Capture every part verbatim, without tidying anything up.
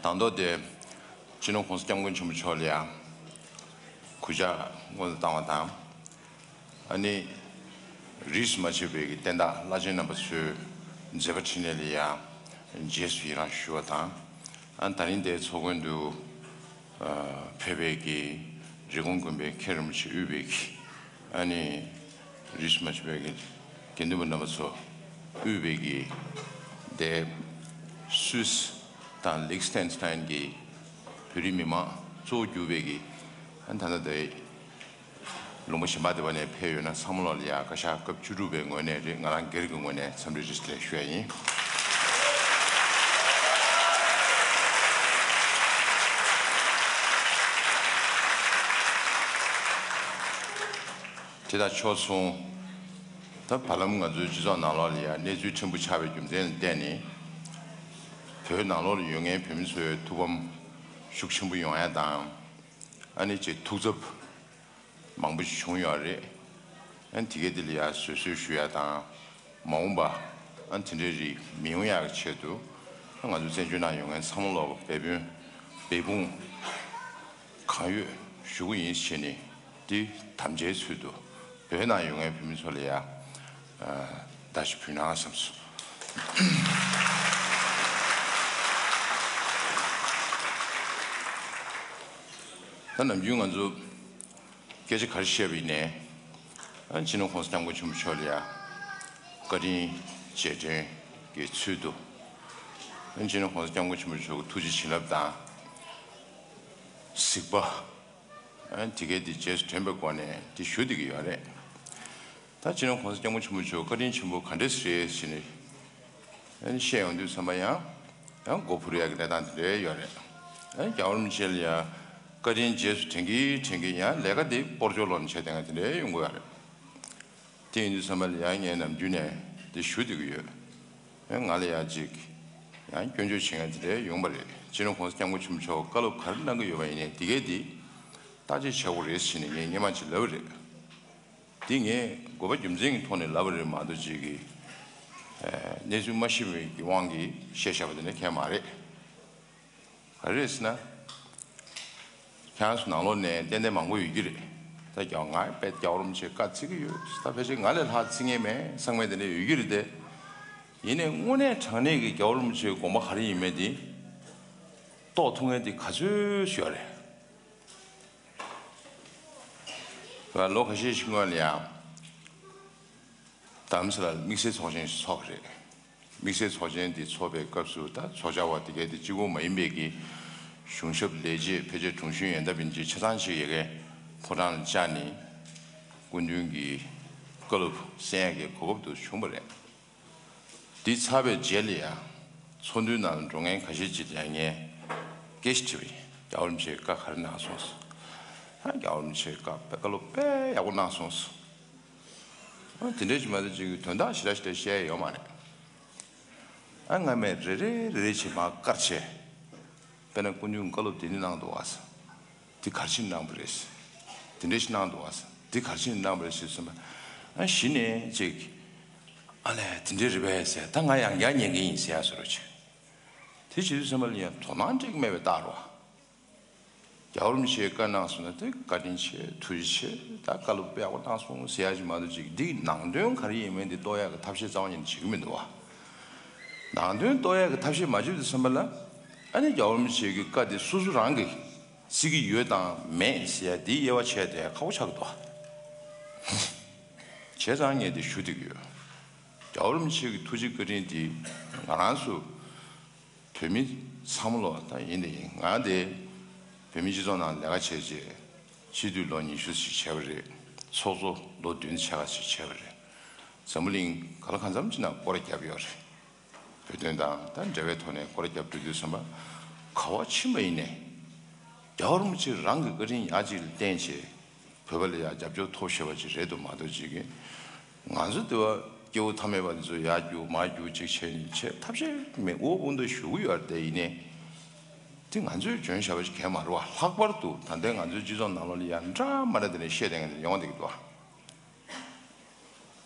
དང་ཐོག་དེ་སྤྱི་ནོར་༸གོང་ས་༸སྐྱབས་མགོན་ཆེན་པོ་མཆོག་ལ་ཡང་གུས་ཕྱག་སྔོན་དུ་བཏང་བ་དང་། ཨ་ནི་རིས་སུ་མ་ཆད་པའི་གི་བསྟན་བདག་བླ་ཆེན་རྣམ་པ་ཚོའི་མཛད་པ་འཕྲིན་ལས་ལ་ཡང་རྗེས་སུ་ཡི་རང་ཞུ་བ་དང་། ཨ་ནི་ད་རིང་དེའི་ཚོགས་མགོན་དུ་ཕེབས་པའི་གི་རི་ཀོན་དགོན་པའི་མཁན་རིན་པོ་ཆེ་དབུས་པའི་གི་ཨ་ནི་རིས་སུ་མ་ཆད་པའི་གི་དགེ་འདུན་པ་རྣམ་པ་ཚོ་དབུས་པའི་གི་དེ་སུད་སི་དང་ལིག་སི་ཏན་སི་ཏན་གི་བོད་རིགས་མི་མང་གཙོ་བོ་གྱུར་པའི་གི་ཨ་ནི་ད་ལྟ་དེ། ལུང་པ་གཞན་པ་དེ་བ་ནས་ཕེབས་ཡོད་ན་ཚང་མ་ལོག་ལ་ཡ་བཀའ་ཤག་སྐབས་བཅུ་དྲུག་པའི་ངོས་ནས་རེད། ང་རང་སྒེར་གྱི་ངོས་ནས་འཚམས་འདྲི་བཀྲ་ཤིས་བདེ་ལེགས་ཞུ་ཡ་ཡིན། དེ་དང་ཕྱོགས་མཚུངས། ད་བར་ལམ་ང་ཚོའི་སྤྱི་ཚོགས་ནང་ལོགས་ལ་ཡ་གནས་ཚུལ་ཕྲན་བུ་ཆགས་པའི་རྒྱུ་མཚན་ལ་བརྟེན་ནས་བོད་ནང་ལོགས་ལ་ཡོད་མཁན་བོད་མི་ཚོའི་ཐུགས་ཕམ་ཤུགས་ཆེན་པོ་ཡོང་ཡ་དང་། ཨ་ནི་ཅིག་ཐུགས་འཚབ་མང་པོ་ཞིག་བྱུང་ཡོད་རེད། ཨ་ནི་དེ་གའི་དེ་ལ་ཡ་བཟོད་གསོལ་ཞུ་ཡ་དང་། མ་འོངས་པ་ཨ་ནི་དེ་འདྲའི་རིགས་མི་ཡོང་ཡག་གི་ཆེད་དུ་ཨ་ང་ཚོ་བཙན་བྱོལ་ནང་ཡོད་མཁན་ཚང་མ་ལོག་འབད་བརྩོན་འབད་འབུངས་གང་ཡོད་ཞུ་གི་ཡིན་ཞེས་ནས་འདི་དམ་བཅའི་ཚུལ་དུ་བོད་ནང་ཡོད་མཁན་བོད་མི་ཚོ་ལ་ཡ་ཨ་བརྡ་ཞིག་ཕུལ་ན་བསམས་སོང་། ད་ནམ་རྒྱུན་ང་ཚོ་སྐད་ཆ་ག་རེ་བཤད་པ་ཡིན་ནའི། ཨ་སྤྱི་ནོར་༸གོང་ས་༸སྐྱབས་མགོན་ཆེན་པོ་མཆོག་ལ་ཡ་བཀའ་དྲིན་རྗེས་དྲན་གྱི་ཚུལ་དུ། ཨ་སྤྱི་ནོར་༸གོང་ས་༸སྐྱབས་མགོན་ཆེན་པོ་མཆོག་གི་ཐུགས་རྗེ་བྱིན་རླབས་དང་གཟིགས་པ། ཨ་དེ་གའི་དེ་རྗེས་སུ་དྲན་པའི་སྒོ་ནས་དེ་ཞུ་བསྡད་ཀྱི་ཡོད་རེད། ད་སྤྱི་ནོར་༸གོང་ས་༸སྐྱབས་མགོན་ཆེན་པོ་མཆོག་བཀའ་དྲིན་ཆེན་པོ་ག་འདྲས་རེད་ཟེར་ནས་ཨ་ནི་བཤད་ཡོང་དུས་ཙམ་པ་ཡང་ཡང་མགོ་འཕུར་ཡག་གི་གནས་སྟངས་དེ་འདྲ་ཡོད་རེད། ཨ་ནི་རྒྱལ་བ་རིན་པོ་ཆེ་ལ་ཡང་བཀའ་དྲིན་རྗེས་སུ་དྲན་གྱིན་དྲན་གྱིན་ཡང་ལས་ཀ་དེ་སྤོར་སྦྱོར་ལོག་ནས་བྱས་བསྡད་མཁན་དེ་འདྲ་ཡོང་གི་ཡོད་རེད། དེ་ཡིན་དུས་ཙམ་པ་ལ་ཡང་ངས་ནམ་རྒྱུན་ནས་དེ་ཞུ་བསྡད་ཀྱི་ཡོད། ཨ་ནི་ང་ལ་ཡང་ཅིག་ཡང་སྐྱོན་བརྗོད་བྱེད་མཁན་དེ་འདྲ་ཡོང་པ་རེད། སྤྱི་ནོར་༸གོང་ས་༸སྐྱབས་མགོན་ཆེན་པོ་མཆོག་བཀའ་སློབ་ག་རེ་གནང་གི་ཡོད་པ་ཡིན་ནའི་དེ་གས་དེ་བརྟག་དཔྱད་བྱེད་དགོས་རེད་ཟེར་ནས་ངས་སྔོན་མ་ཅིག་ལབ་པ་རེད། འདི་ངས་དགོས་པ་རྒྱུ་མཚན་གྱི་ཐོག་ནས་ལབ་པ་རེད་མ་གཏོགས་ཅིག་གི་ཨ་གནས་ཚུལ་མ་ཤེས་པའི་གི་དབང་གིས་བཤད་བཞག་པ་དེ་འདྲ་གང་ཡང་མ་རེད། ག་རེ་རེད་ཟེར་ན། ཁྱེད་རང་ཚོ་ནང་ལོགས་ནས་ཏན་ཏན་མང་པོ་ཡོད་ཀྱི་རེད། ད་རྒྱ་ང་དཔེ་རྒྱལ་བ་རིན་པོ་ཆེའི་བཀའ་བརྩི་གི་ཡོད། ད་ཕལ་ཆེར་ང་ལས་ལྷག་བརྩི་མཁན་མེད་བསམ་མཁན་དེ་འདྲ་ཡོད་ཀྱི་རེད་དེ། ཡིན་ནའི་དངོས་གནས་དྲང་གནས་ཀྱི་རྒྱལ་བ་རིན་པོ་ཆེའི་དགོངས་པ་ག་རེ་ཡིན་མིན་དེ་རྟོགས་ཐུབ་མཁན་དེ་ག་ཚོད་ཡོད་རེད། ང་ལོ་ཁ་ཤས་ཤིག་སྔོན་ལ་ཡང་རྡ་རམ་ས་ལར་དམིགས་བསལ་ཚོགས་ཆེན་ཞིག་ཚོགས་པ་རེད། དམིགས་བསལ་ཚོགས་ཆེན་འདི་ཚོགས་པའི་སྐབས་སུ་ད་ཚོགས་བཅར་བ་དེ་གའི་དེ་གཅིག་པོ་མ་ཡིན་པའི་གི་གཞུང་ཞབས་ལས་བྱེད་ཕལ་ཆེར་དྲུང་གཞོན་ཡོན་བདག་ཡིན་གྱི་ཆ་ཚང་ཞིག་ཡ་གའི་ཕོ་བྲང་ལ་བཅར་ནས་སྐུ་མདུན་གྱི་བཀའ་སློབ་གསན་ཡ་གི་གོ་སྐབས་དུ་བྱུང་བ་རེད། འདི་ཚར་བའི་རྗེས་ལ་ཡང་ཚོགས་འདུའི་ནང་ལ་འགྲོ་མཁན་ཁ་ཤས་ཅིག་ལ་ངས་སྐད་ཆ་དྲིས་པ་ཡིན། རྒྱལ་བ་རིན་པོ་ཆེས་བཀའ་ག་རེ་གནང་སོང་ཟེར། ཨ་རྒྱལ་བ་རིན་པོ་ཆེས་བཀའ་བཀའ་སློབ་དཔེ་ཡག་པོ་གནང་སོང་ཟེར། ཨ་དེ་འདྲས་ཅིག་མ་གཏོགས་ཅིག་དོན་དག་ཞེ་དྲག་ཞེ་དྲག་བཤད་ཡ་ཡོད་མ་རེད། ཨ་སྔ་མས་རེ་རེ་རེ་རེ་བྱས་མར་བཀར་བྱས། དཔེར་ན་སྐུ་མདུན་བཀའ་སློབ་འདི་འདྲ་གནང་འདུག་བ་ཟེར། འདི་ག་རེ་བྱས་ནས་གནང་བ་རེད་ཟེར། འདི་འདྲ་ཞིག་གནང་འདུག་བ་ཟེར། འདི་ག་རེ་བྱས་ནས་གནང་བ་རེད་ཟེར་གསུངས་པ། ཨ་གཞི་ནས་ཅིག་ཨ་ལས་དེ་འདྲ་རེད་པས་ཟེར། ད་ང་ཡང་བསྐྱར་ཉན་གྱི་ཡིན་ཟེར་ཡ་བཟོ་འདྲ་ཅིག་དེ་བྱེད་དུས་ཙམ་པ་ལ་ཡང་དོ་སྣང་སྤྲད་ཀྱི་མེད་པའི་རྟགས་རེད་བ། རྒྱལ་བ་རིན་པོ་ཆེས་བཀའ་གནང་སོང་ན་དེ་བཀའ་དྲིན་ཆེ་ཐུགས་རྗེ་ཆེ། ད་བཀའ་སློབ་དཔེ་ཡག་པོ་གནང་སོང་ཟེར་ཡ་ཅིག་མ་གཏོགས་ཅིག་འདིའི་ནང་དོན་ག་རེ་ཡིན་མིན་དེ་རྟོགས་ཡག་གི་ཐབས་ཤེས་རྩ་བ་ཉིད་ནས་བྱེད་ཀྱི་མི་འདུག་བ། ནང་དོན་རྟོགས་ཡག་གི་ཐབས་ཤེས་མ་བྱེད་དུས་ཙམ་པ་ལ་ཨ་ནི་རྒྱལ་བ་རིན་པོ་ཆེ་གི་བཀའ་དེ་སོ་སོ་རང་གིས་བརྩི་གི་ཡོད་དང་མེད་ཟེར་ཡ་དེའི་དབྱེ་བ་ཕྱེ་བསྡད་ཡ་ཁག་པོ་ཆགས་ཀྱི་འདུག་བ། བྱས་ཙང་ངས་དེ་ཞུ་བསྡད་ཀྱི་ཡོད། རྒྱལ་བ་རིན་པོ་ཆེ་གི་ཐུགས་རྗེ་བཀའ་དྲིན་དེ་ང་རང་ཚོ་བོད་མི་ཚང་མ་ལོ་ད་ཡིན་དེ་ཡིན། ང་དེ་བོད་མིའི་སྤྱི་ཚོགས་ནང་ལས་ཀ་བྱས་རྗེས་སྤྱི་འཐུས་ལོ་ཉི་ཤུ་ཞིག་བྱས་པ་རེད། ཚོགས་གཙོ་ལོ་བདུན་ཕྱེད་ཀ་ཞིག་བྱས་པ་རེད། འཛམ་བུ་གླིང་ག་ལ་གང་འཚམ་ཅིག་ནང་སྐོར་ར་བརྒྱབ་ཡོད་རེད། བོད་དོན་དང་ད་འབྲེལ་བའི་ཐོག་ནས་སྐོར་ར་བརྒྱབ་འགྲོ་དུས་ཙམ་པ་ག་པར་ཕྱིན་པ་ཡིན་ནའི་རྒྱལ་བ་རིན་པོ་ཆེ་རང་གི་བཀའ་དྲིན་ཡག་ཅིག་ལ་བརྟེན་བྱས། བོད་པ་ལ་ཡང་རྒྱབ་སྐྱོར་ཐོབ་ཤེས་པ་ཅིག་རེད་འདུག་མ་གཏོགས་ཅིག་གིས་ང་ཚོ་འདི་བ་སྐྱེ་བོ་ཐ་མལ་པ་འདི་ཚོ་ཡར་རྒྱུག་མར་རྒྱུག་ཅིག་བྱས་ནས་བྱས་ཐབས་ཤེས་མེད། འུ་འུ་འདི་ཞུ་གི་ཡོད་རེད་དེ། ཡིན་ནའི་དེ་ང་ཚོས་འཇོན་བྱ་བ་ཞིག་གང་མ་རེད་བ། ལྷག་པར་དུ་ད་ལྟའི་ང་ཚོའི་སྤྱི་ཚོགས་ནང་ལོགས་ལ་ཡང་འདྲ་མ་འདྲ་དེ་འདྲ་བཤད་བསྡད་མཁན་དེ་ཡོང་བསྡད་ཀྱི་འདུག་བ།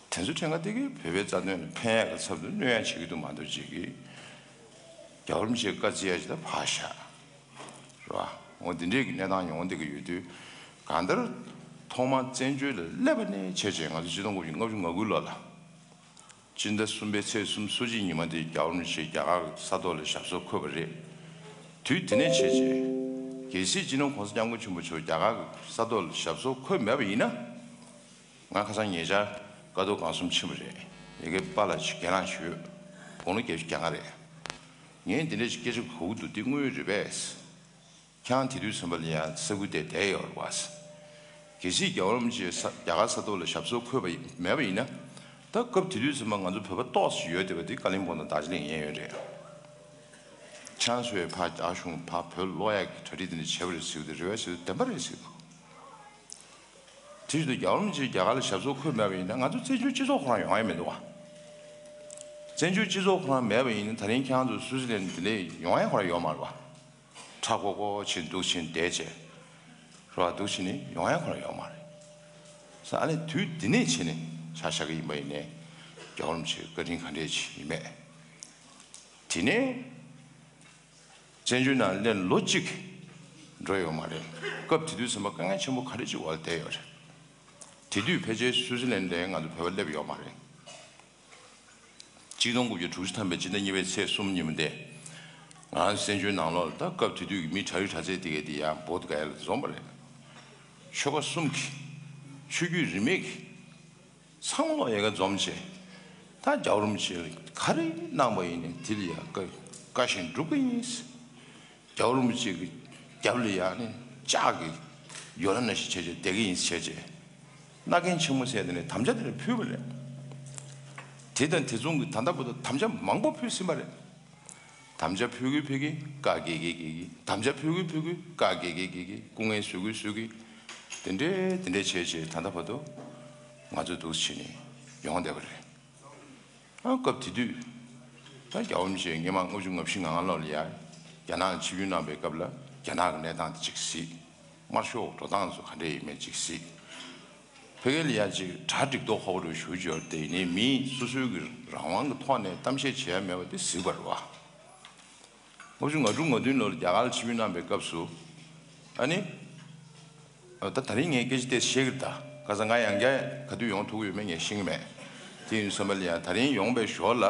དེ་ཚོ་ཕྲན་ག་དེ་གིས་བོད་པའི་རྩ་དོན་ལ་ཕན་ཡག་གི་ཚབ་ཏུ་གནོད་ཡག་བྱེད་ཀྱི་འདུག་མ་གཏོགས་ཅིག་གིས། རྒྱལ་བ་རིན་པོ་ཆེ་བཀའ་བརྩི་ཡ་ཞིག་ད་ཕར་བཞག་རེད་བ། འོ་འདི་འདྲའི་གི་གནས་སྟངས་ཡོང་བསྡད་ཀྱི་ཡོད་དུས། གང་ལྟར་ཐོག་མར་བཙན་བྱོལ་ལ་སླེབས་པ་ནས་བྱས་བྱས་ང་ཚོ་ཆིག་སྟོང་དགུ་བརྒྱ་ལྔ་བཅུ་ང་དགུ་ལོ་ལ། སྤྱི་ཟླ་གསུམ་པའི་ཚེས་སོ་གཅིག་ཉི་མ་དེ་རྒྱལ་བ་རིན་པོ་ཆེ་རྒྱ་གར་གྱི་ས་ཐོག་ལ་ཞབས་སོར་འཁོད་པ་རེད། དུས་དེ་ནས་བྱས་བྱས། གལ་སྲིད་སྤྱི་ནོར་༸གོང་ས་༸སྐྱབས་མགོན་ཆེན་པོ་མཆོག་རྒྱ་གར་གྱི་ས་ཐོག་ལ་ཞབས་སོར་འཁོད་མེད་པ་ཡིན་ན། ང་ཁ་སང་ཉེ་ཆར་ཀ་རྡོར་སྒང་གསུམ་ཕྱིན་པ་རེད། ཡ་གི་པཱ་ལགས་ཀྱིས་སྒེར་ལངས་ཞུས། དགུང་ལོ་བརྒྱད་ཅུ་གྱ་ལྔ་རེད། ངས་འདི་འདྲ་ཞིག་སྐད་ཆ་གོ་གི་འདུག་འདི་དངོས་ཡོད་རེད་པས། ཁྱེད་རང་དེ་དུས་ཙམ་པ་ལ་ཡང་ས་ཁུལ་དེར་བསྡད་ཡོད་རེད་པ། གལ་སྲིད་རྒྱལ་བ་རིན་པོ་ཆེ་ས་རྒྱ་གར་ས་ཐོག་ལ་ཞབས་སོར་འཁོད་པ་མེད་པ་ཡིན་ན། ད་སྐབས་དེ་དུས་ཙམ་པ་ང་ཚོ་བོད་པ་ཏོག་ཙམ་ཡོད་བསྡད་པ་དེ་ཀ་ལིམ་པོང་དང་རྡོ་རྗེ་གླིང་ཡན་ཡོད་རེད། ཁྱེད་རང་ཚོས་ཕར་རྒྱ་གཞུང་ཕར་བོད་སློག་ཡག་གི་གྲ་སྒྲིག་དེ་འདྲ་བྱས་པ་རེད་ཟེར་གི་འདུག་རེད་པས་ཟེར་དུས་བདེན་པ་རེད་ཟེར་གི་འདུག་དེ་བཞིན་དུ་རྒྱལ་བ་རིན་པོ་ཆེ་རྒྱ་གར་ལ་ཞབས་སོར་འཁོད་མེད་པ་ཡིན་ན་ང་ཚོ་བཙན་བྱོལ་སྤྱི་ཚོགས་ཁོ་རང་ཡོང་ཡ་མི་འདུག་བ། བཙན་བྱོལ་སྤྱི་ཚོགས་ཁོ་རང་མེད་པ་ཡིན་ན་ད་རིང་ཁྱེད་རང་ཚོ་སུའུ་ཙི་ལན་འདི་འདྲ་ཡོང་ཡ་ཁོ་རང་ཡོད་མ་རེད་བ། ཁྲ་ཀོ་ཀོ་བྱས་འདུག་བྱས་བསྡད་བྱས། རོ་བ་འདུག་བྱས་ནས་ཡོང་ཡ་ཁོ་རང་ཡོད་མ་རེད། ས་ཨ་ནི་དུས་འདི་ནས་བྱས་ནས་ཆ་བཞག་གི་ཡིན་པ་ཡིན་ནའི། རྒྱལ་བ་རིན་པོ་ཆེ་བཀའ་དྲིན་ག་འདྲས་ཅིག་ཡིན་མེད། དེ་ནས། བཙན་བྱོལ་ནང་སླེབས་ལོ་གཅིག་འགྲོ་ཡོད་མ་རེད། སྐབས་དེ་དུས་ཙམ་པ་དཀའ་ངལ་ཆེན་པོ་ག་རེ་ཅིག་འོག་ལ་བསྡད་ཡོད་རེད། དེ་དུས་ཕལ་ཆེར་སུའུ་ཙི་ལན་ལ་ང་ཚོ་བོད་པ་སླེབས་ཡོད་མ་རེད། ཆིག་སྟོང་དགུ་བརྒྱ་དྲུག་ཅུ་ཐམ་པའི་སྤྱི་ཟླ་གཉིས་པའི་ཚེས་གསུམ་ཉིན་མོ་དེ། ང་རང་བཙན་བྱོལ་ནང་ལོགས་ལ་ད་སྐབས་དེ་དུས་ཀྱི་མི་གྲྭ་རིགས་གྲྭ་རྩེ་དེ་གས་དེ་ཡང་བོད་ག་ཡ་ལ་འཛོམས་པ་རེད། ཆོལ་ཁ་གསུམ་གྱི། ཆོས་བརྒྱུད་རིས་མེད་ཀྱི། ཚང་མ་ལོག་ཡ་ག་འཛོམས་བྱས། ད་རྒྱལ་བ་རིན་པོ་ཆེ་ལ་ག་རེ་གནང་པ་ཡིན་ནའི་དེ་ལ་ཡ་བཀའ་བཀའ་བཞིན་སྒྲུབ་ཀྱི་ཡིན། རྒྱལ་བ་རིན་པོ་ཆེ་གི་རྒྱབ་ལ་ཡ་ནི་ལྕགས་ཀྱི་ཡོ་ལ་ནང་བཞིན་བྱས་བྱས་བསྡད་ཀྱི་ཡིན་བྱས་བྱས། མནའ་གན་ཆེན་མོ་ཟེར་དེ་ནས་དམ་བཅའ་དེ་ནས་ཕུལ་བ་རེད། དེ་དང་དེ་མཚུངས་ཀྱི་ད་ལྟ་བར་དུ་དམ་བཅའ་མང་པོ་ཕུལ་ཟིན་པ་རེད། དམ་བཅའ་ཕུལ་གི་ཕུལ་གི་བཀའ་བརྒྱད་ཀྱི་བརྒྱད་ཀྱི། དམ་བཅའ་ཕུལ་གི་ཕུལ་གི་བཀའ་བརྒྱད་ཀྱི་བརྒྱད་ཀྱི། སྐུ་ངལ་གསོ་གི་གསོ་གི། དེ་འདྲའི་དེ་འདྲའི་བྱས་བྱས་ད་ལྟ་བར་དུ་ང་ཚོ་འདུག་བྱས་ནས་ཡོང་བསྡད་པ་རེད། ཨ་སྐབས་དེ་དུས་ད་རྒྱལ་བ་རིན་པོ་ཆེ་སྔོན་མ་ལྔ་བཅུ་ང་བཞི་ང་ལྔ་ལོ་ལ་ཡ་རྒྱ་ནག་ཆིབས་བསྒྱུར་གནང་བའི་སྐབས་ལ་རྒྱ་ནག་གི་གནས་སྟངས་དེ་གཅིག་གཟིགས། དམར་ཤོག་འགྲོ་སྟངས་ཚོ་ག་འདྲས་ཡིན་མིན་གཅིག་གཟིགས། ཕ་གི་ལ་ཡ་གཅིག་གྲ་འགྲིག་མདོག་ཁ་པོ་རུ་ཞུ་རྒྱུ་ཡོད་དེ་ཡིན་ནའི་མིས་སོ་སོའི་གི་རང་དབང་གི་ཐོག་ནས་གཏམ་བཤད་བྱས་ཡ་མེད་པ་དེ་གཟིགས་པ་རེད་བ། ལྔ་བཅུ་ང་དྲུག་ང་བདུན་ལོར་རྒྱ་གར་ལ་ཆིབས་བསྒྱུར་གནང་བའི་སྐབས་སུ། ཨ་ནི། ཨ་ད་ད་རིང་ངས་སྐད་ཆ་དེ་བཤད་ཀྱི་རེད་ད། ཁ་སང་ང་ཡང་བསྐྱར་ག་དུས་ཡོང་ཐུབ་ཀྱི་ཡོད་མེད་ངས་ཤེས་ཀྱི་མེད། དེ་ཡིན་དུས་ཙམ་པ་ལ་ཡང་ད་རིང་ཡོང་བའི་ཞོར་ལ།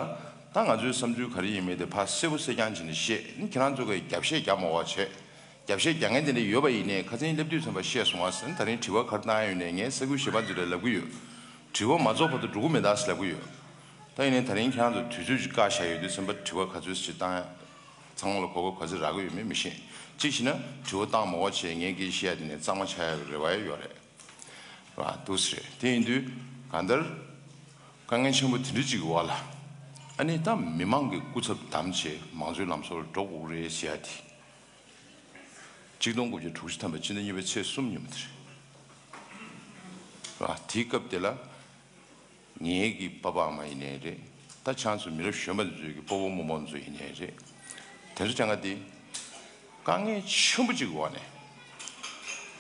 ད་ང་ཚོའི་བསམ་ཚུལ་ག་རེ་ཡིན་མིན་དེ་ཕར་གསལ་པོ་གསལ་རྐྱང་བྱས་ནས་བཤད། ཨ་ནི་ཁྱེད་རང་ཚོ་གིས་རྒྱབ་བཤད་རྒྱག་མ་དགོས་པ་བྱས། རྒྱབ་བཤད་རྒྱག་མཁན་དེ་འདྲ་ཡོད་པ་ཡིན་ནའི་ཁ་སང་སླེབས་དུས་ཙམ་པ་བཤད་སོང་བ་ཟེར། ད་རིང་དྲི་བ་ག་རེ་བཏང་ཡ་ཡོད་ནའི་ངས་ས་ཁུལ་གཞན་པ་ཚོ་ལ་ལབ་ཀྱི་ཡོད། དྲི་བ་མ་རྫོགས་བར་དུ་འགྲོ་གི་མེད་ད་ཟེར་ལབ་ཀྱི་ཡོད། ད་ཡིན་ནའི་ད་རིང་ཁྱེད་རང་ཚོ་དུས་ཚོད་ཅིག་བཀག་བཞག་ཡོད་དུས་ཙམ་པ་དྲི་བ་ག་ཚོད་ཅིག་བཏང་ཡ། ཚང་མ་ལ་གོ་སྐབས་ག་ཚོད་རག་གི་ཡོད་མེད་མི་ཤེས། གཅིག་བྱས་ན་དྲི་བ་བཏང་མ་དགོས་བྱས་ངས་སྐད་ཆ་བཤད་ཡ་དེ་ནས་གཙང་མ་ཆགས་ཡ་གི་རེ་བ་ཡོད་རེད། ར་འདུག་སེ་རེད། དེ་ཡིན་དུས་གང་ལྟར་དཀའ་ངལ་ཆེན་པོ་དེ་འདྲ་ཅིག་གི་འོག་ལ། ཨ་ནི་ད་མི་མང་གི་སྐུ་ཚབ་བདམས་བྱས་མང་གཙོའི་ལམ་སྲོལ་འགྲོ་དགོས་ཀྱི་རེད་ཟེར་ཡ་དེ། ཆིག་སྟོང་དགུ་བརྒྱ་དྲུག་ཅུ་ཐམ་པའི་ཕྱི་ཟླ་གཉིས་པའི་ཚེས་གསུམ་ཉིན་མོ་དེ་རེད། ར་དེའི་སྐབས་དེ་ལ། ངེད་ཀྱི་པ་ཕ་ཨ་མ་ཡིན་ནའི་རེད། ད་ཁྱེད་ཚོ་མི་རབས་གཞོན་པ་ཚོའི་གི་སྤོ་བོ་རྨོ་མོ་ཚོ་ཡིན་ནའི་རེད། དེ་ཚོ་གྱང་ག་དེ། དཀའ་ངལ་ཆེན་པོ་ཅིག་འོག་ནས།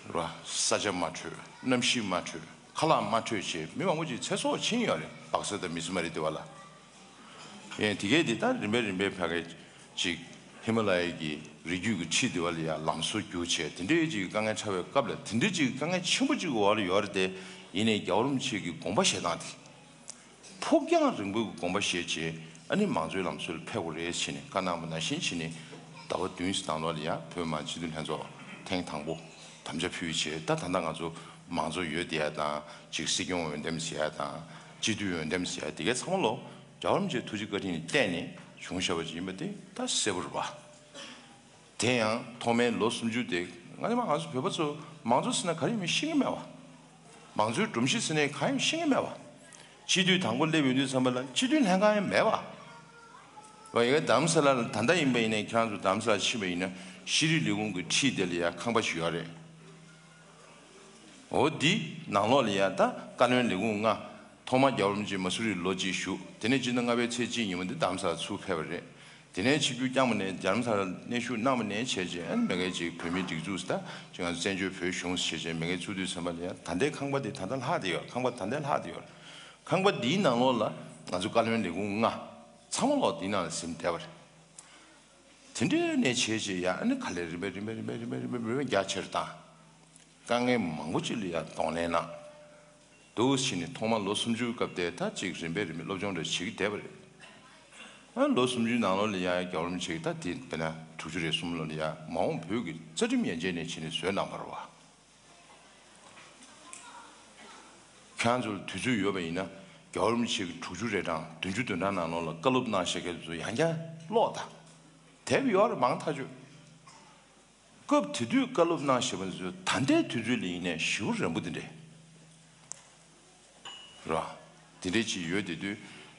ར་ས་ཆ་མ་འཕྲོད། གནམ་གཤིས་མ་འཕྲོད། ཁ་ལག་མ་འཕྲོད་བྱས་མི་མང་པོ་ཅིག་ཚེ་སྲོག་ཕྱིན་ཡོད་རེད། སྦག་ས་དང་མི་སེར་མ་རེད་དེ་བ་ལ། ཡང་དེ་གས་དེ་ད་རིམ་པས་རིམ་པས་ཕ་གི་ཅིག་ཧི་མ་ལ་ཡའི་གི་རི་རྒྱུད་ཀྱི་འཁྲིས་དེ་བ་ལ་ཡང་ལམ་བཟོ་རྒྱུ་བྱས་དེ་འདྲའི་ཅིག་དཀའ་ངལ་འཕྲད་པའི་སྐབས་ལ་དེ་འདྲའི་ཅིག་དཀའ་ངལ་ཆེན་པོ་ཅིག་གི་འོག་ལ་ཡོད་རེད་དེ། ཡིན་ནའི་རྒྱལ་བ་རིན་པོ་ཆེ་གི་དགོངས་པ་བཞེས་སྟངས་དེ། ཕུགས་རྒྱང་རིང་པོའི་གི་དགོངས་པ་བཞེས་བྱས་ཨ་ནི་མང་གཙོའི་ལམ་སྲོལ་ཕེབས་དགོས་རེད་ཟེར་ནས་བཀའ་གནང་བ་ནང་བཞིན་བྱས་ནས་ཟླ་བ་བདུན་ཙམ་ནང་ལོགས་ལ་ཡང་བོད་མི་མང་སྤྱི་འཐུས་ལྷན་ཚོགས་ཐེངས་དང་པོ་དམ་བཅའ་ཕུལ་བྱས། ད་ད་ལྟ་ང་ཚོ་མང་གཙོ་ཡོད་བསྡད་ཡ་དང་ཅིག་སྲིད་སྐྱོང་འོས་འདེམས་ཟེར་ཡ་དང་སྤྱི་འཐུས་འོས་འདེམས་ཟེར་ཡ་དེ་གའི་ཚང་མ་ལོ་རྒྱལ་བ་རིན་པོ་ཆེའི་ཐུགས་རྗེ་བཀའ་དྲིན་ལ་བརྟེན་ནས་བྱུང་བཞག་པ་ཅིག་ཡིན་པ་དེ་ད་གསལ་པོ་རེད་པ། དེ་ཡང་ཐོག་མའི་ལོ་སུམ་ཅུ་དེ་ང་ཚོ་མ་ང་ཚོ་བོད་པ་ཚོ་མང་གཙོ་ཟེར་ན་ག་རེ་ཡིན་མིན་ཤེས་ཀྱི་མེད་པ། མང་གཙོའི་སྒྲོམ་གཞི་ཟེར་ནའི་གང་ཡིན་ཤེས་ཀྱི་མེད་པ། སྤྱི་འཐུས་དང་པོ་སླེབས་ཡོང་དུས་ཙམ་པ་ལ་སྤྱི་འཐུས་ལྷན་ཁང་ཡང་མེད་པ། འོ་ཡ་གི་རྡ་རམ་ས་ལ་ལ་ད་ལྟ་ཡིན་པ་ཡིན་ནའི་ཁྱེད་རང་ཚོ་རྡ་རམ་ས་ལ་ཕྱིན་པ་ཡིན་ན་ཤེས་རིག་ལས་ཁུངས་ཀྱི་འཁྲིས་དེ་ལ་ཡ་ཁང་པ་ཞིག་ཡོད་རེད། འོ་འདི་ནང་ལོགས་ལ་ཡ་ད་བཀའ་བློན་ལས་ཁུངས་ལྔ། ཐོག་མ་རྒྱལ་བ་རིན་པོ་ཆེ་མ་སུ་རི་ལོ་གཅིག་བཞུགས། དེ་ནས་སྤྱི་ཟླ་ལྔ་པའི་ཚེས་གཅིག་ཉིན་མོ་འདི་རྡ་རམ་ས་ལ་ཚུར་ཕེབས་པ་རེད། དེ་ནས་ཆིབས་བསྒྱུར་བསྐྱངས་པ་ནས་རྡ་རམ་ས་ལ་གནས་བཞུགས་གནང་བ་ནས་བྱས་རྗེས་ཨ་ནི་མ་གི་ཅིག་བོད་མིའི་སྒྲིག་འཛུགས་ཟེར་ད་ཅིག་ང་ཚོ་བཙན་བྱོལ་བོད་གཞུང་ཟེར་བྱས་རྗེས་མ་གི་ཚུགས་དུས་ཙམ་པ་ལ་ཡ་ད་ལྟའི་ཁང་པ་དེ་ད་ལྟ་ལྷག་བསྡད་ཡོད། ཁང་པ་ད་ལྟ་ལྷག་བསྡད་ཡོད། ཁང་པ་འདིའི་ནང་ལོགས་ལ་ང་ཚོ་བཀའ་བློན་ལས་ཁུངས་ལྔ་ཚང་མ་ལོག་འདིའི་ནང་ལ་ཟིན་བསྡད་པ་རེད། དེ་འདྲའི་ནས་བྱས་བྱས་ཡ་ཨ་ནི་ག་ལེར་རིམ་པས་རིམ་པས་རིམ་པས་རིམ་པས་རིམ་པས་རྒྱ་ཆེར་བཏང་། དཀའ་ངལ་མང་པོ་ཅིག་ལ་ཡ་གདོང་ལེན་གནང་། འདུག་བྱས་ནས་ཐོག་མར་ལོ་སུམ་ཅུའི་སྐབས་དེ་ད་ཅིག་རིམ་པས་རིམ་པས་སློབ་སྦྱོང་འདྲ་བྱེད་ཀྱི་བསྡད་པ་རེད། ཨ་ལོ་སུམ་ཅུའི་ནང་ལོགས་ལ་ཡ་རྒྱལ་བ་རིན་པོ་ཆེ་གིས་ད་དེ་དཔེར་ན་དྲུག་ཅུ་རེ་གསུམ་ལོ་ལ་ཡ་མ་འོངས་བོད་ཀྱི་རྩ་ཁྲིམས་ཡན་ཆད་ནས་བྱས་ནས་བཟོས་གནང་བ་རེད་བ། ཁྱེད་རང་ཚོར་དུས་ཚོད་ཡོད་པ་ཡིན་ན་རྒྱལ་བ་རིན་པོ་ཆེ་གི་དྲུག་ཅུ་རེ་གྲངས་བདུན་ཅུ་དོན་གྲངས་ནང་ལོགས་ལ་བཀའ་སློབ་གནང་བཞག་མཁན་ཚོ་ཡང་བསྐྱར་ཀློག་དང་། དེབ་ཡོད་རེད་མང་ཐག་ཆོད། སྐབས་དེ་དུས་བཀའ་སློབ་གནང་བཞག་པ་ཚོ་ད་ལྟའི་དུས་ཚོད་ལ་ཡིན་ནའི་ཞེ་པོ་རན་པོ་དེ་འདྲས་རེད་བ། དེ་འདྲས་ཅིག་ཡོད་དེ་དུས་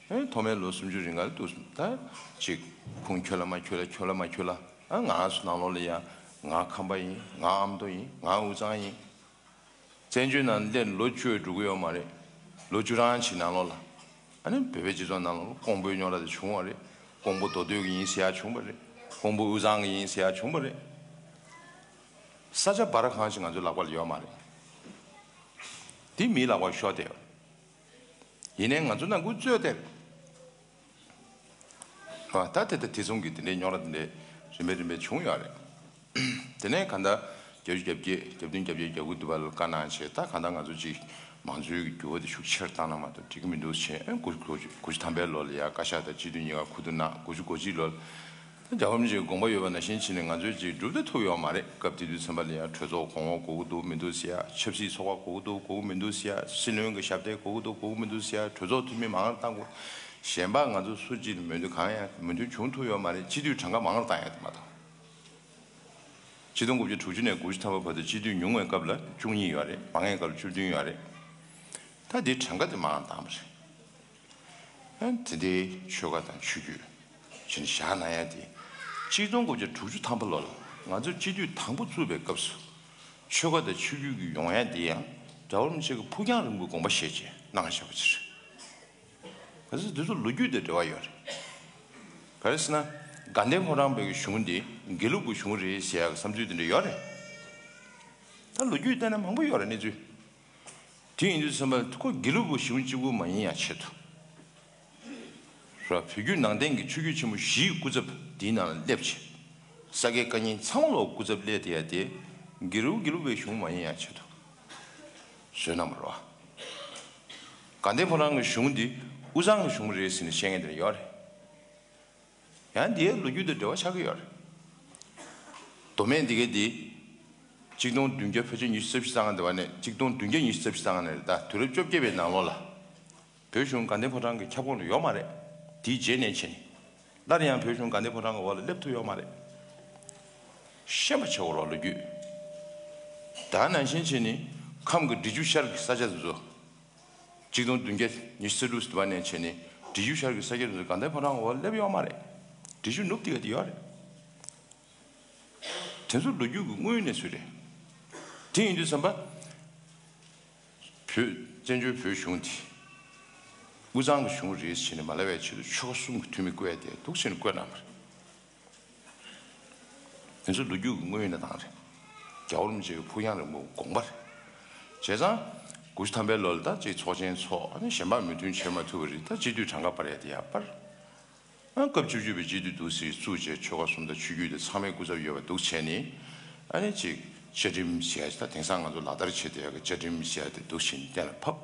ཨེ་ཐོག་མའི་ལོ་སུམ་ཅུ་རིང་ག་ལ་འདུག་ད་ཅིག་ཁུངས་འཁྱོལ་ལ་མ་འཁྱོལ་ལ་འཁྱོལ་ལ་མ་འཁྱོལ་ལ་ཨ་ང་རང་ཚོ་ནང་ལོགས་ལ་ཡ་ང་ཁམས་པ་ཡིན། ང་ཨ་མདོ་ཡིན། ང་དབུས་གཙང་ཡིན། བཙན་བྱོལ་ནང་སླེབས་ལོ་བཅུ་འགྲོ་གི་ཡོད་མ་རེད། ལོ་བཅུ་གྲངས་ཅིག་ནང་ལོགས་ལ། ཨ་ནི་བོད་པའི་སྤྱི་ཚོགས་ནང་ལོགས་ལ་ཀོང་པོའི་རྙོག་དྲ་དེ་བྱུང་བ་རེད། ཀོང་པོ་མདོ་སྟོད་ཀྱི་ཡིན་ཟེར་ཡག་བྱུང་བ་རེད། ཀོང་པོ་དབུས་གཙང་གི་ཡིན་ཟེར་ཡག་བྱུང་བ་རེད། ས་ཆ་འབའ་ར་གང་ཞིག་ང་ཚོའི་ལག་པ་ལ་ཡོད་མ་རེད། འདི་མིའི་ལག་པར་ཤོར་བསྡད་ཡོད། ཡིན་ནའི་ང་ཚོ་ནང་ཁུལ་རྩོད་བསྡད་རེད། ཨ་ད་དེ་ད་དེ་མཚུངས་ཀྱི་དེ་འདྲའི་རྙོག་དྲ་དེ་འདྲའི་རིམ་པས་རིམ་པས་བྱུང་ཡོད་རེད། དེ་ནས་གང་ལྟར་བརྒྱད་ཅུ་གྱ་བརྒྱད་གྱ་བདུན་གྱ་བརྒྱད་གྱ་དགུ་དུ་བར་ལ་བཀའ་གནང་བྱས། ད་གང་ལྟར་ང་ཚོ་ཅིག་མང་གཙོའི་གི་འགྱུར་བ་དེ་ཤུགས་ཆེར་བཏང་ན་མ་གཏོགས་འགྲིག་གི་མི་འདུག་བྱས། ཨ་དགུ་དགུ་དགུ་བཅུ་ཐམ་པའི་ལོ་ལ་ཡ་བཀའ་ཤག་དང་སྤྱི་འཐུས་གཉིས་ཀ་ཁུ་བསྡུ་གནང་། དགུ་བཅུ་གོ་གཅིག་ལོ་ལ་ད་རྒྱལ་བ་རིན་པོ་ཆེའི་དགོངས་པ་ཡོད་པ་ནང་བཞིན་བྱས་ནས་ང་ཚོས་ཅིག་སྒྲུབ་ད་ཐུབ་ཡོད་མ་རེད། སྐབས་དེ་དུས་ཚན་པ་ལ་ཡ་གྲོས་ཚོགས་གོང་འོག་དགོས་ཀྱི་འདུག་མི་འདུག་ཟེར་ཡ། ཆབ་སྲིད་ཚོགས་པ་དགོས་ཀྱི་འདུག་དགོས་ཀྱི་མི་འདུག་ཟེར་ཡ། སྲིད་བློན་གྱི་ཞབས་སྟེགས་དགོས་ཀྱི་འདུག་དགོས་ཀྱི་མི་འདུག་ཟེར་ཡ། གྲོས་ཚོགས་འཐུས་མི་མང་རུ་བཏང་དགོས། གཞན་པ་ང་ཚོ་སུ་གཅིག་ལ་མོས་མཐུན་གང་ཡང་མོས་མཐུན་བྱུང་ཐུབ་ཡོད་མ་རེད། སྤྱི་འཐུས་གྲངས་ཀ་མང་རུ་བཏང་ཡ་དེ་མ་གཏོགས། ཆིག་སྟོང་དགུ་བརྒྱ་དྲུག་ཅུ་ནས་དགུ་བཅུ་ཐམ་པ་བར་དུ་སྤྱི་འཐུས་ཉུང་བའི་སྐབས་ལ་བཅུ་གཉིས་ཡོད་རེད། མང་བའི་སྐབས་ལ་བཅུ་བདུན་ཡོད་རེད། ད་འདི་གྲངས་ཀ་དེ་མང་རུ་བཏང་བ་རེད། ཨ་དེ་འདྲའི་ཆོལ་ཁ་དང་ཆོས་བརྒྱུད་ཅིག་བཞག་གནང་ཡ་དེ། ཆིག་སྟོང་དགུ་བརྒྱ་དྲུག་ཅུ་ཐམ་པ་ལོ་ལ་ང་ཚོ་སྤྱི་འཐུས་དང་པོ་བཙུགས་པའི་སྐབས་སུ་ཆོལ་ཁ་དང་ཆོས་བརྒྱུད་ཀྱི་ཡོང་ཡ་དེ་ཡང་རྒྱལ་བ་རིན་པོ་ཆེ་གི་ཕུགས་རྒྱང་རིང་པོའི་དགོངས་པ་བཞེས་བྱས་གནང་བཞག་པ་ཅིག་རེད། གལ་སྲིད་དེ་ཚོ་ལོ་རྒྱུས་དང་འབྲེལ་བ་ཡོད་རེད། ག་རེ་ཟེར་ན། དགའ་ལྡན་ཕོ་བྲང་པའི་གི་གཞུང་འདི་དགེ་ལུགས་ཀྱི་གཞུང་རེད་ཟེར་ཡག་གི་བསམ་ཚུལ་དེ་འདྲ་ཡོད་རེད། ད་ལོ་རྒྱུས་བལྟས་ན་མང་པོ་ཡོད་རེད་གནས་ཚུལ། དེ་ཡིན་དུས་ཙམ་པ་ཁོ་དགེ་ལུགས་ཀྱི་གཞུང་གཅིག་པུ་མ་ཡིན་ཡག་ཆེད་དུ། ར་བོད་བརྒྱུད་ནང་བསྟན་གྱི་ཆོས་བརྒྱུད་ཆེན་མོ་བཞིའི་སྐུ་ཚབ་འདིའི་ནང་ལ་སླེབས་བྱས། ས་དགེ་བཀའ་རྙིང་ཚང་མ་ལོག་སྐུ་ཚབ་སླེབས་བསྡད་ཡ་དེ། དགེ་ལུགས་དགེ་ལུགས་པའི་གཞུང་མ་ཡིན་ཡག་ཆེད་དུ་བཟོས་གནང་བ་རེད་བ། དགའ་ལྡན་ཕོ་བྲང་གི་གཞུང་འདི་དབུས་གཙང་གི་གཞུང་རེད་ཟེར་ནས་བཤད་མཁན་དེ་འདྲ་ཡོད་རེད། ཡང་འདིའི་ལོ་རྒྱུས་དང་འབྲེལ་བ་ཆགས་ཀྱི་ཡོད་རེད། མདོ་སྨད་འདི་གའི་འདི། གཅིག་སྟོང་བདུན་བརྒྱ་ཕལ་ཆེར་ཉི་ཤུ་རྩ་བཞི་ཙམ་དེ་བ་ནས་གཅིག་སྟོང་བདུན་བརྒྱ་ཉི་ཤུ་རྩ་བཞི་ཙམ་ནས་རེད། ད་དུས་རབས་བཅོ་བརྒྱད་པའི་ནང་ལོགས་ལ། བོད་གཞུང་དགའ་ལྡན་ཕོ་བྲང་གི་ཁྱབ་ཁོངས་ལ་ཡོད་མ་རེད། དེའི་རྗེས་ནས་བྱས་ནས། སླར་ཡང་བོད་གཞུང་དགའ་ལྡན་ཕོ་བྲང་གི་འོག་ལ་སླེབས་ཐུབ་ཡོད་མ་རེད། ཤེས་པ་བྱེད་དགོས་རེད་ལོ་རྒྱུས། ད་ནང་བཞིན་བྱས་ནས་ཁམས་ཀྱི་འབྲི་ཆུ་ཤར་གྱི་ས་ཆ་དེ་ཚོ། གཅིག་སྟོང་བདུན་བརྒྱ་ཉི་ཤུ་རྩ་དྲུག་ཙམ་དེ་བ་ནས་བྱས་ནས་འབྲི་ཆུ་ཤར་གྱི་ས་ཆ་དེ་ཚོ་དགའ་ལྡན་ཕོ་བྲང་གི་འོག་ལ་སླེབས་ཡོད་མ་རེད། འབྲི་ཆུ་ནུབ་དེ་ག་དེ་ཡོད་རེད། དེ་ཚོ་ལོ་རྒྱུས་ཀྱི་དངོས་ཡོད་གནས་ཚུལ་རེད། དེ་ཡིན་དུས་ཙམ་པ། བོད་བཙན་བྱོལ་བོད་གཞུང་དེ། དབུས་གཙང་གི་གཞུང་རེད་ཟེར་ནས་མ་ལབ་པའི་ཆེད་དུ་ཆོལ་ཁ་གསུམ་གྱི་འཐུས་མི་བསྐོས་ཏེ་འདུག་ཟེར་ནས་བསྐོས་གནང་བ་རེད། དེ་ཚོ་ལོ་རྒྱུས་ཀྱི་དངོས་ཡོད་གནས་སྟངས་རེད། རྒྱལ་བ་རིན་པོ་ཆེ་གི་ཕུགས་རྒྱང་རིང་པོའི་དགོངས་པ་རེད། བྱས་ཙང་། དགུ་བཅུ་ཐམ་པའི་ལོ་ལ་ད་ཅིག་ཚོགས་ཆེན་ཚོགས། ཨ་ནི་གཞན་པ་མོས་མཐུན་བྱེད་མ་ཐུབ་པ་རེད། ད་སྤྱི་འཐུས་གྲངས་ཀ་སྤར་ཡ་དེ་ཡར་སྤར། ཨ་སྐབས་བཅུ་གཅིག་པའི་སྤྱི་འཐུས་འདུག་སེ་བཙུགས་བྱས་ཆོལ་ཁ་གསུམ་དང་ཆོས་བརྒྱུད་དེ་ཚང་མའི་སྐུ་ཚབ་ཡོད་པ་འདུག་བྱས་ནས། ཨ་ནི་ཅིག་བཅའ་ཁྲིམས་ཟེར་ཡ་ཅིག་ད་དེང་སང་ང་ཚོ་ལག་བསྟར་བྱེད་བསྡད་ཡ་གི་བཅའ་ཁྲིམས་ཟེར་ཡ་དེ་འདུག་བྱས་ནས་གཏན་ལ་ཕབ།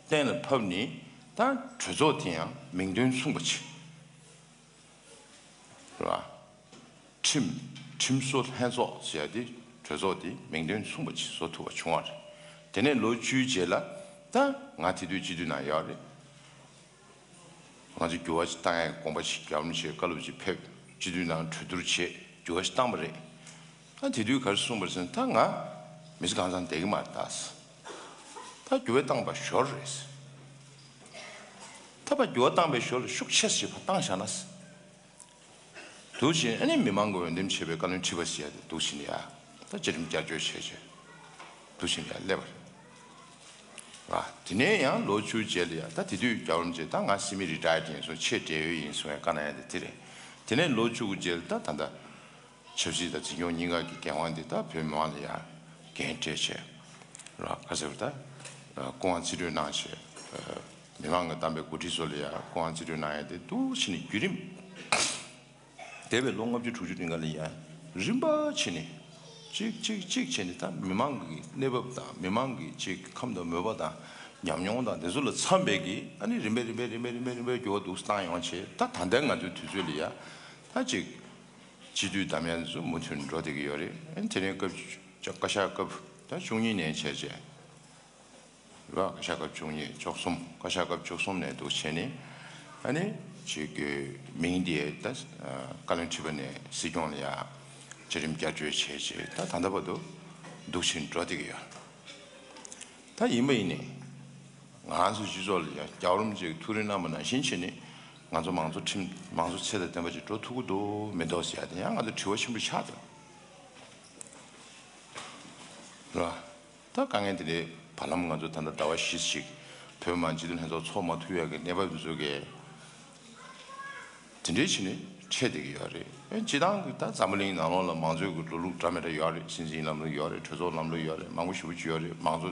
གཏན་ལ་ཕབ་ནས་ད་གྲོས་ཚོགས་དེ་ཡང་མིང་དོན་མཚུངས་པ་ཅིག་རེད་བ། ཁྲིམས། ཁྲིམས་བཟོ་ལྷན་ཚོགས་ཟེར་ཡ་དེ་གྲོས་ཚོགས་དེ་མིང་དོན་མཚུངས་པ་ཅིག་བཟོ་ཐུབ་པ་བྱུང་བ་རེད། དེ་ནས་ལོ་བཅུའི་རྗེས་ལ་ད་ང་དེ་དུས་སྤྱི་འཐུས་ནང་ཡོད་རེད། ང་ཚོས་འགྱུར་བ་ཞིག་བཏང་ཡའི་དགོངས་པ་ཞིག་རྒྱལ་བ་རིན་པོ་ཆེའི་བཀའ་སློབ་ཅིག་ཕེབས། སྤྱི་འཐུས་ནང་གྲོས་བསྡུར་བྱས་འགྱུར་བ་ཞིག་བཏང་པ་རེད། ཨ་དེ་དུས་ག་རེ་གསུངས་པ་རེད་ཟེར་ན། ད་ང་མི་ཚེ་གང་ཚང་བསྡད་ཀྱི་མ་རེད་ད། ད་འགྱུར་བ་བཏང་པ་ཞོར་རེད། ད་ཕར་འགྱུར་བ་བཏང་པའི་ཞོར་ལ་ཤུགས་ཆེ་ཞིག་ཕར་བཏང་བཞག་ན། འདུག་བྱས་ཨ་ནི་མི་མང་གི་འོས་འདེམས་བྱས་པའི་བཀའ་བློན་ཁྲི་པ་ཟེར་ཡ་དེ་འདུག་བྱས་ནས་ཡ། ད་བཅའ་ཁྲིམས་བསྐྱར་བཅོས་བྱས་བྱས། འདུག་བྱས་ནས་ཡ་སླེབས་པ་རེད། ཨ་དེ་ནས་ཡང་ལོ་བཅུ་རྗེས་ལ་ཡ། ད་དེ་དུས་རྒྱལ་བ་རིན་པོ་ཆེ་ད་ང་སེ་མི་རི་ཊ་ཡར་ཡིན་གསུངས། ཆེས་བགྲེས་ཡོལ་ཡིན་གསུངས་ཡ་བཀའ་གནང་ཡ་དེ་དེ་རེད། དེ་ནས་ལོ་བཅུ་དགུ་རྗེས་ལ་ད་ད་ལྟ་ཆབ་སྲིད་དང་འཛིན་སྐྱོང་གཉིས་ཀ་གི་འགན་དབང་དེ་ད་བོད་མི་མང་ལ་ཡ་འགན་སྤྲད་བྱས། ར་ཁ་ཟེར་བ་ད་སྐུ་དབང་རྩིས་སྤྲོད་གནང་བྱས། མི་མང་གིས་བདམས་པའི་འགོ་ཁྲིད་ཚོ་ལ་ཡ་སྐུ་དབང་རྩིས་སྤྲོད་གནང་ཡ་དེ་འདུག་བྱས་ནས་བརྒྱུད་རིམ། འདས་པའི་ལོ་ལྔ་བཅུ་དྲུག་ཅུ་རིང་ག་ལ་ཡ་རིམ་པ་བྱས་ནས་གཅིག་གཅིག་གཅིག་བྱས་ནས། ད་མི་མང་གི་གནས་བབ་དང་མི་མང་གི་གཅིག་ཁམས་དང་མོས་པ་དང་ཉམས་མྱོང་དང་དེ་ཚོ་ལ་འཚམ་པའི་གི་ཨ་ནི་རིམ་པས་རིམ་པས་རིམ་པས་རིམ་པས་རིམ་པས་འགྱུར་བ་འདུག་བཏང་ཡོང་བྱས། ད་ད་ལྟའི་ང་ཚོའི་དུས་ཚོད་ལ་ཡ་ད་གཅིག་སྤྱི་འཐུས་འདེམས་ཡ་དེ་ཚོ་མུ་མཐུད་འགྲོ་བསྡད་ཀྱི་ཡོད་རེད། ཨ་ནི་དེ་རིང་སྐབས་བཀའ་ཤག་སྐབས་ད་བཅུ་གཉིས་ནས་བྱས་བྱས། རེད་བ། བཀའ་ཤག་སྐབས་བཅུ་གཉིས། བཅུ་གསུམ། བཀའ་ཤག་སྐབས་བཅུ་གསུམ་ནས་འདུག་བྱས་ནས། ཨ་ནི་ཅིག་གི་མིང་འདི་ད་བཀའ་བློན་ཁྲི་པ་ནས་སྲིད་སྐྱོང་ལ་ཡ་བཅའ་ཁྲིམས་བསྐྱར་བཅོས་བྱས་བྱས། ད་ད་ལྟ་བར་དུ་འདུག་བྱས་འགྲོ་བསྡད་ཀྱི་ཡོད། ད་ཡིན་པ་ཡིན་ནའི་ང་ཚོ་སྤྱི་ཚོགས་ལ་ཡ་རྒྱལ་བ་རིན་པོ་ཆེས་ཐུགས་རེ་གནང་བ་ནང་བཞིན་བྱས་ནས་ང་ཚོ་མང་གཙོ་ཁྲིམས་མང་གཙོ་ཚད་དང་ལྡན་པ་ཅིག་འགྲོ་ཐུབ་ཀྱི་འདུག་མི་འདུག་ཟེར་ཡ་དེ་ཡང་ང་ཚོ་དྲི་བ་ཆེན་པོ་ཆགས་འདུག་རེད་བ། ད་དཀའ་ངལ་དེ་འདྲའི་བར་ལམ་ང་ཚོ་ད་ལྟ་ཟླ་བ་བཞི་ཞིག་བོད་མི་མང་སྤྱི་འཐུས་ལྷན་ཚོགས་ཚོགས་མ་ཐུབ་ཡག་གི་གནས་བབ་འདི་ཚོ་གས་དེ་འདྲའི་བྱས་ནས་འཕྲད་བསྡད་ཀྱི་ཡོད་རེད། ཨེ་སྤྱི་བཏང་གི་ད་འཛམ་བུ་གླིང་ནང་ལོགས་ལ་མང་གཙོའི་གི་འགྲོ་ལུགས་འདྲ་མི་འདྲ་ཡོད་རེད། སྲིད་འཛིན་ལམ་ལུགས་ཡོད་རེད། གྲོས་ཚོགས་ལམ་ལུགས་ཡོད་རེད། མང་པོ་ཞེ་པོ་ཅིག་ཡོད་རེད། མང་གཙོ་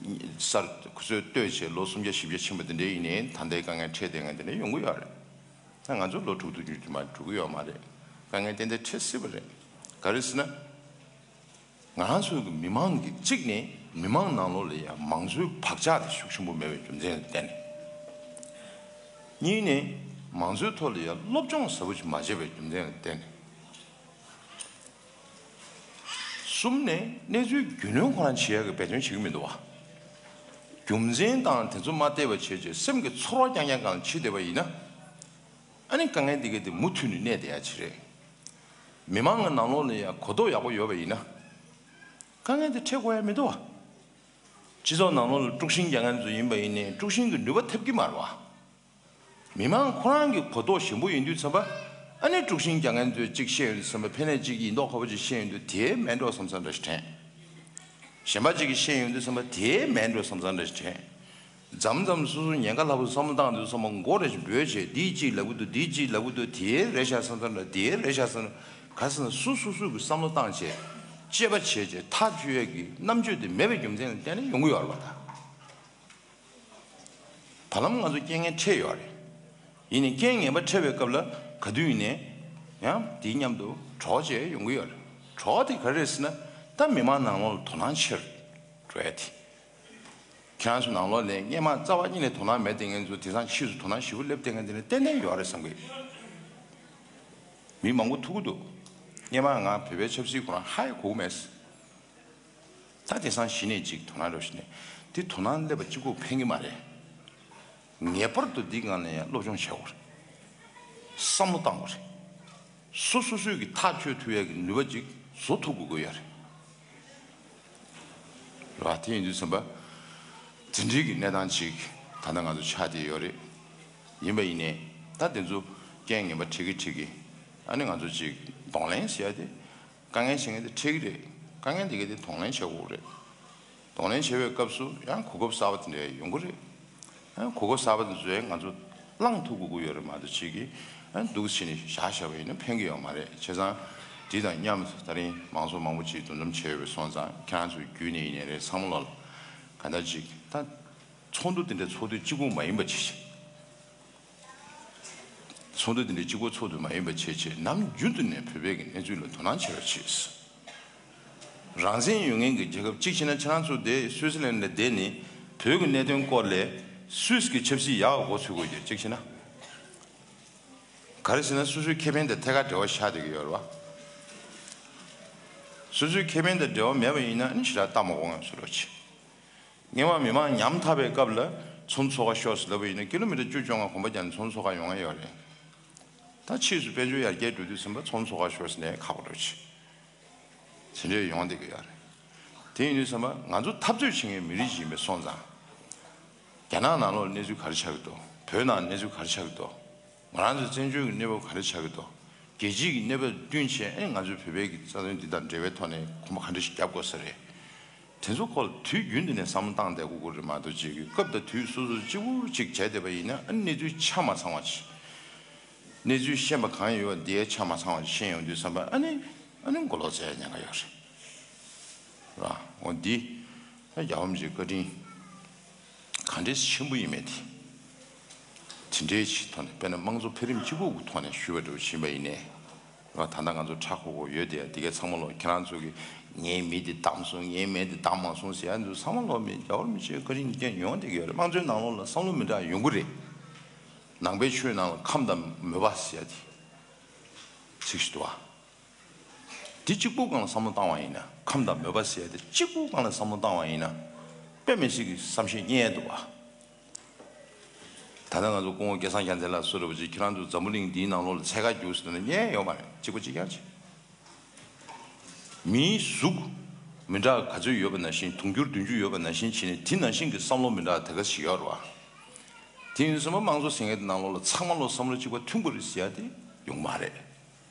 གསར་ཁོ་ཚོས་བཏོད་བྱས་ལོ་སུམ་བརྒྱ་བཞི་བརྒྱ་ཕྱིན་པ་དེ་འདྲ་ཡིན་ནའི་ད་ལྟའི་དཀའ་ངལ་འཕྲད་བསྡད་མཁན་དེ་འདྲ་ཡོང་གི་ཡོད་རེད། ད་ང་ཚོ་ལོ་དྲུག་ཅུ་དུ་མ་འགྲོ་གི་ཡོད་མ་རེད། དཀའ་ངལ་ཏན་ཏན་འཕྲད་སྲིད་པ་རེད། ག་རེ་ཟེར་ན། ང་རང་ཚོའི་གི་མི་མང་གི་གཅིག་ནས་མི་མང་ནང་ལོགས་ལ་ཡང་མང་གཙོའི་བག་ཆགས་དེ་ཤུགས་ཆེན་པོ་མེད་པའི་རྒྱུ་མཚན་ལ་བརྟེན་ནས། གཉིས་ནས་མང་གཙོའི་ཐོག་ལ་ཡང་སློབ་སྦྱོང་ཟབ་པོ་ཞིག་མ་བྱས་པའི་རྒྱུ་མཚན་ལ་བརྟེན་ནས། གསུམ་ནས་གནས་ཚུལ་རྒྱུས་ལོན་ཁོ་རང་བྱེད་ཡག་གི་འབད་བརྩོན་བྱེད་ཀྱི་མི་འདུག་བ། རྒྱུ་མཚན་དང་དེ་ཚོ་མ་བལྟས་པ་བྱས་བྱས་སེམས་ཀྱི་ཚོར་བ་རྐྱང་རྐྱང་སྒང་ལ་འཁྱེར་བསྡད་པ་ཡིན་ན། ཨ་ནི་དཀའ་ངལ་འདི་ག་དེ་མུ་མཐུད་ནས་གནས་བསྡད་ཡ་ཅིག་རེད། མི་མང་གི་ནང་ལོགས་ལ་ཡང་གོ་རྟོགས་ཡག་པོ་ཡོད་པ་ཡིན་ན། དཀའ་ངལ་དེ་འཕྲད་དགོས་ཡ་མི་འདུག་བ། སྤྱི་ཚོགས་ནང་ལོགས་ལ་དཀྲུག་ཤིང་རྒྱག་མཁན་ཚོ་ཡིན་པ་ཡིན་ནའི་དཀྲུག་ཤིང་གི་ནུས་པ་ཐེབས་ཀྱི་མ་རེད་བ། མི་མང་ཁོ་རང་གི་གོ་རྟོགས་ཞན་པོ་ཡིན་དུས་ཙམ་པ། ཨ་ནི་དཀྲུག་ཤིང་རྒྱག་མཁན་ཚོས་གཅིག་བཤད་ཡོང་དུས་ཙམ་པ། ཕན་ནས་གཅིག་ཡིན་མདོག་ཁ་པོ་ཅིག་བཤད་ཡོང་དུས་དེའི་མེད་འགྲོ་བསམ་བསམ་འདྲ་ཞིག་དྲན། གཞན་པ་གཅིག་གིས་བཤད་ཡོང་དུས་ཙམ་པ་དེའི་མེད་འགྲོ་བསམ་བསམ་འདྲ་ཞིག་དྲན། མཚམས་མཚམས་སོ་སོ་ཉེན་ཁ་ལྷག་པོ་བསམ་བློ་བཏང་དུས་ཙམ་པ་མགོ་རེ་ཞིག་འབོད་བྱས། འདིས་གཅིག་ལབ་ཀྱི་འདུག་འདིས་གཅིག་ལབ་ཀྱི་འདུག་དེའི་རེད་ཤག་བསམ་བསམ་འདྲ། དེའི་རེད་ཤག་བསམ། ག་ཟེར་ན་སོ་སོ་སོ་གི་བསམ་བློ་བཏང་བྱས། དཔྱད་པ་བྱས་བྱས་ཐག་གཅོད་ཡས་ཀྱི་རྣམ་དཔྱོད་དེ་མེད་པའི་རྒྱུ་མཚན་ལ་བརྟེན་ནས་ཡོང་གི་ཡོད་རེད་པ། ད་བར་ལམ་ང་ཚོ་རྐྱེན་ངན་འཕྲད་ཡོད་རེད། ཡིན་ནའི་རྐྱེན་ངན་པ་འཕྲད་པའི་སྐབས་ལ་ག་དུས་ཡིན་ནའི་ཡང་དེའི་མཉམ་དུ་གྲོགས་བྱས་ཡོང་གི་ཡོད་རེད། གྲོགས་དེ་ག་རེ་རེད་ཟེར་ན། ད་མི་མང་ནང་ལོགས་ལ་དོ་སྣང་ཆེར་འགྲོ་ཡ་དེ། ཁྱེད་རང་ཚོ་ནང་ལོགས་ནས་སྔས་མ་རྩ་བ་ཉིད་ནས་དོ་སྣང་མེད་བསྡད་མཁན་ཚོ་དེང་སང་ཕྱིས་སུ་དོ་སྣང་ཞེ་པོ་སླེབས་བསྡད་མཁན་དེ་ནི་ཏན་ཏན་ཡོད་རེད་བསམ་གི། མི་མང་པོ་ཐུག་གི་འདུག་སྔས་མ་ང་བོད་པའི་ཆབ་སྲིད་ཁོ་རང་ཧ་ཡང་གོ་གི་མེད། ད་དེང་སང་གཞི་ནས་ཅིག་དོ་སྣང་རོགས་ཞུ་ནས། དེ་དོ་སྣང་སླེབས་པ་གཅིག་པོ་ཕན་གི་མ་རེད། ངེས་པར་དུ་འདི་སྒང་ལ་ཡང་སློབ་སྦྱོང་བྱེད་དགོས་རེད། བསམ་བློ་བཏང་དགོས་རེད། སོ་སོ་སོས་ཀྱི་ཐག་གཅོད་ཐུབ་ཡག་གི་ནུས་པ་ཅིག་བཟོ་ཐུབ་དགོས་ཀྱི་ཡོད་རེད། རེད་བ། དེ་ཡིན་དུས་ཙམ་པ། དེ་འདྲའི་གི་གནས་སྟངས་ཅིག་ད་ལྟ་ང་ཚོ་ཆགས་བསྡད་ཡོད་རེད། ཡིན་པ་ཡིན་ནའི་ད་དེ་ཚོ་རྐྱེན་ངན་པ་འཕྲད་ཀྱི་འཕྲད་ཀྱི། ཨ་ནི་ང་ཚོ་ཅིག་གདོང་ལེན་ཟེར་ཡ་དེ། དཀའ་ངལ་ཆེ་ངན་དེ་འཕྲད་ཀྱི་རེད། དཀའ་ངལ་དེ་ག་དེ་གདོང་ལེན་བྱེད་དགོས་རེད། གདོང་ལེན་བྱེད་པའི་སྐབས་སུ་ཡང་གོ་སྐབས་གསར་པ་དེ་འདྲ་ཡོང་གི་རེད། ཡང་གོ་སྐབས་གསར་པ་དེ་ཚོ་ཡང་ང་ཚོ་བླང་ཐུབ་དགོས་ཀྱི་ཡོད་རེད་མ་གཏོགས། ཅིག་གིས་ཡང་འདུག་བྱས་ནས་བཞག་བཞག་པ་ཡིན་ན་ཕན་གྱི་ཡོད་མ་རེད། བྱས་ཙང་དེ་དང་མཉམ་དུ་ད་རིང་མང་ཚོགས་མང་པོ་ཅིག་འདུ་འཛོམས་བྱས་ཡོད་པ་སོང་ཙང་། ཁྱེད་རང་ཚོའི་བརྒྱུད་ནས་ཡིན་ནའི་རེད། ཚང་མ་ལ་གང་ལྟར་ཅིག་ད་ཚོགས་འདུ་དེ་འདྲ་ཚོགས་དུས་གཅིག་པུ་མ་ཡིན་པ་བྱས། ཚོགས་འདུ་དེ་འདྲའི་གཅིག་པོ་ཚོགས་དུས་མ་ཡིན་པ་བྱས་བྱས། ནམ་རྒྱུན་དུ་ནས་བོད་པའི་གི་གནས་ཚུལ་ལ་དོ་སྣང་བྱེད་རོགས་བྱེད། རང་བཙན་ཡོད་མཁན་གྱི་རྒྱལ་ཁབ་གཅིག་བྱས་ན། ཁྱེད་རང་ཚོ་དེ་སུད་སི་ལན་ལ་བསྡད་ནས་བོད་ཀྱི་གནད་དོན་སྐོར་ལ་སུད་སི་གི་ཆབ་སྲིད་ཡག་ག་མགོ་ཚོད་དགོས་ཀྱི་གཅིག་བྱས་ན། ག་རེ་ཟེར་ན་སོ་སོའི་ཁེ་ཕན་དང་ཐད་ཀར་འབྲེལ་བ་ཆགས་བསྡད་ཀྱི་ཡོད་རེད་བ། སོ་སོའི་ཁེ་ཕན་དང་འབྲེལ་བ་མེད་པ་ཡིན་ན་ཨ་ནི་ཞེ་དྲག་ལྟ་མ་དགོས་ངས་ཟེར་རོགས་བྱེད། སྔོན་མ་མི་མང་ཉམ་ཐག་པའི་སྐབས་ལ་ཚོགས་འདུ་ཚོགས་ཁ་ཤོག་ཟེར་ལབ་པ་ཡིན་ན་ཀི་ལོ་མི་ཊར་བཅུ་བཅོ་ལྔ་གོམ་པ་རྒྱག་ནས་ཚོགས་འདུ་ཚོགས་ཁ་ཡོང་ཡ་ཡོད་རེད། ད་ཕྱིས་སུ་དཔལ་འབྱོར་ཡར་རྒྱས་འགྲོ་དུས་ཙམ་པ་ཚོགས་འདུ་ཚོགས་ཁ་ཤོག་ཟེར་ནས་ཁག་པོ་འགྲོ་ཆེ། དེ་འདྲས་ཡོང་བསྡད་ཀྱི་ཡོད་རེད། དེ་ཡིན་དུས་ཙམ་པ་ང་ཚོ་འཐབ་རྩོད་བྱེད་མཁན་མི་རིགས་ཤིག་ཡིན་པ་སོང་ཙང་། རྒྱ་ནག་ནང་ལོགས་གནས་ཚུལ་ག་རེ་ཆགས་ཀྱི་འདུག་བོད་ནང་གནས་ཚུལ་ག་རེ་ཆགས་ཀྱི་འདུག་ང་རང་ཚོའི་བཙན་བྱོལ་གྱི་གནས་བབ་ག་རེ་ཆགས་ཀྱི་འདུག་རྒྱལ་སྤྱིའི་གི་གནས་བབ་བསྟུན་བྱས། ཨེ་ང་ཚོའི་བོད་པའི་གི་རྩ་དོན་འདི་དང་འབྲེལ་བའི་ཐོག་ནས་གོམ་པ་ག་འདྲ་ཞིག་རྒྱབ་དགོས་ས་རེད། དེ་ཚོ་སྐོར་ལ་དུས་རྒྱུན་དུ་ནས་བསམ་བློ་བཏང་བསྡད་དགོས་ཀྱི་རེད་མ་གཏོགས། ཅིག་གི་སྐབས་དང་དུས་སོ་སོར་གཅིག་པུ་ཅིག་བྱས་བསྡད་པ་ཡིན་ན། ཨ་ནི་གནས་ཚུལ་ཆ་མ་ཚང་བ་ཅིག་གནས་ཚུལ་ཤེས་པ་གང་ཡོད་པ་དེ་ཆ་མ་ཚང་བ་ཅིག་ཤེས་ཡོང་དུས་ཙམ་པ། ཨ་ནི་ཨ་ནི་མགོ་ལོག་ཟེར་ཉེན་ཁ་ཡོད་རེད། ར། འོ་འདི་ད་རྒྱལ་བ་རིན་པོ་ཆེའི་བཀའ་དྲིན་ག་འདྲས་ཆེན་པོ་ཡིན་མེད་དེ། དེ་འདྲའི་ཅིག་ཐོག་ནས། དཔེར་ན་དམངས་གཙོ་འཕེལ་རིམ་གཅིག་པུ་གི་ཐོག་ནས་ཞུས་པ་འདྲ་བོ་ཞིག་ཡིན་པ་ཡིན་ནའི། ད་ལྟ་ང་ཚོ་ཁྲ་ཁོ་ཁོ་ཡོད་དེ་དེ་གའི་ཚང་མ་ལོ་ཁྱེད་རང་ཚོ་གི་ངའི་མི་དེ་བདམས་སོང་ངའི་མི་དེ་བདམས་མ་སོང་ཟེར་ཡ་འདུག་ཚང་མ་ལོ་མི་རྒྱ་བོར་མི་ཆོས་བཀའ་དྲིན་རྒྱ་ཡོང་དེ་གི་ཡོད་རེད། དམངས་གཙོའི་ནང་ལོགས་ལ་བསམ་བློ་མི་འདྲ་ཡོང་གི་རེད། ནང་པའི་ཆོས་ནང་ལ་ཁམས་དང་མོས་པ་ཟེར་ཡ་དེ་ཚིག་ཞིག་འདུག་ཨ། དེ་གཅིག་པུ་སྒང་ལ་བསམ་བློ་བཏང་བ་ཡིན་ན་ཁམས་དང་མོས་པ་ཟེར་ཡ་དེ་གཅིག་པུ་སྒང་ལ་བསམ་བློ་བཏང་བ་ཡིན་ན་དཔེ་མི་སྲིད་ཀྱི་བསམ་ཤེས་རྙེད་འདུག་བ། ད་ལྟ་ང་ཚོ་སྐུ་ངོ་སྐལ་བཟང་རྒྱལ་མཚན་ལགས་སུ་རེད་པ་ཅིག་ཁྱེད་རང་ཚོ་འཛམ་བུ་གླིང་འདིའི་ནང་ལོགས་ལ་འཚོལ་ག་རྒྱུགས་ཟེར་ན་རྙེད་ཡོད་མ་རེད། གཅིག་པ་གཅིག་རྐྱང་བྱས། མིའི་གཟུགས་མི་འདྲ་ག་ཚོད་ཡོད་པ་ནང་བཞིན་དུང་ཕྱུར་བདུན་ཅུ་ཡོད་པ་ནང་བཞིན་བྱས་ནས་དེ་ནང་བཞིན་གྱི་བསམ་བློ་མི་འདྲ་དེ་ག་ཞིག་ཡོད་རེད་བ། དེ་ཡིན་ཙང་དམངས་གཙོ་ཟེར་མཁན་དེ་ནང་ལོགས་ལ་ཚང་མ་ལོ་བསམ་བློ་གཅིག་པ་མཐུན་པ་རེད་ཟེར་ཡ་དེ་ཡོང་མ་རེད།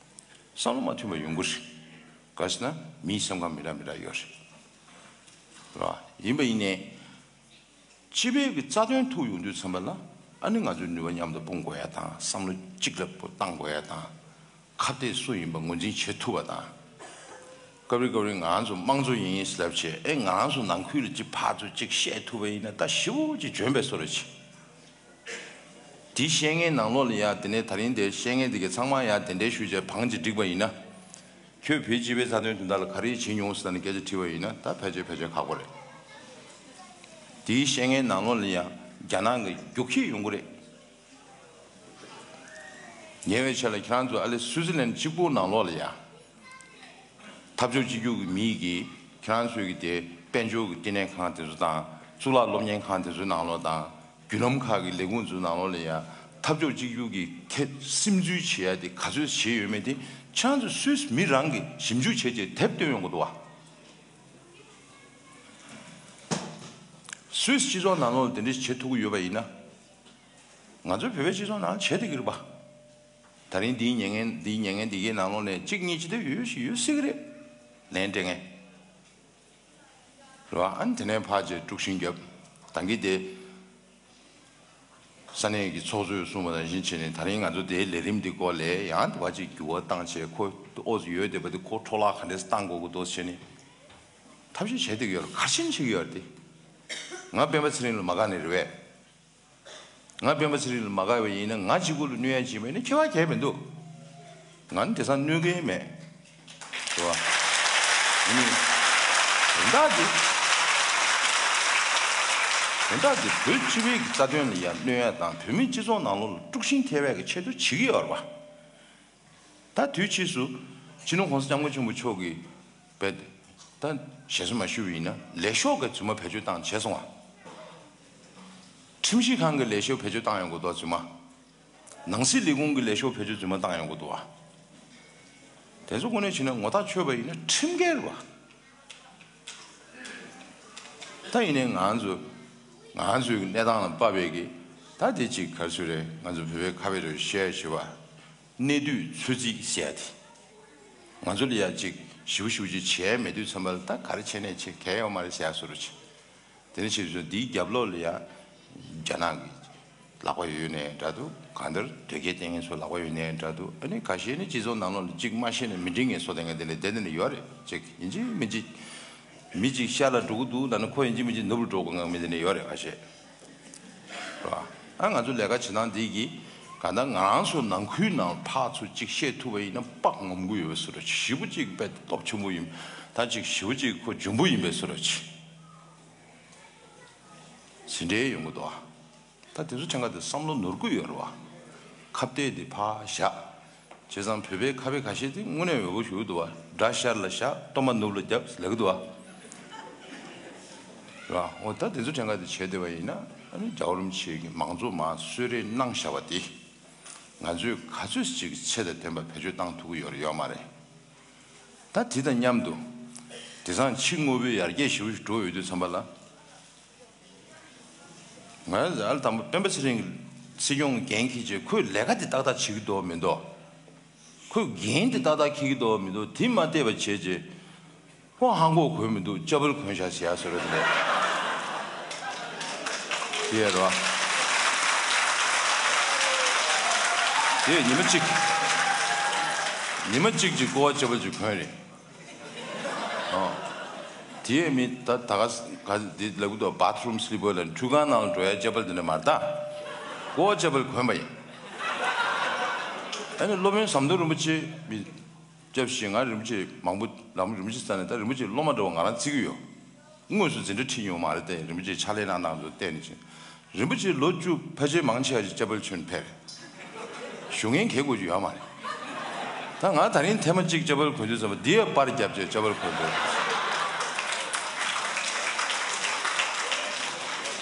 བསམ་བློ་མ་མཐུན་པ་ཡོང་གི་རེད། ག་ཟེར་ན་མིའི་སེམས་ཁམས་མི་འདྲ་མི་འདྲ་ཡོད་རེད། རེད་བ། ཡིན་པ་ཡིན་ནའི། སྤྱི་པའི་གི་རྩ་དོན་ཐུག་ཡོང་དུས་ཙམ་པ་ལ་ཨ་ནི་ང་ཚོས་ནུས་པ་མཉམ་དུ་སྤུངས་དགོས་ཡ་དང་བསམ་བློ་གཅིག་ལ་བཏང་དགོས་ཡ་དང་། ཁ་གཏད་སུ་ཡིན་པ་ངོས་འཛིན་བྱེད་ཐུབ་པ་དང་། སྐབས་རེ་སྐབས་རེ་ང་ཚོ་དམངས་གཙོ་ཡིན་ལབ་བྱས་ཨེ་ང་རང་ཚོ་ནང་ཁུལ་ལ་གཅིག་ཕར་ཚུར་གཅིག་བཤད་ཐུབ་པ་ཡིན་ན་ད་ཞེ་པོ་ཅིག་འཇོན་པའི་བཟོ་འདྲ་ཅིག་དེ་བཤད་མཁན་ནང་ལོགས་ལ་ཡ་དེ་ནས་ད་རིང་དེ་བཤད་མཁན་དེ་གས་ཚང་མ་ཡ་དེ་འདྲའི་ཞུས་བྱས་བང་ཅིག་བསྒྲིགས་པ་ཡིན་ན། ཁྱོད་བོད་སྤྱི་པའི་རྩ་དོན་དོན་དག་ལ་ག་རེ་བྱེད་མྱོང་ཟེར་ནས་སྐད་ཆ་དྲིས་པ་ཡིན་ན་ད་ཕལ་ཆེར་ཕལ་ཆེར་ཁག་པོ་རེད། དེའི་བཤད་མཁན་ནང་ལོགས་ལ་ཡང་རྒྱ་ནག་གི་རྒྱུག་ཁྱི་ཡོང་གི་རེད། ཉེ་བའི་ཆར་ལ་ཁྱེད་རང་ཚོ་ཨ་ལེ་སུའི་ཙི་ལན་གཅིག་པུ་ནང་ལོགས་ལ་ཡང་འཐབ་ཕྱོགས་གཅིག་གྱུར་གྱི་མིས་ཀྱིས་ཁྱེད་རང་ཚོའི་གི་དེ་དཔལ་འབྱོར་གྱི་བསྟི་གནས་ཁང་དེ་ཚོ་དང་གཙུག་ལག་སློབ་གཉེར་ཁང་དེ་ཚོའི་ནང་ལོགས་དང་། བརྒྱུད་ལམ་ཁག་གི་ལས་ཁུངས་ཚོའི་ནང་ལོགས་ལ་ཡང་འཐབ་ཕྱོགས་གཅིག་གྱུར་གྱི་ཐད་སིམ་འཛུལ་བྱེད་ཡ་དེ་ག་ཚོད་བྱས་ཡོད་མེད་དེ་ཁྱེད་རང་ཚོ་སུད་སི་མི་རང་གིས་ཞིབ་འཇུག་བྱས་རྗེས་དེབ་བཏོན་ཡོང་གི་འདུག་བ། སུད་སི་སྤྱི་ཚོགས་ནང་ལོགས་ལ་དེ་འདྲ་བྱེད་ཐུབ་ཀྱི་ཡོད་པ་ཡིན་ན། ང་ཚོའི་བོད་པའི་སྤྱི་ཚོགས་ནང་བྱེད་བསྡད་ཀྱི་རེད་པ། ད་རིང་འདིའི་ཉན་མཁན་འདིའི་ཉན་མཁན་འདི་གའི་ནང་ལོགས་ནས་གཅིག་གཉིས་ཅི་ལྟར་ཡོད་ཞིག་ཡོད་སྲིད་ཀྱི་རེད། ལན་སྤྲད་མཁན། རེད་བ། ཨ་ནི་དེ་ནས་ཕར་ཅིག་དཀྲུག་ཤིང་བརྒྱབ། ད་གིན་དེ། ས་གནས་ཀྱི་ཚོགས་གཙོས་གསུངས་པ་ནང་བཞིན་བྱས་ནས་ད་རིང་ང་ཚོ་དེའི་ལས་རིམ་འདི་སྐོར་ལ་ཡང་དེ་བ་ཅིག་འགྱུར་བ་བཏང་བྱས་ཁོ་ཨོ་ཙི་ཡོད་བསྡད་པ་དེ་ཁོ་འཕྲོ་བརླག་ག་འདྲས་བཏང་དགོས་ཀྱི་འདུག་བྱས་ནས་ཐབས་ཤེས་བྱས་བསྡད་ཀྱི་ཡོད་རེད། ག་རེ་བྱས་ནས་བྱེད་ཀྱི་ཡོད་རེད་དེ། ང་སྤེན་པ་ཚེ་རིང་ལ་མ་དགའ་ནི་རེད་པས། ང་སྤེན་པ་ཚེ་རིང་ལ་མ་དགའ་བ་ཡིན་ན་ང་གཅིག་པུ་ལ་གནོད་ཡ་བྱེད་མེད་ན་ཁྱད་པར་གང་ཡང་མི་འདུག་ང་ནི་དེང་སང་གནོད་མཁན་མེད། རེད་བ། ཡིན་ནི། དོན་དག་འདི། དོན་དག་འདི་བོད་སྤྱི་པའི་གི་རྩ་དོན་ལ་ཡང་གནོད་ཡ་དང་བོད་མིའི་སྤྱི་ཚོགས་ནང་ལོགས་ལ་དཀྲུག་ཤིང་ཐེབས་ཡ་གི་ཆེད་དུ་བྱེད་ཀྱི་ཡོད་རེད་བ། ད་དུས་ཕྱིས་སུ་སྤྱི་ནོར་༸གོང་ས་༸སྐྱབས་མགོན་ཆེན་པོ་མཆོག་གིས་བེད་ད་ཞལ་གསོ་མ་ཞུས་པ་ཡིན་ན་ལས་ཤོག་གི་རྫུན་མ་བེད་སྤྱོད་བཏང་བྱས་སོང་བ། ཁྲིམས་ཞིབ་ཁང་གི་ལས་ཤོག་བེད་སྤྱོད་བཏང་ཡོང་གི་འདུག་རྫུན་མ། ནང་སྲིད་ལས་ཁུངས་ཀྱི་ལས་ཤོག་བེད་སྤྱོད་རྫུན་མ་བཏང་ཡོང་གི་འདུག་བ། དེ་ཚོ་དངོས་གནས་བྱས་ན་ངོ་ཐག་ཆོད་པ་ཡིན་ན་ཁྲིམས་འགལ་རེད་བ། ད་ཡིན་ནའི་ང་ཚོ་ང་ཚོའི་གནས་སྟངས་ལ་དཔག་པའི་གི་ད་དེ་གཅིག་ག་རེ་ཟེར་རེད། ང་ཚོ་བོད་པའི་ཁ་བའི་རོལ་བཤད་ཞུ་བ། གནས་དུས་ཚོད་རྩིས་ཟེར་ཡ་དེ། ང་ཚོ་ལ་ཡ་གཅིག་ཞིབ་ཞིབ་ཅིག་བྱས་མེད་དུས་ཙམ་པ་ལ་ད་ག་རེ་བྱས་ནས་བྱེད་གལ་ཡོད་མ་རེད་ཟེར་ཡ་བཟོ་འདྲ་ཅིག་དེ་ནས་ཕྱིས་སུ་འདིའི་རྒྱབ་ལོགས་ལ་ཡ་རྒྱ་ནག་གི་ལག་པ་ཡོད་ནའི་འདྲ་འདུག་གང་ལྟར་དོལ་རྒྱལ་བསྟེན་མཁན་ཚོའི་ལག་པ་ཡོད་ནའི་འདྲ་འདུག་ཨ་ནི་ཁ་ཤས་ནི་སྤྱི་ཚོགས་ནང་ལོགས་ལ་གཅིག་མ་ཤེས་ནས་མི་འགྲིག་ངེས་བཟོ་བསྡད་མཁན་དེ་འདྲ་དེ་འདྲ་ནི་ཡོད་རེད། གཅིག་ཡིན་གཅིག་མིན་གཅིག་མི་གཅིག་ཤར་ལ་འགྲོ་གི་འདུག་ལབ་ན་ཁོ་ཡིན་གཅིག་མིན་གཅིག་ནུབ་ལ་འགྲོ་དགོས་མཁན་མི་དེ་འདྲ་ཡོད་རེད་ཁ་ཤས། རེད་བ། ཨ་ང་ཚོ་ལས་ཀ་བྱེད་སྟངས་འདི་གིས་གང་ལྟར་ང་རང་ཚོ་ནང་ཁུལ་ནང་ཕར་ཚུར་གཅིག་བཤད་ཐུབ་པ་ཡིན་ན་དཔག་ངོམ་གི་ཡོད་པའི་བཟོ་འདྲ་ཅིག་ཞེ་པོ་གཅིག་དཔེ་སྟོབས་ཆེན་པོ་ཡིན། ད་གཅིག་ཞེ་པོ་གཅིག་ཁོ་འཇོན་པོ་ཡིན་པའི་བཟོ་འདྲ་ཅིག་དེ་འདྲའི་ཡོང་གི་འདུག་ཨ། ད་དེ་ཚོ་ཕྲན་ཁ་དེ་བསམ་བློ་ནོར་གི་ཡོད་རེད་བ། ཁ་གཏད་དེ་ཕར་བཞག་བྱས་ཙང་བོད་པའི་ཁ་བའི་ཁ་ཤས་དེ་དངོས་གནས་འོས་པོ་ཞུ་གི་འདུག་བ། དགྲ་ཤར་ལ་བཞག་གཏོར་མ་ནུབ་ལ་རྒྱབ་ལབ་གི་འདུག་བ། རེད་བ། འོ་ད་དེ་ཚོ་ཕྲན་ཁ་དེ་བྱས་བསྡད་པ་ཡིན་ན་ཨ་ནི་རྒྱལ་བ་རིན་པོ་ཆེ་གི་མང་གཙོ་མར་གསོལ་རས་གནང་བཞག་པ་དེ་ང་ཚོས་ག་ཚོད་ཅིག་ཚད་དང་ལྡན་པ་བེད་སྤྱོད་བཏང་ཐུབ་ཀྱི་ཡོད་རེད་ཡོད་མ་རེད། ད་དེ་དང་མཉམ་དུ་དེང་སང་ཕྱི་དངོས་པོའི་ཡར་རྒྱས་ཞེ་པོ་ཞིག་འགྲོ་ཡོད་དུས་ཙམ་པ་ལ། ང་ཨ་ལ་དང་པོ་སྤེན་པ་ཚེ་རིང་སྲིད་སྐྱོང་འགན་འཁྱེར་རྗེས་ཁོས་ལས་ཀ་དེ་ཏག་ཏག་བྱེད་ཀྱི་འདུག་མི་འདུག་ཁོས་འགན་དེ་ཏག་ཏག་འཁྱེར་གྱི་འདུག་མི་འདུག་དེ་མ་བལྟས་པ་བྱས་རྗེས་ཁོ་ཧང་གོ་གོན་མི་འདུག་ཅ་བལ་གོན་བཞག་ཟེར་ཡ་བཟོ་འདྲ་དེ་འདྲ། དེ་ཡ་རོ། དེ་ཉི་མ་གཅིག་ཉི་མ་གཅིག་ཅིག་ཀོ་བ་ཅ་བལ་ཅིག་གོན་རེད། ཨོ། དེའི་མི་ད་ད་ག་ག་འདི་ལབ་གི་འདུག་བྷ་ཐི་རུམ་སི་ལི་པར་ལ་ཁྲུས་ཁང་ནང་ལ་འགྲོ་ཡ་ཅ་བལ་དེ་འདྲ་མ་རེད་ད། ཀོ་བ་ཅ་བལ་གོན་པ་ཡིན། ཨ་ནི་སློབ་དཔོན་ཟམ་གདོང་རིན་པོ་ཆེ་མི་ སྐྱབས་ཞེས་ང་རིན་པོ་ཆེ་མང་པོ་ལམ་རིན་པོ་ཆེ་ས་ནས་ད་རིན་པོ་ཆེ་སློབ་མ་འདྲ་བོ་ང་རང་བརྩི་གི་ཡོད། དངོས་སུ་འཛིན་གྲྭ་ཁྲིད་མྱོང་མ་རེད་དེ་རིན་པོ་ཆེ་ཕྱག་ལས་གནང་སྟངས་ཚོ་བལྟས་ནས་ཕྱིན། རིན་པོ་ཆེ་ལོ་བཅུ་ཕལ་ཆེར་མང་ཆེ་བ་ཞིག་ཅ་པལ་གྱོན་ཕེབས་རེད། ཞུ་མཁན་གལ་དགོས་ཀྱི་ཡོད་མ་རེད། ད་ང་ད་རིང་ཐེངས་མ་གཅིག་ཅ་པལ་གོན་དུས་ཙམ་པ་འདི་ཡ་པར་རྒྱབ་བྱས་ཅ་པལ་གོན་འདུག་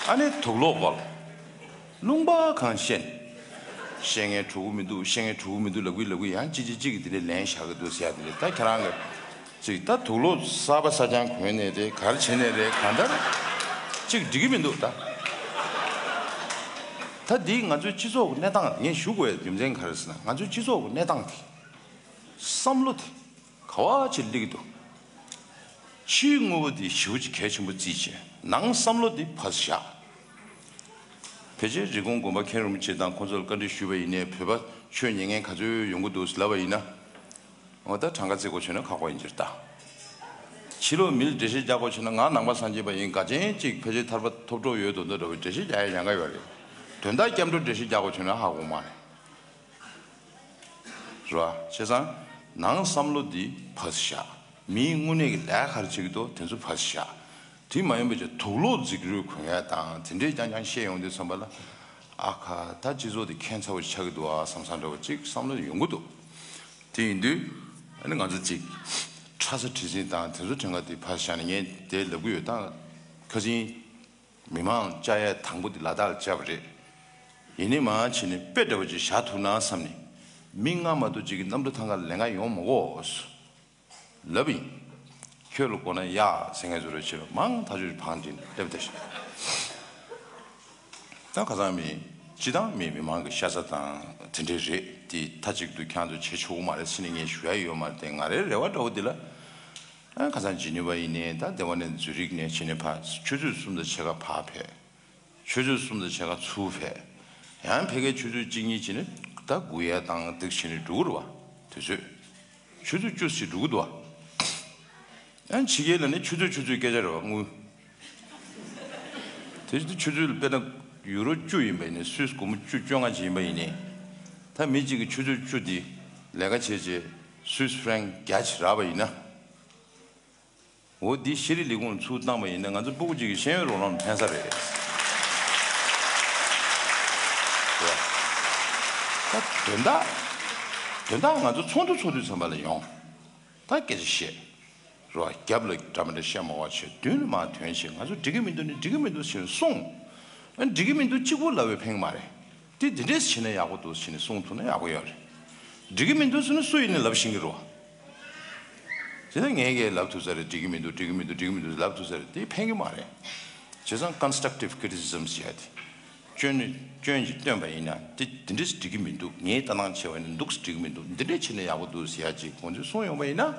ཨ་ནི་དུག་ལོག་སྐོར། ལུང་པ་གང་བཤད། བཤད་མཁན་གྲུ་གུ་མི་འདུག་བཤད་མཁན་གྲུ་གུ་མི་འདུག་ལབ་གི་ལབ་གི་ཡང་གཅིག་གཅིག་གཅིག་གིས་དེ་འདྲའི་ལན་བཞག་གི་འདུག་ཟེར་ཡ་དེ་འདྲ་ད་ཁྱེད་རང་གི་ཅིག་ད་དུག་ལོག་གསར་པ་གསར་རྐྱང་གོན་ནས་རེད་ག་རེ་བྱས་ནས་རེད་གང་ལྟར་ཅིག་འགྲིག་གི་མི་འདུག་ད། ད་འདི་ང་ཚོའི་སྤྱི་ཚོགས་ཀྱི་གནས་སྟངས་ངས་ཞུ་དགོས་ཡ་རྒྱུ་མཚན་ག་རེ་ཟེར་ན་ང་ཚོའི་སྤྱི་ཚོགས་ཀྱི་གནས་སྟངས་དེ་བསམ་བློ་དེ། ག་བ་ཅིག་སླེབས་ཀྱི་འདུག་ཕྱིའི་དངོས་པོ་འདི་ཞེ་པོ་ཅིག་གལ་ཆེན་པོ་བརྩིས་བྱས་ནང་བསམ་བློ་འདི་ཕར་བཞག་ཕལ་ཆེར་རི་ཀོན་དགོན་པ་མཁན་རིན་པོ་ཆེ་དང་ཁོང་ཚོ་ལ་བཀའ་འདྲི་ཞུས་པ་ཡིན་ནའི་བོད་པ་ཆོས་ཉན་མཁན་ག་ཚོད་ཡོང་གི་འདུག་ལབ་པ་ཡིན་ན། འོ་ད་གྲངས་ཀ་བརྩི་དགོས་བྱུང་ན་ཁག་པོ་ཡིན་གྱི་རེད་ད། ཕྱི་ལོགས་མི་ལ་འགྲེལ་བཤད་རྒྱག་དགོས་བྱུང་ན་ང་ནང་པ་སངས་རྒྱས་པ་ཡིན་དགའ་ཆེན་གཅིག་ཕལ་ཆེར་ཐར་པ་ཐོབ་གྲོགས་ཡོད་དོ་འདོད་འགྲོ་བའི་འགྲེལ་བཤད་རྒྱག་ཡ་ཡང་ག་ཡོད་རེད། དོན་དག་སྐྱབས་འགྲོ་འགྲེལ་བཤད་རྒྱག་དགོས་བྱུང་ན་ཧ་གོ་མ་རེད། རེད་བ། བྱས་ཙང་ནང་བསམ་བློ་འདི་ཕར་བཞག་མིའི་དངོས་གནས་ཀྱི་ལས་ག་རེ་བྱེད་ཀྱི་འདུག་དེ་ཚོ་ཕར་བཞག་དེ་མ་ཡིན་པ་ཅིག་དུག་ལོག་འཛིགས་རུས་གོན་ཡ་དང་དེ་འདྲས་རྐྱང་རྐྱང་བཤད་ཡོང་དུས་ཙམ་པ་ལ་ཨ་ཁ་ད་སྤྱི་ཚོགས་འདི་ཁྱད་མཚར་བོ་ཆགས་ཀྱི་འདུག་ཨ་བསམ་བསམ་འདྲ་བོ་ཅིག་བསམ་བློ་ཡོང་གི་འདུག་དེ་ཡིན་དུས་ཨ་ནི་ང་ཚོ་ཅིག་ཁྲ་ས་བྲིས་ཟིན་དང་དེ་ཚོ་དྲན་ག་དེ་ཕར་བཞག་ནས་ངས་དེ་ལབ་གི་ཡོད་ད་ཁ་སང་། མི་མང་བཅའ་ཡས་དང་པོ་དེ་ལ་དྭགས་ལ་བཅར་བ་རེད། ཡིན་ནའི་མ་བྱས་ནས་དཔེ་འདྲ་བོ་ཅིག་བཞག་ཐུབ་ན་བསམ་ནས། མི་ལྔ་མ་གཏོགས་ཅིག་གིས་གནམ་གྲུ་ཐང་ག་ལ་ལེན་ག་ཡོང་མ་དགོས། ལབ་ཡིན། ཁྱོད་ལ་དགོས་ན་ཡག་ཟེར་མཁན་ཚོ་རེ་བྱེད་རོགས་མང་ཐག་ཆོད་ཕང་དྲིན་སླེབས་ད་ཤི། ད་ཁ་སང་མི། སྤྱི་བཏང་མི་མི་མང་གི་ཤ་ཚ་དང་དེ་འདྲས་རེད་དེ་མཐའ་གཅིག་ཏུ་ཁྱང་ཚོ་བྱེད་ཆོག་གི་མ་རེད་ཟེར་ནས་ངས་ཞུ་ཡ་ཡོད་མ་རེད་དེ་ང་རའི་རེ་བ་འདྲ་བོ་འདི་ལ། ཨ་ཁ་སང་ཇི་ནི་ཝ་ཡིན་ནའི་ད་དེ་བ་ནས་ཛུ་རིག་ནས་ཕྱིན་ནས་ཕར་ཆུ་ཚོད་གསུམ་དང་ཕྱེད་ཀ་ཕར་ཕེབས། ཆུ་ཚོད་གསུམ་དང་ཕྱེད་ཀ་ཚུར་ཕེབས། ཡང་ཕ་གིར་ཆུ་ཚོད་གཅིག་གཉིས་ཕྱིན་ནས་ད་སྒུག་ཡས་དང་འདུག་ཕྱིན་ནས་འགྲོ་གི་རེད་བ། དུས་ཚོད། ཆུ་ཚོད་བཅུ་ཞིག་འགྲོ་གི་འདུག་བ། ཡང་ཕྱི་རྒྱལ་ལ་ནི་ཆུ་ཚོད་ཆུ་ཚོད་སྐད་ཆ་རེད་བ་དངུལ། དེ་བཞིན་དུ་ཆུ་ཚོད་དཔེར་ན་ཡུ་རོ་བཅུ་ཡིན་པ་ཡིན་ནའི་སུད་སི་སྒོར་མོ་བཅུ་བཅོ་ལྔ་ཅིག་ཡིན་པ་ཡིན་ནའི། ད་མི་གཅིག་གིས་ཆུ་ཚོད་བཅུ་འདི་ལས་ཀ་བྱས་རྗེས་སུད་སི་ཧྥ་རན་བརྒྱ་ཅིག་རག་པ་ཡིན་ན། འོ་འདི་ཤེས་རིག་ལས་ཁུངས་ཚུར་བཏང་པ་ཡིན་ན་ང་ཚོ་སྤུ་གུ་གཅིག་གི་ཤེས་ཡོན་རོགས་རམ་ཕན་ས་རེད། ད་དོན་དག་དོན་དག་ང་ཚོ་ཚོགས་འདུ་ཚོགས་དུས་ཙམ་པ་ལ་ཡོང་། ད་སྐད་ཆ་བཤད། རོ་རྒྱབ་ལ་འདྲ་མི་འདྲ་བཤད་མ་དགོས་བྱས་མདུན་ལ་མར་ཐོན་བྱས་ང་ཚོ་འགྲིག་གི་མི་འདུག་ནི་འགྲིག་གི་མི་འདུག་ཟེར་ནས་གསུངས། ཨ་འགྲིག་གི་མི་འདུག་གཅིག་པོ་ལབ་པས་ཕན་གི་མ་རེད། དེ་འདི་འདྲས་བྱས་ན་ཡག་པོ་འདུག་ཟེར་ནས་གསུངས་ཐུབ་ན་ཡག་པོ་ཡོད་རེད། འགྲིག་གི་མི་འདུག་ཟེར་ན་སུ་ཡིན་ནའི་ལབ་ཤེས་ཀྱི་རེད་བ། དེ་ནས་ངས་ཀྱིས་ལབ་ཐུབ་ས་རེད། འགྲིག་གི་མི་འདུག་འགྲིག་གི་མི་འདུག་འགྲིག་གི་མི་འདུག་ལབ་ཐུབ་ས་རེད། དེ་ཕན་གྱི་མ་རེད། བྱས་ཙང་constructive criticism ཟེར་ཡ་དེ། སྐྱོན་ནི་སྐྱོན་ཅིག་བཏོན་པ་ཡིན་ན་དེ་དེ་འདྲས་འགྲིག་གི་མི་འདུག་ངས་ལྟ་སྟངས་བྱས་པ་ཡིན་ན་འདུག་འགྲིག་གི་མི་འདུག་འདི་འདྲས་བྱས་ན་ཡག་པོ་འདུག་ཟེར་ཡ་ཅིག་ཁོང་ཚོས་གསུངས་ཡོང་པ་ཡིན་ན།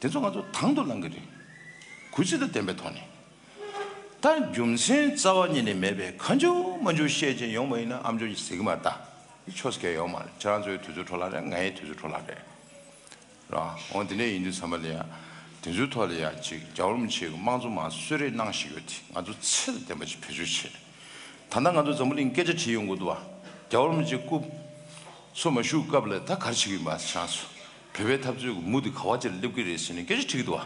དེ་ཚོ་ང་ཚོ་དང་དུ་བླང་གི་རེད། གུས་བརྩི་དང་ལྡན་པའི་ཐོག་ནས། ད་རྒྱུ་མཚན་རྩ་བ་ཉིད་ནས་མེད་པའི་ཁ་མཆུ་མ་མཆུ་བཤད་ཀྱིན་ཡོང་བ་ཡིན་ན་ཨ་མཆོག་ཟེར་གི་མ་རེད་ད། འདི་ཆོས་སྐལ་ཡོད་མ་རེད། ཁྱེད་རང་ཚོའི་དུས་ཚོད་འཕྲོ་བརླག་རེད། ངའི་དུས་ཚོད་འཕྲོ་བརླག་རེད། ར། འོ་དེ་འདྲ་ཡིན་དུས་ཙམ་པ་ལ་ཡ། དེ་ཚོའི་ཐོག་ལ་ཡ་ཅིག་རྒྱལ་བ་རིན་པོ་ཆེ་གི་དམངས་གཙོ་མར་གསོལ་རས་གནང་བཞིན་ཡོད་དེ་ང་ཚོ་ཚད་དང་ལྡན་པ་ཅིག་བེད་སྤྱོད་བྱེད། ད་ལྟ་ང་ཚོ་འཛམ་བུ་གླིང་སྐད་ཆ་དྲིས་ཡོང་གི་འདུག་བ། རྒྱལ་བ་རིན་པོ་ཆེ་སྐུ་འཚོ་མ་བཞུགས་སྐབས་ལ་ད་ག་རེ་བྱེད་ཀྱི་ཡིན་པ་ཆ་ཚོ། བོད་པའི་འཐབ་རྩོད་ཀྱི་མུ་དེ་ག་བ་ཅིག་ལ་སླེབས་ཀྱི་རེད་ཟེར་ནས་སྐད་ཆ་དྲིས་ཀྱི་འདུག་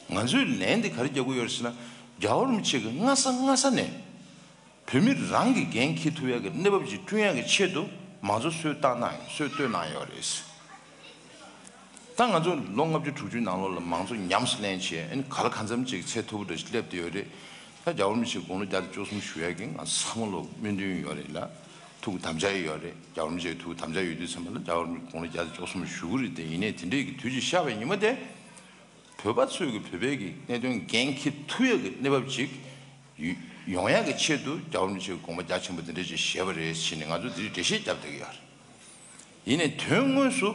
བ། ང་ཚོས་ལན་འདི་ག་རེ་རྒྱག་དགོས་ཡོད་ཟེར་ན། རྒྱལ་བ་རིན་པོ་ཆེ་གིས་སྔ་ས་སྔ་ས་ནས་བོད་མི་རང་གི་འགན་འཁྱེར་ཐུབ་ཡག་གི་གནས་བབ་ཅིག་བསྐྲུན་ཡག་གི་ཆེད་དུ་མང་གཙོ་སྲོལ་བཏང་གནང་ཡོད། སྲོལ་གཏོད་གནང་ཡོད་རེད། ད་ང་ཚོ་ལོ་ལྔ་བཅུ་དྲུག་ཅུའི་ནང་ལོགས་ལ་མང་གཙོ་ཉམས་སུ་ལེན་བྱས་ཨ་ནི་ག་ལ་གང་འཚམ་ཅིག་ཚད་མཐོ་པོ་འདྲ་ཞིག་སླེབས་བསྡད་ཡོད་རེད། ད་རྒྱལ་བ་རིན་པོ་ཆེ་དགུང་ལོ་བརྒྱ་དང་བཅུ་གསུམ་བཞུགས་ཡག་གི་ང་ཚོ་ཚང་མ་ལོ་སྨོན་འདུན་ཡོད་རེད་ལ། ཐུགས་དམ་བཅའ་ཡོད་རེད། རྒྱལ་བ་རིན་པོ་ཆེའི་ཐུགས་དམ་བཅའ་ཡོད་དུས་ཙམ་པ་ལ་རྒྱལ་བ་རིན་པོ་ཆེ་དགུང་ལོ་བརྒྱ་དང་བཅུ་གསུམ་བཞུགས་ཀྱི་རེད་དེ། ཡིན་ནའི་དེ་འདྲའི་གི་དུས་ཅིག་ཤར་བའི་ཉི་མ་དེ། བོད་པ་ཚོས་ཀྱི་བོད་པའི་གི་གནད་དོན་འགན་འཁྱེར་ཐུབ་ཡག་གི་གནས་བབ་ཅིག་ཡོ་ཡོང་ཡག་གི་ཆེད་དུ་རྒྱལ་བ་རིན་པོ་ཆེའི་དགོངས་པ་རྒྱ་ཆེན་པོ་འདི་འདྲ་ཅིག་བཞེས་པ་རེད་ཟེར་ནས་ང་ཚོ་འདི་འགྲེལ་བཤད་བརྒྱབ་བསྡད་ཀྱི་ཡོད་རེད། ཡིན་ནའི་དོན་དངོས་སུ་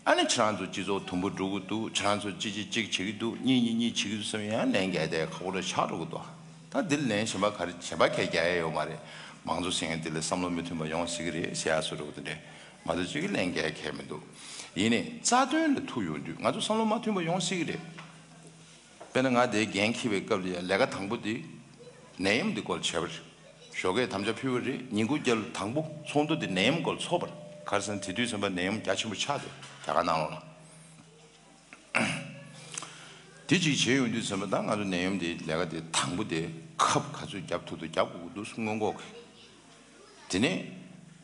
ཨ་ནི་ཁྱེད་རང་ཚོ་སྤྱི་ཚོགས་དུམ་བུ་འགྲོ་གི་འདུག་ཁྱེད་རང་ཚོ་གཅིག་གཅིག་གཅིག་བྱེད་ཀྱི་འདུག་གཉིས་གཉིས་གཉིས་བྱེད་ཀྱི་འདུག་བསམ་ཡང་ལན་རྒྱག་བསྡད་ཁག་པོ་འདྲ་ཆགས་འགྲོ་གི་འདུག་ད་འདིར་ལན་གཞན་པ་ག་རེ་གཞན་པ་གས་རྒྱག་ཡ་ཡོད་མ་རེད། མང་གཙོ་ཟེར་མཁན་དེ་ལ་བསམ་བློ་མི་མཐུན་པ་ཡོང་སྲིད་ཀྱི་རེད་ཟེར་ཡ་བཟོ་འདྲ་བོ་དེ་འདྲས་མ་གཏོགས་ཅིག་གི་ལན་རྒྱག་ཡ་གས་མི་འདུག་ཡིན་ནའི་རྩ་དོན་ལ་ཐུག་ཡོང་དུས་ང་ཚོ་བསམ་བློ་མ་མཐུན་པ་ཡོང་སྲིད་ཀྱི་རེད། དཔེར་ན་ང་དེའི་འགན་འཁྱེར་བའི་སྐབས་ལ་ཡང་ལས་ཀ་དང་པོ་དེ་ནད་ཡམས་འདི་སྐོར་བྱས་པ་རེད། ཞོགས་ཀས་དམ་བཅའ་ཕུལ་བ་རེད། ཉིན་གུང་རྒྱབ་ལ་དང་པོ་ཚོགས་འདུ་དེ་ནད་ཡམས་སྐོར་ཚོགས་པ་རེད། ག་རེ་ཟེར་ན་དེ་དུས་ཙམ་པ་ནད་ཡམས་རྒྱ་ཆེན་པོ་ཆགས་འདུག་རྒྱ་གར་ནང་ལོགས་ལ། དེ་གཅིག་བྱས་ཡོང་དུས་ཙམ་པ་ད་ང་ཚོ་ནད་ཡམས་དེ་ལས་ཀ་དེ་དང་པོ་དེ་ཁབ་ག་ཚོད་བརྒྱབ་ཐུབ་ཐུབ་བརྒྱབ་དགོས་ཀྱི་འདུག་སྔོན་འགོག་གི། དེ་ནས་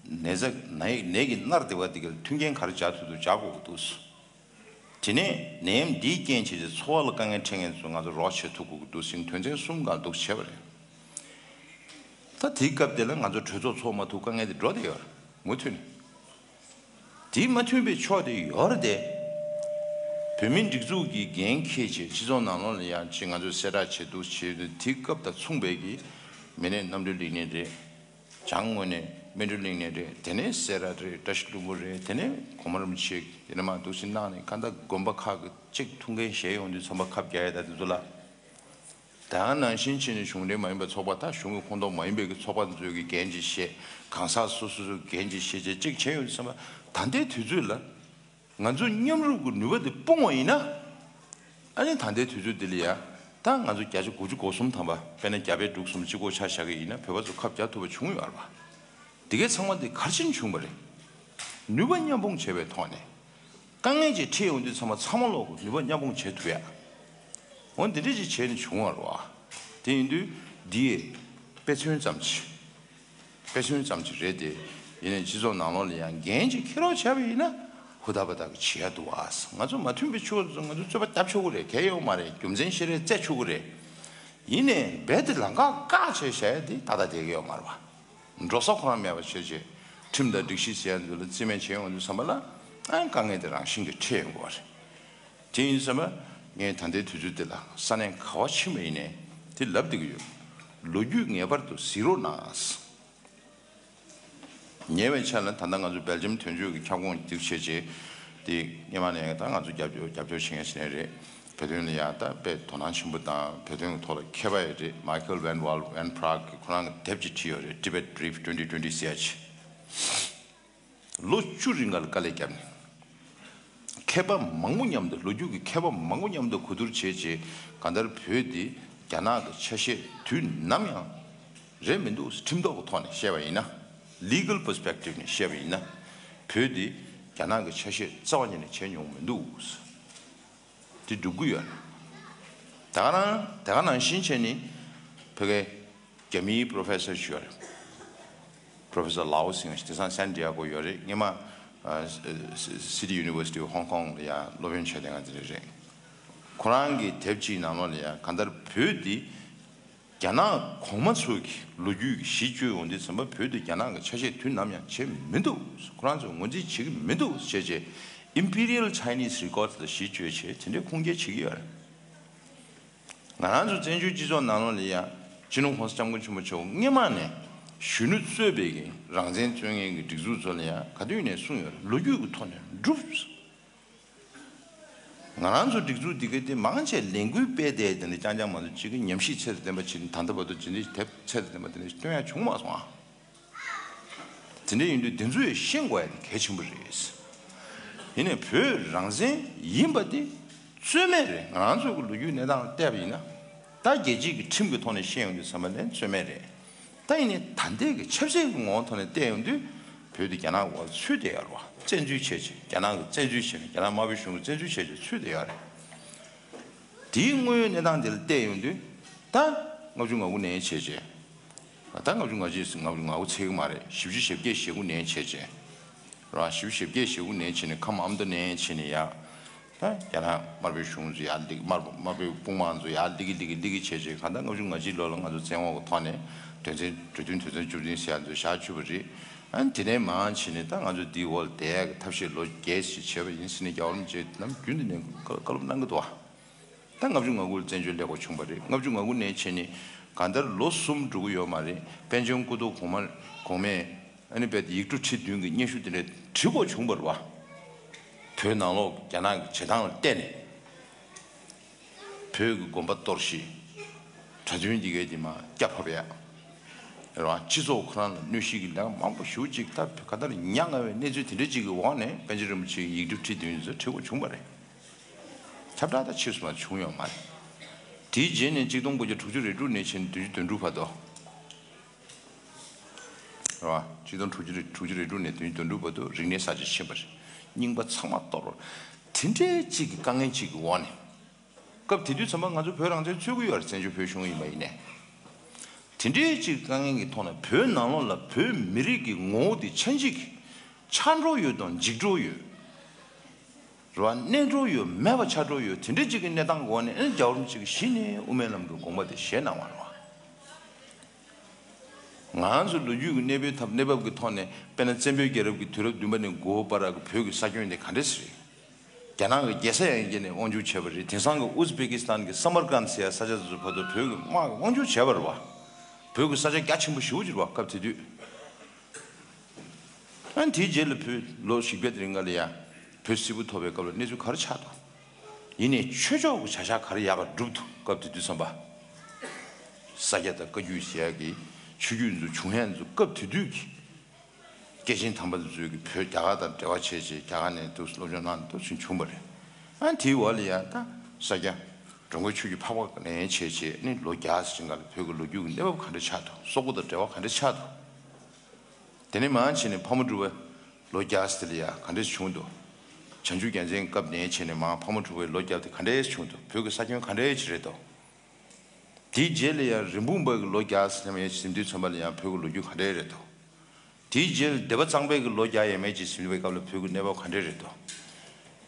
ནད་ཚ་ནད་ནད་ཀྱི་མནར་བསྡད་པ་དེ་ག་ལ་མཐུན་རྐྱེན་ག་རེ་སྦྱར་ཐུབ་ཐུབ་སྦྱར་དགོས་ཀྱི་འདུག་དེ་ནས་ནད་ཡམས་འདིའི་རྐྱེན་བྱས་ཏེ་འཚོ་བ་ལ་དཀའ་ངལ་འཕྲད་མཁན་ཚོ་ང་ཚོ་རོགས་བྱེད་ཐུབ་དགོས་ཀྱི་འདུག་ཟེར་དོན་ཚན་གསུམ་སྒང་འདུག་བྱས་པ་རེད། ད་དེའི་སྐབས་དེ་ལ་ང་ཚོ་གྲོས་ཚོགས་ཚོགས་མ་ཐུབ་དཀའ་ངལ་དེ་འགྲོ་བསྡད་ཡོད་རེད་མུ་མཐུད་ནས། དེ་མ་མཐུན་པའི་ཕྱོགས་དེ་ཡོད་རེད་དེ། བོད་མིའི་སྒྲིག་འཛུགས་ཀྱི་འགན་འཁྱེར་བྱས་སྤྱི་ཚོགས་ནང་ལོགས་ལ་ཡང་ཅིག་ང་ཚོས་གསལ་བསྒྲགས་བྱེད་འདུག་བྱེད་དུས་དེའི་སྐབས་དང་མཚུངས་པའི་གི་མི་སྣས་རྣམ་གྲོལ་གླིང་ནས་རེད། བྱང་ངོས་ནས་སྨིན་གྲོལ་གླིང་ནས་རེད། དེ་ནས་སེ་ར་རེད། བཀྲ་ཤིས་ལྷུན་པོ་རེད། དེ་ནས་གོང་མ་རིན་པོ་ཆེ་དེ་ནས་མར་འདུག་སེ་གནང་ནས་གང་ལྟར་དགོན་པ་ཁག་གི་གཅིག་ཐུགས་འགན་བཞེས་ཡོང་དུས་ཚང་མ་ཁབ་རྒྱག་ཡ་ད་དེ་ཚོ་ལ། དེ་ནང་བཞིན་བྱས་ནས་གཞུང་འབྲེལ་མ་ཡིན་པའི་ཚོགས་པ་དང་གཞུང་གི་ཁོངས་གཏོགས་མ་ཡིན་པའི་གི་ཚོགས་པ་ཚོའི་གི་འགན་ཅིག་བཞེས། གང་ཟག་སོ་སོ་སོའི་འགན་ཅིག་བཞེས་བྱས་གཅིག་བྱས་ཡོང་དུས་ཙམ་པ་ད་ལྟའི་དུས་ཚོད་ལ། ང་ཚོ་མཉམ་རུབ་ཀྱི་ནུས་པ་འདི་སྤུངས་པ་ཡིན་ན། ཨ་ནི་ད་ལྟའི་དུས་ཚོད་འདི་ལ་ཡ། ད་ང་ཚོ་བརྒྱ་ཆ་དགུ་བཅུ་གོ་གསུམ་ཐམ་པ་དཔེར་ན་རྒྱ་བལ་འབྲུག་གསུམ་གཅིག་པོ་ཆ་བཞག་གི་ཡིན་ན་བོད་པ་ཚོ་ཁ་བརྒྱ་ཐུབ་པ་བྱུང་ཡོད་རེད་པ། འདི་གའི་ཚང་མ་འདི་ག་རེ་བྱས་ནས་བྱུང་བ་རེད། ནུས་པ་མཉམ་སྤུངས་བྱས་པའི་ཐོག་ནས། དཀའ་ངལ་ཅིག་འཕྲད་ཡོང་དུས་ཚང་མ་ཚང་མ་ལོག་གི་ནུས་པ་མཉམ་སྤུངས་བྱེད་ཐུབ་ཡ། འོ་འདི་འདྲ་ཅིག་བྱས་ནས་བྱུང་བ་རེད་པ། དེ་ཡིན་དུས་འདི་ཡི་དཔེ་མཚོན་ཙམ་ཅིག་དཔེ་མཚོན་ཙམ་ཅིག་རེད་དེ། ཡིན་ནའི་སྤྱི་ཚོགས་ནང་ལོགས་ལ་ཡང་འགན་ཅིག་འཁྱེར་རོགས་བྱས་པ་ཡིན་ན་ཧུར་ཐག་པ་ཐག་གིས་བྱེད་ཡ་འདུག་ཨ། ང་ཚོ་མ་མཐུན་པའི་ཕྱོགས་ཚོ་ང་ཚོ་རྩོད་པ་བརྒྱབ་ཆོག་གི་རེད། གལ་ཡོད་མ་རེད། རྒྱུ་མཚན་བཤད་རེས་རྩེད་ཆོག་གི་རེད། ཡིན་ནའི་རྦད་དེ་ལམ་ཁ་བཀག་བྱས་བྱས་ཏེ་ཏག་ཏག་བསྡད་ཀྱི་ཡོད་མ་རེད་པ། འགྲོ་ས་ཁོ་རང་མེད་པ་བྱས་བྱས་ཁྲིམས་དང་སྒྲིག་གཞི་ཟེར་ཡ་འདི་ལ་རྩིས་མེད་བྱས་ཡོང་དུས་ཙམ་པ་ལ་ཨ་དཀའ་ངལ་དེ་རང་བཞིན་གྱིས་འཕྲད་ཡོང་གི་རེད། དེ་ཡིན་ཙམ་པ་ངས་ད་ལྟའི་དུས་ཚོད་འདི་ལ་ས་གནས་ག་བ་ཕྱིན་པ་ཡིན་ནའི་དེ་ལབ་བསྡད་ཀྱི་ཡོད། ལོ་རྒྱུས་ངེས་པར་དུ་གཟིགས་རོགས་གནང་། ཉེ་བའི་ཆར་ལ་ད་ལྟ་ང་ཚོ་སྦེལ་ཇམ་དོན་གཅོད་ཀྱི་ཁྱབ་ཁོངས་འདི་བྱས་རྗེས་དེ་སྔོན་མ་ནས་ད་ང་ཚོ་རྒྱབ་སྐྱོར་རྒྱབ་སྐྱོར་བྱེད་མཁན་ཞིག་ནས་རེད། བོད་དོན་ལ་ཡང་ད་དཔེ་དོ་སྣང་ཆེན་པོ་དང་བོད་དོན་གྱི་ཐོག་ལ་མཁས་པ་ཡང་རེད། Michael Van Wall Van Praagh གིས་ཁོ་རང་གི་དེབ་ཅིག་བྲིས་ཡོད་རེད། Tibet Brief twenty twenty་ཟེར་ཡ་ཅིག་ལོ་བཅུ་རིང་ག་ལ་དཀའ་ལས་བརྒྱབ་ནས། མཁས་པ་མང་པོ་མཉམ་དུ་ལོ་རྒྱུས་ཀྱི་མཁས་པ་མང་པོ་མཉམ་དུ་གོ་བསྡུར་བྱས་རྗེས་གང་ལྟར་བོད་འདི་རྒྱ་ནག་གི་ཆ་ཤས་དུས་ནམ་ཡང་རེད་མི་འདུག་ཁྲིམས་ཐོག་གི་ཐོག་ནས་བཤད་པ་ཡིན་ན། Legal perspective་ནས་བཤད་པ་ཡིན་ན། བོད་འདི་རྒྱ་ནག་གི་ཆ་ཤས་རྩ་བ་ཉིད་ནས་བྱས་མྱོང་མི་འདུག་དེ་སྒྲུབ་ཀྱི་ཡོད་རེད། ད་ག་རང་ད་ག་ནང་བཞིན་བྱས་ནས་ཕ་གི་རྒྱ་མིའི་Professor་ཞིག་ཡོད་རེད། Professor Lau་ཟེར་མཁན་ཞིག་དེང་སང་San Diego་ཡོད་རེད། སྔོན་མ་ཨ་City University of Hong Kong་ལ་ཡང་སློབ་ཡོན་བྱས་བསྡད་མཁན་དེ་འདྲ་རེད། ཁོ་རང་གི་དེབ་ཅིག་ནང་ལོགས་ལ་ཡང་གང་ལྟར་བོད་འདི་རྒྱ་ནག་གོང་མ་ཚོ་གི་ལོ་རྒྱུས་ཀྱི་གཞི་བཅོལ་ཡོང་དུས་ཙམ་པ་བོད་དེ་རྒྱ་ནག་གི་ཆ་ཤས་དུས་ནམ་ཡང་བྱས་མི་འདུག་ཁོ་རང་ཚོས་ངོས་འཛིན་བྱེད་ཀྱི་མི་འདུག་ཅེས་བྱས། Imperial Chinese Records་ལ་གཞི་བཅོལ་བྱས་དེ་འདྲའི་ཁུངས་སྐྱེལ་བྱེད་ཀྱི་ཡོད་རེད། ང་རང་ཚོ་བཙན་བྱོལ་སྤྱི་ཚོགས་ནང་ལོགས་ལ་ཡང་སྤྱི་ནོར་གོང་ས་སྐྱབས་མགོན་ཆེན་པོ་མཆོག་སྔོན་མ་ནས་གཞོན་ནུ་གཙོས་པའི་གི་རང་བཙན་རྩོད་མཁན་གྱི་སྒྲིག་འཛུགས་ཚོ་ལ་ཡང་ག་དུས་ནས་གསུངས་ཡོད་རེད། ལོ་རྒྱུས་ཀྱི་ཐོག་ནས་སྒྲུབ། ང་རང་ཚོ་སྒྲིག་འཛུགས་འདི་གའི་དེ་མང་ཆེ་ལས་འགུལ་སྤེལ་བསྡད་དེ་འདྲ་རྐྱང་རྐྱང་མ་གཏོགས་གཅིག་གི་ཉམས་ཞིབ་ཚད་དང་ལྡན་པ་ཅིག་ད་ལྟ་བར་དུ་ཇི་འདྲའི་དེབ་ཚད་དང་ལྡན་པ་དེ་འདྲ་ཞིག་བཏོན་ཡ་བྱུང་མ་སོང་ཨ། དེ་འདྲ་ཡིན་དུས་འདི་ཚོ་ཡང་ཤེས་དགོས་ཡ་དེ་གལ་ཆེན་པོ་རེད། ཡིན་ནའི་བོད་རང་བཙན་ཡིན་པ་དེ་རྩོད་མེད་རེད། ང་རང་ཚོ་གི་ལོ་རྒྱུས་གནས་སྟངས་བལྟས་པ་ཡིན་ན། ད་རྒྱལ་སྤྱིའི་གི་ཁྲིམས་ཀྱི་ཐོག་ནས་བཤད་ཡོང་དུས་ཙམ་པ་ལན་རྩོད་མེད་རེད། ད་ཡིན་ནའི་ད་ལྟའི་གི་ཆབ་སྲིད་ཀྱི་ངོ་བོ་ཐོག་ནས་བལྟས་ཡོང་དུས་བོད་དེ་རྒྱ་ནག་གི་འོག་ཚུད་བསྡད་ཡོད་རེད་བ། བཙན་འཛུལ་བྱས་བྱས་རྒྱ་ནག་གི་བཙན་འཛུལ་བྱས་ནས་རྒྱ་ནག་དམར་པོའི་གཞུང་གི་བཙན་འཛུལ་བྱས་བྱས་ཚུད་བསྡད་ཡོད་རེད། དེའི་དངོས་ཡོད་གནས་སྟངས་དེ་ལ་བལྟས་ཡོང་དུས་ད་ལྔ་བཅུ་ང་དགུ་ནས་བྱས་བྱས། ད་ལྔ་བཅུ་ང་གཅིག་ལྔ་བཅུ་ང་དགུ་ཚད་ཀྱི་མ་རེད། བཞི་བཅུ་ཞེ་བརྒྱད་ཞེ་དགུ་ནས་བྱས་བྱས། རང་བཞི་བཅུ་ཞེ་བརྒྱད་ཞེ་དགུ་ནས་བྱས་ནས་ཁམས་ཨ་མདོ་ནས་བྱས་ནས་ཡ། ད་རྒྱ་ནག་དམར་པོའི་གཞུང་ཚོ་ཡར་སླེབས། དམར་པོ་དམར་པོའི་དཔུང་དམག་ཚོ་ཡར་སླེབས་ཀྱི་སླེབས་ཀྱི་སླེབས་ཀྱི་བྱས་བྱས་གང་ལྟར་ལྔ་བཅུ་ང་གཅིག་ལོ་ལ་ང་ཚོ་བཙན་འོག་གི་ཐོག་ནས་དོན་ཚན་གྲོས་མཐུན་དོན་ཚན་བཅུ་བདུན་ཟེར་ཡ་ཚོ་བཞག་བཅུག་པ་རེད། ཨ་ནི་དེ་ནས་མར་བྱས་ནས་ད་ང་ཚོ་འདིའི་འོག་ལ་བསྡད་ཡ་གི་ཐབས་ཤེས་ལོ་བརྒྱད་ཅིག་བྱས་པ་ཡིན་ཟེར་ནས་རྒྱལ་བ་རིན་པོ་ཆེས་ནམ་རྒྱུན་དུ་ནས་བཀའ་སློབ་གནང་གི་འདུག་ཨ། ད་ལྔ་བཅུ་ང་དགུ་ལ་བཙན་བྱོལ་སླེབས་དགོས་བྱུང་བ་རེད། ལྔ་བཅུ་ང་དགུ་ནས་བྱས་ནས་གང་ལྟར་ལོ་གསུམ་འགྲོ་གི་ཡོད་མ་རེད། པཎ་ཆེན་སྐུ་ཐོག་གོང་མ་གོང་མས་ཨ་ནི་དཔེ་ཡིག་འབྲུ་ཁྲི་བདུན་གྱི་སྙན་ཞུ་དེ་འདྲ་བྲིས་དགོས་བྱུང་བ་རེད་བ། བོད་ནང་ལོགས་རྒྱ་ནག་གི་བྱེད་སྟངས་ལ་བལྟས་ནས་བོད་ཀྱི་དགོན་པ་གཏོར་བཤིག་གྲྭ་བཙུན་འདི་གའི་དེ་མར་སྐྱ་ཕབ་ཡ་རེད་བ། སྤྱི་ཚོགས་ཁོ་རང་ལ་གནོད་ཤིག་གི་ལས་ཀ་མང་པོ་ཞེ་པོ་ཅིག་ད་ག་ལྟར་ཉག་ང་བའི་གནས་ཚུལ་དེ་འདྲ་ཅིག་གི་འོག་ནས་པཎ་ཆེན་རིན་པོ་ཆེའི་ཡིག་འབྲུ་ཁྲི་བདུན་ཚོ་བྲིས་དགོས་བྱུང་བ་རེད། ཁྱབ་བསྒྲགས་ད་ཕྱིས་སུ་མ་བྱུང་ཡོད་མ་རེད། དེའི་རྗེས་ནས་གཅིག་སྟོང་དགུ་བརྒྱ་དྲུག་ཅུ་རེ་དྲུག་ནས་བྱས་ནས་བདུན་ཅུ་དོན་དྲུག་བར་དུ། རེད་བ། ཆིག་སྟོང་དྲུག་ཅུ་རེ་དྲུག་ཅུ་རེ་དྲུག་ནས་བདུན་ཅུ་དོན་དྲུག་བར་དུ་རིག་གནས་གསར་བརྗེ་ཕྱིན་པ་རེད། རྙིང་པ་ཚང་མ་གཏོར་བ། དེ་འདྲའི་གཅིག་གི་དཀའ་ངལ་གཅིག་གི་འོག་ནས། སྐབས་དེ་དུས་ཙམ་པ་ང་ཚོ་བོད་རང་བཙན་རྩོད་ཀྱི་ཡོད་རེད། བཙན་བྱོལ་བོད་གཞུང་ཡིན་པ་ཡིན་ནའི། དེ་འདྲའི་གཅིག་དཀའ་ངལ་གྱི་ཐོག་ནས་བོད་ནང་ལོགས་ལ་བོད་མི་རིགས་ཀྱི་ངོ་བོ་དེ་ཆ་འཇིག་གི་ཆགས་འགྲོ་ཡོད་དང་འཇིག་འགྲོ་ཡོད། རེད་བ། གནས་འགྲོ་ཡོད་མེད་པ་ཆགས་འགྲོ་ཡོད། དེ་འདྲའི་གཅིག་གི་གནས་སྟངས་འོག་ནས་ཨེ་རྒྱལ་བ་རིན་པོ་ཆེ་གིས་གཞི་ནས་དབུ་མའི་ལམ་གྱི་དགོངས་པ་དེ་བཞེས་གནང་བ་རེད་བ། ང་ཚོ་ལོ་རྒྱུས་ཀྱི་གནས་བབ་ཐབས་གནས་བབ་ཀྱི་ཐོག་ནས་དཔེར་ན་བཙན་པོའི་རྒྱལ་རབས་ཀྱི་དུས་རབས་བདུན་པ་ནས་དགུ་པ་བར་གྱི་བོད་ཀྱི་ས་ཁྱོན་དེ་ག་འདྲས་སེ་རེད། རྒྱ་ནག་གི་རྒྱལ་ས་ཡང་བསྐྱལ་ནས་དབང་སྒྱུར་བྱས་པ་རེད། དེང་སང་གི་ཨུ་ཛི་བེ་ཀི་སི་ཐན་གྱི་སམ་མར་ཀན་ཟེར་ཡ་ས་ཆ་དེ་ཚོ་བར་དུ་བོད་ཀྱི་དམག་གིས་དབང་སྒྱུར་བྱས་པ་རེད་བ། བོད་ཀྱི་ས་ཆ་རྒྱ་ཆེན་པོ་ཞེ་པོ་ཅིག་རེད་བ། སྐབས་དེ་དུས། ཨ་ནི་དེའི་རྗེས་ལ་བོད་ལོ་བཞི་བརྒྱ་དེ་རིང་ག་ལ་ཡ་བོད་སིལ་བུ་ཐོར་བའི་སྐབས་ལ་གནས་ཚུལ་ག་རེ་ཆགས་འདུག་ཡིན་ནའི་ཆོས་ཕྱོགས་ཀྱི་བྱ་གཞག་ག་རེ་ཡག་ག་སྒྲུབ་འདུག་སྐབས་དེ་དུས་ཙམ་པ། ས་སྐྱ་དང་བཀའ་བརྒྱུད་ཟེར་ཡ་གི་ཆོས་བརྒྱུད་ཚོ་བྱུང་ཡ་ཚོ་སྐབས་དེ་དུས་ཀྱི་སྐྱེས་ཆེན་དམ་པ་ཚོས་ཀྱི་བོད་རྒྱ་གར་དང་འབྲེལ་བ་བྱས་བྱས་རྒྱ་གར་ནས་འདུག་སློབ་སྦྱོང་གནང་འདུག་ཚུན་བྱུང་བ་རེད། ཨ་དེའི་འོག་ལ་ཡ་ད་ས་སྐྱ་འགྲོ་མགོན་ཆོས་ཀྱི་འཕགས་པ་ནས་བྱས་བྱས་ནི་ལོ་བརྒྱ་ཟིན་ག་ལ་བོད་ཀྱི་ལོ་རྒྱུས་ཀྱི་གནས་བབ་ག་འདྲ་ཆགས་འདུག་སོག་པོ་དང་འབྲེལ་བ་ག་འདྲ་ཆགས་འདུག་དེ་ནས་མར་ཕྱིན་ནས་ཕག་མོ་གྲུ་པ་ལོ་བརྒྱ་ཟིན་ལ་ཡ་ག་འདྲ་བྱུང་འདུག་བྱང་ཆུབ་རྒྱལ་མཚན་སྐབས་ནས་བྱས་ནས་མར་ཕག་མོ་གྲུ་པའི་ལོ་བརྒྱ་དེ་ག་འདྲ་བྱུང་འདུག་བོད་ཀྱི་ས་ཁྱོན་ག་འདྲ་ཅིག་རེད་འདུག་དེའི་རྗེས་ལ་ཡང་རིན་སྤུངས་པ་གི་ལོ་བརྒྱ་ཟེར་ཡང་ཟིན་དུས་ཙམ་པ་ལ་ཡང་བོད་ཀྱི་ལོ་རྒྱུས་ག་འདྲ་རེད་དོ། དེའི་རྗེས་ལ་སྡེ་པ་གཙང་པའི་གི་ལོ་བརྒྱ་ཡས་མས་ཅིག་ཟིན་པའི་སྐབས་ལ་བོད་ཀྱི་གནས་བབ་ག་འདྲ་རེད་དོ།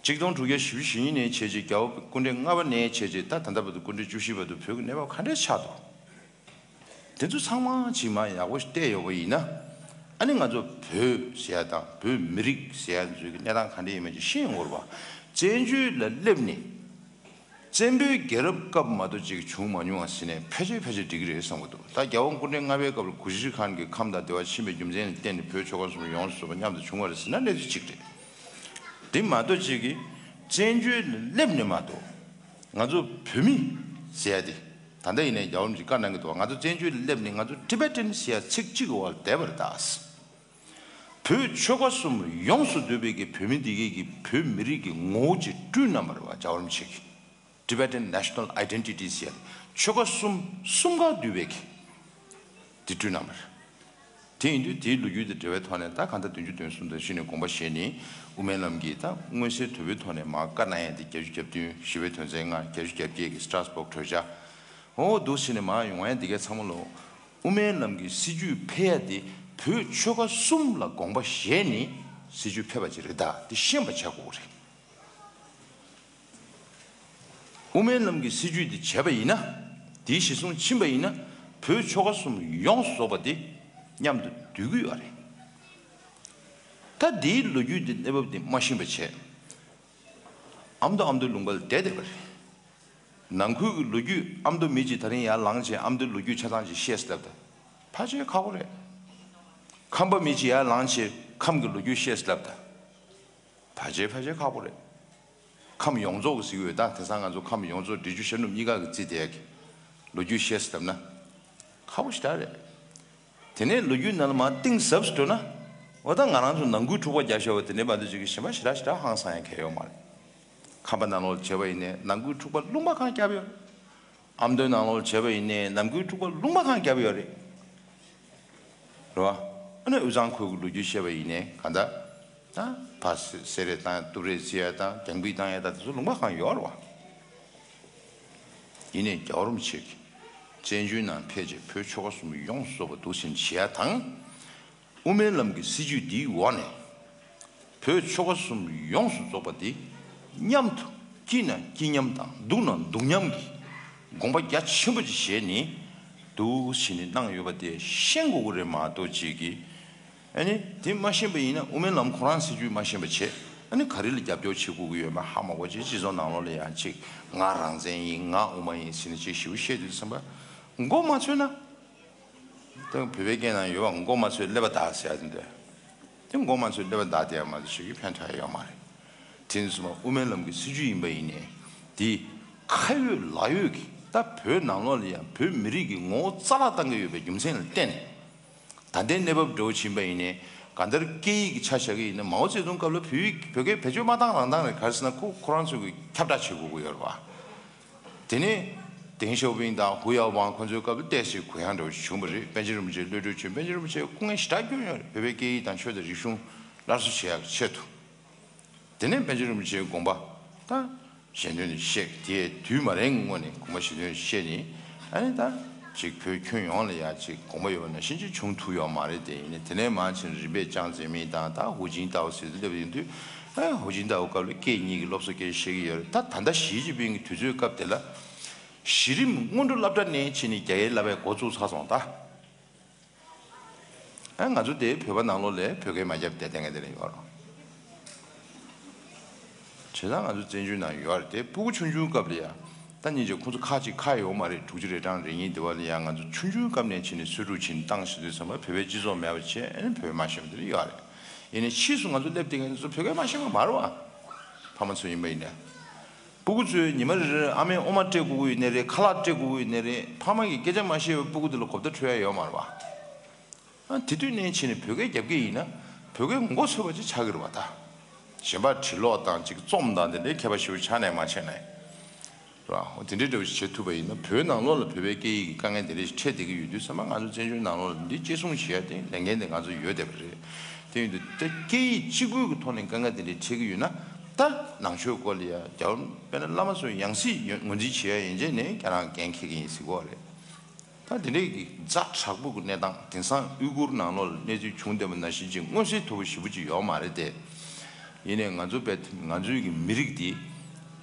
གཅིག་སྟོང་དྲུག་བརྒྱ་བཞི་བཅུ་ཞེ་གཉིས་ནས་བྱས་རྗེས་རྒྱལ་བ་སྐུ་ཕྲེང་ལྔ་པ་ནས་བྱས་རྗེས་ད་ད་ལྟ་བར་དུ་སྐུ་ཕྲེང་བཅུ་བཞི་བར་དུ་བོད་ཀྱི་གནས་བབ་ག་འདྲ་ཆགས་དོ། དེ་ཚོ་ཚང་མ་ཅིག་མ་ཡག་པོ་ཞིག་བལྟས་ཡོད་པ་ཡིན་ན། ཨ་ནི་ང་ཚོ་བོད་ཟེར་ཡ་དང་བོད་མི་རིགས་ཟེར་ཡ་ཚོའི་གི་གནས་སྟངས་ག་འདྲ་ཡིན་མིན་ཅིག་ཤེས་ཡོང་གི་རེད་པ། བཙན་བྱོལ་ལ་སླེབས་ནས། བཙན་པོའི་རྒྱལ་རབས་སྐབས་མ་གཏོགས་ཅིག་བྱུང་མ་མྱོང་བ་ཟེར་ནས་ཕལ་ཆེར་ཕལ་ཆེར་འགྲིག་གི་རེད་བསམ་གྱི་འདུག་ད་རྒྱལ་བ་སྐུ་ཕྲེང་ལྔ་པའི་སྐབས་ལ་གུ་ཤྲི་ཁཱན་གྱིས་ཁམས་དང་དེ་བ་ཕྱིན་པའི་རྒྱུ་མཚན་ལ་བརྟེན་ནས་བོད་ཆོལ་ཁ་གསུམ་ཡོངས་སུ་རྫོགས་པ་མཉམ་དུ་བྱུང་བ་རེད་ཟེར་ན་གནས་ཚུལ་གཅིག་རེད། དེ་མ་གཏོགས་ཅིག་གིས་བཙན་བྱོལ་ལ་སླེབས་ནས་མ་གཏོགས་ང་ཚོ་བོད་མི་ཟེར་ཡ་དེ་ད་ལྟ་ཡིན་ནའི་རྒྱལ་བ་རིན་པོ་ཆེས་བཀའ་གནང་གི་འདུག་ང་ཚོ་བཙན་བྱོལ་ལ་སླེབས་ནས་ང་ཚོ་ཊི་བེ་ཊན་ཟེར་ཡ་ཚིག་གཅིག་གི་འོག་ལ་བསྡད་པ་རེད་ད། བོད་ཆོལ་ཁ་གསུམ་ཡོངས་སུ་འདུས་པའི་གི་བོད་མི་འདི་གའི་གི་བོད་མི་རིགས་ཀྱི་ངོ་བོ་ཅིག་བསྐྲུན་གནང་བ་རེད་བ། རྒྱལ་བ་རིན་པོ་ཆེ་གིས་Tibetan National Identity ཟེར་ཆོལ་ཁ་གསུམ་གསུམ་ཀ་འདུས་པའི་གི་འདི་བསྐྲུན་གནང་བ་རེད། དེ་ཡིན་དུས་དེའི་ལོ་རྒྱུས་དང་འབྲེལ་བའི་ཐོག་ནས་ད་གང་ལྟར་བདུན་ཅུ་དོན་གསུམ་དང་གཞི་ནས་དགོངས་པ་བཞེས་ནས་དབུ་མའི་ལམ་གྱི་ད་མངོན་གསལ་དོད་པོའི་ཐོག་ནས་མར་བཀའ་གནང་ཡས་དེ་བརྒྱད་ཅུ་གྱ་བདུན། ཞི་བའི་དོན་ཚན་ལྔ། བརྒྱད་ཅུ་གྱ་བརྒྱད་ཀྱི་Strasbourg་གྲོས་འཆར། འོ་འདུག་ཟེར་ནས་མར་ཡོང་ཡ་འདི་གའི་ཚང་མ་ལོ། དབུ་མའི་ལམ་གྱི་སྲིད་བྱུས་ཕེབས་ཡ་དེ་བོད་ཆོལ་ཁ་གསུམ་ལ་དགོངས་པ་བཞེས་ནས་སྲིད་བྱུས་ཕེབས་པ་ཅིག་རེད་ད། དེ་ཤེས་པ་བྱ་དགོས་རེད། དབུ་མའི་ལམ་གྱི་སྲིད་བྱུས་དེ་བྱས་པ་ཡིན་ན། དེའི་གཞི་བཟུང་ཕྱིན་པ་ཡིན་ན་བོད་ཆོལ་ཁ་གསུམ་ཡོངས་སུ་རྫོགས་པ་དེ་མཉམ་དུ་འདུས་ཀྱི་ཡོད་རེད། ད་དེའི་ལོ་རྒྱུས་དེ་གནས་བབ་དེ་མ་ཤེས་པ་བྱས། ཨ་མདོ་ཨ་མདོའི་ལུང་པ་ལ་བསྡད་བསྡད་པ་རེད། ནང་ཁུལ་གྱི་ལོ་རྒྱུས་ཨ་མདོ་མི་གཅིག་ད་རིང་ཡར་ལངས་བྱས་ཨ་མདོའི་ལོ་རྒྱུས་ཆ་ཚང་ཅིག་ཤེས་སླབ་ད། ཕལ་ཆེར་ཁག་པོ་རེད། ཁམས་པ་མི་གཅིག་ཡར་ལངས་བྱས་ཁམས་ཀྱི་ལོ་རྒྱུས་ཤེས་སླབ་ད། ཕལ་ཆེར་ཕལ་ཆེར་ཁག་པོ་རེད། ཁམས་ཡོངས་རྫོགས་ཀྱི་ཟེར་གྱི་ཡོད་ད། དེང་སང་ང་ཚོ་ཁམས་ཡོངས་རྫོགས་འབྲི་ཆུ་ཤར་ནུབ་གཉིས་ཀ་གི་རྩིས་དེ་གི་ལོ་རྒྱུས་ཤེས་སླབ་ན། ཁག་པོ་ཞེ་དྲག་རེད། དེ་ནས་ལོ་རྒྱུས་ནང་ལ་མར་གཏིང་ཟབ་ཏུ་འགྲོ་ན། འོ་ད་ང་རང་ཚོ་ནང་ཁུལ་འཁྲུག་པ་རྒྱབ་ཤོར་བ་དེ་འདྲའི་མ་གཏོགས་ཅིག་གི་གཞན་པ་ཞེ་དྲག་ཞེ་དྲག་ཧང་སང་ཡ་གང་ཡང་ཡོད་མ་རེད། ཁམས་པ་ནང་ལོགས་ལ་བྱས་པ་ཡིན་ནའི་ནང་ཁུལ་འཁྲུག་པ་ལུང་པ་གང་བརྒྱབ་ཡོད་རེད། ཨ་མདོའི་ནང་ལོགས་ལ་བྱས་པ་ཡིན་ནའི་ནང་ཁུལ་འཁྲུག་པ་ལུང་པ་གང་བརྒྱབ་ཡོད་རེད། རེད་བ། ཨ་ནི་དབུས་གཙང་ཁུལ་གྱི་ལོ་རྒྱུས་བཤད་པ་ཡིན་ནའི་གང་ལྟར། ད་ཕར་བསེ་བསེ་རེས་བཏང་ཡ་གཏུབ་རེས་རྩི་ཡ་དང་རྒྱང་འབུད་བཏང་ཡ་དང་དེ་ཚོ་ལུང་པ་གང་ཡོད་རེད་བ། ཡིན་ནའི་རྒྱལ་བ་རིན་པོ་ཆེ་གིས་བཙན་བྱོལ་ནང་ཕེབས་རྗེས་བོད་ཆོལ་ཁ་གསུམ་ཡོངས་སུ་རྫོགས་པ་འདུག་སེ་བྱེད་ཡ་དང་། དབུ་མའི་ལམ་གྱི་སྲིད་བྱུས་འདིའི་འོག་ནས་བོད་ཆོལ་ཁ་གསུམ་ཡོངས་སུ་རྫོགས་པ་འདི་མཉམ་དུ་སྐྱིད་ན་སྐྱིད་མཉམ་དང་སྡུག་ན་སྡུག་མཉམ་གྱི་དགོངས་པ་རྒྱ་ཆེན་པོ་ཅིག་བཞེས་ནས་འདུག་སེ་ནས་གནང་ཡོད་པ་དེ་ཤེས་དགོས་ཀྱི་རེད་མ་གཏོགས་ཅིག་གིས། ཨ་ནི་དེ་མ་ཤེས་པ་ཡིན་ན་དབུ་མའི་ལམ་ཁོ་རང་སྲིད་བྱུས་མ་ཤེས་པ་བྱས། ཨ་ནི་ག་རེ་ལ་རྒྱབ་སྐྱོར་བྱེད་དགོས་ཀྱི་ཡོད་མེད་ཧ་མ་གོ་བྱས། སྤྱི་ཚོགས་ནང་ལོགས་ལ་ཡང་ཅིག་ང་རང་བཙན་ཡིན། ང་དབུ་མ་ཡིན་ཟེར་ནས་ཅིག་ཞེ་པོ་བཤད་དུས་ཙམ་པ་མགོ་མ་ཚོས་ན། ད་བོད་པའི་སྐད་ནང་ཡོད་པ། མགོ་མ་ཚོས་ཀླད་པ་བདག་ཟེར་ཡ་དེ་འདྲ། དེ་མགོ་མ་ཚོས་ཀླད་པ་བདག་དེ་ཡང་མ་གཏོགས་ཞིག་གི་ཕན་ཐོགས་ཡ་ཡོད་མ་རེད། དེ་ནས་བཟུང་མ་དབུ་མའི་ལམ་གྱི་སྲིད་བྱུས་ཡིན་པ་ཡིན་ནའི་དེ་ཁ་ཡོད་ལག་ཡོད་ཀྱི་ད་བོད་ནང་ལོགས་ལ་ཡང་བོད་མི་རིགས་ཀྱི་ངོ་བོ་རྩ་བརླག་བཏང་གི་ཡོད་པའི་རྒྱུ་མཚན་ལ་བརྟེན་ནས། ད་ལྟའི་གནས་བབ་འདྲ་བོ་ཕྱིན་པ་ཡིན་ནའི་གང་ལྟར་སྐད་ཡིག་གི་ཆ་བཞག་གི་ཡིན་ན་མའོ་ཙེ་ཏུང་སྐབས་ལ་བོད་ཡིག་བོད་སྐད་བེད་སྤྱོད་མ་བཏང་རང་བཏང་རེད། ག་རེ་ཟེར་ན་ཁོ་ཁོ་རང་ཚོས་ཀྱི་ཁྱབ་བསྒྲགས་བྱེད་དགོས་ཀྱི་ཡོད་རེད་བ། དེ་ནས། ཏེང་ཞའོ་ཕིང་དང་ཧུ་ཡའོ་པང་ཁོ་ཚོའི་སྐབས་ལ་ཏོག་ཙམ་གུ་ཡངས་འདྲ་བོ་ཞིག་བྱུང་བ་རེད། པཎ་ཆེན་རིན་པོ་ཆེ་གློད་གྲོལ་བྱུང་། པཎ་ཆེན་རིན་པོ་ཆེ་སྐུ་ངལ་ཞེ་དྲག་བསྐྱོན་ཡོད་རེད། བོད་པའི་སྐད་ཡིག་དང་ཆོས་དང་རིག་གཞུང་སླར་གསོ་བྱེད་ཡག་གི་ཆེད་དུ། དེ་ནས་པཎ་ཆེན་རིན་པོ་ཆེའི་དགོངས་པ་དང་། ཞལ་འདོན་ནས་བཤད། དེའི་དུས་མ་རན་གྱི་སྔོན་ནས་དགོངས་པ་ཞལ་འདོན་བཤད་ནས། ཨ་ནི་ད་ཅིག་བོད་ཁྱོན་ཡོངས་ལ་ཡ་ཅིག་དགོངས་པ་ཡོད་པ་ནང་བཞིན་ཅིག་བྱུང་ཐུབ་ཡོད་མ་རེད་དེ། ཡིན་ནའི་དེ་ནས་མར་ཕྱིན་རིམ་པས་ཅང་ཙེ་མིན་དང་ད་ཧུའུ་ཅིན་ཏའོ་ཟེར་དུས་སླེབས་ཡོང་དུས། ཨ་ཧུའུ་ཅིན་ཏའོ་སྐབས་ལ་སྐད་གཉིས་ཀྱི་སློབ་གསོ་སྐད་བཤད་ཀྱི་ཡོད་རེད། ད་ད་ལྟ་ཞི་ཅིན་ཕིང་གི་དུས་ཚོད་སྐབས་དེ་ལ་གཞི་རིམ་སྔོན་འགྲོ་སློབ་གྲྭ་ནས་ཕྱིན་ནས་རྒྱ་སྐད་བསླབ་པའི་འགོ་བཙུགས་ཚར་སོང་ད། ཨ་ང་ཚོ་དེ་བོད་པ་ནང་ལོགས་ལ་བོད་སྐད་མ་བརྒྱབ་བསྡད་མཁན་དེ་འདྲ་ཡོད་རེད། བྱས་ཙང་ང་ཚོ་བཙན་བྱོལ་ནང་ཡོད་རེད་དེ། སྤུ་གུ་ཆུང་ཆུང་སྐབས་ལ་ཡ། ད་སྙིང་རྗེ་ཁོང་ཚོ་ཁ་ཅིག་ཁ་ཡོད་མ་རེད། དྲུག་ཅུ་རེ་གྲངས་རེ་གཉིས་དེ་བ་ལ་ཡ་ང་ཚོ་ཆུང་ཆུང་སྐབས་ནས་ཕྱིན་ནས་གསོས་ཕྲུག་བྱིན་བཏང་ཞུ་དུས་ཙམ་པ་བོད་པའི་སྤྱི་ཚོགས་མེད་པ་བྱས། ཨ་ནི་བོད་པ་མ་ཤེས་པ་དེ་འདྲ་ཡོད་རེད། ཡིན་ནའི་ཕྱིས་སུ་ང་ཚོ་སླེབས་བསྡད་མཁན་ཚོ་བོད་སྐད་མ་ཤེས་པ་མ་རེད་བ། ཕ་མ་ཚོ་ཡིན་པ་ཡིན་ནའི། སྤུ་གུ་ཚོས་ཉི་མ་རེ་རེར་ཨ་མའི་འོ་མ་སྤྲད་དགོས་ཀྱི་ཡོད་ནའི་རེད། ཁ་ལག་སྤྲད་དགོས་ཀྱི་ཡོད་ནའི་རེད། ཕ་མ་གིས་སྐད་ཆ་མ་བཤད་པའི་སྤུ་གུ་དེ་ལ་གོ་བརྡ་འཕྲོད་ཡ་ཡོད་མ་རེད་བ། ཨ་དེ་དུས་ནས་ཕྱིན་ནས་བོད་སྐད་རྒྱབ་ཀྱི་ཡིན་ན་བོད་སྐད་མགོ་ཚོས་པ་ཅིག་ཆགས་ཀྱི་རེད་བ་ད། གཞན་པ་བྲིས་ཀློག་དང་ཅིག་རྩོམ་དང་དེ་འདྲའི་མཁས་པ་ཞེ་པོ་ཆགས་ནས་མ་བྱས་ནས། རེད་བ། འོ་དེ་འདྲའི་འདྲ་བོ་ཞིག་བྱེད་ཐུབ་པ་ཡིན་ན། བོད་ནང་ལོགས་ལ་བོད་པའི་སྐད་ཡིག་གི་དཀའ་ངལ་དེ་འདྲ་ཞིག་འཕྲད་བསྡད་ཀྱི་ཡོད་དུས་ཙམ་པ་ང་ཚོ་བཙན་བྱོལ་ནང་ལོགས་ལ་འདི་གཅེས་སྲུང་བྱེད་ཡ་དེ་ལས་འགན་དེ་ང་ཚོ་ཡོད་བསྡད་པ་རེད། དེ་ཡིན་དུས་ད་སྐད་ཡིག་གཅིག་པུའི་གི་ཐོག་ནས་དཀའ་ངལ་དེ་འདྲ་འཕྲད་ཀྱི་ཡོད་ན། ད་ནང་ཆོས་སྐོར་ལ་ཡ་རྒྱ་བོད་དཔེར་ན་བླ་མ་ཚོ་ཡང་སྲིད་ངོས་འཛིན་བྱེད་ཡ་ཡན་ཆད་ནས་རྒྱ་ནག་འགན་འཁྱེར་གྱི་ཡིན་ཟེར་གྱི་ཡོད་རེད། ད་དེ་འདྲའི་གི་ཛ་དྲག་པོ་གི་གནས་སྟངས། དེང་སང་ཨུ་གུར་ནང་ལོགས་ལ་གནས་ཚུལ་བྱུང་བསྡད་པ་ནང་བཞིན་ཅིག་མངོན་གསལ་དོད་པོ་ཞེ་པོ་ཅིག་ཡོད་མ་རེད་དེ། ཡིན་ནའི་ང་ཚོ་བས་ང་ཚོའི་གི་མི་རིགས་འདི་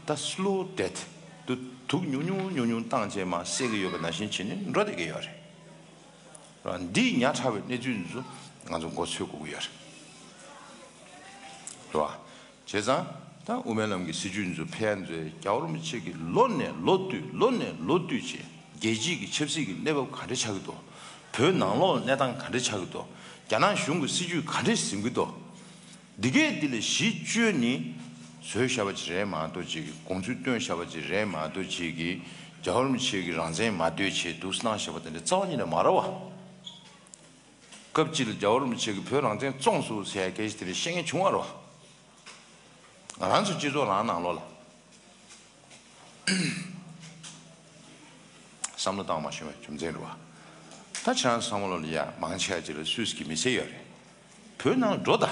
ད་slow death དུ་དུག་ཉུང་ཉུང་ཉུང་ཉུང་བཏང་བྱས་མར་བསད་ཀྱི་ཡོད་པ་ནང་བཞིན་བྱས་ནས་འགྲོ་བསྡད་ཀྱི་ཡོད་རེད། ར་འདི་ཉག་ཕྲ་བའི་གནས་ཚུལ་འདི་ཚོ་ང་ཚོ་མགོ་ཚོད་དགོས་ཀྱི་ཡོད་རེད། རེད་བ། བྱས་ཙང་ད་དབུ་མའི་ལམ་གྱི་སྲིད་བྱུས་འདི་ཚོ་ཕན་ཚུན་རྒྱལ་བ་རིན་པོ་ཆེ་གིས་ལོ་ནས་ལོ་བསྟུད་ལོ་ནས་ལོ་བསྟུད་ཅིག་རྒྱལ་སྤྱིའི་གི་ཆབ་སྲིད་ཀྱི་གནས་བབ་ག་འདྲ་ཆགས་ཀྱི་འདུག་བོད་ནང་ལོགས་གནས་སྟངས་ག་འདྲ་ཆགས་ཀྱི་འདུག་རྒྱ་ནག་གཞུང་གི་སྲིད་བྱུས་ག་འདྲ་འཛིན་གྱི་འདུག་འདི་གས་འདི་ལ་གཞི་བཅོལ་ནས་བཟོས་བཞག་པ་ཅིག་རེད་མ་གཏོགས་ཅིག་གི་དགོངས་ཚུལ་བཏོན་བཞག་པ་ཅིག་རེད་མ་གཏོགས་ཅིག་གི་རྒྱལ་བ་རིན་པོ་ཆེ་གི་རང་བཙན་མ་འདོད་བྱས་འདུག་གནང་བཞག་པ་དེ་འདྲ་རྩ་བ་ཉིད་ནས་མ་རེད་བ། སྐབས་གཅིག་ལ་རྒྱལ་བ་རིན་པོ་ཆེ་གིས་བོད་རང་བཙན་བཙོངས་སོང་ཟེར་ཡ་སྐད་ཆ་དེ་འདྲ་བཤད་མཁན་བྱུང་བ་རེད་བ། ང་རང་ཚོ་སྤྱི་ཚོགས་རང་ནང་ལོགས་ལ། བསམ་བློ་བཏང་མ་ཤེས་པའི་རྒྱུ་མཚན་རེད་བ། ད་ཁྱེད་རང་བསམ་བློ་ལ་ཡ་མང་ཆེ་བ་ཅིག་ལ་སུད་སི་གི་མི་ཚེ་ཡོད་རེད། བོད་ནང་ལ་འགྲོ་ད།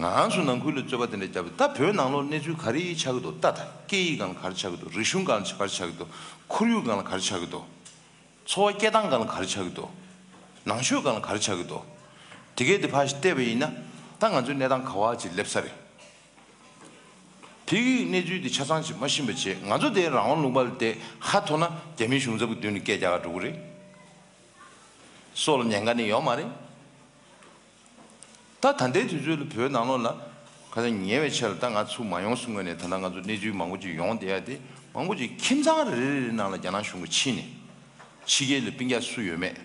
ང་རང་ཚོ་ནང་ཁུལ་ལ་རྩོད་པ་དེ་འདྲ་བརྒྱབ། ད་བོད་ནང་ལོགས་གནས་ཚུལ་ག་རེ་ཆགས་ཀྱི་འདུག་ལྟ་ད། སྐད་ཡིག་སྒང་ལ་ག་རེ་ཆགས་ཀྱི་འདུག་རིག་གཞུང་སྒང་ལ་ག་རེ་ཆགས་ཀྱི་འདུག་ཁོར་ཡུག་སྒང་ལ་ག་རེ་ཆགས་ཀྱི་འདུག་འཚོ་བ་སྐྱེལ་སྟངས་སྒང་ལ་ག་རེ་ཆགས་ཀྱི་འདུག་ནང་ཆོས་སྒང་ལ་ག་རེ་ཆགས་ཀྱི་འདུག་དེ་གས་དེ་ཕར་ཞིག་བལྟས་པ་ཡིན་ན། ད་ང་ཚོའི་གནས་སྟངས་ག་བ་ཅིག་སླེབས་ས་རེད། ཕ་གིའི་གནས་ཚུལ་དེ་ཆ་ཚང་ཅིག་མ་ཤེས་པ་བྱས། ང་ཚོ་དེ་རང་དབང་ལུང་པ་ལ་བསྡད་ཧ་ཐོ་ན་རྒྱ་མིའི་གཞུང་ཚབ་ཀྱི་མདུན་ལ་སྐད་རྒྱག་ག་འགྲོ་གི་རེད། སྲོག་ལ་ཉེན་ཁ་ནི་ཡོད་མ་རེད། ད་ད་ལྟའི་དུས་ཚོད་ལ་བོད་ནང་ལོགས་ལ་ཁ་སང་ཉེ་བའི་ཆར་ལ། ད་ང་ཚུར་མ་ཡོང་གསུང་གི་ནས། ད་ལྟ་ང་ཚོ་གནས་ཚུལ་མང་པོ་ཅིག་ཡོང་བསྡད་ཡ་དེ། མང་པོ་ཅིག་ཁྱིམ་ཚང་རེ་རེ་རེ་ནང་ལ་རྒྱ་ནག་གཞུང་གིས་ཕྱིན་ནས། ཕྱི་རྒྱལ་ལ་སྤུན་ཀྱག་སུ་ཡོད་མེད་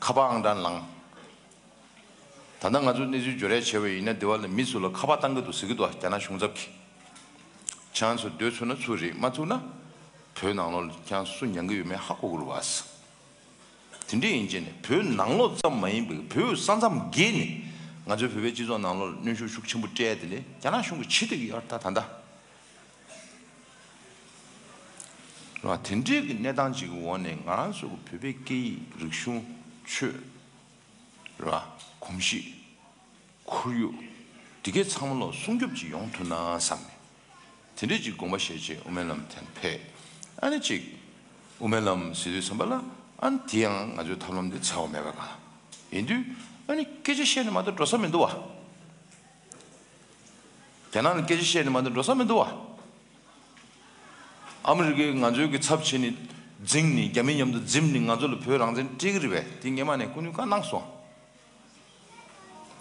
ཁ་པར་ཨང་གྲངས་བླངས། ད་ལྟ་ང་ཚོ་གནས་ཚུལ་འབྱོར་ཡ་བྱས་པ་ཡིན་ན། དེ་བ་ལ་མི་ཚོ་ལ་ཁ་པར་བཏང་གི་འདུག་ཟེར་གྱི་འདུག་རྒྱ་ནག་གཞུང་ཚབ་ཀྱིས། ཁྱེད་རང་ཚོ་སྡོད་ཚུགས་ན་ཚུགས་རེད། མ་ཚུགས་ན་བོད་ནང་ལོགས་ལ་ཁྱེད་རང་སུ་ཉན་གྱི་ཡོད་མེད་ཧ་གོ་གི་རེད་བ། དེ་འདྲ་ཡིན་བྱས་ནས་བོད་ནང་ལོགས་ཙམ་མ་ཡིན་པའི་བོད་ས་མཚམས་བརྒལ་ནས་ང་ཚོའི་བོད་པའི་སྤྱི་ཚོགས་ནང་ལོགས་ལ་གནོན་ཤུགས་ཤུགས་ཆེན་པོ་སྤྲད་ཡ་དེ་ལས་རྒྱ་ནག་གཞུང་གིས་བྱེད་བསྡད་ཀྱི་ཡོད་རེད། ད་ད་ལྟ་རེད་བ། དེ་འདྲའི་གི་གནས་སྟངས་ཅིག་གི་འོག་ནས་ང་རང་ཚོ་གི་བོད་པའི་སྐད་ཡིག་རིག་གཞུང་ཆོས་རེད་བ། གོམས་གཤིས། ཁོར་ཡུག་འདི་གའི་ཚང་མ་ལོག་སྲུང་སྐྱོབ་ཅིག་ཡོང་ཐུབ་ན་བསམ་ནས། དེ་འདྲས་ཅིག་དགོངས་པ་བཞེས་བྱས་དབུ་མའི་ལམ་དེ་ཕེབས། ཨ་ནི་ཅིག་དབུ་མའི་ལམ་ཟེར་དུས་ཙམ་པ་ལ། ཨ་ནི་དེ་ཡང་ང་ཚོའི་ཐབས་ལམ་འདི་འཚེ་བ་མེད་པ་གང་ཡིན་དུས། ཨ་ནི་སྐད་ཆ་བཤད་ནས་མ་གཏོགས་འགྲོ་ས་མི་འདུག་བ། རྒྱ་ནག་ལ་སྐད་ཆ་བཤད་ནས་མ་གཏོགས་འགྲོ་ས་མི་འདུག་བ། ཨ་མི་རི་ཀས་ང་ཚོའི་གི་ཚབ་བྱས་ནས་འཛིངས་ནས། རྒྱ་མི་མཉམ་དུ་འཛིངས་ནས་ང་ཚོ་ལ་བོད་རང་བཙན་སྤྲད་ཀྱི་རེད་པས། དེ་སྔོན་མ་ནས་སྐུ་ཉོ་བཀའ་གནང་སོང་།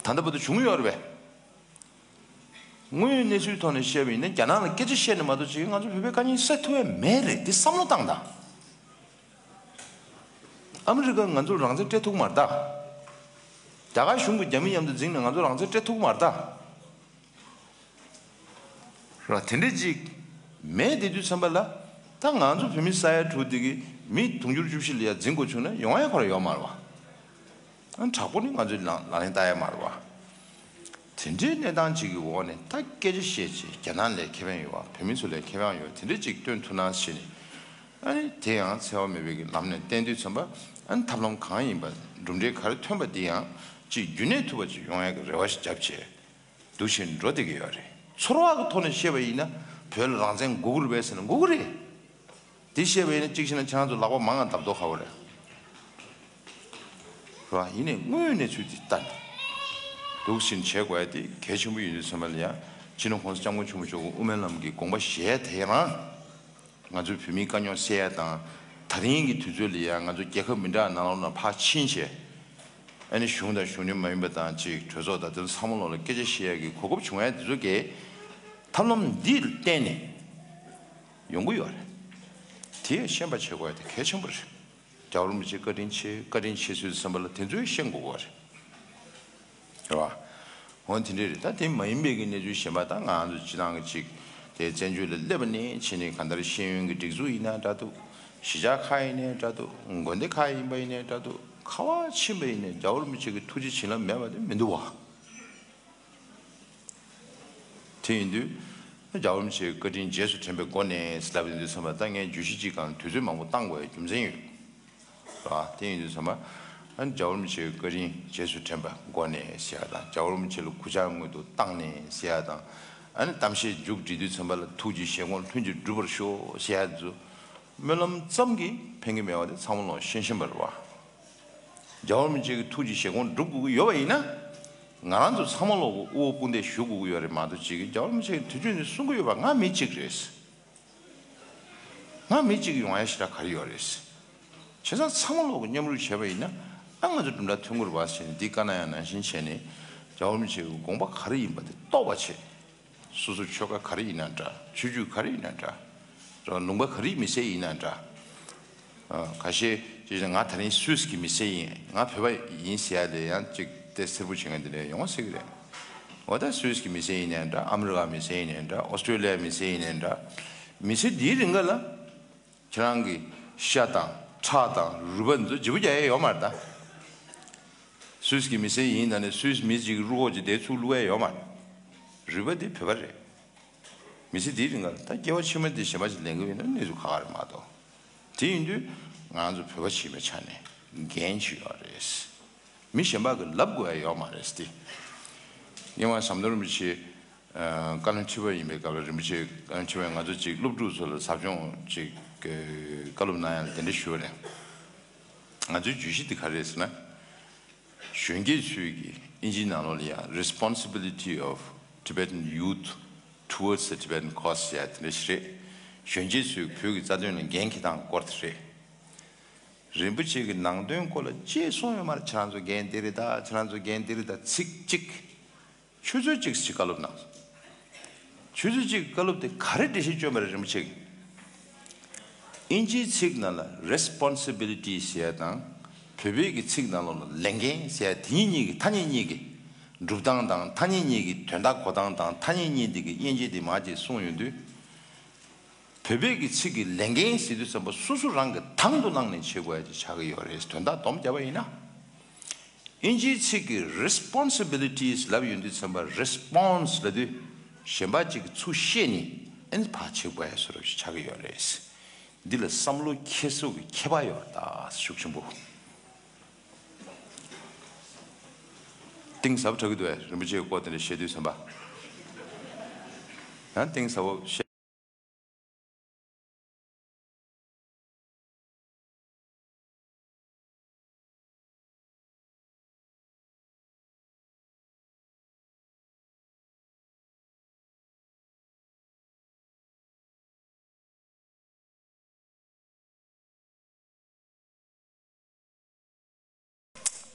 ད་ལྟ་བར་དུ་བྱུང་ཡོད་རེད་པས། དངོས་ཡོད་གནས་ཚུལ་ཐོག་ནས་བཤད་པ་ཡིན་ན། རྒྱ་ནག་ལ་སྐད་ཆ་བཤད་ནས་མ་གཏོགས་ཅིག་ང་ཚོ་བོད་པའི་དཀའ་རྙིང་སེལ་ཐུབ་ཡ་མེད་རེད། འདི་བསམ་བློ་བཏང་དང་། ཨ་མི་རི་ཀ་ང་ཚོར་རང་བཙན་སྤྲད་ཐུབ་མ་རེད་ད། རྒྱ་གར་གཞུང་གིས་རྒྱ་མི་མཉམ་དུ་འཛིངས་ནས་ང་ཚོར་རང་བཙན་སྤྲད་ཐུབ་མ་རེད་ད། ར་དེ་འདྲས་ཅིག་མེད་དེ་དུས་ཙམ་པ་ལ། ད་ང་ཚོ་བོད་མི་ས་ཡ་དྲུག་དེ་གི་མི་དུང་ཕྱུར་བཅུ་བཞི་ལ་ཡ་འཛིང་དགོས་བྱུང་ན་ཡོང་ཡ་ཁོ་ར་ཡོད་མ་རེད་བ། ཨ་དྲག་པོ་ནི་ང་ཚོའི་ལག་ལག་ལེན་བསྟར་ཡ་མ་རེད་བ། དེ་འདྲའི་གནས་སྟངས་ཅིག་གི་འོག་ནས་ད་སྐད་ཆ་བཤད་ཅིག་རྒྱ་ནག་ལ་ཁེ་ཕན་ཡོད་པ། བོད་མི་ཚོ་ལ་ཁེ་ཕན་ཡོད་པ་དེ་འདྲ་ཅིག་སྟོན་ཐུབ་ན་ཟེར་ནས། ཨ་ནི་དེ་ཡང་འཚེ་བ་མེད་པའི་གི་ལམ་ནས་བསྟན་དུས་ཙམ་པ། ཨ་ནི་ཐབས་ལམ་གང་ཡིན་པ། གྲུབ་འབྲས་ག་རེ་ཐོན་པ་འདི་ཡང་ཅིག་རྒྱུན་གནས་ཐུབ་པ་ཅིག་ཡོང་ཡག་གི་རེ་བ་ཞིག་བརྒྱབ་བྱས་འདུག་བཞིན་འགྲོ་བསྡད་ཀྱི་ཡོད་རེད། ཚོར་བ་གི་ཐོག་ནས་བཤད་པ་ཡིན་ན། བོད་ལ་རང་བཙན་དགོས་ཀྱི་རེད་པས་ཟེར་ན་དགོས་ཀྱི་རེད། དེ་བཤད་པ་ཡིན་ན་གཅིག་བྱས་ན་ཁྱེད་རང་ཚོ་ལག་པ་མང་ང་བརྡབ་མདོག་ཁ་པོ་རེད། རེད་པ། ཡིན་ནའི་དངོས་ཡོད་གནས་ཚུལ་དེ་ལྟ་ནས་འདུག་བཞིན་བྱེད་དགོས་ཡ་དེ་གལ་ཆེན་པོ་ཡིན་དུས་ཙམ་པ་ལ་ཡ། སྤྱི་ནོར་༸གོང་ས་༸སྐྱབས་མགོན་ཆེན་པོ་མཆོག་གི་དབུ་མའི་ལམ་གྱི་དགོངས་པ་བཞེས་དེ་རང་། ང་ཚོའི་བོད་མིའི་དཀའ་རྙོག་སེལ་ཡ་དང་། ད་རིང་གི་དུས་ཚོད་ལ་ཡ་ང་ཚོ་རྒྱལ་ཁབ་མི་འདྲ་ནང་ལོགས་ནང་ཕར་ཕྱིན་བྱས། ཨ་ནི་གཞུང་དང་གཞུང་འབྲེལ་མ་ཡིན་པ་དང་ཅིག་གྲོས་ཚོགས་དང་དེ་ཚོ་ཚང་མ་ལོགས་ལ་སྐད་ཆ་བཤད་ཡ་གི་གོ་སྐབས་བྱུང་ཡ་དེ་ཚོ་གས་ཐབས་ལམ་འདི་ལ་བརྟེན་ནས་ཡོང་གི་ཡོད་རེད། དེ་ཤེས་པ་བྱེད་དགོས་ཡ་དེ་གལ་ཆེན་པོ་རེད། རྒྱལ་བ་རིན་པོ་ཆེ་བཀའ་དྲིན་ཆེ། བཀའ་དྲིན་ཆེ་ཟེར་དུས་ཙམ་པ་ལ་དེ་ཚོས་ཤེས་དགོས་པ་རེད། རེད་པ། འོ་དེ་འདྲ་རེད། ད་དེ་མ་ཡིན་པའི་གི་གནས་ཚུལ་གཞན་པ། ད་ང་ཚོ་སྤྱི་བཏང་གི་ཅིག་དེ་བཙན་བྱོལ་ལ་སླེབས་པ་ནས་བྱས་ནས་གང་ལྟར་ཤེས་ཡོན་གྱི་སྒྲིག་འཛུགས་ཡིན་ན་འདྲ་འདུག་གཞིས་ཆགས་ཁག་ཡིན་ནའི་འདྲ་འདུག་དགོན་སྡེ་ཁག་ཡིན་པ་ཡིན་ནའི་འདྲ་འདུག་ག་པར་ཕྱིན་པ་ཡིན་ནའི་རྒྱལ་བ་རིན་པོ་ཆེ་གི་ཐུགས་རྗེ་བྱིན་རླབས་མེད་པ་དེ་མི་འདུག་བ། དེ་ཡིན་དུས། རྒྱལ་བ་རིན་པོ་ཆེའི་བཀའ་དྲིན་རྗེས་སུ་དྲན་པའི་སྒོ་ནས་ལབ་ཡོང་དུས་ཙམ་པ། ད་ངས་བརྗོད་གཞི་གཅིག་སྒང་དུས་ཚོད་མང་པོ་བཏང་དགོས་པའི་རྒྱུ་མཚན་ཡོད། རེད་པ། དེ་ཡིན་དུས་ཙམ་པ། ཨ་ནི་རྒྱལ་བ་རིན་པོ་ཆེའི་བཀའ་དྲིན་རྗེས་སུ་དྲན་པའི་སྒོ་ནས་ཟེར་ཡ་དང་། རྒྱལ་བ་རིན་པོ་ཆེ་ལ་གུས་ཕྱག་སྔོན་དུ་བཏང་ནས་ཟེར་ཡ་དང་། ཨ་ནི་གཏམ་བཤད་མཇུག་སྒྲིལ་དུས་ཙམ་པ་ལ་ཐུགས་ཀྱི་བཞེད་དགོངས་ལྷུན་གྱིས་གྲུབ་པར་ཤོག་ཟེར་ཡ་ཚོ། སྨོན་ལམ་ཙམ་གྱིས་ཕན་གྱི་མེད་པ་དེ་ཚང་མ་ལོག་ཤེས་བཞིན་པ་རེད་པ། རྒྱལ་བ་རིན་པོ་ཆེ་གི་ཐུགས་ཀྱི་བཞེད་དགོངས་སྒྲུབ་དགོས་ཀྱི་ཡོད་པ་ཡིན་ན། ང་རང་ཚོ་ཚང་མ་ལོག་གི་དབུ་འོག་དཔུང་འདེགས་ཞུ་དགོས་ཀྱི་ཡོད་རེད་མ་གཏོགས། ཅིག་གིས་རྒྱལ་བ་རིན་པོ་ཆེ་གི་དུས་ཚོད་ནས་གསུང་གི་ཡོད་པ། ང་མི་གཅིག་རེད། ང་མི་གཅིག་ཡོང་ཡ་ཞེ་དྲག་ག་རེ་ཡོད་རེད། བྱས་ཙང་ཚང་མ་ལོག་གི་མཉམ་རུབ་བྱས་པ་ཡིན་ན། ཨ་ང་ཚོ་གྲུབ་མཐའ་མཐུན་དགོས་རེད་པ་ཟེར་ནས་འདི་བཀའ་གནང་ཡ་ནང་བཞིན་བྱས་ནས། རྒྱལ་བ་རིན་པོ་ཆེ་གི་དགོངས་པ་ག་རེ་ཡིན་པ་དེ་རྟོགས་པ་བྱེད། སོ་སོ་ཆོལ་ཁ་ག་རེ་ཡིན་ན་འདྲ། ཆོས་བརྒྱུད་ག་རེ་ཡིན་ན་འདྲ། རེད་པ། ལུང་པ་ག་རེའི་མི་སེར་ཡིན་ན་འདྲ། ཨ། ཁ་ཤས་ཅིག་ང་ད་རིང་སུད་སི་གི་མི་སེར་ཡིན། ང་བོད་པ་ཡིན་ཟེར་ཡ་དེ་ཡང་ཅིག་ཏོག་ཙམ་སེར་པོ་བྱེད་མཁན་དེ་འདྲ་ཡོང་སྲིད་ཀྱི་རེད། འོ་ད་སུད་སི་གི་མི་སེར་ཡིན་ནའི་འདྲ། ཨ་མི་རི་ཀ་མི་སེར་ཡིན་ནའི་འདྲ། ཨོ་སི་ཀྲོ་ལི་ཡ་མི་སེར་ཡིན་ནའི་འདྲ། མི་ཚེ་འདིའི་རིང་ག་ལ་ཁྱེད་རང་གི་ཤ་དང་ཁྲག་དང་རུས་པ་འདི་ཚོ་བརྗེ་པོ་རྒྱག་ཡ་ཡོད་མ་རེད་ད། སུད་སི་གི་མི་སེར་ཡིན་ནའི་སུད་སི་མི་གཅིག་གི་རུས་ཁོག་ཅིག་དེ་ཚུར་བླུག་ཡ་ཡོད་མ་རེད། རུས་པ་དེ་བོད་པ་རེད། མི་ཚེ་འདིའི་རིང་ལ་ད་སྐྱེ་བ་ཕྱི་མ་འདི་གཞན་པ་ཞིག་ལེན་གྱི་ཡོད་ན་གནས་ཚུལ་ཁག་ཁག་རེད་མ་གཏོགས། དེ་ཡིན་དུས་ང་ཚོ་བོད་པ་ཞིག་ཡིན་པའི་ཆ་ནས་འགན་ཞིག་ཡོད་རེད། མི་གཞན་པ་གིས་ལབ་དགོས་ཡ་ཡོད་མ་རེད་དེ། རྙིང་མ་ཟམ་གདོང་རིན་པོ་ཆེ་ཨ་བཀའ་བློན་ཁྲི་པ་ཡིན་པའི་སྐབས་ལ། རིན་པོ་ཆེ་བཀའ་བློན་ཁྲི་པས་ང་ཚོ་ཅིག་སློབ་ཕྲུག་ཚོ་ལ་ཟབ་སྦྱོང་ཅིག་བཀའ་སློབ་གནང་ཡ་ལ་དེ་འདྲ་ཞུས་པ་རེད། ང་ཚོའི་བརྗོད་གཞི་དེ་ག་རེ་རེད་ཟེར་ན། གཞོན་སྐྱེས་ཚོས་ཀྱི་ཨིན་ཇིའི་ནང་ལོགས་ལ་ཡ། Responsibility of Tibetan Youth Towards the Tibetan Cause ཟེར་ཡ་དེ་འདྲ་ཞིག་རེད། གཞོན་སྐྱེས་ཚོས་བོད་ཀྱི་རྩ་དོན་ལ་འགན་འཁྱེར་སྟངས་སྐོར་དེ་རེད། རིན་པོ་ཆེ་གི་ནང་དོན་སྐོར་ལ་ཅི་གསུངས་ཡོད་མ་རེད། ཁྱེད་རང་ཚོ་འགན་འདི་རེད་ད། ཁྱེད་རང་ཚོ་འགན་འདི་རེད་ད། ཚིག་གཅིག་ཆུ་ཚོད་གཅིག་ཅིག་བཀའ་སློབ་གནང་། ཆུ་ཚོད་གཅིག་བཀའ་སློབ་དེ་ག་རེ་འགྲེལ་བཤད་བསྐྱོན་པ་རེད་རིན་པོ་ཆེ་གིས། ཨིན་ཇིའི་ཚིག་ནང་ལ་responsibility ཟེར་ཡ་དང་། བོད་པའི་གི་ཚིག་ནང་ལོགས་ལ་ལས་འགན་ཟེར་ཡ་དེ་གཉིས་གཉིས་ཀྱི་ཐ་སྙད་གཉིས་ཀྱི་སྒྲུབ་སྟངས་དང་། ཐ་སྙད་གཉིས་ཀྱི་དོན་དག་གོ་སྟངས་དང་། ཐ་སྙད་གཉིས་དེ་གི་དབྱེ་འབྱེད་དེ་མར་ཅིག་གསུངས་ཡོང་དུས། བོད་པའི་གི་ཚིག་གི་ལས་འགན་ཟེར་དུས་ཙམ་པ་སོ་སོ་རང་གི་དང་དུ་བླངས་ནས་བྱེད་དགོས་ཡ་ཅིག་ཆགས་ཀྱི་ཡོད་རེད། དོན་དག་སྡོམ་བརྒྱབ་པ་ཡིན་ན། ཨིན་ཇིའི་ཚིག་གི་responsibilities ལབ་ཡོང་དུས་ཙམ་པ། Response ལབ་དུས་གཞན་པ་ཅིག་གིས་ཚུར་བཤད་ནས་ཨ་ནི་ཕར་བྱེད་དགོས་ཡ་བཟོ་འདྲ་ཞིག་ཆགས་ཀྱི་ཡོད་རེད། འདི་ལ་བསམ་བློ་འཁྱེར་སོ་གི་ཁྱད་པར་ཡོད་རེད་ད། ཤུགས་ཆེན་པོ། གཏིང་ཟབ་དྲགས་ཀྱི་འདུག་པས། རིན་པོ་ཆེའི་སྐོར་དེ་འདྲ་བཤད་དུས་ཙམ་པ། ཡང་གཏིང་ཟབ་པོ་བཤད།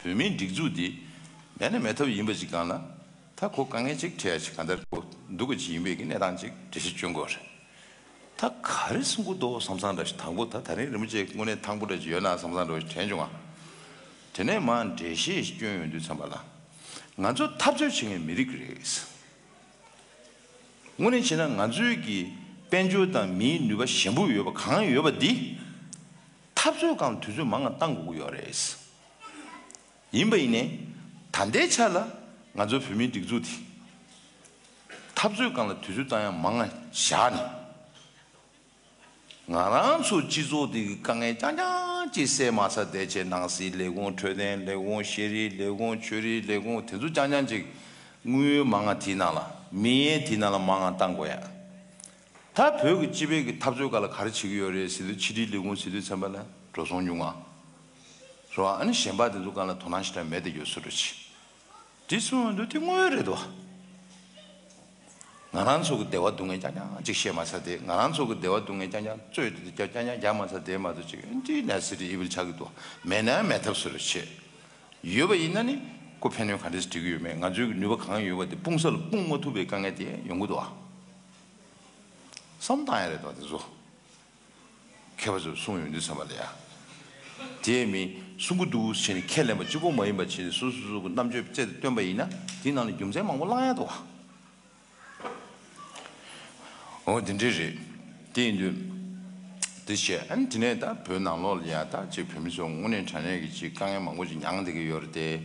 བོད་མིའི་སྒྲིག་འཛུགས་འདི་མེད་ན་མེད་ཐབས་ཡིན་པ་ཞིག་སྒང་ལ། ད་ཁོ་དཀའ་ངལ་ཅིག་འཕྲད་ཡ་ཅིག་གང་ལྟར་ཁོ་འདུག་གི་ཅིག་ཡིན་པའི་གི་གནས་སྟངས་ཅིག་འགྲེལ་བཤད་བསྐྱོན་དགོས་རེད། ད་ག་རེ་གསུང་གི་འདུག་བསམ་བསམ་འདྲ་ཞིག་དང་པོ་ད་ད་རིང་རིན་པོ་ཆེ་དངོས་གནས་ཐང་པོ་འདྲ་ཅིག་ཡོད་ན་བསམ་བསམ་འདྲ་ཞིག་དྲན་བྱུང་ང་། དེ་ནས་མར་འགྲེལ་བཤད་ཞིག་བསྐྱོན་ཡོང་དུས་ཙམ་པ་ལ། ང་ཚོ་འཐབ་རྩོད་བྱེད་མཁན་མི་རིགས་རེད། དངོས་གནས་བྱས་ན་ང་ཚོའི་གི་དཔལ་འབྱོར་དང་མིའི་ནུས་པ་ཞན་པོ་ཡོད་པ་གང་ཡོད་པ་འདི། འཐབ་རྩོད་སྒང་དུས་ཚོད་མང་ང་བཏང་དགོས་ཀྱི་ཡོད་རེད། ཡིན་པ་ཡིན་ནའི། ད་ལྟའི་ཆ་ལ་ང་ཚོའི་བོད་མིའི་སྒྲིག་འཛུགས་དེ་ འཐབ་རྩོད་སྒང་ལ་དུས་ཚོད་བཏང་ཡ་མང་ང་བཞག་ནས། ང་རང་ཚོ་སྤྱི་ཚོགས་འདི་གི་དཀའ་ངལ་རྐྱང་རྐྱང་ཅིག་སེལ་མ་ཚར་བསྡད་བྱས། ནང་སྲིད་ལས་ཁུངས། འཕྲོད་བསྟེན་ལས་ཁུངས། ཤེས་རིག་ལས་ཁུངས། ཆོས་རིག་ལས་ཁུངས། དེ་ཚོ་རྐྱང་རྐྱང་ཅིག་དངུལ་མང་ང་དེའི་ནང་ལ། མི་ཡས་དེའི་ནང་ལ་མང་ང་བཏང་དགོས་ཡ། ད་བོད་ཀྱི་སྤྱི་པའི་གི་འཐབ་རྩོད་སྒང་ལ་ག་རེ་བྱེད་ཀྱི་ཡོད་རེད་ཟེར་དུས། ཕྱི་དྲིལ་ལས་ཁུངས་ཟེར་དུས་ཙམ་པ་ལ་འགྲོ་སོང་ཉུང་ང་། རེད་བ། ཨ་ནི་གཞན་པ་དེ་ཚོ་སྒང་ལ་དོ་སྣང་ཞེ་དྲག་མེད་བསྡད་ཡོད་བཟོ་འདྲ་ཅིག། དེ་གསུངས་ཡོང་དུས་དེ་དངོས་ཡོད་རེད་དོ། ང་རང་ཚོ་གི་བདེ་བ་སྡུག་བསྔལ་རྐྱང་རྐྱང་ཅིག་བཤད་མ་ཚར་དེ། ང་རང་ཚོ་གི་བདེ་བ་སྡུག་བསྔལ་རྐྱང་རྐྱང་རྩོད་དེ་རྐྱང་རྐྱང་རྒྱག་མ་ཚར་དེ་མ་གཏོགས་ཅིག་འདི་ནས་སི་ཏི་ཨི་ཝིལ་ཆགས་ཀྱི་འདུག། མེད་ན་མེད་ཐབས་བཟོ་འདྲ་བྱེད། ཡོད་པ་ཡིན་ན་ནི་ཁོ་ཕན་གནོད་ག་འདྲས་འགྲིག་གི་ཡོད་མེད། ང་ཚོའི་གི་ནུས་པ་གང་ཡོད་པ་དེ་སྤུངས་ས་ལ་སྤུངས་མ་ཐུབ་པའི་དཀའ་ངལ་དེ་ཡོང་གི་འདུག་ཨ། བསམ་བཏང་ཡ་རེད་དོ་དེ་ཚོ། མཁས་པ་ཚོས་གསུངས་ཡོང་དུས་ཙམ་པ་ལ་ཡ། དེ་མིན་གསུང་གི་འདུག་བྱས་ནས་ཁས་ལེན་པ་གཅིག་པོ་མ་ཡིན་པ་བྱས་ནས་སོ་སོ་སོ་གི་རྣམ་དཔྱོད་རྩལ་དུ་བཏོན་པ་ཡིན་ན། དེའི་ནང་ལ་རྒྱུ་མཚན་མང་པོ་བླང་ཡ་འདུག་བ། འོ་དེ་འདྲས་རེད། དེ་ཡིན་དུས་དེ་བྱས། ཨ་ནི་དེ་ནས་ད་བོད་ནང་ལོགས་ལ་ཡ་ད་ཅིག་བོད་མི་ཚོ་དངོས་གནས་དྲང་གནས་ཀྱི་ཅིག་དཀའ་ངལ་མང་པོ་ཅིག་མྱངས་བསྡད་ཀྱི་ཡོད་རེད་དེ།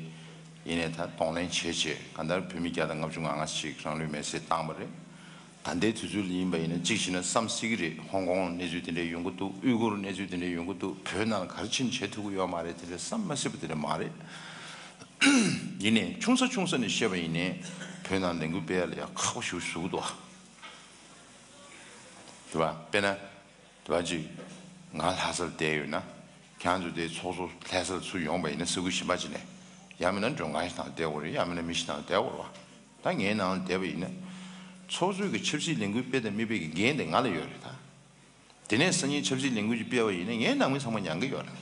ཡིན་ནའི་ད་གདོང་ལེན་བྱས་བྱས། གང་ལྟར་བོད་མི་བརྒྱ་དང་ལྔ་བཅུ་ང་ལྔ་ཞིག་རང་ལུས་མེར་སྲེག་བཏང་བ་རེད། ད་ལྟའི་དུས་ཚོད་ལ་ཡིན་པ་ཡིན་ན་གཅིག་བྱས་ན་བསམ་སྲིད་ཀྱི་རེད། ཧོང་ཀོང་གནས་ཚུལ་དེ་འདྲས་ཡོང་གི་འདུག། ཨུའི་གུར་གནས་ཚུལ་དེ་འདྲས་ཡོང་གི་འདུག། བོད་ནང་ལ་ག་རེ་ཕྱིན་བྱེད་ཐུབ་ཀྱི་ཡོད་མ་རེད། དེ་འདྲས་བསམ་མ་སྲིད་པ་དེ་འདྲས་མ་རེད། ཡིན་ནའི་ཆུང་ས་ཆུང་ས་ནས་བཤད་པ་ཡིན་ནའི་བོད་ནང་ལས་འགུལ་སྤེལ་ཡ་ལ་ཡ་ཁག་པོ་ཞེ་པོ་བཟོ་གི་འདུག་ཨ། རེད་པ། དཔེར་ན། དེ་བ་ཅིག་ང་ལྷ་སར་བསྡད་ཡོད་ན། ཁྱེད་ཚོ་དེ་ཚོགས་གཙོ་ལྷ་སར་ཚུར་ཡོང་བ་ཡིན་ན། ས་ཁུལ་གཞན་པ་ཅིག་ནས། ཡང་མིན་ན་མགྲོན་ཁང་ཞིག་ནང་བསྡད་དགོས་རེད། ཡང་མིན་ན་མི་ཞིག་ནང་བསྡད་དགོས་རེད་བ། ད་ངའི་ནང་ལ་བསྡད་པ་ཡིན་ན། ཚོགས་གཙོས་ཀྱི་ཆབ་སྲིད་ལས་འགུལ་སྤེལ་དང་མི་སྤེལ་གྱི་འགན་དེ་ང་ལ་ཡོད་རེད་ད། དེ་ནས་སང་ཉིན་ཆབ་སྲིད་ལས་འགུལ་ཅིག་སྤེལ་བ་ཡིན་ན་ངའི་ནང་མི་ཚང་མ་མྱང་གི་ཡོད་རེད།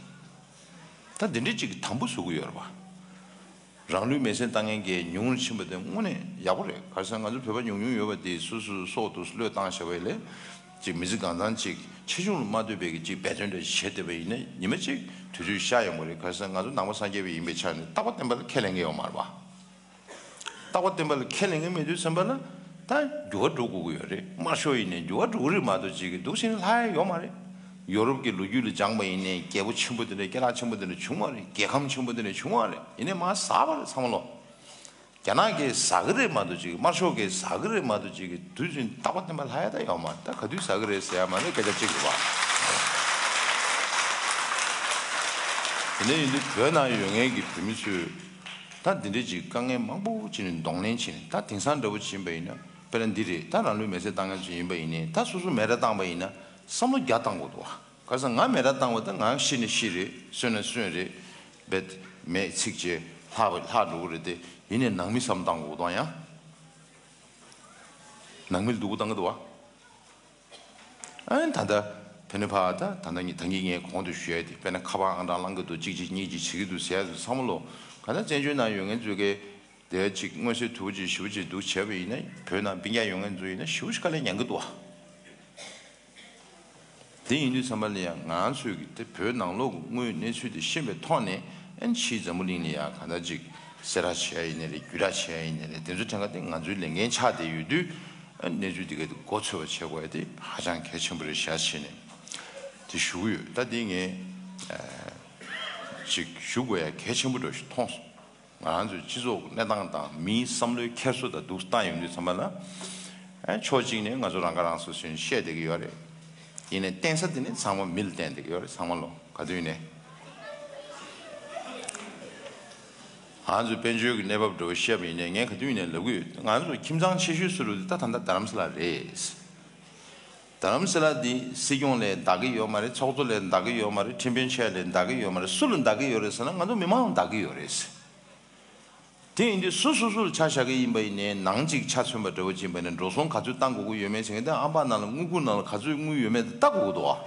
ད་འདི་འདྲའི་ཅིག་གི་དམ་པོ་བཟོ་གི་ཡོད་རེད་བ། རང་ལུས་མེར་སྲེག་བཏང་མཁན་གྱི་ཉུང་རུ་ཕྱིན་པ་དེ་དངོས་གནས་ཡག་པོ་རེད། ག་རེ་ཟེར་ན་ང་ཚོ་བོད་པ་ཉུང་ཉུང་ཡོད་པ་དེ་སོ་སོའི་སྲོག་དུ་བློས་བཏང་བྱས་པ་ལས། ཅིག་མི་ཚེ་གང་ཚང་ཅིག་ཆེ་ཆུང་ལ་མ་ལྟོས་པའི་གི་ཅིག་འབད་བརྩོན་འདྲ་ཞིག་བྱས་བསྡད་པ་ཡིན་ན་ཉི་མ་ཅིག་དུས་ཚོད་ཤར་ཡོང་གི་རེད། ག་རེ་ཟེར་ན་ང་ཚོ་ནང་པ་སངས་རྒྱས་པ་ཡིན་པའི་ཆ་ནས་རྟག་པ་བརྟན་པ་ལ་ཁས་ལེན་གི་ཡོད་མ་རེད་བ། རྟག་པ་བརྟན་པ་ལ་ཁས་ལེན་གི་མེད་དུས་ཙམ་པ་ལ་ད་འགྱུར་བ་འགྲོ་དགོས་ཀྱི་ཡོད་རེད། དམར་ཤོག་ཡིན་ནའི་འགྱུར་བ་འགྲོ་གི་རེད་མ་གཏོགས་ཅིག་གི་འདུག་ཟེར་ནས་ལྷག་ཡ་ཡོད་མ་རེད། ཡོ་རོབ་ཀྱི་ལོ་རྒྱུས་ལ་སྦྱངས་པ་ཡིན་ནའི་རྒྱལ་པོ་ཆེན་པོ་དེ་འདྲ་སྐད་གྲགས་ཆེན་པོ་དེ་འདྲ་བྱུང་བ་རེད། རྒྱལ་ཁམས་ཆེན་པོ་དེ་འདྲ་བྱུང་བ་རེད། ཡིན་ནའི་མར་ཟག་པ་རེད་ཚང་མ་ལོ། རྒྱ་ནག་གིས་ཟ་གི་རེད་མ་གཏོགས་ཅིག་དམར་ཤོག་གིས་ཟ་གི་རེད་མ་གཏོགས་ཅིག་གི་དུས་ཚོད་རྟག་པ་བརྟན་པ་ལྷག་ཡ་ད་ཡོད་མ་རེད། ད་ག་དུས་ཟ་གི་རེད་ཟེར་ཡ་མ་རེད། སྐད་ཆ་གཅིག་རེད་བ། དེ་འདྲ་ཡིན་དུས་བོད་ནང་ཡོད་མཁན་གྱི་བོད་མི་ཚོས་ད་འདི་འདྲ་ཅིག་དཀའ་ངལ་མང་པོ་བྱས་ནས་གདོང་ལེན་བྱས་ནས། ད་དེང་སང་འདྲ་པོ་ཅིག་ཡིན་པ་ཡིན་ན། དཔེར་ན་འདི་རེད། ད་རང་ལུས་མེར་སྲེག་བཏང་མཁན་ཚོ་ཡིན་པ་ཡིན་ནའི་ད་སོ་སོ་མེ་ར་བཏང་པ་ཡིན་ན་བསམ་བློ་བརྒྱ་བཏང་དགོས་འདུག་བ། ག་རེ་ཟེར་ན་ང་མེ་ར་བཏང་བ་ད་ང་ཤི་ན་ཤི་རེད། གསོན་ན་གསོན་རེད། བེད་མེད་ཚིག་བྱས་ལྷག་ལྷག་འགྲོ་གི་རེད་དེ། ཡིན་ནའི་ནང་མི་བསམ་བཏང་དགོས་དང་ཡང་། ནང་མི་ལ་སྡུག་པོ་བཏང་གི་འདུག་བ། ཨ་ནི་ད་ལྟ་དེ་ནས་ཕར་ད་ད་ལྟ་ངས་ད་གིན་ངས་གོང་དུ་ཞུ་ཡ་དེ། དཔེར་ན་ཁ་པར་ཨང་གྲངས་བླང་གི་འདུག། གཅིག་གཅིག་གཉིས་གཅིག་བྱེད་ཀྱི་འདུག་ཟེར་ཡ་ཚོ་ཚང་མ་ལོ། ག་ད་བཙན་བྱོལ་ནང་ཡོད་མཁན་ཚོས་གི་དེ་ཅིག་མངོན་གསལ་དོད་པོ་ཅིག་ཞེ་པོ་ཅིག་འདུག་བྱས་པ་ཡིན་ན། བོད་ནང་སྤུན་ཀྱག་ཡོད་མཁན་ཚོ་ཡིན་ན་ཞེ་པོ་ཅིག་དཀའ་ལས་མྱངས་ཀྱི་འདུག་བ། དེ་ཡིན་དུས་ཙམ་པ་ལ་ཡང་ང་ཚོས་ཀྱི་དེ་བོད་ནང་ལོགས་ཀྱི་དངོས་ཡོད་གནས་ཚུལ་དེ་ཤེས་པའི་ཐོག་ནས། ཨ་ནི་ཕྱིའི་འཛམ་བུ་གླིང་ལ་ཡང་གང་ལྟར་ཅིག་གསལ་བསྒྲགས་བྱས་ཡ་ཡིན་ནའི་རེད། བརྒྱུད་བསྒྲགས་བྱས་ཡ་ཡིན་ནའི་རེད། དེ་ཚོ་ཐད་ཀ་དེ་ང་ཚོའི་ལས་འགན་ཆགས་བསྡད་ཡོད་དུས། ཨ་ནི་གནས་ཚུལ་དེ་ག་དེ་མགོ་ཚོད་པ་བྱེད་དགོས་ཡ་དེ་ཧ་ཅང་གལ་ཆེན་པོ་རེད་ཤག་བྱས་ནས་དེ་ཞུ་གི་ཡོད། ད་དེ་ངས་ཨ་ཅིག་ཞུ་དགོས་ཡ་གལ་ཆེན་པོ་འདྲ་ཞིག་མཐོང་སོང་། ང་རང་ཚོའི་སྤྱི་ཚོགས་ཀྱི་གནས་སྟངས་དང་མིའི་བསམ་བློའི་འཁྱེར་སོ་དང་འདུག་བལྟས་ཡོང་དུས་ཙམ་པ་ལ། ཨ་ཕྱོགས་གཅིག་ནས་ང་ཚོ་རང་ཁ་རང་གསོ་བྱས་ནས་བཤད་བསྡད་ཀྱི་ཡོད་རེད། ཡིན་ནའི་བརྟེན་ས་དེ་ནི་ཚང་མ་མི་ལ་བརྟེན་བསྡད་ཀྱི་ཡོད་རེད། ཚང་མ་ལོ། ག་དུས་ནས་ང་ཚོའི་དཔལ་འབྱོར་གྱི་གནས་བབ་འདྲ་བོ་བཤད་པ་ཡིན་ནའི་ངས་ག་དུས་ནས་ལབ་ཀྱི་ཡོད། ང་ཚོ་ཁྱིམ་ཚང་ཆེ་ཤོས་སུ་རེད་ཟེར་དུས་ད་ད་ལྟ་རྡ་རམ་ས་ལ་རེད། རྡ་རམ་ས་ལ་འདི་སྲིད་སྐྱོང་ལས་འདའ་གི་ཡོད་མ་རེད། ཚོགས་གཙོ་ལས་འདའ་གི་ཡོད་མ་རེད། ཁྲིམས་དཔོན་ཆེ་ལས་འདའ་གི་ཡོད་མ་རེད། སུ་ལ་འདའ་གི་ཡོད་རེད་ཟེར་ན་ང་ཚོ་མི་མང་ལ་འདའ་གི་ཡོད་རེད། དེ་ཡིན་དུས་སུ་སོ་སོ་ལ་ཆ་བཞག་གི་ཡིན་པ་ཡིན་ནའི། ནང་གཅིག་ཆ་མཚོན་པ་འདྲ་བོ་ཅིག་ཡིན་པ་ཡིན་ན་འགྲོ་སོང་ག་ཚོད་བཏང་དགོས་ཀྱི་ཡོད་མེད་ཟེར་མཁན་དེ། ཨམ་བག་ནང་ལ་དངུལ་ཁུག་ནང་ལ་ག་ཚོད་དངུལ་ཡོད་མེད་དེ་བལྟ་དགོས་ཀྱི་འདུག་ཨ།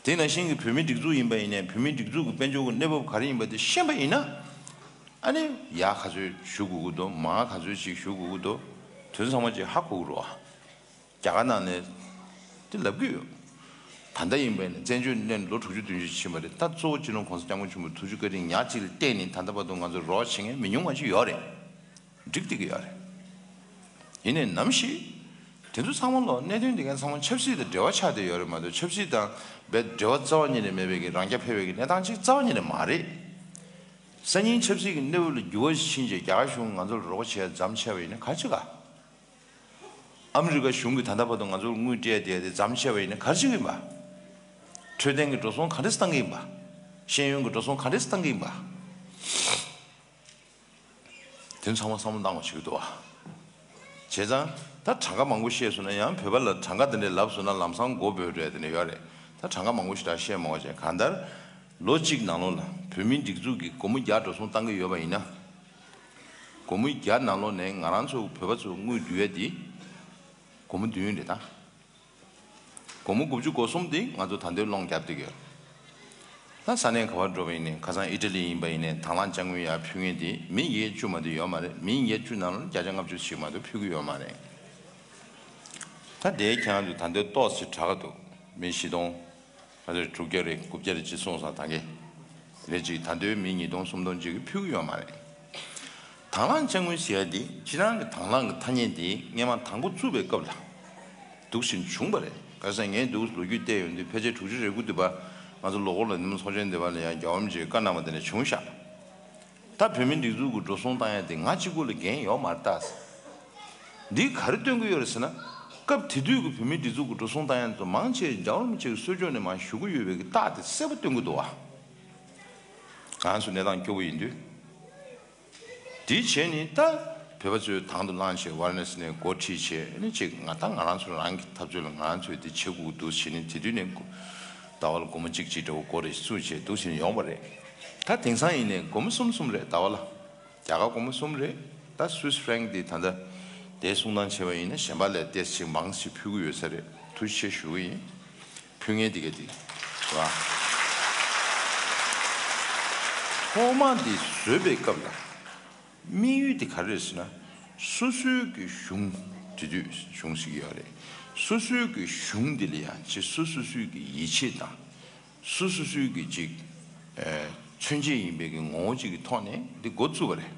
དེ་ནང་བཞིན་གྱི་བོད་མིའི་སྒྲིག་འཛུགས་ཡིན་པ་ཡིན་ནའི་བོད་མིའི་སྒྲིག་འཛུགས་ཀྱི་དཔལ་འབྱོར་གྱི་གནས་བབ་ག་རེ་ཡིན་པ་དེ་ཤེས་པ་ཡིན་ན། ཨ་ནི་ཡར་ག་ཚོད་ཞུ་དགོས་ཀྱི་འདུག། མར་ག་ཚོད་ཅིག་ཞུ་དགོས་ཀྱི་འདུག། དོན་ཚང་མ་ཅིག་ཧ་གོ་གི་རེད་བ། རྒྱ་གར་ནང་ནས་དེ་ལབ་ཀྱི་ཡོད། ད་ལྟ་ཡིན་པས་ན་བཙན་བྱོལ་གནས་ལོ་དྲུག་ཅུ་བདུན་ཅུ་ཕྱིན་པ་རེད། ད་གཙོ་བོ་སྤྱི་ནོར་གོང་ས་སྐྱབས་མགོན་ཆེན་པོ་ཐུགས་རྗེ་བཀའ་དྲིན་ཉག་གཅིག་ལ་བརྟེན་ནས་ད་ལྟ་བར་དུ་ང་ཚོ་རོགས་བྱེད་མཁན་མི་ཉུང་བ་ཅིག་ཡོད་རེད། འགྲིག་བསྡད་ཀྱི་ཡོད་རེད། ཡིན་ནའི་ནམ་ཞིག་དེ་ཚོ་ཚང་མ་ལོ། གནད་དོན་དེ་ག་ཚང་མ་ཆབ་སྲིད་དང་འབྲེལ་བ་ཆགས་བསྡད་ཡོད་རེད་མ་གཏོགས། ཆབ་སྲིད་དང་རྦད་འབྲེལ་བ་རྩ་བ་ཉིད་ནས་མེད་པའི་གི་རང་རྐྱ་འཕེར་བའི་གི་གནས་སྟངས་ཅིག་རྩ་བ་ཉིད་ནས་མ་རེད། སང་ཉིན་ཆབ་སྲིད་ཀྱི་གནས་བབ་ལ་འགྱུར་བ་ཕྱིན་རྗེས་རྒྱ་གར་གཞུང་ང་ཚོ་ལ་རོགས་པ་བྱེད་ཡ་མཚམས་ཆད་པ་ཡིན་ན་ག་རེ་བྱེད་ག། ཨ་མི་རི་ཀ་གཞུང་གིས་ད་ལྟ་བར་དུ་ང་ཚོར་དངུལ་སྤྲད་བསྡད་དེ་མཚམས་ཆད་པ་ཡིན་ན་ག་རེ་བྱེད་ཀྱི་ཡིན་པ། འཕྲོད་བསྟེན་གྱི་འགྲོ་སོང་ག་འདྲས་བཏང་གི་ཡིན་པ། ཤེས་ཡོན་གྱི་འགྲོ་སོང་ག་འདྲས་བཏང་གི་ཡིན་པ། དེ་ཚང་མ་བསམ་བློ་བཏང་བ་ཞིག་འདུག་བ། བྱས་ཙང་ད་གྲངས་ཀ་མང་པོ་བཤད་སོང་ན་ཡང་བོད་པ་ལ་གྲངས་ཀ་དེ་འདྲས་ལབ་སོང་ན་ལམ་སང་མགོ་འབོལ་འགྲོ་ཡ་དེ་འདྲས་ཡོད་རེད། ད་གྲངས་ཀ་མང་པོ་ཞིག་ད་བཤད་མ་དགོས་བྱས། གང་ལྟར་ལོ་གཅིག་ནང་ལོགས་ལ་བོད་མིའི་སྒྲིག་འཛུགས་ཀྱིས་སྒོར་མོ་བརྒྱ་འགྲོ་སོང་བཏང་གི་ཡོད་པ་ཡིན་ན། སྒོར་མོ་བརྒྱ་ནང་ལོགས་ནས་ང་རང་ཚོ་བོད་པ་ཚོ་དངུལ་བསྡུ་ཡ་དེ་སྒོར་མོ་བདུན་རེད་ད། སྒོར་མོ་དགུ་བཅུ་གོ་གསུམ་དེ་ང་ཚོ་ད་ལྟའི་སློང་རྒྱབ་བསྡད་ཀྱི་ཡོད། ད་ས་གནས་ག་པར་འགྲོ་བ་ཡིན་ནའི་ཁ་སང་ཨི་ཊ་ལི་ཡིན་པ་ཡིན་ནའི་དང་བླངས་དཔྱ་དངུལ་ཡར་ཕུལ་མཁན་དེ་མི་བརྒྱད་ཅུ་མ་གཏོགས་ཡོད་མ་རེད། མི་བརྒྱད་ཅུ་ནང་ལ་བརྒྱ་ཆ་ལྔ་བཅུ་ཞིག་མ་གཏོགས་ཕུལ་གྱི་ཡོད་མ་རེད། ད་དེའི་ཁྱེད་རང་ཚོ་ད་ལྟའི་ཏོག་ཙམ་དྲག་ག་འདུག་མི་བཞི་སྟོང་ཨ་ཚོ་དྲུག་བརྒྱ་རེད་དགུ་བརྒྱ་རེད་ཅེས་གསུངས་སོང་། ད་གིན་རེད་ཅིག་ད་ལྟའི་མི་ཉིས་སྟོང་སུམ་སྟོང་ཅིག་གིས་ཕུལ་གྱི་ཡོད་མ་རེད། དང་བླངས་དཔྱ་དངུལ་ཟེར་ཡ་དེ་སྤྱིར་བཏང་གི་དང་བླངས་ཀྱི་ཐ་སྙད་དེ་སྔས་མ་དང་པོ་བཙུགས་པའི་སྐབས་ལ་འདུག་བཞིན་བྱུང་བ་རེད། ག་རེ་ཟེར་ངས་འདུག་ལོ་རྒྱུས་བལྟས་ཡོང་དུས་ཕལ་ཆེར་དྲུག་ཅུ་རེ་དགུ་དུས་པ་ང་ཚོ་ལོ་འཁོར་ལ་ནུབ་མོ་ཚོགས་ཆེན་དེ་པ་ལ་ཡང་རྒྱལ་བ་རིན་པོ་ཆེའི་བཀའ་གནང་བ་དེ་འདྲ་བྱུང་ཤག་ད་བོད་མིའི་སྒྲིག་འཛུགས་ཀྱི་འགྲོ་སོང་བཏང་ཡ་དེ་ང་གཅིག་པུ་ལ་འགན་ཡོད་མ་རེད་ད། འདིས་ག་རེ་སྟོན་གྱི་ཡོད་རེད་ཟེར་ན། སྐབས་དེ་དུས་ཀྱི་བོད་མིའི་སྒྲིག་འཛུགས་ཀྱི་འགྲོ་སོང་བཏང་ཡ་དེ་ཚོ་མང་ཆེ་རྒྱལ་བ་རིན་པོ་ཆེ་གི་གསོལ་ལྕོག་ནས་མར་ཞུ་གི་ཡོད་པའི་གི་རྟགས་དེ་གསལ་པོ་སྟོན་གྱི་འདུག་བ། ང་ཚོ་གནས་སྟངས་སྐྱོ་པོ་ཡིན་དུས། དེ་བྱས་ནས་ད་བོད་པ་ཚོས་དང་དུ་བླངས་བྱས་ཝཱ་ར་ཎ་སི་ནས་འགོ་ཁྲིད་བྱས་ནས་ཅིག་ང་ད་ང་རང་ཚོ་རང་གི་འཐབ་རྩོད་ལ་ང་རང་ཚོས་དེ་བྱེད་དགོས་འདུག་བྱས་ནས་དེ་དུས་ནས་ཟླ་བ་ལ་སྒོར་མོ་གཅིག་གཅིག་འདྲ་བོ་སྒོར་རེ་བཙུགས་བྱས་འདུག་བྱས་ནས་ཡོང་བ་རེད། ད་དེང་སང་ཡིན་ནས་སྒོར་མོ་གསུམ་གསུམ་རེད་ཟླ་བ་ལ། རྒྱ་གར་སྒོར་མོ་གསུམ་རེད། ད་སུད་སི་ཧྥ་རན་ཀི་དེ་ད་ལྟ་དེ་གསུང་སྟངས་བྱས་པ་ཡིན་ན་གཞན་པ་ལས་ཏོག་ཙམ་མང་ཞིག་ཕུལ་གྱི་ཡོད་ས་རེད། ཐུགས་རྗེ་ཆེ་ཞུ་གི་ཡིན། ཕུལ་མཁན་དེ་ག་དེ་རེད་བ། ཐོག་མ་འདི་བཟོས་པའི་སྐབས་ལ་དམིགས་ཡུལ་དེ་ག་རེ་རེད་ཟེར་ན། སོ་སོའི་གི་གཞུང་དེ་དུས་གཞུང་ཞིག་ཡོད་རེད། སོ་སོའི་གི་གཞུང་དེ་ལ་ཡང་ཅིག་སོ་སོ་སོའི་གི་ཡིད་ཆེས་དང་། སོ་སོ་སོའི་གི་ཅིག་ཨེ་མཚོན་བྱེད་ཡིན་པའི་གི་ངོ་བོ་ཅིག་གི་ཐོག་ནས་འདི་འགོ་བཙུགས་པ་རེད།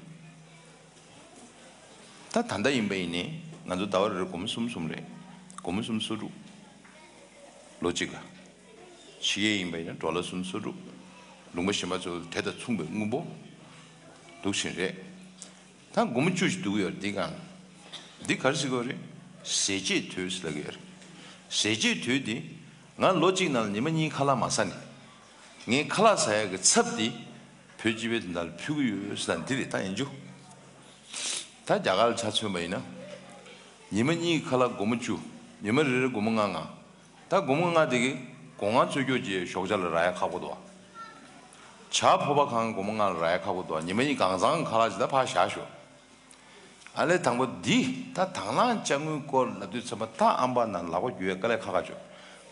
ད་ད་ལྟ་ཡིན་པ་ཡིན་ནའི་ང་ཚོ་ཟླ་བ་རེ་རེ་སྒོར་མོ་གསུམ་གསུམ་རེད། སྒོར་མོ་གསུམ་སོ་དྲུག་ལོ་གཅིག་ལ། ཕྱི་རྒྱལ་ཡིན་པ་ཡིན་ན་ཌོ་ལར་གསུམ་སོ་དྲུག་ལུང་པ་གཞན་པ་ཚོ་དེ་དང་མཚུངས་པའི་དངུལ་འབོར་འདུག་བཞིན་རེད། ད་སྒོར་མོ་བཅུ་ཞིག་འདུག་ཡོད་རེད་འདི་གང་། འདི་ག་རེ་ཟེར་དགོས་རེད། ཟས་བཅད་དུས་ཟེར་ལབ་ཀྱི་ཡོད་རེད། ཟས་བཅད་དུས་འདི་ང་ལོ་གཅིག་ནང་ལ་ཉི་མ་གཉིས་ཁ་ལག་མ་ཟ་ནས། ངས་ཁ་ལག་ཟ་ཡག་གི་ཚབ་འདི་བོད་སྤྱི་པའི་དོན་དག་ལ་ཕུལ་གྱི་ཡོད་ཟེར་ན་འདི་རེད་ད་ཡིན་རྒྱུ། ད་རྒྱ་གར་ལ་ཆ་མཚོན་པ་ཡིན་ན། ཉི་མ་གཉིས་ཀྱི་ཁ་ལག་སྒོར་མོ་བཅུ། ཉི་མ་རེ་རེ་སྒོར་མོ་ལྔ་ལྔ། ད་སྒོར་མོ་ལྔ་དེ་གིས་སྒོ་ང་འཚོལ་རྒྱུ་ཅིག་ཞོགས་ཇ་ལ་རག་ཡ་ཁག་པོ་འདུག་བ། ཇ་ཕོར་པ་གང་སྒོར་མོ་ལྔ་ལ་རག་ཡ་ཁག་པོ་འདུག་བ། ཉི་མ་གཉིས་གང་ཚང་ཁ་ལག་ཅིག་ད་ཕར་བཞག་ཞོག་ཨ་ལས་དང་པོ་འདི་ད་དང་བླངས་དཔྱ་དངུལ་སྐོར་ལབ་དུས་ཚང་མ་ད་ཨམ་པ་ནང་ལག་པ་རྒྱུ་བའི་དཀའ་ལས་ཁག་ཁག་བྱུང་།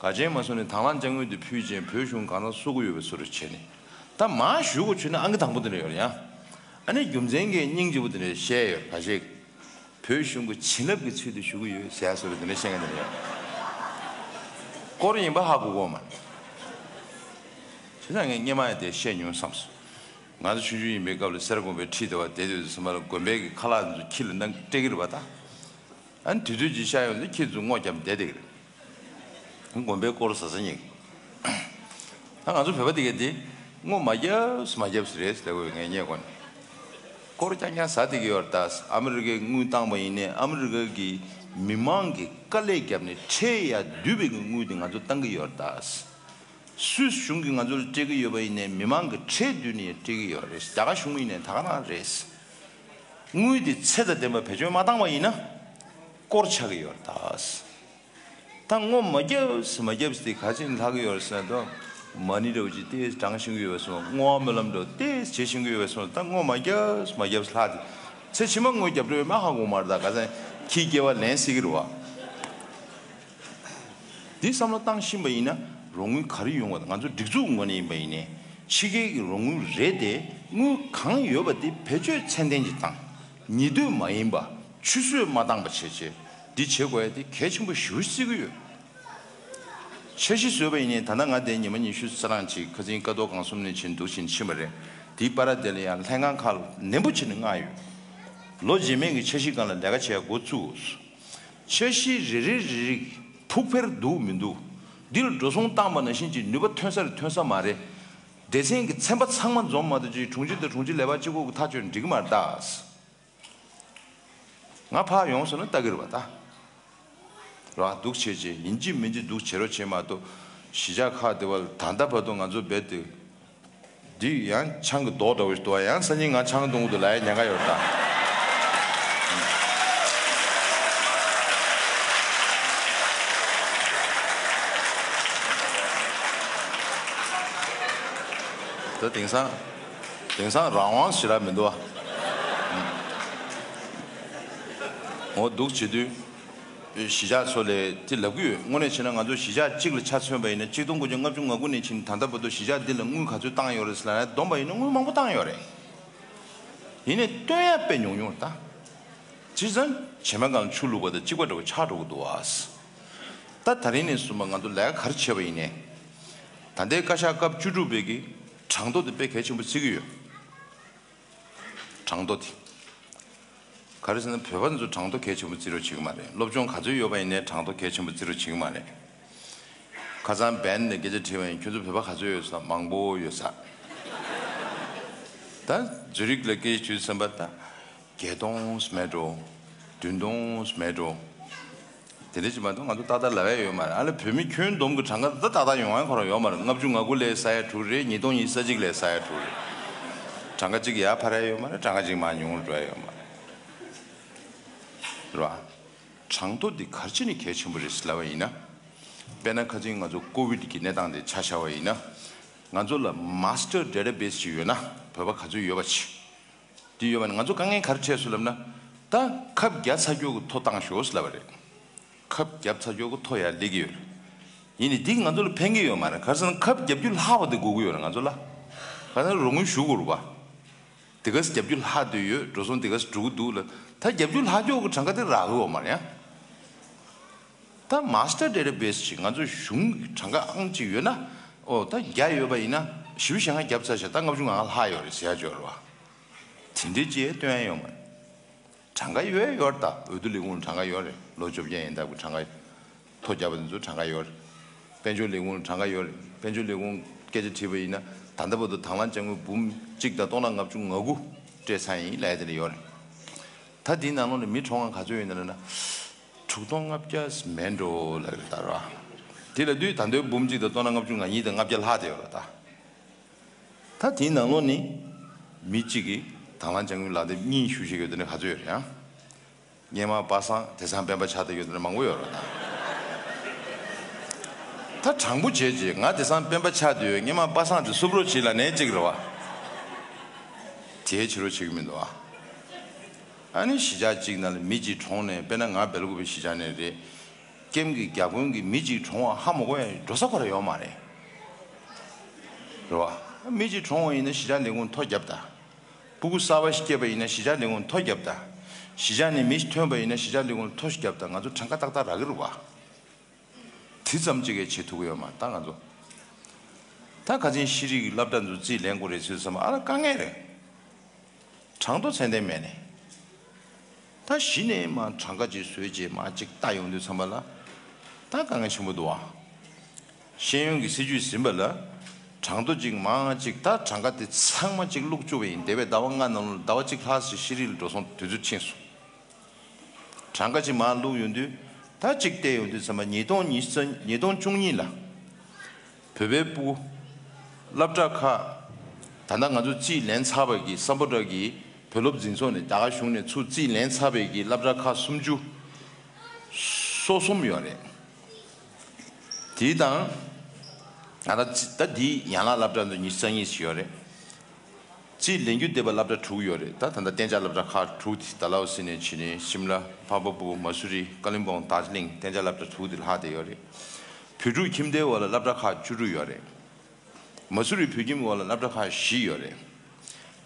ག་ཅན་མ་སོང་ནས་དང་བླངས་དཔྱ་དངུལ་དེ་ཕུལ་རྗེས་བོད་གཞུང་གང་ཚང་གསོ་གི་ཡོད་པའི་བཟོ་འདྲ་བྱས་ནས། ད་མར་ཞུ་དགོས་བྱུང་ན་ཨང་ཀི་དང་པོ་དེ་འདྲ་ཡོད་རེད་ཡ། ཨ་ནི་རྒྱུ་མཚན་གྱི་སྙིང་རྗེ་པོ་དེ་འདྲ་བཤད་ཡོད་ག་ཅིག་བོད་གཞུང་གི་བྱིན་རླབས་ཀྱི་ཚུལ་དུ་ཞུ་གི་ཡོད་ཟེར་ཡ་བཟོ་འདྲ་དེ་འདྲ་བཤད་མཁན་དེ་འདྲ་ཡོད། སྐོར་ཡིན་པ་ཧ་གོ་གོ་མ་རེད། བྱས་ཙང་ངས་སྔོན་མ་ཡང་དེ་བཤད་མྱོང་བསམས་སོང་། ང་ཚོ་ཆུང་ཆུང་ཡིན་པའི་སྐབས་ལ་སེ་ར་དགོན་པའི་ཁྲི་དེ་བ་དེ་དུས་སུ་མ་ལ་དགོན་པའི་གི་ཁ་ལག་འདི་ཚོ་ཁྱི་ལ་གནང་སྤྲད་ཀྱི་རེད་པ་ད། ཨ་ནི་དུས་ཚོད་ཅིག་ཤར་ཡོང་དུས་ཁྱི་ཚོ་སྔོ་བརྒྱབ་བསྡད་བསྡད་ཀྱི་རེད། དགོན་པའི་སྐོར་ཟ་ཟ་ཉེ་གི། ད་ང་ཚོ་བོད་པ་དེ་གས་དེ་སྔོ་མ་བརྒྱབ་མ་བརྒྱབ་རེད་ཟེར་དགོས་ངས་ཉེ་གོ་ནས། སྐོར་རྐྱང་རྐྱང་ཟ་བསྡད་ཀྱི་ཡོད་རེད་ད། ཨ་མི་རི་ཀའི་དངུལ་བཏང་བ་ཡིན་ནའི་ཨ་མི་རི་ཀ་གི་མི་མང་གི་དཀའ་ལས་བརྒྱབ་ནས་ཁྲལ་ཡར་བསྡུས་པའི་གི་དངུལ་དེ་ང་ཚོ་བཏང་གི་ཡོད་རེད་ད། སུད་སི་གཞུང་གིས་ང་ཚོ་ལ་སྤྲད་ཀྱི་ཡོད་པ་ཡིན་ནའི་མི་མང་གི་ཁྲལ་བསྡུས་ནས་སྤྲད་ཀྱི་ཡོད་རེད། རྒྱ་གར་གཞུང་ཡིན་ནའི་ད་ག་རང་རེད། དངུལ་དེ་ཚད་དང་ལྡན་པ་བེད་སྤྱོད་མ་བཏང་བ་ཡིན་ན་སྐོར་ཆགས་ཀྱི་ཡོད་རེད་ད། ད་སྔོ་མ་བརྒྱབ་མ་བརྒྱབ་དེ་ག་ཅིག་ལྷག་གི་ཡོད་རེད་ཟེར་ན། ད་མ་ཎི་འདྲ་བོ་ཅིག་ཏོག་ཙམ་བགྲང་ཤེས་ཀྱི་ཡོད་པ་སོང་། བསྔོ་བ་སྨོན་ལམ་འདྲ་བོ་ཏོག་ཙམ་བྱེད་ཤེས་ཀྱི་ཡོད་པ་སོང་། ད་སྔོ་མ་བརྒྱབ་མ་བརྒྱབ་ལྷག་དེ་ཚེ་ཕྱི་མ་དངུལ་རྒྱབ་འགྲོ་ཡོད་མ་ཧ་གོ་མ་རེད་ད། ག་ཚོད་ཁྱིའི་སྐྱེ་བ་ལེན་སྲིད་ཀྱི་རེད་བ། འདི་བསམ་བློ་བཏང་ཤེས་པ་ཡིན་ན་རོགས་དངུལ་ག་རེ་ཡོང་བ་དང་། ང་ཚོ་སྒྲིག་འཛུགས་ངོས་ནས་ཡིན་པ་ཡིན་ནའི་ཕྱི་རྒྱལ་གྱི་རོགས་དངུལ་རེད་དེ། དངུལ་གང་ཡོད་པ་དེ་བེད་སྤྱོད་ཚད་ལྡན་ཅིག་བཏང་། ཉེས་འདོད་མ་ཡིན་པ། ཆུད་ཟོས་མ་བཏང་པ་བྱས་བྱས་འདི་བྱེད་དགོས་ཡ་དེ་གལ་ཆེན་པོ་ཞེ་པོ་ཅིག་བརྩི་གི་ཡོད། འཆར་གཞི་བཟོས་པ་ཡིན་ནའི་ད་ལྟ་ང་དེ་ཉི་མ་ཉི་ཤུ་རྩ་གྲངས་ཅིག་ཁ་སང་ཀ་རྡོར་སྒང་གསུམ་ནས་ཕྱིན་འདུག་ཕྱིན་ཕྱིན་པ་རེད། དེའི་བར་དེ་ལ་ཡང་ལྷན་ཁང་ཁག་ལ་ནན་པོ་བྱས་ནས་མངགས་ཡོད། ལོ་རྗེས་མའི་གི་འཆར་གཞི་སྒང་ལ་ལས་ཀ་བྱེད་ཡ་འགོ་བཙུགས། འཆར་གཞི་རེ་རེ་རེ་རེ་ཕུགས་འཕེར་འདུག་མི་འདུག་འདི་ལ་འགྲོ་སོང་བཏང་པ་ནང་བཞིན་གྱི་ནུས་པ་ཐོན་ས་རེད་ཐོན་ས་མ་རེད། སྡེ་ཚན་གྱི་ཚན་པ་ཚང་མ་འཛོམས་མ་གཏོགས་ཅིག་དྲུང་ཆེ་དང་དྲུང་ཆེ་ལས་འཕར་གཅིག་པོ་གིས་ཐག་གཅོད་འགྲིག་གི་མ་རེད་ད། ང་ཕར་ཡོང་སོང་ན་ལྟ་གི་རེད་པ་ད། ར་སྡུག་བྱེད་ཅེས་ཡིན་གཅིག་མིན་གཅིག་སྡུག་བྱེད་རོགས་བྱེད་མ་གཏོགས། གཞིས་ཆགས་ཁག་དེ་བ་ད་ལྟ་བར་དུ་ང་ཚོ་རྦད་དེ། འདི་ཡང་ཆང་གི་རྡོག་འདྲ་བོ་ཞིག་འདུག་བ། ཡང་སང་ཉིན་ང་ཆང་འཐུང་གི་འདུག་ལབ་ཡ་ཉེན་ཁ་ཡོད་ད། ད་དེང་སང་། དེང་སང་རང་དབང་ཞེ་དྲག་མི་འདུག་བ། འོ་སྡུག་བྱེད་དུས། གཞིས་ཆགས་ཚོ་ལས་དེ་ལབ་ཀྱི་ཡོད། དངོས་གནས་བྱས་ན་ང་ཚོ་གཞིས་ཆགས་གཅིག་ལ་ཆ་མཚོན་པ་ཡིན་ན། གཅིག་སྟོང་དགུ་བརྒྱ་ལྔ་བཅུ་ང་དགུ་ནས་ཕྱིན་ད་ལྟ་བར་དུ་གཞིས་ཆགས་འདི་ལ་དངུལ་ག་ཚོད་བཏང་ཡོད་རེད་ཟེར་ན། བསྡོམས་པ་ཡིན་ན་དངུལ་མང་པོ་བཏང་ཡོད་རེད། ཡིན་ནའི་བཏོན་ཡ་དཔེ་ཉུང་ཉུང་རེད་ད། བྱས་ཙང་བྱེ་མ་སྒང་ལ་ཆུ་བླུགས་པ་དང་གཅིག་པ་འདྲ་བོ་ཆགས་འགྲོ་གི་འདུག་བ། ད་ད་རིང་ནས་བཟུང་བ་ང་ཚོ་ལས་ཀ་ག་རེ་བྱས་པ་ཡིན་ནའི། ད་ལྟའི་བཀའ་ཤག་སྐབས་བཅུ་དྲུག་པའི་གི་གྲངས་ཐོ་དེ་དཔེ་གལ་ཆེན་པོ་བརྩི་གི་ཡོད། གྲངས་ཐོ་དེ། ག་རེ་ཟེར་ན་བོད་པ་ཚོ་གྲངས་ཐོ་གལ་ཆེན་པོ་བརྩི་རོགས་བྱེད་ཀྱི་མ་རེད། སློབ་སྦྱོང་ག་ཚོད་ཡོད་པ་ཡིན་ནའི་གྲངས་ཐོ་གལ་ཆེན་པོ་བརྩི་རོགས་བྱེད་ཀྱི་མ་རེད། ཁ་སང་བན་ནས་སྐད་ཆ་དྲིས་པ་ཡིན། ཁྱོད་ཚོ་བོད་པ་ག་ཚོད་ཡོད་ཟེར། མང་པོ་ཡོད་ཟེར། ད་ཛུ་རིག་ལ་སྐད་ཆ་དྲིས་ཙམ་པ་ད། བརྒྱད་སྟོང་མེད་འགྲོ། བདུན་སྟོང་མེད་འགྲོ། དེ་འདྲ་ཅིག་མ་གཏོགས་ང་ཚོ་ཏག་ཏག་ལབ་ཡ་ཡོད་མ་རེད། ཨ་ལེ་བོད་མི་ཁྱོན་བསྡོམས་ཀྱི་གྲངས་ཀ་ད་ཏག་ཏག་ཡོང་ཡ་ཁོ་རང་ཡོད་མ་རེད། ལྔ་བཅུ་ང་དགུ་ལས་ས་ཡ་དྲུག་རེད། ཉིས་སྟོང་ཉི་ཤུ་རྩ་གཅིག་ལས་ས་ཡ་དྲུག་རེད། གྲངས་ཀ་གཅིག་ཡར་འཕར་ཡ་ཡོད་མ་རེད། གྲངས་ཀ་གཅིག་མར་ཉུང་རུ་འགྲོ་ཡ་ཡོད་མ་རེད། རེད་བ། གྲངས་ཐོ་འདི་ག་རེ་བྱས་ནས་གལ་ཆེན་པོ་རེད་ཟེར་ལབ་པ་ཡིན་ན། དཔེར་ན་ཁ་སང་ང་ཚོ་ཀོ་བིད་ཀྱི་གནས་སྟངས་དེ་ཆ་བཞག་པ་ཡིན་ན། ང་ཚོ་ལ་མཱ་སི་ཊར་ཌེ་ཊ་བེ་སི་ཅིག་ཡོད་ན་བོད་པ་ག་ཚོད་ཡོད་པ་ཅིག་དེ་ཡོད་པ་ནི་ང་ཚོ་དཀའ་ངལ་ག་རེ་འཕྲད་སོང་ལབ་ན། ད་ཁབ་བརྒྱབ་ཚར་རྒྱུ་གི་ཐོ་བཏང་ཤོག་ཟེར་ལབ་པ་རེད། ཁབ་བརྒྱབ་ཚར་རྒྱུ་གི་ཐོ་ཡར་སླེབས་ཀྱི་ཡོད་རེད། ཡིན་ནའི་འདི་ང་ཚོ་ལ་ཕན་གྱི་ཡོད་མ་རེད། ག་རེ་ཟེར་ན་ཁབ་བརྒྱབ་རྒྱུ་ལྷག་པ་དེ་དགོས་ཀྱི་ཡོད་རེད་ང་ཚོ་ལ། ག་རེ་ཟེར་ན་རོགས་དངུལ་ཞུ་དགོས་རེད་པ། དེ་ག་ཚོད་བརྒྱབ་རྒྱུ་ལྷག་བསྡད་ཡོད། འགྲོ་སོང་དེ་ག་ཚོད་འགྲོ་གི་འདུག་ལ། ད་བརྒྱབ་རྒྱུ་ལྷག་རྒྱུ་གི་གྲངས་ཀ་དེ་རག་གི་ཡོད་མ་རེད་ཡ། ད་མཱ་སི་ཊར་ཌེ་ཊ་བེ་སི་ཅིག་ང་ཚོ་གཞུང་གི་གྲངས་ཀ་ཨང་གཅིག་ཡོད་ན། ཨོ་ད་བརྒྱ་ཡོད་པ་ཡིན་ན་བཞི་བཅུ་ཞེ་ལྔ་བརྒྱབ་ཚར་ཤག་ད་ལྔ་བཅུ་ང་ལྔ་ལྷག་ཡོད་རེད་ཟེར་ཡ་ཅིག་ཡོད་རེད་བ། དེ་འདྲའི་ཅིག་སྟོན་ཡ་ཡོད་མ་རེད། གྲངས་ཀ་ཡོད་ཡོད་རེད་ད། འོས་བསྡུ་ལས་ཁུངས་ལ་གྲངས་ཀ་ཡོད་རེད། ལོ་བཅོ་བརྒྱད་ཡན་འདབ་ཀྱི་གྲངས་ཀ་ཐོ་བརྒྱབ་པ་དེ་ཚོ་གྲངས་ཀ་ཡོད་རེད། དཔལ་འབྱོར་ལས་ཁུངས་ལ་གྲངས་ཀ་ཡོད་རེད། དཔལ་འབྱོར་ལས་ཁུངས་སྐད་ཆ་དྲིས་པ་ཡིན་ན། ད་ལྟ་བར་དུ་དང་བླངས་དཔྱ་དངུལ་འབུམ་གཅིག་དང་སྟོང་ཕྲག་ལྔ་བཅུ་ང་དགུ་སྤྲད་ཚར་ཡིན་ལབ་ཡ་དེ་འདྲ་ཡོད་རེད། ད་དེའི་ནང་ལོགས་ནས་མི་གྲོངས་པ་ག་ཚོད་ཡོད་ན་ལབ་ན། དྲུག་སྟོང་ལྔ་བརྒྱ་མེད་འགྲོ་ལབ་ཡོད་ད་ར། དེ་ལབ་དུས་ད་ལྟའི་འབུམ་གཅིག་དང་སྟོང་ཕྲག་ལྔ་བཅུ་ང་གཉིས་དང་ལྔ་བརྒྱ་ལྷག་དེ་ཡོད་རེད་ད། ད་དེའི་ནང་ལོགས་ནས་མི་གཅིག་གིས་དང་བླངས་དཔྱ་དངུལ་ལག་དེབ་གཉིས་ཞུ་བཞིན་ཡོད་དེ་འདྲ་ག་ཚོད་ཡོད་རེད་ཨང་། སྔོན་མ་པ་སངས་དེང་སང་སྤེན་པ་ཆགས་བསྡད་ཡོད་དེ་འདྲ་མང་པོ་ཡོད་རེད་ད། ད་དྲང་པོ་བྱས་རྗེས་ང་དེང་སང་སྤེན་པ་ཆགས་བསྡད་ཡོད། སྔོན་མ་པ་སངས་དེ་བསུབ་རོགས་བྱེད་ལབ་ནའི་གཅིག་རེད་བ། དེ་བྱེད་རོགས་བྱེད་ཀྱི་མི་འདུག་ཨ། ཨ་ནི་གཞིས་ཆགས་གཅིག་ནང་ལ་མི་གཅིག་གྲོངས་ནས། དཔེར་ན་ང་སྦེལ་ཀོབ་པའི་གཞིས་ཆགས་ནས་རེད། ཀེམ་གྱི་རྒྱ་དཔོན་གྱིས་མི་གཅིག་གྲོངས་པ་ཧ་མ་གོ་ཡ་འགྲོ་ས་ཁོ་རང་ཡོད་མ་རེད། རེད་བ། མི་གཅིག་གྲོངས་པ་ཡིན་ན་གཞིས་ཆགས་ལས་ཁུངས་ཐོ་བརྒྱབ་ད། སྤུ་གུ་གསར་པ་ཞིག་སྐྱེས་པ་ཡིན་ན་གཞིས་ཆགས་ལས་ཁུངས་ཐོ་བརྒྱབ་ད། གཞིས་ཆགས་ནས་མི་ཞིག་ཐོན་པ་ཡིན་ན་གཞིས་ཆགས་ལས་ཁུངས་ཐོ་ཞིག་བརྒྱབ་ད། ང་ཚོ་གྲངས་ཀ་ཏག་ཏག་རག་གི་རེད་བ། དེ་ཙམ་གཅིག་གིས་བྱེད་ཐུབ་ཀྱི་ཡོད་མ་རེད་ད་ང་ཚོ། ད་ཁ་སང་ཤེས་རིག་གི་སློབ་གྲྭ་ཚོ་རྩིས་ལེན་དགོས་རེད་ཟེར་བསམ་པ་ཨ་ལ་དཀའ་ངལ་རེད། གྲངས་ཐོ་ཚད་ལྡན་མེད་ནས། ད་གཞི་ནས་མར་གྲངས་ཀ་ཅིག་བཟོས་རྗེས་མར་ཅིག་ལྟ་ཡོང་དུས་ཙམ་པ་ལ། ད་དཀའ་ངལ་ཆེན་པོ་འདུག་ཨ། ཤེས་ཡོན་གྱི་སྲིད་ཇུས་ཟིན་པ་ལ། གྲངས་ཐོ་ཅིག་མར་ཅིག་ད་གྲངས་ཀ་དེ་ཚང་མ་ཅིག་བླུགས་བཅུག་པ་ཡིན། འདས་པའི་ཟླ་བ་ལྔ་ནང་ལ་ཟླ་བ་གཅིག་ལྷག་ཙམ་ཤེས་རིག་ལ་འགྲོ་སོང་དུས་ཚོད་ཕྱིན་སོང་། གྲངས་ཀ་ཅིག་མར་བླུགས་ཡོང་དུས། ད་ཅིག་བལྟས་ཡོང་དུས་ཙམ་པ་ཉིས་སྟོང་ཉི་ཤུ་རྩ། ཉིས་སྟོང་བཅུ་གཉིས་ལ། བོད་པའི་སྤུ་གུ་སློབ་གྲྭ་ཁག་ད་ལྟ་ང་ཚོ་རྩིས་ལེན་ཚར་བའི་གི་སམ་བྷོ་ཊ་གི་བོད་སློབ་འཛིན་ཚོགས་ནས་རྒྱ་གར་གཞུང་ནས་ཚུར་རྩིས་ལེན་ཚར་བའི་གི་སློབ་གྲྭ་ཁག་སུམ་ཅུ་སོ་གསུམ་ཡོད་རེད། དེའི་དང་། ང་ད་ད་འདིའི་ཡན་ལག་སློབ་གྲྭ་ཚོ་ཉི་ཤུ་རྩ་གཉིས་ཤིག་ཡོད་རེད། རྩིས་ལེན་རྒྱུ་བསྡད་པ་སློབ་གྲྭ་དྲུག་ཡོད་རེད། ད་ད་ལྟ་གཏན་འཇགས་སློབ་གྲྭ་ཁག་དྲུག་དེ། ཌལ་ཧོ་སི་ནས་བྱས་ནས་ཤིམ་ལ། ཕག་པ་པུར། མ་སུ་རི། ཀ་ལིམ་པོང་། དར་ཇི་ལིང་། གཏན་འཇགས་སློབ་གྲྭ་དྲུག་དེ་ལྷག་བསྡད་ཡོད་རེད། བོད་ཕྲུག་ཁྱིམ་སྡེའི་འོག་ལ་སློབ་གྲྭ་ཁག་བཅུ་དྲུག་ཡོད་རེད། མ་སུ་རི་བོད་ཁྱིམ་འོག་ལ་སློབ་གྲྭ་ཁག་བཞི་ཡོད་རེད།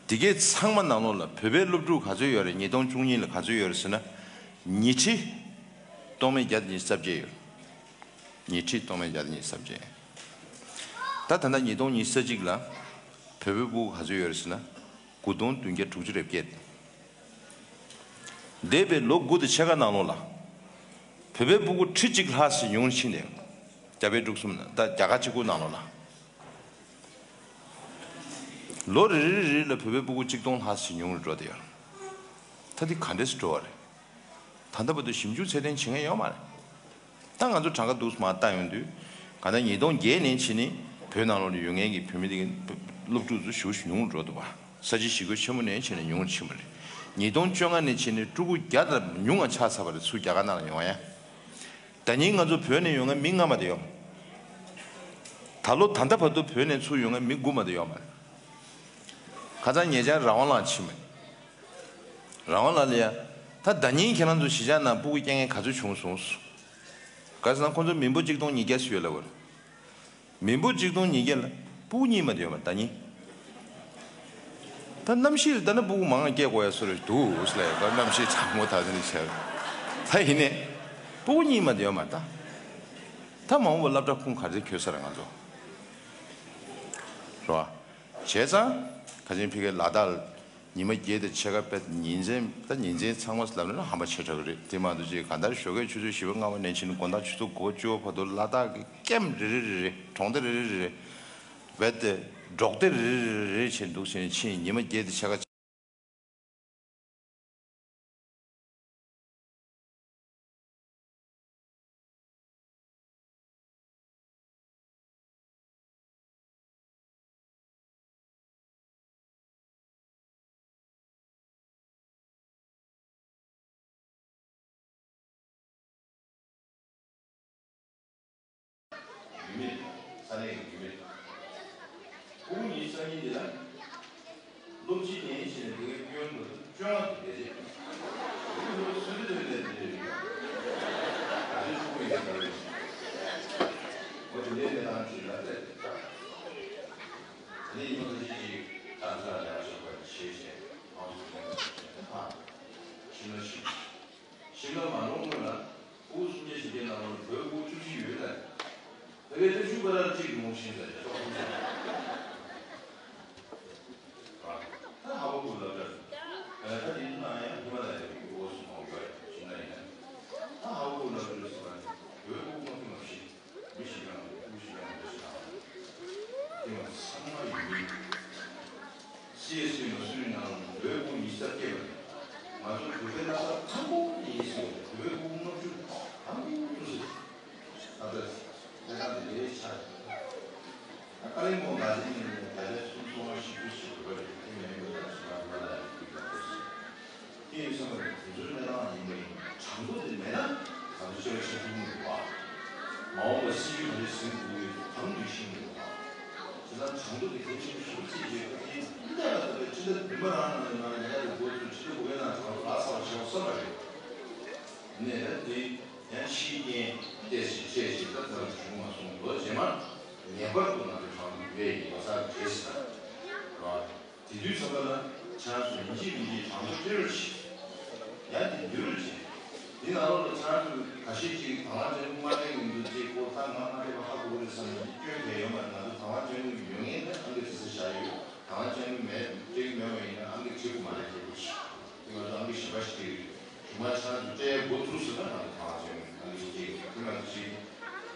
དེ་གའི་ཚང་མ་ནང་ལོགས་ལ་བོད་པའི་སློབ་ཕྲུག་ག་ཚོད་ཡོད་རེད། ཉིས་སྟོང་བཅུ་གཉིས་ལ་ག་ཚོད་ཡོད་རེད་ཟེར་ན། ཉིས་ཁྲི་སྟོང་མེད་བརྒྱ་དང་ཉི་ཤུ་རྩ་བརྒྱད་ཡོད། ཉིས་ཁྲི་སྟོང་མེད་བརྒྱ་དང་ཉི་ཤུ་རྩ་བརྒྱད། ད་ད་ལྟ་ཉིས་སྟོང་ཉི་ཤུ་རྩ་གཅིག་ལ་བོད་པའི་སྤུ་གུ་ག་ཚོད་ཡོད་རེད་ཟེར་ན། དགུ་སྟོང་བདུན་བརྒྱ་དྲུག་ཅུ་རེ་བརྒྱད། འདས་པའི་ལོ་དགུ་དང་ཕྱེད་ཀ་ནང་ལོགས་ལ། བོད་པའི་སྤུ་གུ་ཁྲི་གཅིག་ལྷག་ཙམ་ཉུང་ཕྱིན་ནས། རྒྱ་བལ་འབྲུག་གསུམ་ནང་། ད་རྒྱ་གར་གཅིག་པུ་ནང་ལོགས་ལ། ལོ་རེ་རེ་རེ་ལ་བོད་པའི་སྤུ་གུ་གཅིག་སྟོང་ལྷག་ཙམ་ཉུང་རུ་འགྲོ་བསྡད་ཡོད། ད་འདི་ག་འདྲས་སེ་འགྲོ་བ་རེད། ད་ལྟ་བར་དུ་ཞིབ་འཇུག་ཚད་ལྡན་བྱེད་མཁན་ཡོད་མ་རེད། ད་ང་ཚོ་གྲངས་ཀ་འདུག་མ་བལྟ་ཡོང་དུས་གང་ལྟར་ཉིས་སྟོང་བརྒྱད་ནས་ཕྱིན་ནས་བོད་ནང་ལོགས་ལ་ཡོད་མཁན་གྱི་བོད་མི་དེ་གི་སློབ་ཕྲུག་ཚོ་ཞེ་པོ་ཉུང་རུ་འགྲོ་འདུག་བ། ས་བྱི་ཞི་རྒོལ་ཆེན་མོ་ནས་ཕྱིན་ནས་ཉུང་རུ་ཕྱིན་པ་རེད། ཉིས་སྟོང་བཅོ་ལྔ་ནས་ཕྱིན་ནས་ཕྲུ་གུ་བརྒྱ་དང་ཉུང་ང་ཆགས་ཚར་བ་རེད་ཚུར་རྒྱ་གར་ནང་ལ་ཡོང་ཡ། ད་ཉིན་ང་ཚོ་བོད་ནས་ཡོང་མཁན་མི་ལྔ་མ་གཏོགས་ཡོད་མ་རེད། ད་ལོ་ད་ལྟ་བར་དུ་བོད་ནས་ཚུར་ཡོང་མཁན་མི་དགུ་མ་གཏོགས་ཡོད་མ་རེད། ཁ་སང་ཉེ་ཆར་རང་དབང་ལགས་ཕྱིན་པ་རེད། རང་དབང་ལགས་ལ་ཡ། ད་ཟླ་ཉིན་ཁྱེད་རང་ཚོ་གཞིས་ཆགས་ནང་སྤུ་གུ་སྐྱེ་མཁན་ག་ཚོད་བྱུང་སོང་། ག་ཟེར་ན་ཁོང་ཚོ་མི་འབོར་གཅིག་སྟོང་ཉིས་བརྒྱ་ཞིག་ཡོད་ལབ་པ་རེད། མི་འབོར་གཅིག་སྟོང་ཉིས་བརྒྱ་ལ་སྤུ་གུ་གཉིས་མ་གཏོགས་ཡོད་མ་རེད་ཟླ་ཉིན། ད་གནམ་གཤིས་ལ་ལྟ་ན་སྤུ་གུ་མང་ང་སྐྱེ་དགོས་ཡ་བཟོ་འདྲ་འདུག་ཟེར་ལ་ཡ། ད་གནམ་གཤིས་གྲང་མོ་ད་ཟེར་ནས་བྱས། ད་ཡིན་ནའི་སྤུ་གུ་གཉིས་མ་གཏོགས་ཡོད་མ་རེད་ད། ད་མ་འོངས་པ་སློབ་གྲྭ་ཁུངས་ག་རེ་འཁྱོལ་ས་རེད་ང་ཚོ། རེད་བ། བྱས་ཙང་ཁ་ཆེན་ཕ་གིར་ལ་དྭགས་ལ་ཉི་མ་བརྒྱད་དང་ཕྱེད་ཀ་དཔེ་ཉིན་མཚན་ད་ཉིན་མཚན་ཚང་མ་ལབ་ན་ཧམ་པ་ཆེ་དྲགས་རེད། དེ་མ་གཏོགས་ཅིག་གང་ལྟར་ཞོགས་ཀས་ཆུ་ཚོད་བཞི་པ་ལྔ་པ་ནས་ཕྱིན་དགོང་དག་ཆུ་ཚོད་དགུ་པ་བཅུ་པ་བར་དུ་ལ་དྭགས་ཀྱི་ཀེམ་རེ་རེ་རེ་རེ། གྲོང་སྡེ་རེ་རེ་རེ་རེ། རྦད་དེ་འབྲོག་སྡེ་རེ་རེ་རེ་རེ་བྱས་འདུག་བྱས་ནས་ཕྱིན། ཉི་མ་བརྒྱད་དང་ཕྱེད་ཀ། ཡུལ་མི། ས་གནས་ཀྱི་ཡུལ་མི། ཕྲུ་གུ་གཉིས་སང་ཉིན་འདི་ལ་སློབ་སྤྱི་ནས་བྱས་ནས་འདི་གའི་སྐྱོན་དུ་བཅོ་ལྔ་དུ་བསྡད་རྗེས་ཕྲུ་གུ་ཚོ་སུན་ཏེ་ཐོན་ནས་འདི་རེད། ད་ཆ་ཕྲུ་གུ་ཡིན་ཟེར་བ་རེད། འོ་དེ་འདྲའི་གནས་སྟངས་ཅིག་ལ་སླེབས། ད་ནི་ཉི་མ་ཁ་ཤས་ཅིག་ད་ཚོད་ལ་ལས་ཀ་ཤོག་པ་ཞེས་བྱས་ཁོང་ཚོ་ལ་ཕྱིན་ལ་ཕྱིན། ཤིང་ལ་མ་ལོངས་སྔོན་ལ་ཕྲུ་གུ་སུམ་བརྒྱ་བཞི་བརྒྱ་ནང་ལོགས་ལ་བོད་ཕྲུ་གུ་བཅུ་བཞི་ཡོད་ལ། ད་གའི་ལྟ་ཞུ་པ་ར་གཅིག་མོ་ཤིང་ཟ་ཡ་ཤོག་ཁུངས་ཟ། ད་ཧ་གོ་གོ་ལབ་འདྲ། ད་དེ་ཚོ་ན་ཡང་ཉི་མ་ལ་ཡང་གི་འོ་སུ་མ་འོ་ཡ་ཤིང་ལ་ཡིན་ན། ད་ཧ་གོ་གོ་ལབ་འདྲ་ཟེར་བ་ནི་བོད་ཕྲུ་གུ་མ་ཐུབ་མ་ཤི། མི་ཞིག་ཡང་ཕྲུ་གུ་ཞིག་ཡང་འདྲ་ཞིག་དང་། དེ་མ་ཚང་མ་ཡིན་མིན། སི་ཨེ་སི་ནོ་སུ་རི་ནང་བོད་ཕྲུ་གུ་ཉི་ཤུ་རྩ་བརྒྱད་པ་རེད། ང་ཚོ་བོད་པའི་ལྷ་ས་དང་པོ་ནས་ཡིན་ཟེར་བ་རེད། བོད་ཕྲུ་གུ་ལྔ་བཅུ་དང་པོ་ཐུག་ཟེར། ཨ་ད་ལྟ་གནས་སྟངས་དེ་ལས་ཆགས་རེད། ཨ་ཀ་ལིང་པོང་དང་ཟིན་ནས་ད་ཆ་སུམ་ཅུ་སོ་ལྔ་ཞིག་ཏུ་ཞིག་བོད་པ་རེད། དེ་མིན་པ་དང་ཞིག་ལ་བོད་ལ་རེད་ཀྱི་དང་པོ་ཟེར། དེ་ཡིན་བསམ་པ་རེད། དེ་ཚོའི་གནས་སྟངས་ཡིན་པ་ཡིན། གྲངས་ཐོ་དེ་མེད་ན་ང་ཚོ་ལྕགས་ཤིང་ཐུང་མི་འདུག་བ། མ་འོངས་པ་སྲིད་ཇུས་ག་རེ་ཟིན་དགོས་ཀྱི་གང་འདུས་ཤིང་མི་འདུག་བ། བྱས་ཙང་གྲངས་ཐོ་དེ་གལ་ཆེན་པོ་ཞེ་པོ་ཅིག་རེད། ཨ་ནི་འདི་ལ་ད་ལྟ་ཕྱི་ཟླ་བདུན་པ་རང་ནང་ནས་ང་ལ་ཉལ་ཡག་དེ་འགོ་བཙུགས། ཕྱི་ཟླ་དགུ་པའི་ནང་གྲངས་ཐོ་ལག་ཚ་བ་བྱེད་དགོས་བསམ་པ་རེད། ནས་ད་དེ་ཡང་ཕྱིའི་རྐྱེན་བལྟས་ཤིང་བྱས་ཤིང་ད་ལྟ་བྱུང་མ་སོང་། ལོ་རྗེས་མ་ངེས་པར་དུ་ང་ཚོ་གྲངས་ཐོ་ཡོད་པའི་ཡིན་པ་གསར་དུ་བྱས་ཟིན་ན་རེད་བ། དེ་དུས་ཙམ་པ་ལ་ཁྱེད་རང་ཚོས་ཡིན་གཅིག་མིན་གཅིག་གྲངས་ཐོ་སྤྲད་རོགས་བྱེད། ཡང་དེ་འདུལ་རོགས་བྱེད། དེ་ནང་ལོགས་ལ་ཁྱེད་རང་ཚོས་ཁ་ཤས་ཅིག་དང་བླངས་ཅན་དངོས་གནས་ཀྱི་མི་འདུག་ཅེས་ཁོ་ད་ང་མ་སྤྲད་པ་ཧ་གོ་གི་རེད་བསམ་ནས་སྐྱོན་གང་ཡོད་མ་རེད། ང་ཚོ་དང་བླངས་ཅན་དངོས་ཀྱི་ཡོད་ངེས་ད་ཨང་ཀི་བྲིས་ས་བཞག་ཡོད། དང་བླངས་ཅན་དངོས་མེད་སྤྲད་ཀྱི་མེད་པ་ཡིན་ན་ཨང་ཀི་བྲིས་དགོས་མ་རེད་ཅེས་བྱས། དེ་ང་ཚོ་ཨང་ཀི་གཞན་པ་ཞིག་སྤྲད་ཀྱི་རེད། ཞུ་མ་ཆང་དུ་སྤྲད་འགོ་ཚུགས་ཟིན་ན་ང་ཚོ་གང་བྱས་ཨང་ཀི་ཅིག་དེ་ང་ཚོ་ཅིག་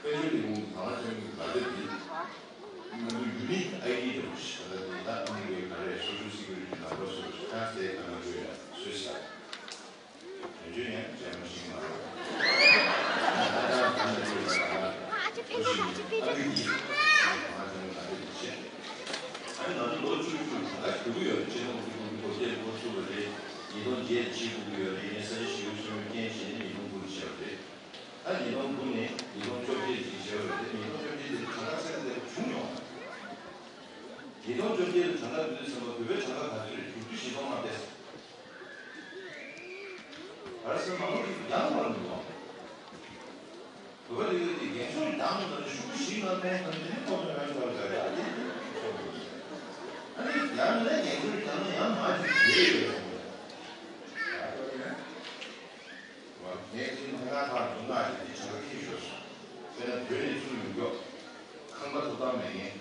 དཔལ་འབྱོར་ལས་ཁུངས་དང་བླངས་ཅན་གྱི་ལག་དེབ་འདི་ང་ཚོ་ཡུ་ནིག་ཨའི་ཌི་འདྲ་པོ་ཞིག་ད་ལྟ་འདི་ད་ཨང་ཀི་ག་རེ་སོ་ཤལ་སི་ཀུ་རི་ཊི་ནམ་བར་སོགས་ཀྱི་ཁ་གསལ་ག་ན་བརྗོད་ཡ་སུས་ཟ། དོན་བརྗོད་ཡང་རྒྱལ་མོ་ཞིག་མ་རེད། ད་ལྟ་གང་ལ་བརྗོད་ཡ་ག་ན་ཨ་ཀི་འདི་ང་ཚོ་ལག་དེབ་འདི་བྱས། ཨ་ནི་ང་ཚོ་ལོ་བཅུ་དྲུག་གྲངས་ཀ་ཞུ་གི་ཡོད་རེད། སྤྱི་ནོར་གོང་ས་སྐུ་ཕྲེང་དགུ་པ་སྐུ་ཚེ་འཕོ་ཚུགས་པ་རེད། ཉིས་སྟོང་བརྒྱད་ཕྱིན་དགོས་ཀྱི་ཡོད་རེད། ངས་ས་ཆ་ཞིག་གསོལ་མོལ་རྐྱེན་བྱས་ནས་ཉིས་སྟོང་དགུ་ལ་བྱས་པ་རེད། ད་ཉིས་སྟོང་དགུ་ནས་ཉིས་སྟོང་བཅོ་བརྒྱད་ཅིག་བྱས་པ་རེད་དེ། ཉིས་སྟོང་བཅོ་བརྒྱད་དེ་གྲངས་ཀ་གསལ་པོ་བྱུང་མྱོང་། ཉིས་སྟོང་བཅོ་བརྒྱད་ལ་གྲངས་ཀ་བསྡུས་ཙམ་པ་བོད་པའི་གྲངས་ཀ་ག་ཚོད་རེད། དྲུག་ཅུ་བཞི་སྟོང་ལྔ་བརྒྱ་ཟེར། ག་རེ་ཟེར་ན་མང་པོ་ཞིག་ཡང་བར་མི་འདུག་བ། བོད་པ་དེ་གའི་དེ་རྒན་ཤོས་ཡང་ནང་ནས་ཤུགས་ཞིག་ནང་ཐོན་ཐོན་དེ་ནི་ཁོ་ཚོ་ཡང་ཤོར་དགོས་རེད། ཨ་དེ་ཨ་ནི་ཡང་ནས་རྒན་ཤོས་ཡང་ན་ཡང་མ་ཅིག་བྱེད་ཡོད་རེད། ངས་ཅིག་ཐད་ཀར་ཐག་རིང་ང་ཞིག་དེ་བྱ་བ་ཁྱེར་ཤོར་སོང་། དཔེར་ན་བོད་ནས་ཚུར་ཡོང་མགྱོགས་ཁང་པ་ཐོབ་ཐང་མེད་མཁན་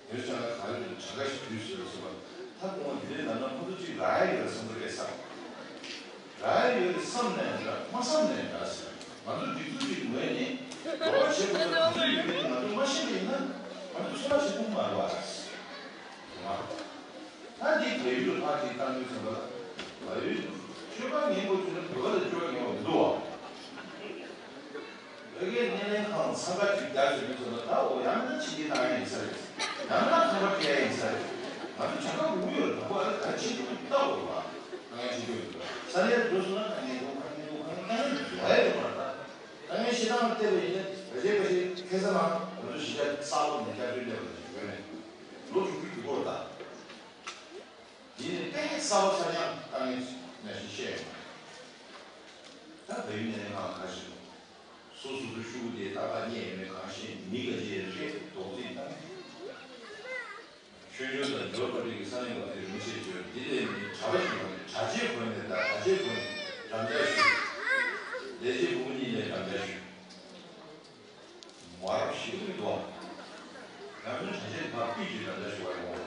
དེར་ཆ་ལ་ག་རེ་འདུག་གྲངས་ཀ་ཞིག་བསྡུས་ཟེར་ལ་སོགས་པ། ད་ཁོང་དེ་འདྲའི་ལབ་ན་ཁོ་ཚོ་ཅིག་རག་ཡ་ཡོད་རེད་བསམ་གི་རེད་བསམ། རག་ཡ་ཡོད་རེད་བསམ་ནའི་འདྲ་མ་བསམ་ནའི་འདྲ་ཟེར། ང་ཚོ་སྒྲིག་འཛུགས་ཀྱི་ངོས་ནས་འགྲོ་བ་བྱེད་དགོས་ན་ག་ཚོད་ཡོད་མེད་དེ་ང་ཚོ་མ་ཤེས་པ་ཡིན་ན་ང་ཚོ་ཚོད་དཔག་བྱེད་ཐུབ་མ་རེད་བ། ད་འདི་བལ་ཡུལ་ལ་ཕར་ཅིག་བཏང་དུས་ཙམ་པ་ལ་བལ་ཡུལ་སྤྱོད་པ་ངན་པོ་བྱུང་ན་བོད་པ་ལ་སྤྱོད་པ་ངན་པ་མི་འདུག་བ། བོད་ཀྱི་སྣེ་ལེན་ཁང་ཚང་ཀ་ཅིག་རྒྱག་བྱེད་དུས་ཙམ་པ། ད་འོ་ཡང་ན་ཕྱི་འགྱུར་བཏང་ཡ་ཡིན་ས་རེད། ཡང་ན་ཁང་པ་སྤྲད་ཡ་ཡིན་ས་རེད། ང་ཚོ་གྲངས་ཀ་འགུག་ཡོད་རེད། དང་པོ་ཨ་རི་ད་ཕྱི་འགྱུར་ལྟ་དགོས་རེད་བ། ད་ངས་ཕྱི་འགྱུར་ཡོད་རེད། ས་གནས་ལ་འགྲོ་སོང་ན་ད་ངས་འགྲོ་ག་ངས་འགྲོ་ག་ངས་ད་ངས་འགྲོ་ཡ་ཡོད་མ་རེད། ད་ད་ངས་ཞེ་སྡང་བལྟས་པ་ཡིན་ན་ད་ཆའི་ཁ་ཤས་ཁ་སང་ང་ང་ཚོ་གཞིས་ཆགས་གསར་པ་ནས་སྐྱབས་བཅོལ་སླེབས་པ་དང་ཡོད་ནས་ལོ་དྲུག་ཅུ་གི་སྐོར་ད། དེ་ནས་དཔེ་གསར་པ་ཆ་རྐྱང་ད་ངས་ནང་བཞིན་བཤད་ཡོད་མ་རེད། ད་བལ་ཡུལ་ནས་ཁང་ཁ་ཤས་སོ་སོ་སོའི་ཤུགས་དེ་ཏག་ཏག་རྙེད་ཡོད་མེད་གང་ཤེས། མི་ག་ཅིག་རེད་རྡོག་རྫིས་བཏང་། ཆོས་འབྱོར་དང་འབྱོར་པ་རིགས་ཀྱི་ས་གནས་ཁག་དེར་མི་ཚེ་བཅོལ། འདི་ལས་མི་གྲྭ་པ་ཞིག་ཡོང་ནས་གྲྭ་ཆས་གོན་ནས། ད་གྲྭ་ཆས་གོན་ནས་འགྲམ་ལྕག་གཞུས། ལས་བྱེད་བུ་མོ་གཉིས་ལས་འགྲམ་ལྕག་གཞུས། མ་རབས་ཞིག་མི་འདུག་ང་ཚོའི་གྲྭ་ཆས་ཕར་ཕུད་ཀྱི་འགྲམ་ལྕག་གཞུ་བ་ཡོང་བ།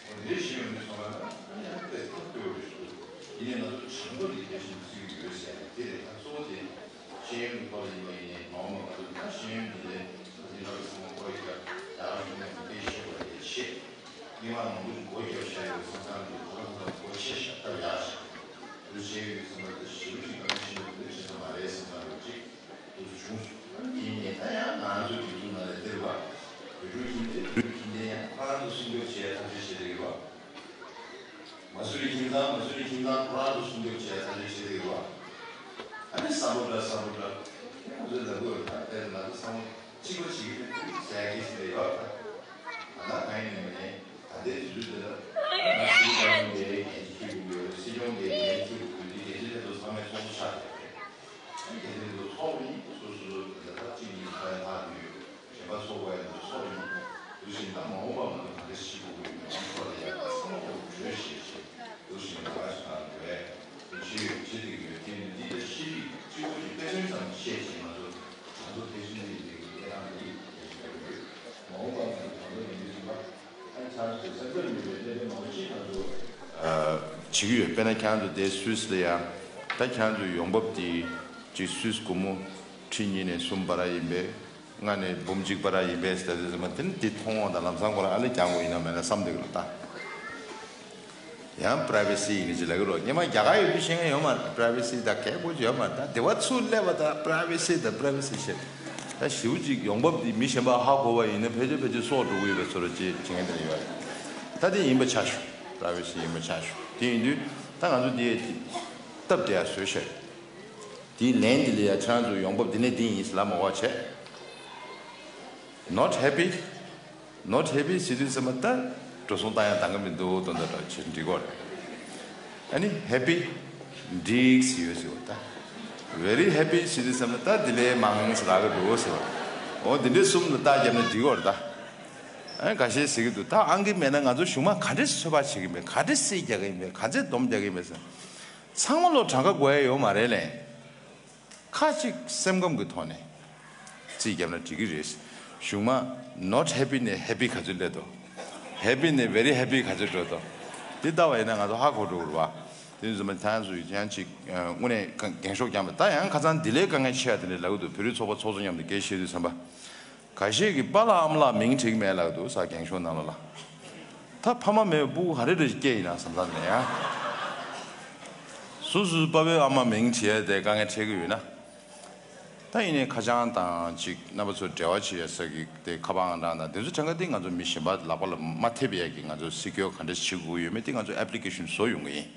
འོ་དེ་བཞིན་ཡོང་དུས་ཚང་མ་ལ་ཨ་ནི་ཨ་ནི་དཔེ་ཐབས་སྐྱོ་བོ་རེད་ཤག་ཡིན་ནའི་ང་ཚོ་བྱང་བུ་འདི་གལ་ཆེན་པོ་བརྩི་གི་ཡོད་ཟེར་ཡ་དེ་རེད། ད་གཙོ་བོ་དེ་ཤེས་ཡོན་གྱི་ཐོག་ལ་ཡིན་པ་ཡིན་ནའི་མ་འོངས་པ་ང་ཚོ་ད་ཤེས་ཡོན་འདི་ལས་ད་འདི་འདྲ་བའི་ཚང་མ་སྒོ་རྒྱབ། རྒྱ་གར་གཞུང་ནས་སྐད་ཤེས་པ་ཡིན་ཆེད་མི་མང་མང་པོ་ཞིག་སྒོ་རྒྱབ་བཞག་ཡོད་པའི་བསམ་སྟངས་འདི་ད་ལྟ་ད་ལྟ་སྒོ་ཕྱེ་བཞག་སྟབས་ཡག་ཞིག་འདུག་བྱས་ཡོད་པའི་བསམ་པ་དེ་ཞེ་པོ་ཅིག་གང་ཤེས་པ་འདི་བྱེད་ས་མ་རེད་བསམ་སྟངས་རེད་ཅིག་འདུག་བྱུང་སོང་། ཡིན་ནའི་ད་ཡང་ང་ཚོ་སྒྲིག་འཛུགས་ནང་ལ་འདིར་བ། བོད་ཕྲུག་ཁྱིམ་སྡེ། བོད་ཕྲུག་ཁྱིམ་སྡེ་ཡང་ཁོ་རང་ཚོ་སྲུང་སྐྱོབ་བྱེད་ཡ་ཐག་གཅོད་བྱེད་བསྡད་ཡོད་བ། མ་སུ་རི་ཁྱིམ་ཚང་། མ་སུ་རི་ཁྱིམ་ཚང་ཁོ་རང་ཚོ་སྲུང་སྐྱོབ་བྱེད་ཡ་ཐག་གཅོད་བྱེད་བསྡད་ཡོད་བ། ཨ་ནི་བསམ་བློ་འདྲ་བསམ་བློ་འདྲ། ང་ཚོས་ལབ་དགོས་རེད། ད་དཔེར་ན་ང་ཚོ་བསམ་བློ་གཅིག་པ་བྱེད་ཀྱི་མེད་ཟེར་ཡ་གི་ཞིག་རེད་བ། ད་ང་ད་གང་ཡིན་ནའི་མིན་ནའི་ད་ལྟའི་དུས་ཚོད་འདི་ལ་ང་ཚོའི་བཀའ་བློན་དེ་འགན་འཁྱེར་དགོས་ཀྱི་ཡོད་རེད། སྲིད་སྐྱོང་དེ་འགན་འཁྱེར་དགོས་ཀྱི་ཡོད་རེད། དེ་འགན་འཁྱེར་སླེབས་དུས་ཚང་མས་ཚོགས་གཙོ་ཆགས་བསྡད་པ་རེད། ཨ་ནི་དེ་འདྲའི་ཚོགས་གཉིས་སོ་སོ་སོ་ལ་ཐབས་གཅིག་གཉིས་ཁ་ཡ་ཐག་ཉོས་ཡོད། གཞན་པ་ཚོགས་པ་ཡང་ཚོགས་ཡིན། དེ་བཞིན་ད་མ་འོངས་པ་ང་ཚོ་ག་འདྲ་ཞིག་དགོས་ཀྱི་ཡོད་མེད་ཚོགས་ལ་ཡ་ཚང་མ་གྲོས་བྱེད་བྱེད། དེ་བཞིན་ང་ཞིག་དང་འགྲོ་བས་དེ་བྱེད་ཡོད་བྱེད་བསྡད་ཀྱི་ཡོད། དེ་ནི་འདི་ལ་ཤེས་རིག་སྤྱི་བོ་གི་དཔེ་མཚོན་ཙམ་བཤད་བྱས་ང་ཚོ་གྲངས་ཐོ་དེ་བཞིན་དུ་ཡིན་པའི་གནས་སྟངས་འདི་ཡིན་ཞེས་བཤད་ཡོད། མ་འོངས་པ་ང་ཚོ་གྲངས་ཐོ་ཡིན་དུས་ཙམ་པ། བྱེད་ཀྱི་ཡོད། དཔེར་ན་ཁྱེད་རང་ཚོ་དེ་སུད་སི་ལ་ཡ། ད་ཁྱེད་རང་ཚོའི་ཡོང་འབབ་དེ་ཅིག་སུད་སི་སྒོར་མོ་ཁྲི་གཉིས་ནས་གསུམ་བར་ཡིན་པས། ལྔ་ནས་འབུམ་གཅིག་བར་ཡིན་པས་ཟེར་དུས་ཙམ་པ། དེ་ནི་དེ་མཐོང་བ་དང་ལམ་སང་ཁོ་རང་ཨ་ལེ་རྒྱག་དགོས་ཡིན་ན་མེད་ན་བསམ་བསྡད་ཀྱི་རེད་ད། ཡང་པ་རའི་ཝེ་སི་ཡིན་ནི་ཅིག་ལབ་ཀྱི་རེད། སྔོན་མ་རྒྱ་གར་ཡོད་དུས་ཤེས་མཁན་ཡོད་མ་རེད། པ་རའི་ཝེ་སི་དང་གལ་པོ་ཅིག་ཡོད་མ་རེད། ད་སྡེ་བ་ཚུར་སླེབས་པ་དང་པ་རའི་ཝེ་སི་དང་པ་རའི་ཝེ་སི་བཤད། ད་ཞེ་པོ་ཅིག་ཡོང་འབབ་འདི་མི་གཞན་པ་ཧ་གོ་བ་ཡིན་ན་ཕལ་ཆེར་ཕལ་ཆེར་སྲོག་འགྲོ་གི་ཡོད་པའི་བཟོ་འདྲ་ཅིག་བྱེད་མཁན་དེ་འདྲ་ཡོད་རེད། ད་དེ་ཡིན་པ་ཆ་བཞག་པ་རའི་ཝེ་སི་ཡིན་པ་ཆ་བཞག་དེ་ཡིན་དུས་ད་ང་ཚོ་འདི་སྟབས་བདེ་ཡ་བཟོས་བཞག་དེའི་ལན་འདི་ལ་ཡ་ཁྱེད་རང་ཚོ་ཡོང་འབབ་འདི་ནས་འདི་ཡིན་ཟེར་ལབ་མ་དགོས་པ་བྱས། Not happy? Not happy ཟེར་དུས་ཙམ་པ་ད་འགྲོ་སོང་བཏང་ཡ་འདང་གི་མི་འདུག་དོན་དག་འདྲ་བྱེད་འགྲིག་གོ། ཨ་ནི་happy འགྲིག་ཟེར་ཡོད་ཟེར་བ་ད། Very happy ཟེར་དུས་ཙམ་པ་ད་འདི་ལས་མང་ཟེར་རག་གི་འདུག་ཟེར་བ། འོ་འདི་འདྲའི་གསུམ་ལ་རྟགས་བརྒྱབ་ན་འགྲིག་གོ་རེད་ད། ཨ་ནི་འགའ་ཤས་ཟེར་གི་འདུག་ད་ཨང་ཀི་མེད་ན་ང་ཚོ་གཞུག་མ་ག་འདྲས་ཚོད་དཔག་བྱེད་ཀྱི་མེད། ག་འདྲས་རྩིས་རྒྱག་གི་ཡིན་མེད། ག་ཚད་སྡོམ་རྒྱག་གི་ཡིན་མེད་ཟེར། ཚང་མ་ལོ་གྲངས་ཀ་དགོས་ཡ་ཡོད་མ་རེད་ལེ། ཁ་ཅིག་སེམས་ཁམས་ཀྱི་ཐོག་ནས་རྩིས་བརྒྱབ་ན་འགྲིག་གི་རེད། གཞུག་མ་not happy ནས་happy ག་ཚོད་སླེབས་འདུག happy ནས་very happy ག་ཚོད་འགྲོ་འདུག་དེ་ལྟ་བ་ཡིན་ན་ང་ཚོ་ཧ་གོ་འགྲོ་གི་རེད་བ། དེ་ཚོ་མ་ཐང་སུ་ཡང་ཅིག་དངོས་གནས་འགེངས་ཤོག་བརྒྱབ་པ། ད་ཡང་ཁ་སང་འདི་ལས་དཀའ་ངལ་ཆེ་བ་དེ་འདྲ་ལབ་ཀྱི་འདུག་བོད་རིགས་ཚོགས་པ་ཚོགས་གཙོ་མཉམ་དུ་སྐད་བཤད་དུས་ཙམ་པ། འགའ་ཤས་ཀྱིས་པཱ་ལགས་ཨ་མ་ལགས་མིང་བྲིས་ཀྱི་མེད་ལབ་འདུག་ས། འགེངས་ཤོག་ནང་ལོགས་ལ། ད་ཕ་མ་མེད་སྤུ་གུ་ག་རེ་རེ་སྐྱེས་ཡིན་ན་བསམ་བསམ་ནས་ཡ། སོ་སོའི་པ་ཕའི་ཨ་མ་མིང་བྲིས་ཡ་དེ་དཀའ་ངལ་འཕྲད་ཀྱི་ཡོད་ན། ད་ཡིན་ནའི་ཁ་བྱང་དང་ཅིག་རྣམ་པ་ཚོ་འབྲེལ་བ་བྱེད་ཡ་ས་གི་དེ་ཁ་པར་ཨང་གྲངས་དང་དེ་ཚོ་གྲངས་ཀ་དེ་ང་ཚོ་མི་གཞན་པ་ལག་པ་ལ་མ་ཐེབས་ཡ་གི་ང་ཚོ་སི་ཀིའོར་ག་འདྲ་བྱེད་དགོས་ཡོད་མེད་དེ་ང་ཚོ་ཨེབ་ལི་ཀེ་ཤན་བཟོ་ཡོང་གི་ཡིན།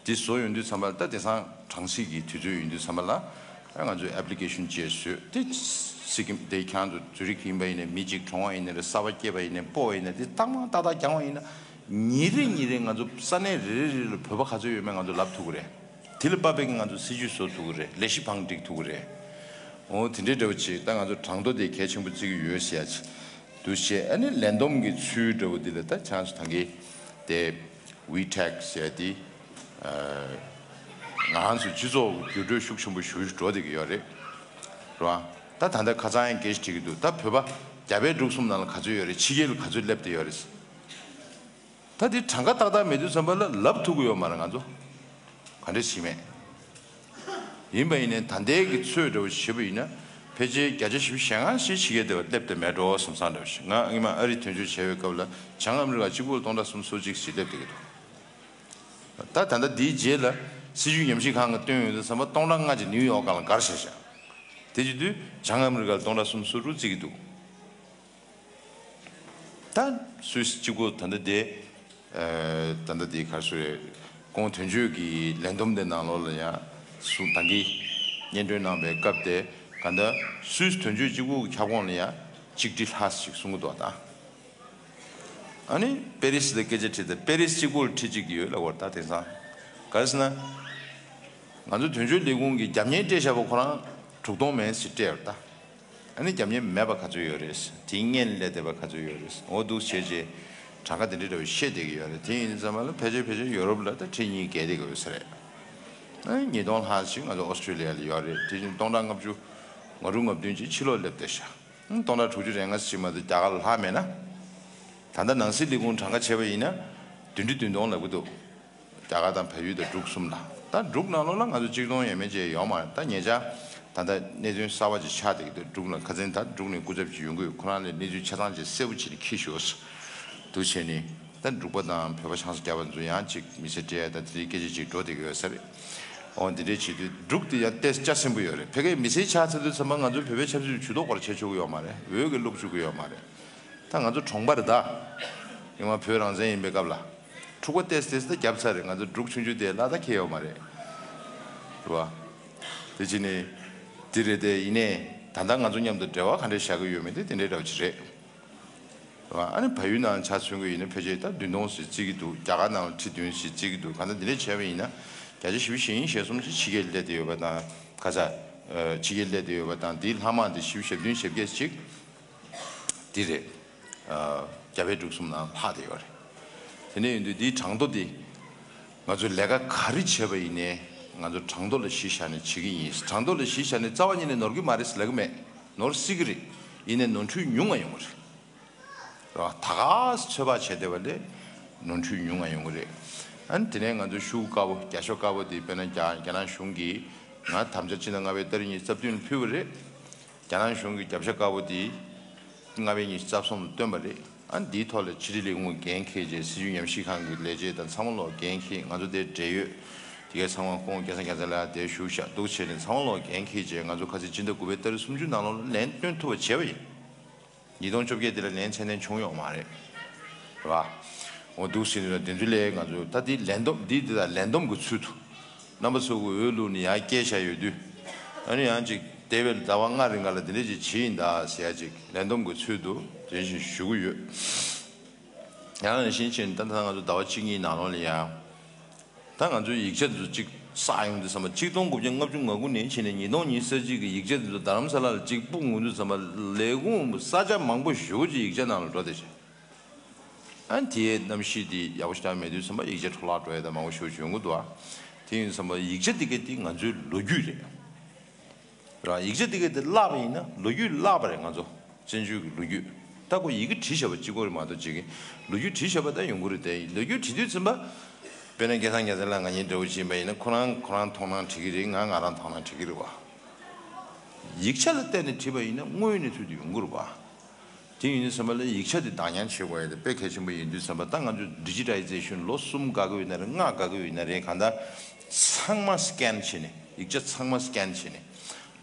དེ་བཟོ་ཡོང་དུས་ཙམ་པ་ལ་ད་དེང་སང་གྲངས་གཞི་གི་དུས་ཚོད་ཡིན་དུས་ཙམ་པ་ལ་ང་ཚོས་ཨེབ་ལི་ཀེ་ཤན་ཅིག་བཟོས་ཏེ། སི་ཀིམ་དེ་ཁྱེད་རང་ཚོ་ཛུ་རིག་ཡིན་པ་ཡིན་ནའི་མི་གཅིག་གྲོངས་པ་ཡིན་ནའི་རེད། གསར་པ་སྐྱེས་པ་ཡིན་ནའི་སྤོ་བ་ཡིན་ནའི་དེ་ཏག་མ་ཏག་ཏག་རྒྱང་བ་ཡིན་ན་ཉིན་རེ་ཉིན་རེ་ང་ཚོ་ས་གནས་རེ་རེ་རེ་ལ་བོད་པ་ག་ཚོད་ཡོད་མེད་ང་ཚོ་ལབ་ཐུབ་ཀྱི་རེད། དེ་ལ་དཔག་པའི་ང་ཚོ་སྲིད་ཇུས་བཟོ་ཐུབ་ཀྱི་རེད། ལས་གཞི་བང་སྒྲིག་ཐུབ་ཀྱི་རེད། འོ་དེ་འདྲའི་འདྲ་བོ་ཅིག་ད་ང་ཚོ་གྲངས་ཐོ་དེ་གལ་ཆེན་པོ་བརྩི་གི་ཡོད་ཟེར་ཡ་ཅིག་འདུག་བྱས། ཨ་ནི་ལས་བསྡོམས་ཀྱི་ཚུལ་འདྲ་བོ་འདི་ལ་ད་ཆང་སུ་ཐང་གི་དེ། ཝི་ཊེག་ཟེར་དེ། ང་ཚོ་སྤྱི་ཚོགས་འགྱུར་འགྲོས་ཤུགས་ཆེན་པོ་ཞེ་པོ་ཞིག་འགྲོ་བསྡད་ཀྱི་ཡོད་རེད། རེད་བ། ད་ད་ལྟ་ཁ་སང་ཡང་སྐད་ཆ་དྲིས་ཀྱི་འདུག་ད་བོད་པ་རྒྱ་བལ་འབྲུག་གསུམ་ནང་ལ་ག་ཚོད་ཡོད་རེད། ཕྱི་རྒྱལ་ལ་ག་ཚོད་སླེབས་བསྡད་ཡོད་རེད། ད་དེ་གྲངས་ཀ་ཏག་ཏག་མེད་དུས་ཙམ་པ་ལ་ལབ་ཐུབ་ཀྱི་ཡོད་མ་རེད་ང་ཚོ། ག་འདྲ་ཞིག་མེད། ཡིན་པ་ཡིན་ནའི་ད་ལྟའི་གི་ཚོད་འདྲ་བོ་ཞིག་བྱས་པ་ཡིན་ན། ཕལ་ཆེར་བརྒྱ་ཆ་བཞི་བཅུ་ཞེ་ལྔ་ཞིག་ཕྱི་རྒྱལ་དེ་བ་སླེབས་བསྡད་མེད་འགྲོ་བསམ་བསམ་འདྲ་བོ་ཞིག་ང་སྔོན་མ་ཨ་རི་དོན་གཅོད་བྱས་པའི་སྐབས་ལ་བྱང་ཨ་མི་རི་ཀ་གཅིག་པུར་སྟོང་ཕྲག་སུམ་ཅུ་སོ་གཅིག་ཞིག་སླེབས་བསྡད་ཀྱི་འདུག་ད་ད་ལྟ་འདིའི་རྗེས་ལ། སྲིད་བྱུས་ཉམས་ཞིབ་ཁང་གིས་བཏོན་ཡོང་དུས་ཙམ་པ་སྟོང་ཕྲག་ལྔ་ཅིག་ནིའུ་ཡོག་སྒང་ལ་བསྒར་བཞག་ཤག་དེ་བྱེད་དུས་བྱང་ཨ་མི་རི་ཀར་སྟོང་ཕྲག་གསུམ་སུ་རུ་བརྩི་གི་འདུག་ད་སུད་སི་གཅིག་པོ་ད་ལྟ་དེ། ད་ལྟ་དེ་ག་རེ་ཟེར་རེད། ཁོང་དོན་གཅོད་ཀྱི་ལས་བསྡོམས་དེ་ནང་ལོགས་ལ་ཡང་སུ་ད་གིན་སྙན་སྒྲོན་གནང་བའི་སྐབས་དེ་ག་ད་སུད་སི་དོན་གཅོད་གཅིག་པོ་གི་ཁྱབ་ཁོངས་ལ་ཡང་གཅིག་ཁྲི་ལྷག་ཞིག་གསུང་གི་འདུག་ད། ཨ་ནི་པེ་རི་སི་ལ་སྐད་ཆ་དྲིས་ཏེ་པེ་རི་སི་གཅིག་པོ་ལ་ཁྲི་གཅིག་ཡོད་ལབ་པ་རེད། ད་དེང་སང་ག་རེ་ཟེར་ན། ང་ཚོ་དོན་གཅོད་ལས་ཁུངས་ཀྱི་རྒྱབ་གཉེར་སྤྲད་བཞག་པ་ཁོ་རང་དྲུག་སྟོང་མན་ཞིག་སྤྲད་ཡོད་རེད་ད། ཨ་ནི་རྒྱབ་གཉེར་མེད་པ་ག་ཚོད་ཡོད་རེད། དེའི་སྔོན་སླེབས་བསྡད་པ་ག་ཚོད་ཡོད་རེད། འོ་འདུག་བྱས་རྗེས་གྲངས་ཀ་དེ་འདྲ་འདྲ་བོ་བཤད་བསྡད་ཀྱི་ཡོད་རེད། དེ་ཡིན་ཙམ་པ་ལ་ཕལ་ཆེར་ཕལ་ཆེར་ཡོ་རོབ་ལ་ད་ཁྲི་གཉིས་བརྒལ་བསྡད་ཀྱི་ཡོད་ས་རེད། ཨ་ནི་ཉིས་སྟོང་ལྷག་ཅིག་ང་ཚོ་ཨོ་སི་ཀྲི་ལི་ཡ་ལ་ཡོད་རེད། དེ་བཞིན་སྟོང་ཕྲག་ལྔ་བཅུ་ང་དྲུག་ང་བདུན་ཅིག་ཕྱི་ལོགས་སླེབས་བསྡད་ཤག་ཨ་ནི་སྟོང་ཕྲག་དྲུག་ཅུ་རེ་ལྔ་ཅིག་མ་གཏོགས་རྒྱ་གར་ལ་ལྷག་མེད་ན། ད་ལྟ་ནང་སྲིད་ལས་ཁུངས་གྲངས་ཀ་བྱས་པ་ཡིན་ན་བདུན་ཁྲི་བདུན་སྟོང་ལབ་ཀྱི་འདུག་རྒྱ་གར་དང་བལ་ཡུལ་དང་འབྲུག་གསུམ་ལ། ད་འབྲུག་ནང་ལོགས་ལ་ང་ཚོ་གཅིག་སྟོང་ཡས་མས་ཅིག་ཡོད་མ་རེད། ད་ཉེ་ཆར་ད་ལྟ་གནས་ཚུལ་གསར་པ་ཅིག་ཆགས་བསྡད་ཀྱི་འདུག་འབྲུག་ལ་ཁ་སང་ད་འབྲུག་ནས་སྐུ་ཚབ་ཅིག་ཡོང་གི་ཡོད། ཁོ་རང་ལ་གནས་ཚུལ་ཆ་ཚང་ཅིག་གསལ་པོ་བྱས་ནས་འཁྱེར་ཤོག་འདུག་བྱས་ནས། ད་འབྲུག་པ་དང་བོད་པ་ཆང་ས་རྒྱག་པ་ཚོ་ཡང་ཅིག་མི་ཚེ་སྤྲད་ཡ་ད་དེ་རིགས་སྐད་ཆ་ཅིག་འགྲོ་བསྡད་ཀྱི་ཡོད་ས་རེད། འོ་འདི་འདྲས་བྱེད་དུས་འབྲུག་དེ་ཡང་ཏོག་ཙམ་རྩ་ཆེན་པོ་ཡོད་རེད། ཕ་གིའི་མི་ཚེ་ཆགས་ཚར་དུས་ཚང་མ་ང་ཚོའི་བོད་པའི་ཆབ་སྲིད་ཇུས་གཏོགས་སྐོར་བྱེད་ཆོག་གི་ཡོད་མ་རེད། འོས་ཀྱི་བླུག་བཅུག་གི་ཡོད་མ་རེད། ད་ང་ཚོ་གྲོང་པ་རེད་ད། ཡང་མ་བོད་རང་བཙན་ཡིན་པའི་སྐབས་ལ། འཁྲུག་པ་ཏོག་ཙམ་ཏོག་ཙམ་ད་བརྒྱབ་ཚར་རེད། ང་ཚོ་འབྲུག་ཆུང་ཆུང་དེ་ལ་ད་ཁེལ་ཡོད་མ་རེད། རེད་བ། དེ་བྱས་ནས། འདི་རེད་དེ་ཡིན་ནའི། ད་ལྟ་ང་ཚོ་མཉམ་དུ་འབྲེལ་བ་ག་འདྲས་བཞག་གི་ཡོད་མེད་དེ་དེ་འདྲའི་འདྲ་བོ་ཅིག་རེད། རེད་བ། ཨ་ནི་བལ་ཡུལ་ནང་ཆ་མཚོན་གྱི་ཡིན་ན་ཕལ་ཆེར་ད་བདུན་སྟོང་ཞིག་བརྩི་གི་འདུག་རྒྱ་གར་ནང་ལ་ཁྲི་བདུན་ཞིག་བརྩི་གི་འདུག་གང་ལྟར་འདི་འདྲས་བྱས་པ་ཡིན་ན། བརྒྱ་ཆ་བཞི་བཅུ་ཞེ་གཉིས་ཞེ་གསུམ་ཞིག་ཕྱི་རྒྱལ་སླེབས་བསྡད་ཡོད་པ་དང་། ག་ས། ཕྱི་རྒྱལ་སླེབས་བསྡད་ཡོད་པ་དང་། དེའི་ལྷག་མ་དེ་བཞི་བཅུ་ཞེ་བདུན་ཞེ་བརྒྱད་ཅིག་འདི་རེད། རྒྱ་བལ་འབྲུག་གསུམ་ནང་ལྷག་བསྡད་ཡོད་རེད། དེ་འདྲ་ཡིན་དུས་འདིའི་གྲངས་ཐོ་འདི། ང་ཚོས་ལས་ཀ་ག་རེ་བྱས་པ་ཡིན་ནའི། ང་ཚོ་གྲངས་ཐོ་ལ་གཞི་བཞག་ནས་བྱེད་ཀྱི་ཡིན། གྲངས་ཐོ་ལ་གཞི་བཞག་ནས་རྩ་བ་ཉིད་ནས་ནོར་གྱི་མ་རེད་ཟེར་ལབ་ཀྱི་མེད། ནོར་སྲིད་ཀྱི་རེད། ཡིན་ནའི་ནོར་འཁྲུལ་ཉུང་ང་ཡོང་གི་རེད། རེད་བ། ད་ག་ཚོད་ཚོད་དཔག་བྱས་བསྡད་པ་ལས་ནོར་འཁྲུལ་ཉུང་ང་ཡོང་གི་རེད། ཨ་ནི་དེ་ནས་ང་ཚོ་ཤུགས་དཀར་པོ། རྒྱབ་ཤོག་དཀར་པོ་དེ་དཔེར་ན་རྒྱ་རྒྱ་ནག་གཞུང་གིས་ང་དམ་བཅའ་སྤྱི་ཟླ་ལྔ་པའི་ཏ་རིག་གཉིས་རྩ་བདུན་ལ་ཕུལ་བ་རེད། རྒྱ་ནག་གཞུང་གིས་རྒྱབ་ཤོག་དཀར་པོ་དེ་ལྔ་པའི་ཉི་ཤུ་རྩ་གསུམ་ལ་བཏོན་པ་རེད། ཨ་ནི་དེའི་ཐོག་ལ་ཕྱི་དྲིལ་ལས་ཁུངས་འགན་འཁྱེར་བྱས། སྲིད་བྱུས་ཉམས་ཞིབ་ཁང་གི་ལས་བྱེད་དང་ཚང་མ་ལོག་འགན་འཁྱེར། ང་ཚོ་དེར་འབྲེལ་ཡོད། དེ་གའི་ཚང་མ་ཁོང་སྐལ་བཟང་རྒྱལ་མཚན་ལགས་དེར་བཞུགས་ཤག་འདུག་བྱས་ནས་ཚང་མ་ལོག་འགན་འཁྱེར་བྱས། ང་ཚོ་ཁ་སང་སྤྱི་ཟླ་དགུ་པའི་ཏ་རིག་སུམ་ཅུ་ནང་ལོགས་ལ་ལན་སྟོན་ཐུབ་པ་བྱས་པ་ཡིན། ཉིས་སྟོང་བཅོ་བརྒྱད་དེ་ལ་ལན་ཚད་ལྡན་བྱུང་ཡོད་མ་རེད། རེད་བ། འོ་འདུག་ཟེར་ནས་དེ་ཚོ་ལས་ང་ཚོ་ད་འདི་ལན་བསྡོམས་འདི་འདི་དང་ལན་བསྡོམས་ཀྱི་ཚུལ་དུ། རྣམ་པ་ཚོ་གི་འོས་བླུགས་ནས་ཡར་བསྐྱལ་བཞག་ཡོད་དུས། ཨ་ནི་ཡང་ཅིག་འདས་པའི་ཟླ་བ་ལྔ་རིང་ག་ལ་འདི་འདྲ་ཅིག་བྱས་ཡིན་ད་ཟེར་ཡ་ཅིག་ལན་བསྡོམས་ཀྱི་ཚུལ་དུ་དེ་བཞིན་ཞུ་གི་ཡོད། ཡང་ནང་བཞིན་བྱས་ནས་ད་ལྟ་ང་ཚོ་ཟླ་བ་གཅིག་གཉིས་ནང་ལོགས་ལ་ཡང་། ད་ང་ཚོའི་ཡིག་ཆ་འདི་ཚོ་གཅིག་བསགས་ཡོང་དུས་ཙམ་པ། གཅིག་སྟོང་དགུ་བརྒྱ་ལྔ་བཅུ་ང་དགུ་ནས་བྱས་ནས་ཉིས་སྟོང་ཉི་ཤུ་རྩ་གཅིག་གི་ཡིག་ཆ་འདི་ཚོ་རྡ་རམ་ས་ལ་ལ་གཅིག་སྤུངས་ཡོང་དུས་ཙམ་པ། ལས་ཁུངས་ས་ཆ་མང་པོ་ཞེ་པོ་ཅིག་ཡིག་ཆ་ནང་ལ་འགྲོ་བསྡད་ཤག་ཨ་ནི་དེའི་གནམ་གཤིས་འདི་ཡག་པོ་ཞེ་དྲག་མེད་དུས་ཙམ་པ་ཡིག་ཆ་འཕྲོ་བརླག་འགྲོ་ཡ་ད་མང་པོ་ཞེ་པོ་ཅིག་ཡོང་གི་འདུག་ཨ། དེ་ཡིན་དུས་ཙམ་པ་ཡིག་ཆ་འདི་ག་འདི་ང་ཚོའི་ལོ་རྒྱུས་རེད། ར། ཡིག་ཆ་འདི་ག་འདི་བརླག་པ་ཡིན་ན་ལོ་རྒྱུས་བརླག་པ་རེད། ང་ཚོ་བཙན་བྱོལ་གྱི་ལོ་རྒྱུས། ད་ཁོ་ཡི་གེ་བྲིས་བཞག་པ་གཅིག་པོ་རེད་མ་གཏོགས། གཅིག་གི་ལོ་རྒྱུས་བྲིས་བཞག་པ་ད་ཡོང་གི་རེད་དེ། ལོ་རྒྱུས་བྲིས་དུས་ཙམ་པ། དཔེར་ན་སྐལ་བཟང་རྒྱལ་མཚན་ལགས་ང་གཉིས་འདྲ་བོ་ཅིག་ཡིན་པ་ཡིན་ན། ཁོ་རང་ཁོ་རང་མཐོང་སྣང་བྲིས་ཀྱི་རེད། ང་ང་རང་མཐོང་སྣང་བྲིས་ཀྱི་རེད་བ། ཡིག་ཆ་ལ་བལྟས་ནས་བྲིས་པ་ཡིན་ན་དངོས་ཡོད་གནས་ཚུལ་དེ་ཡོང་གི་རེད་བ། དེ་ཡིན་དུས་ཙམ་པ་ལ་ཡིག་ཆ་དེ་བདག་ཉར་བྱེད་དགོས་ཡ་དེ་དཔེ་གལ་ཆེན་པོ་ཡིན་དུས་ཙམ་པ། ད་ང་ཚོ་ཌི་ཇི་ཊའི་ཛེ་ཤན་ལོ་གསུམ་འགག་གི་ཡོད་ན་རེད། ལྔ་འགག་གི་ཡོད་ན་རེད། གང་ལྟར་ཚང་མ་སི་ཀེན་བྱས་ནས། ཡིག་ཆ་ཚང་མ་སི་ཀེན་བྱས་ནས།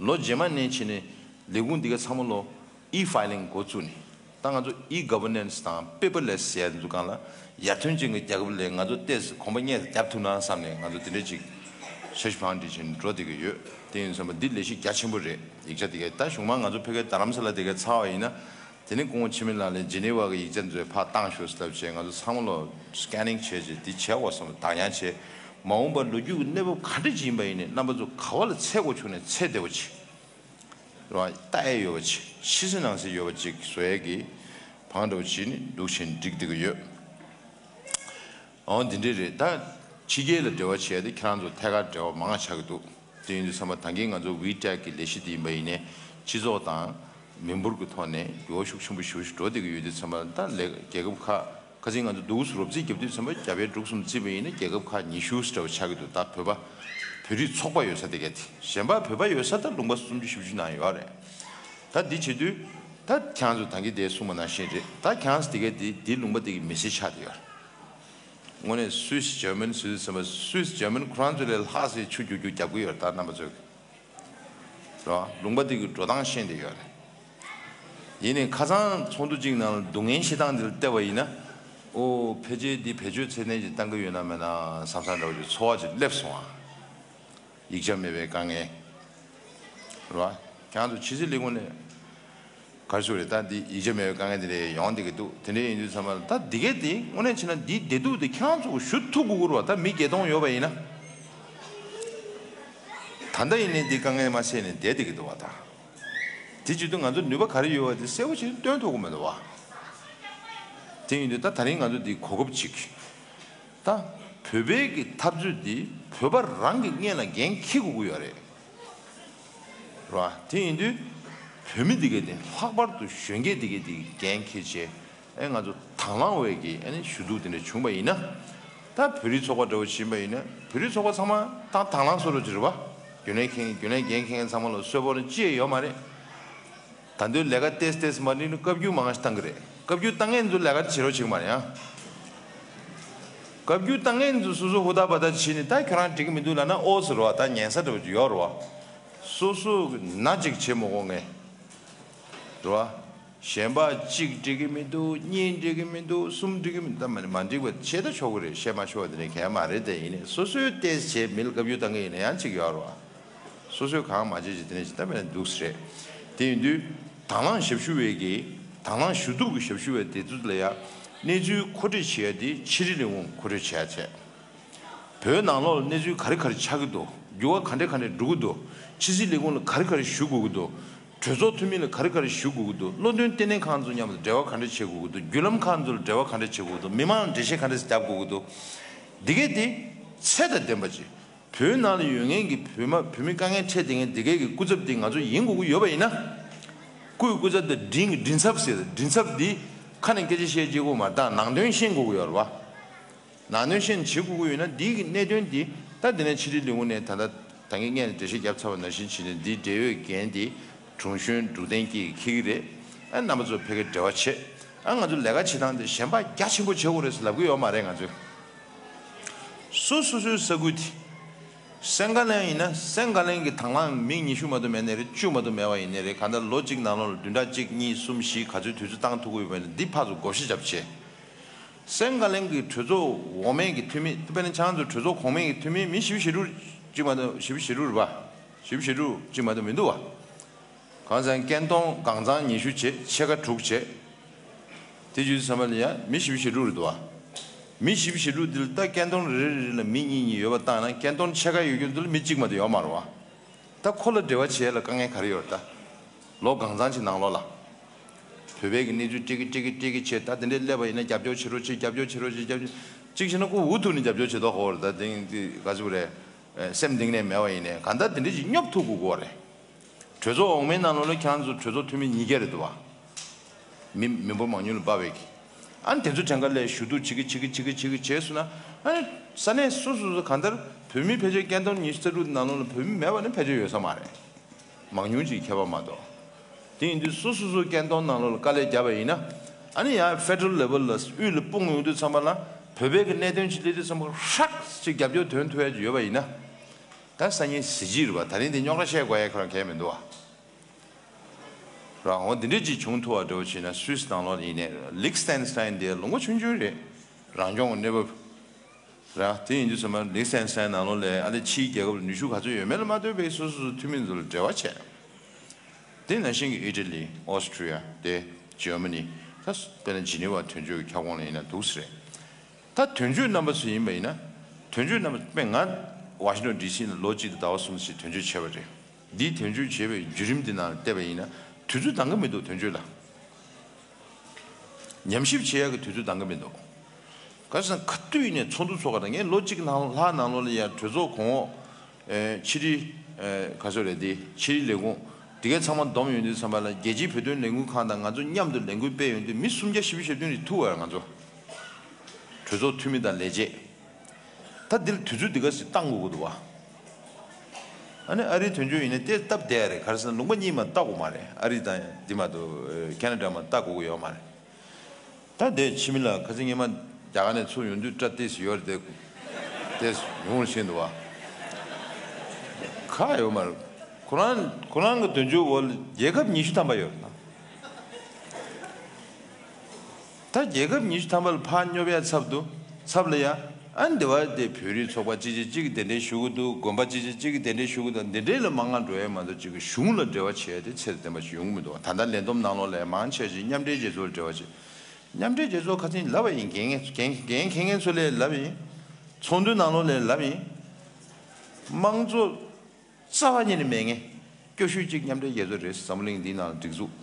ལོ་རྗེས་མ་ནས་བྱས་ནས་ལས་ཁུངས་འདི་ག་ཚང་མ་ལོ་ཨི་ཕའི་ལིང་འགོ་བཙུགས་ནས། ད་ང་ཚོ་ཨི་ག་ཝར་ནན་སི་དང་པེ་པར་ལེ་སི་ཟེར་ཡ་འདི་ཚོ་སྒང་ལ་ཡར་ཐོན་ཅན་གྱི་རྒྱལ་ཁབ་ལ་ང་ཚོ་ཏོག་ཙམ་གོམ་པ་སྔོན་ལ་བརྒྱབ་ཐུབ་ན་བསམ་ནས། ང་ཚོ་དེ་འདྲ་ཅིག་འཆར་གཞི་བང་སྒྲིག་བྱས་ནས་འགྲོ་བསྡད་ཀྱི་ཡོད། དེ་ཡིན་དུས་ཙམ་པ་འདི་ལས་གཞི་རྒྱ་ཆེན་པོ་རེད། ཡིག་ཆ་དེ་ག་ད་གཞུང་མང་ང་ཚོ་ཕ་གིའི་རྡ་རམ་ས་ལ་དེ་ག་ཚར་བ་ཡིན་ན། དེ་ནས་སྐུ་ངོ་འཆི་མེད་ལགས་ལ་ཇི་ནི་ཝ་གི་ཡིག་ཆ་འདི་ཚོ་ཕར་བཏང་ཤོག་ཟེར་ལབ་བྱས། ང་ཚོ་ཚང་མ་ལོ་སི་ཀེ་ནིང་བྱས་བྱས་འདི་བྱས་འོ་བསམ་པ་བདག་ཉར་བྱས། མ་འོངས་པར་ལོ་རྒྱུས་ཀྱི་གནས་བབ་ག་འདྲ་ཅིག་ཡིན་པ་ཡིན་ནའི་རྣམ་པ་ཚོ་ག་བ་ལ་འཚོལ་དགོས་བྱུང་ནའི་འཚོལ་བདེ་བོ་ཅིག་རེད་བ། ལྟ་ཡས་ཡོད་པ་ཅིག་ཕྱི་གསལ་ནང་གསལ་ཡོད་པ་ཅིག་བཟོ་ཡས་ཀྱི་བང་འདྲ་བོ་བྱས་ནས་འདུག་བྱས་ནས་སྒྲིག་བསྡད་ཀྱི་ཡོད། འོ་འདི་འདྲས་རེད། ད་ཕྱི་རྒྱལ་ལ་འབྲེལ་བ་བྱེད་ཡ་དེ་ཁྱེད་རང་ཚོ་ཐད་ཀར་འབྲེལ་བ་མང་ང་ཆགས་ཀྱི་འདུག་དེ་ཡིན་དུས་ཙམ་པ་ད་གིན་ང་ཚོ་ཝི་ཊེག་གི་ལས་གཞི་དེ་ཡིན་པ་ཡིན་ནའི་སྤྱི་ཚོགས་དང་མི་འབོར་གྱི་ཐོག་ནས་འགྱུར་བ་ཤུགས་ཆེན་པོ་ཞེ་པོ་ཞིག་འགྲོ་བསྡད་ཀྱི་ཡོད་དུས་ཙམ་པ། ད་ལས་རྒྱལ་ཁབ་ཁག་ཁ་སང་ང་ཚོ་འདུག་སེ་རོབ་རྩིས་བརྒྱབ་དུས་ཙམ་པ་རྒྱ་བལ་འབྲུག་གསུམ་བརྩིས་པ་ཡིན་ན་རྒྱལ་ཁབ་ཁག་ཉི་ཤུ་ཙམ་འདྲ་བོ་ཆགས་ཀྱི་འདུག་ད་བོད་པ་བོད་རིགས་ཚོགས་པ་ཡོད་ས་དེ་ག་དེ། གཞན་པ་བོད་པ་ཡོད་ས་ད་ལུང་པ་སུམ་ཅུ་བཞི་བཅུ་ནང་ཡོད་རེད། ད་འདི་བྱེད་དུས་ད་ཁྱེད་རང་ཚོ་ད་གིན་དེ་གསུངས་པ་ནང་བཞིན་རེད། ད་ཁྱེད་རང་ཚོ་དེ་ག་དེ་དེ་ལུང་པ་དེ་གི་མི་སེར་ཆགས་བསྡད་ཡོད་རེད། དངོས་གནས་སུད་སི་འཇར་མན་སུད་སི་ཟེར་བ་སུད་སི་འཇར་མན་ཁོ་རང་ཚོ་ལས་ལྷག་སའི་ཆུ་རྒྱུག་རྒྱུག་རྒྱབ་ཀྱི་ཡོད་རེད། ད་རྣམ་པ་ཚོས་རེད་བ། ལུང་པ་དེ་གི་འགྲོ་སྟངས་ཤེས་བསྡད་ཡོད་རེད། ཡིན་ནའི་ཁ་སང་ཚོགས་འདུ་གཅིག་ནང་ལ་སྡུག་བསྔལ་བཤད་སྟངས་འདི་ལ་བལྟས་པ་ཡིན་ན། ཨོ་ཕལ་ཆེར་འདི་བེད་སྤྱོད་ཚད་ལྡན་ཅིག་བཏང་གི་ཡོད་ན་མེད་ན་བསམ་བསམ་འདྲ་བོ་ཅིག་ཚོར་བ་ཅིག་སླེབས་སོང་ཨ། ཡིག་ཆ་མེད་པའི་དཀའ་ངལ། རེད་བ། ཁྱེད་རང་ཚོ་ཕྱི་སྲིད་ལས་ཁུངས་ནས་ག་རེ་ཞུ་རེད། ད་འདི་ཡིག་ཆ་མེད་པའི་དཀའ་ངལ་དེ་འདྲ་ཡོང་བསྡད་ཀྱི་འདུག་དེ་འདྲ་ཡིན་དུས་ཙམ་པ་ལ་ད་འདི་གས་དེ་དངོས་གནས་བྱས་ན་འདིའི་བདེ་སྡུག་དེ་ཁྱེད་རང་ཚོ་ཞུ་ཐུབ་དགོས་ཀྱི་རེད་བ། ད་མི་བརྒྱད་སྟོང་ཡོད་པ་ཡིན་ན། ད་ལྟ་ཡིན་ནའི་འདི་དཀའ་ངལ་མ་སེལ་ནས་བསྡད་བསྡད་ཀྱི་འདུག་བ་ད། དེ་བྱེད་དུས་ང་ཚོ་ནུས་པ་ག་རེ་ཡོད་པ་དེ་གསལ་པོ་བྱས་ནས་སྟོན་ཐུབ་ཀྱི་མི་འདུག་བ། དེ་ཡིན་དུས་ད་ད་རིང་ང་ཚོ་འདི་གོ་སྐབས་ཅིག་ད་བོད་པའི་གི་འཐབ་རྩོད་འདི་བོད་པ་རང་གི་སྔོན་ལ་འགན་འཁྱེར་དགོས་ཀྱི་ཡོད་རེད། རེད་བ། དེ་ཡིན་དུས་བོད་མི་འདི་གས་དེ་ལྷག་པར་དུ་གཞོན་སྐྱེས་འདི་གས་དེ་འགན་འཁྱེར་བྱས་ཨེ་ང་ཚོ་དང་བླངས་འོས་ཀྱི་ཨ་ནི་ཞུ་གཏུག་དེ་འདྲ་བྱུང་བ་ཡིན་ན། ད་བོད་རིགས་ཚོགས་པ་འདྲ་བོ་ཞིག་ཡིན་པ་ཡིན་ན་བོད་རིགས་ཚོགས་པ་ཚང་མ་ད་དང་བླངས་བཟོ་འདྲ་ཅིག་རེད་བ། རྒྱུན་ལས་མཁན་རྒྱུན་ལས་འགན་འཁྱེར་མཁན་ཚང་མ་ལ་གསོལ་པོ་ནི་ཅི་ཡང་ཡོད་མ་རེད། ད་དུང་ལས་ཀ་ཏེས་ཏེས་མ་འགྲིག་ན་བཀའ་བཀྱོན་མང་ང་ཞིག་བཏང་གི་རེད། བཀའ་བཀྱོན་བཏང་མཁན་ཚོ་ལས་ཀ་བྱེད་རོགས་བྱེད་ཀྱི་མ་རེད་ཨ། བཀའ་བཀྱོན་བཏང་མཁན་ཚོ་སོ་སོ་ཧུར་ཐག་བ་ཐག་བྱས་ནས་ད་ཁྱོད་རང་འགྲིག་གི་མི་འདུག་ལབ་ན་ཨོ་ཟེར་རོ། ད་ཉན་ས་འདྲ་བོ་ཡོད་རེད་བ། སོ་སོ་གི་ན་ཅིག་བྱེད་མ་དགོས་ངས། རེད་བ། གཞན་པ་གཅིག་འགྲིག་གི་མི་འདུག་གཉིས་འགྲིག་གི་མི་འདུག་གསུམ་འགྲིག་གི་མི་འདུག་ད་མ་མ་འགྲིག་པ་བྱེད་ད་ཆོག་གི་རེད། བཤད་མ་ཆོག་པ་དེ་ནས་གལ་མ་རེད། དེ་ཡིན་ནས་སོ་སོའི་ཏོག་ཙམ་བྱས་མི་ལ་བཀའ་བཀྱོན་བཏང་གི་ཡིན་ན་ཡང་གཅིག་ཡོད་རེད་བ། སོ་སོས་གང་མ་བྱེད་ཅིག་དེ་ནས་ཅིག་ད་མེད་ན་འདུག་ཟེར། དེ་ཡིན་དུས་དང་བླངས་ཞབས་ཞུ་བས་ཀྱི་དང་བླངས་ཞུ་གཏུག་གི་ཞབས་ཞུ་བས་དེ་ཚོ་ལ་ཡང་གནས་ཚུལ་མཁོ་སྤྲོད་བྱེད་ཡ་དེ་ཕྱི་རིགས་ལས་ཁུངས་མཁོ་སྤྲོད་བྱེད་ཡ་བྱས། བོད་ནང་ལོགས་ལ་གནས་ཚུལ་ག་རེ་ག་རེ་ཆགས་ཀྱི་འདུག་འགྱུར་བ་ག་འདྲས་ག་འདྲས་འགྲོ་གི་འདུག་ཕྱི་སྲིད་ལས་ཁུངས་ལ་ག་རེ་ག་རེ་ཞུ་དགོས་ཀྱི་འདུག་གྲོས་ཚོགས་འཐུས་མི་ལ་ག་རེ་ག་རེ་ཞུ་དགོས་ཀྱི་འདུག་བློ་འདོན་ལྟེ་གནས་ཁང་ཚོ་མཉམ་དུ་འབྲེལ་བ་ག་འདྲས་བྱེད་དགོས་ཀྱི་འདུག་བརྒྱུད་ལམ་ཁང་ཚོ་ལ་འབྲེལ་བ་ག་འདྲས་བྱེད་དགོས་ཀྱི་འདུག་མི་མང་ལ་འགྲེལ་བཤད་ག་འདྲས་རྒྱབ་དགོས་ཀྱི་འདུག་འདི་གས་དེ་ཚད་དང་ལྡན་པ་ཅིག་བོད་ནང་ལ་ཡོད་མཁན་གྱི་བོད་མ་བོད་མི་དཀའ་ངལ་འཕྲད་བསྡད་མཁན་འདི་གས་ཀྱི་སྐུ་ཚབ་དེ་ང་ཚོ་ཡིན་དགོས་ཀྱི་ཡོད་པ་ཡིན་ན། སྐུའི་སྐུ་ཚབ་དེ་མགྲིན་མགྲིན་ཚབ་ཟེར། མགྲིན་ཚབ་འདི་ཁ་ནས་སྐད་ཆ་བཤད་བྱེད་དགོས་མ་རེད། ད་ནང་དོན་ཤེས་དགོས་ཀྱི་ཡོད་རེད་བ། ནང་དོན་ཤེས་ནས་བྱེད་དགོས་ཀྱི་ཡོད་ན་འདིའི་གི་གནད་དོན་འདི་ད་འདི་ནས་ཕྱི་དྲིལ་ལས་ཁུངས་ནས་ད་ལྟ་ད་གིན་སྔོན་ནས་འགྲེལ་བཤད་བརྒྱབ་ཚར་བ་ནང་བཞིན་བྱས་ནས་འདིའི་འབྲེལ་ཡོད་འགན་འདི་དྲུང་གཞོན་འབྲུག་བསྟན་སྐྱིད་ཀྱིས་འཁྱེར་གྱི་རེད། ཨ་རྣམ་པ་ཚོ་ཕ་གིར་འབྲེལ་བ་བྱེད། ཨ་ང་ཚོ་ལས་ཀ་བྱེད་སྟངས་འདི་གཞན་པ་རྒྱ་ཆེན་པོ་བྱེད་དགོས་རེད་ཟེར་ལབ་ཀྱི་ཡོད་མ་རེད་ང་ཚོས། སོ་སོ་སོའི་ས་ཁུལ་དེ། སེང་ག་ལན་ཡིན་ན་སེང་ག་ལན་གྱི་དང་བླངས་མི་ཉི་ཤུ་མ་གཏོགས་མེད་ནའི་རེད། བཅུ་མ་གཏོགས་མེད་པ་ཡིན་ནའི་རེད། གང་ལྟར་ལོ་གཅིག་ནང་ལོགས་ལ་བདུན་ཕྲག་གཅིག་གཉིས་གསུམ་བཞི་ག་ཚོད་དུས་ཚོད་བཏང་ཐུབ་ཀྱི་ཡོད་པ་ཡིན་ན་འདི་ཕར་ཚུར་བགོ་བཤའ་རྒྱབ་བྱས། སེང་ག་ལན་གྱི་གྲོས་ཚོགས་འོག་མའི་གི་འཐུས་མི་དཔེར་ན་ཁྱེད་རང་ཚོ་གྲོས་ཚོགས་གོང་མའི་གི་འཐུས་མི་མི་བཞི་བཅུ་ཞེ་དྲུག་གཅིག་མ་གཏོགས་བཞི་བཅུ་ཞེ་དྲུག་རེད་པ། བཞི་བཅུ་ཞེ་དྲུག་གཅིག་མ་གཏོགས་མི་འདུག་བ། གང་ཟེར་ན་སྐད་གཏོང་གང་ཚང་ཉི་ཤུ་བྱས་ཕྱེད་ཀ་དྲུག་བྱས། དེ་བརྒྱུད་ཚང་མ་ལ་ཡང་མི་བཞི་བཅུ་ཞེ་དྲུག་རེད་འདུག་བ། མི་བཞི་བཅུ་ཞེ་དྲུག་འདི་ལ་ད་སྐད་གཏོང་རེ་རེ་རེ་ལ་མི་གཉིས་གཉིས་ཡོད་པ་བཏང་ན་སྐད་གཏོང་ཕྱེད་ཀ་ཡོད་རྒྱུ་འདི་ལ་མི་གཅིག་མ་གཏོགས་ཡོད་མ་རེད་བ། ད་ཁོ་ལ་འབྲེལ་བ་བྱེད་ཡ་ལ་དཀའ་ངལ་ག་རེ་ཡོད་རེད་ད། ལོ་གང་ཚང་ཅིག་ནང་ལོགས་ལ། བོད་པའི་གི་གནས་ཚུལ་ཀྲིག་ཀི་ཀྲིག་ཀི་ཀྲིག་ཀི་བྱས། ད་དེ་འདྲའི་སླེབས་པ་ཡིན་ན་རྒྱབ་སྐྱོར་བྱེད་རོགས་བྱེད། རྒྱབ་སྐྱོར་བྱེད་རོགས་བྱེད། རྒྱབ་སྐྱོར་གཅིག་བྱས་ན་ཁོ་འུ་ཐུག་ནས་རྒྱབ་སྐྱོར་བྱེད་མདོག་ཁ་པོ་རེད། ད་དེང་དེ་ག་ཚོད་རེད། སེམས་གཏིང་ནས་མེད་པ་ཡིན་ནའི་གང་ལྟར་དེ་འདྲ་ཞིག་སྙོབ་ཐུབ་དགོས་ཀྱི་རེད། གྲོས་ཚོགས་འོག་མའི་ནང་ལོགས་ལ་ཁྱེད་རང་ཚོ་གྲོས་ཚོགས་འཐུས་མི་ཉིས་བརྒྱ་རེད་འདུག་བ། མི་མི་འབོར་མང་ཉུང་ལ་དཔག་པའི་གི། ཨ་ནི་དེ་ཚོ་གྲངས་ཀ་ལས་ཞུ་གཏུག་བྱེད་ཀྱི་བྱེད་ཀྱི་བྱེད་ཀྱི་བྱེད་ཀྱི་བྱས་སོང་ན། ཨ་ནི་ས་གནས་སོ་སོ་སོ་གང་ལྟར་བོད་མི་ཕལ་ཆེར་སྐད་གཏོང་ཉི་ཤུ་རྩ་དྲུག་ནང་ལོགས་ལ་བོད་མི་མེད་པ་ནི་ཕལ་ཆེར་ཡོད་ས་མ་རེད། མང་ཉུང་ཅིག་ཁྱད་པར་མ་གཏོགས། དེ་ཡིན་དུས་སོ་སོ་སོའི་སྐད་གཏོང་ནང་ལོགས་ལ་དཀའ་ལས་བརྒྱབ་པ་ཡིན་ན། ཨ་ནི་ཡང་ཕེ་ཌ་རལ་ལེ་ཝལ་ལ་དབུས་ལ་སྤུངས་ཡོང་དུས་ཙམ་པ་ལ་བོད་པའི་གི་གནད་དོན་ཅིག་སླེབས་དུས་ཙམ་པ་ཧྲག་ཅིག་རྒྱབ་སྐྱོར་དོན་ཐུབ་ཡ་ཅིག་ཡོད་པ་ཡིན་ན། ད་སང་ཉིན་གཟི་བརྗིད་རེད་པ། ད་རིང་འདི་རྙོག་དྲ་བཤད་དགོས་ཡ་ཁོ་རང་གལ་མི་འདུག་བ། རང་འོ་འདི་འདྲས་ཅིག་བྱུང་ཐུབ་པ་འདྲ་བོ་བྱས་ན་སུད་སི་ནང་ལོགས་ཡིན་ནའི་ལིག་སི་ཏན་སི་ཏན་འདི་ལོ་ངོ་ཆུང་ཆུང་རེད། རང་སྐྱོང་གི་གནས་བབ་རེད། དེ་ཡིན་དུས་ཙམ་པ་ལིག་སི་ཏན་སི་ཏན་ནང་ལོགས་ལ་ཨ་ལེ་ཕྱིའི་རྒྱལ་ཁབ་ལ་ནུས་ཤུགས་ག་ཚོད་ཡོད་མེད་ལ་མ་ལྟོས་པའི་སོ་སོ་སོ་འཐུས་མི་ཚོ་ལ་འབྲེལ་བ་བྱས། དེ་ནང་བཞིན་གྱི་ཨི་ཊ་ལི། ཨོ་སི་ཀྲི་ཡ། དེ་ཇར་མ་ནི། ད་དཔེར་ན་ཇི་ནི་ཝ་དོན་གཅོད་ཀྱི་ཁྱབ་ཁོངས་ལ་ཡིན་ན་འདུག་སེ་རེད། ད་དོན་གཅོད་རྣམ་པ་ཚོ་ཡིན་པ་ཡིན་ན། དོན་གཅོད་རྣམ་པ་དཔེ་ང་ཝ་ཤིང་ཊོན་ཌི་སི་ནང་ལོ་གཅིག་དང་ཟླ་བ་གསུམ་ཞིག་དོན་གཅོད་བྱས་པ་རེད། འདིའི་དོན་གཅོད་བྱས་པའི་བརྒྱུད་རིམ་འདི་ནང་བལྟས་པ་ཡིན་ན་དུས་ཚོད་འདང་གི་མི་འདུག་དོན་གཅོད་ལ། ཉམས་ཞིབ་བྱེད་ཡག་གི་དུས་ཚོད་འདང་གི་མི་འདུག་ག་རེ་ཟེར་ན་ག་དུས་ཡིན་ནའི་ཚོགས་འདུ་ཚོགས་ག་ད་ངས་ལོ་གཅིག་ནང་ལྷག་ནང་ལོགས་ལ་ཡ་གྲོས་ཚོགས་གོང་འོག་ཨེ་ཕྱི་དྲིལ། ཨེ་ག་ཚོད་རེད་དེ་ཕྱི་དྲིལ་ལས་ཁུངས་དེ་གའི་ཚང་མ་བསྡོམས་ཡོང་དུས་ཙམ་པ་ལ་རྒྱལ་སྤྱིའི་བོད་དོན་ལས་འགུལ་ཁང་དང་ང་ཚོ་མཉམ་དུ་ལས་འགུལ་སྤེལ་ཡོང་དུས་མི་སུམ་བརྒྱ་བཞི་བཅུ་ཞེ་བདུན་རེ་ཐུག་པ་རེད་ང་ཚོ། གྲོས་ཚོགས་འཐུས་མི་དང་ལས་བྱེད། ད་འདིར་དུས་ཚོད་འདི་ག་ཞིག་བཏང་དགོས་ཀྱི་འདུག་བ། ཨ་ནི་ཨ་རིའི་དོན་གཅོད་ཡིན་ན་དེ་སྟབས་བདེ་རེད། ག་རེ་ཟེར་ན་ལུང་པ་གཉིས་མ་ལྟ་དགོས་མ་རེད། ཨ་རི་དང་འདི་མ་གཏོགས་ཁེ་ན་ཌ་མ་ལྟ་དགོས་ཀྱི་ཡོད་མ་རེད། ད་དེ་ཕྱི་མི་ལ་ཁ་སང་ཉི་མ་ རྒྱ་གར་ནས་ཚུར་ཡོང་དུས་སྐྲ་ཏོག་ཙམ་ཡོད་རེད་དེ། ཏོག་ཙམ་ཡོང་བཞིན་འདུག་བ། ཁག་ཡོད་མ་རེད། ཁོ་རང་ཁོ་རང་གི་དོན་གཅོད་འོག་ལ་རྒྱལ་ཁབ་ཉི་ཤུ་ཐམ་པ་ཡོད་རེད་ན། ད་རྒྱལ་ཁབ་ཉི་ཤུ་ཐམ་པ་ལ་ཕར་སྙོབ་ཡ་ཚབ་འདུག་ཚབ་ལ་ཡ། ཨ་འདི་བ་དེ་བོད་རིགས་ཚོགས་པ་གཅིག་གཅིག་གཅིག་གིས་གདན་འདྲེན་ཞུ་གི་འདུག་དགོན་པ་གཅིག་གཅིག་གཅིག་གིས་གདན་འདྲེན་ཞུ་གི་འདུག་འདི་འདྲས་ལ་མང་ང་འགྲོ་ཡ་མ་གཏོགས་གཅིག་གི་གཞུང་ལ་འབྲེལ་བ་བྱེད་ཡ་དེ་ཚད་དང་ལྡན་པ་ཞིག་ཡོང་གི་མི་འདུག་ད་ལྟ་ལས་བསྡོམས་ནང་ལོགས་ལ་མང་ཆེ་ཞིག་མཉམ་འབྲེལ་རྒྱལ་ཚོགས་ལ་འབྲེལ་བ་བྱེད། མཉམ་འབྲེལ་རྒྱལ་ཚོགས་ཁ་སང་ལབ་པ་ཡིན། འགན་འགན་འགན་འཁྱེར་མཁན་ཚོ་ལ་ལབ་ཡིན། ཚོགས་འདུའི་ནང་ལོགས་ལ་ལབ་ཡིན། དམངས་གཙོ་རྩ་བ་ཉིད་ནས་མེད་མཁན་སྐྱོ་ཤོས་གཅིག་མཉམ་འབྲེལ་རྒྱལ་ཚོགས་རེད། འཛམ་བུ་གླིང་འདིའི་ནང་ལ་སྒྲིག་འཛུགས།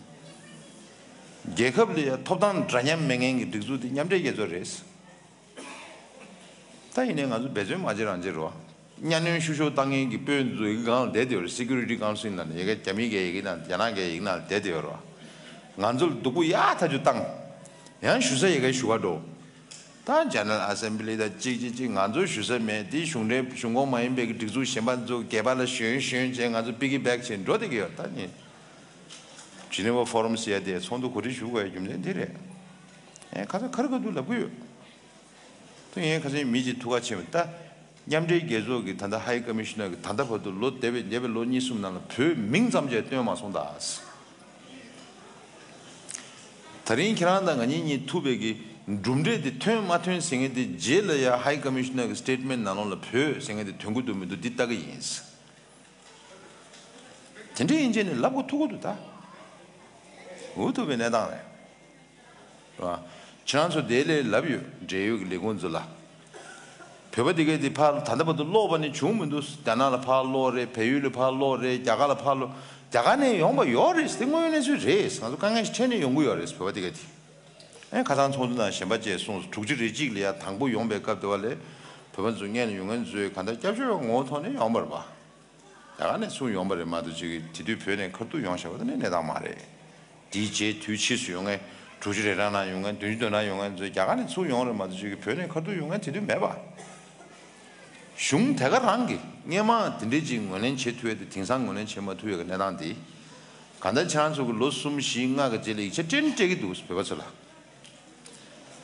རྒྱལ་ཁབ་ལ་ཡང་ཐོབ་ཐང་འདྲ་མཉམ་མེད་མཁན་གྱི་སྒྲིག་འཛུགས་དེ་མཉམ་འབྲེལ་རྒྱལ་ཚོགས་རེད། ད་ཡིན་ནའི་ང་ཚོ་འབད་བརྩོན་མ་བྱེད་རང་བྱེད་རོ། གཉའ་གནོན་བཤུ་གཞོག་བཏང་མཁན་གྱི་དཔོན་ཚོ་ཡི་གེ་སྒང་ལ་བསྡད་དེ་ཡོད་རེད། Security Council ནང་ནས་ཡ་གི་རྒྱ་མི་གི་ཡི་གེ་ནང་། རྒྱ་ནག་གི་ཡི་གེ་ནང་། རྒྱ་ནག་གི་ཡི་གེ་ནང་བསྡད་དེ་ཡོད་རེད་བ། ང་ཚོ་ལ་སྡུག་པོ་ཡག་ཐག་ཆོད་བཏང་། ཡང་ཞུ་ས་ཡི་གེ་ཞུ་ག་འགྲོ། ད་General Assembly དང་གཅིག་གཅིག་གཅིག་ང་ཚོ་ཞུ་ས་མེད། དེ་གཞུང་འབྲེལ་གཞུང་ཁོངས་མ་ཡིན་པའི་གི་སྒྲིག་འཛུགས་གཞན་པ་ཚོ་སྒལ་པ་ལ་ཞོན་ཞོན་བྱས་ང་ཚོ་piggyback བྱས་འགྲོ་བསྡད་ཀྱི་ཡོད། ད་ནི་Geneva Forum ཟེར་ཡ་དེ་ཚོགས་འདུ་གོ་སྒྲིག་ཞུ་དགོས་ཡ་རྒྱུ་མཚན་འདི་རེད། ཨེ་ཁ་ཚ་ཁ་རི་ཁ་ཐུག་ལབ་ཀྱི་ཡོད། ད་ངས་ཁ་སང་མི་གཅིག་ཐུག་ཁ་ཕྱེ་བ། ད་མཉམ་འབྲེལ་རྒྱལ་ཚོགས་ཀྱི་ད་ལྟ་High Commissioner གྱིས་ད་ལྟ་བར་དུ་ལོ་འདས་པའི་འདས་པའི་ལོ་གཉིས་གསུམ་ནང་ལ་བོད་མིང་ཙམ་ཅིག་བཏོན་མ་སོང་ད། ད་རིང་ཁྱེད་རང་དང་ང་གཉིས་གཉིས་ཐུག་པའི་གི་གྲུབ་འབྲས་དེ་ཐོན་མ་ཐོན་ཟེར་མཁན་དེ། རྗེས་ལ་ཡ་High Commissioner གི་statement ནང་ལོགས་ལ་བོད་ཟེར་མཁན་དེ་ཐོན་གི་འདུག་མི་འདུག་འདི་ལྟ་གི་ཡིན། དེ་འདྲ་ཡིན་བྱས་ནས་ལབ་དགོས་ཐུག་གི་འདུག་ད། འུ་ཐུག་པའི་གནས་སྟངས་རེད། རེད་བ། ཁྱེད་རང་ཚོ་དེ་ལས་ལབ་ཡོད། འབྲེལ་ཡོད་ཀྱི་ལས་ཁུངས་ཚོ་ལ། བོད་པ་དེ་གས་དེ་ཕར་ད་ལྟ་བར་དུ་ཀློག་པ་ནི་བྱུང་མི་འདུག་རྒྱ་ནག་ལ་ཕར་ཀློག་རེད། བལ་ཡུལ་ལ་ཕར་ཀློག་རེད། རྒྱ་གར་ལ་ཕར་ཀློག་རྒྱ་གར་ནས་ཡོང་པ་ཡོད་རེད། དེ་དངོས་ཡོད་གནས་ཚུལ་རེད། ང་ཚོ་དཀའ་ངལ་ཞིག་འཕྲད་ནས་ཡོང་གི་ཡོད་རེད། བོད་པ་དེ་གས་དེ། ཨེ་ཁ་སང་ཚོགས་འདུ་ནང་གཞན་པ་བཅས་གསུངས་སོང་། དྲུག་ཅུ་རེ་གཅིག་ལ་ཡ་དང་པོ་ཡོང་པའི་སྐབས་དེ་བ་ལས་བོད་པ་ཚོ་སྔོན་ལ་ཡོང་མཁན་ཚོས་གང་ལྟར་སྐྱབས་བཅོལ་བའི་ངོ་བོ་ཐོག་ནས་ཡོང་པ་རེད་པ། རྒྱ་གར་ནས་ཚུར་ཡོང་པ་རེད་མ་གཏོགས་ཅིག་དེ་དུས་བོད་ནས་ཁ་ཐུག་ཡོང་བཞག་པ་དེ་ནི་གནས་སྟངས་མ་རེད། དེའི་རྗེས་དུས་ཕྱིས་སུ་ཡོང་མཁན། དྲུག་ཅུ་རེ་གྲངས་ནང་ཡོང་མཁན། བདུན་ཅུ་དོན་གྲངས་ཡོང་མཁན་ཚོས་རྒྱ་གར་ནས་ཚུར་ཡོང་རེད་མ་གཏོགས་ཅིག་བོད་ནས་ཁ་ཐུག་ཡོང་མཁན་དེ་དུས་མེད་པ། གཞུང་དེ་ག་རང་གིས་སྔོན་མ་དེ་འདྲས་ཅིག་ངོས་ལེན་བྱེད་ཐུབ་ཡ་དེ་དེང་སང་ངོས་ལེན་བྱེད་མ་ཐུབ་ཡ་གི་གནས་སྟངས་དེ། གང་ལྟར་ཁྱེད་རང་ཚོ་གི་ལོ་གསུམ་བཞི་ལྔ་གི་རྗེས་ལ་ཡིག་ཆ་སྤྲད་ནི་སྤྲད་ཀྱི་འདུག་བོད་པ་ཚོ་ལ།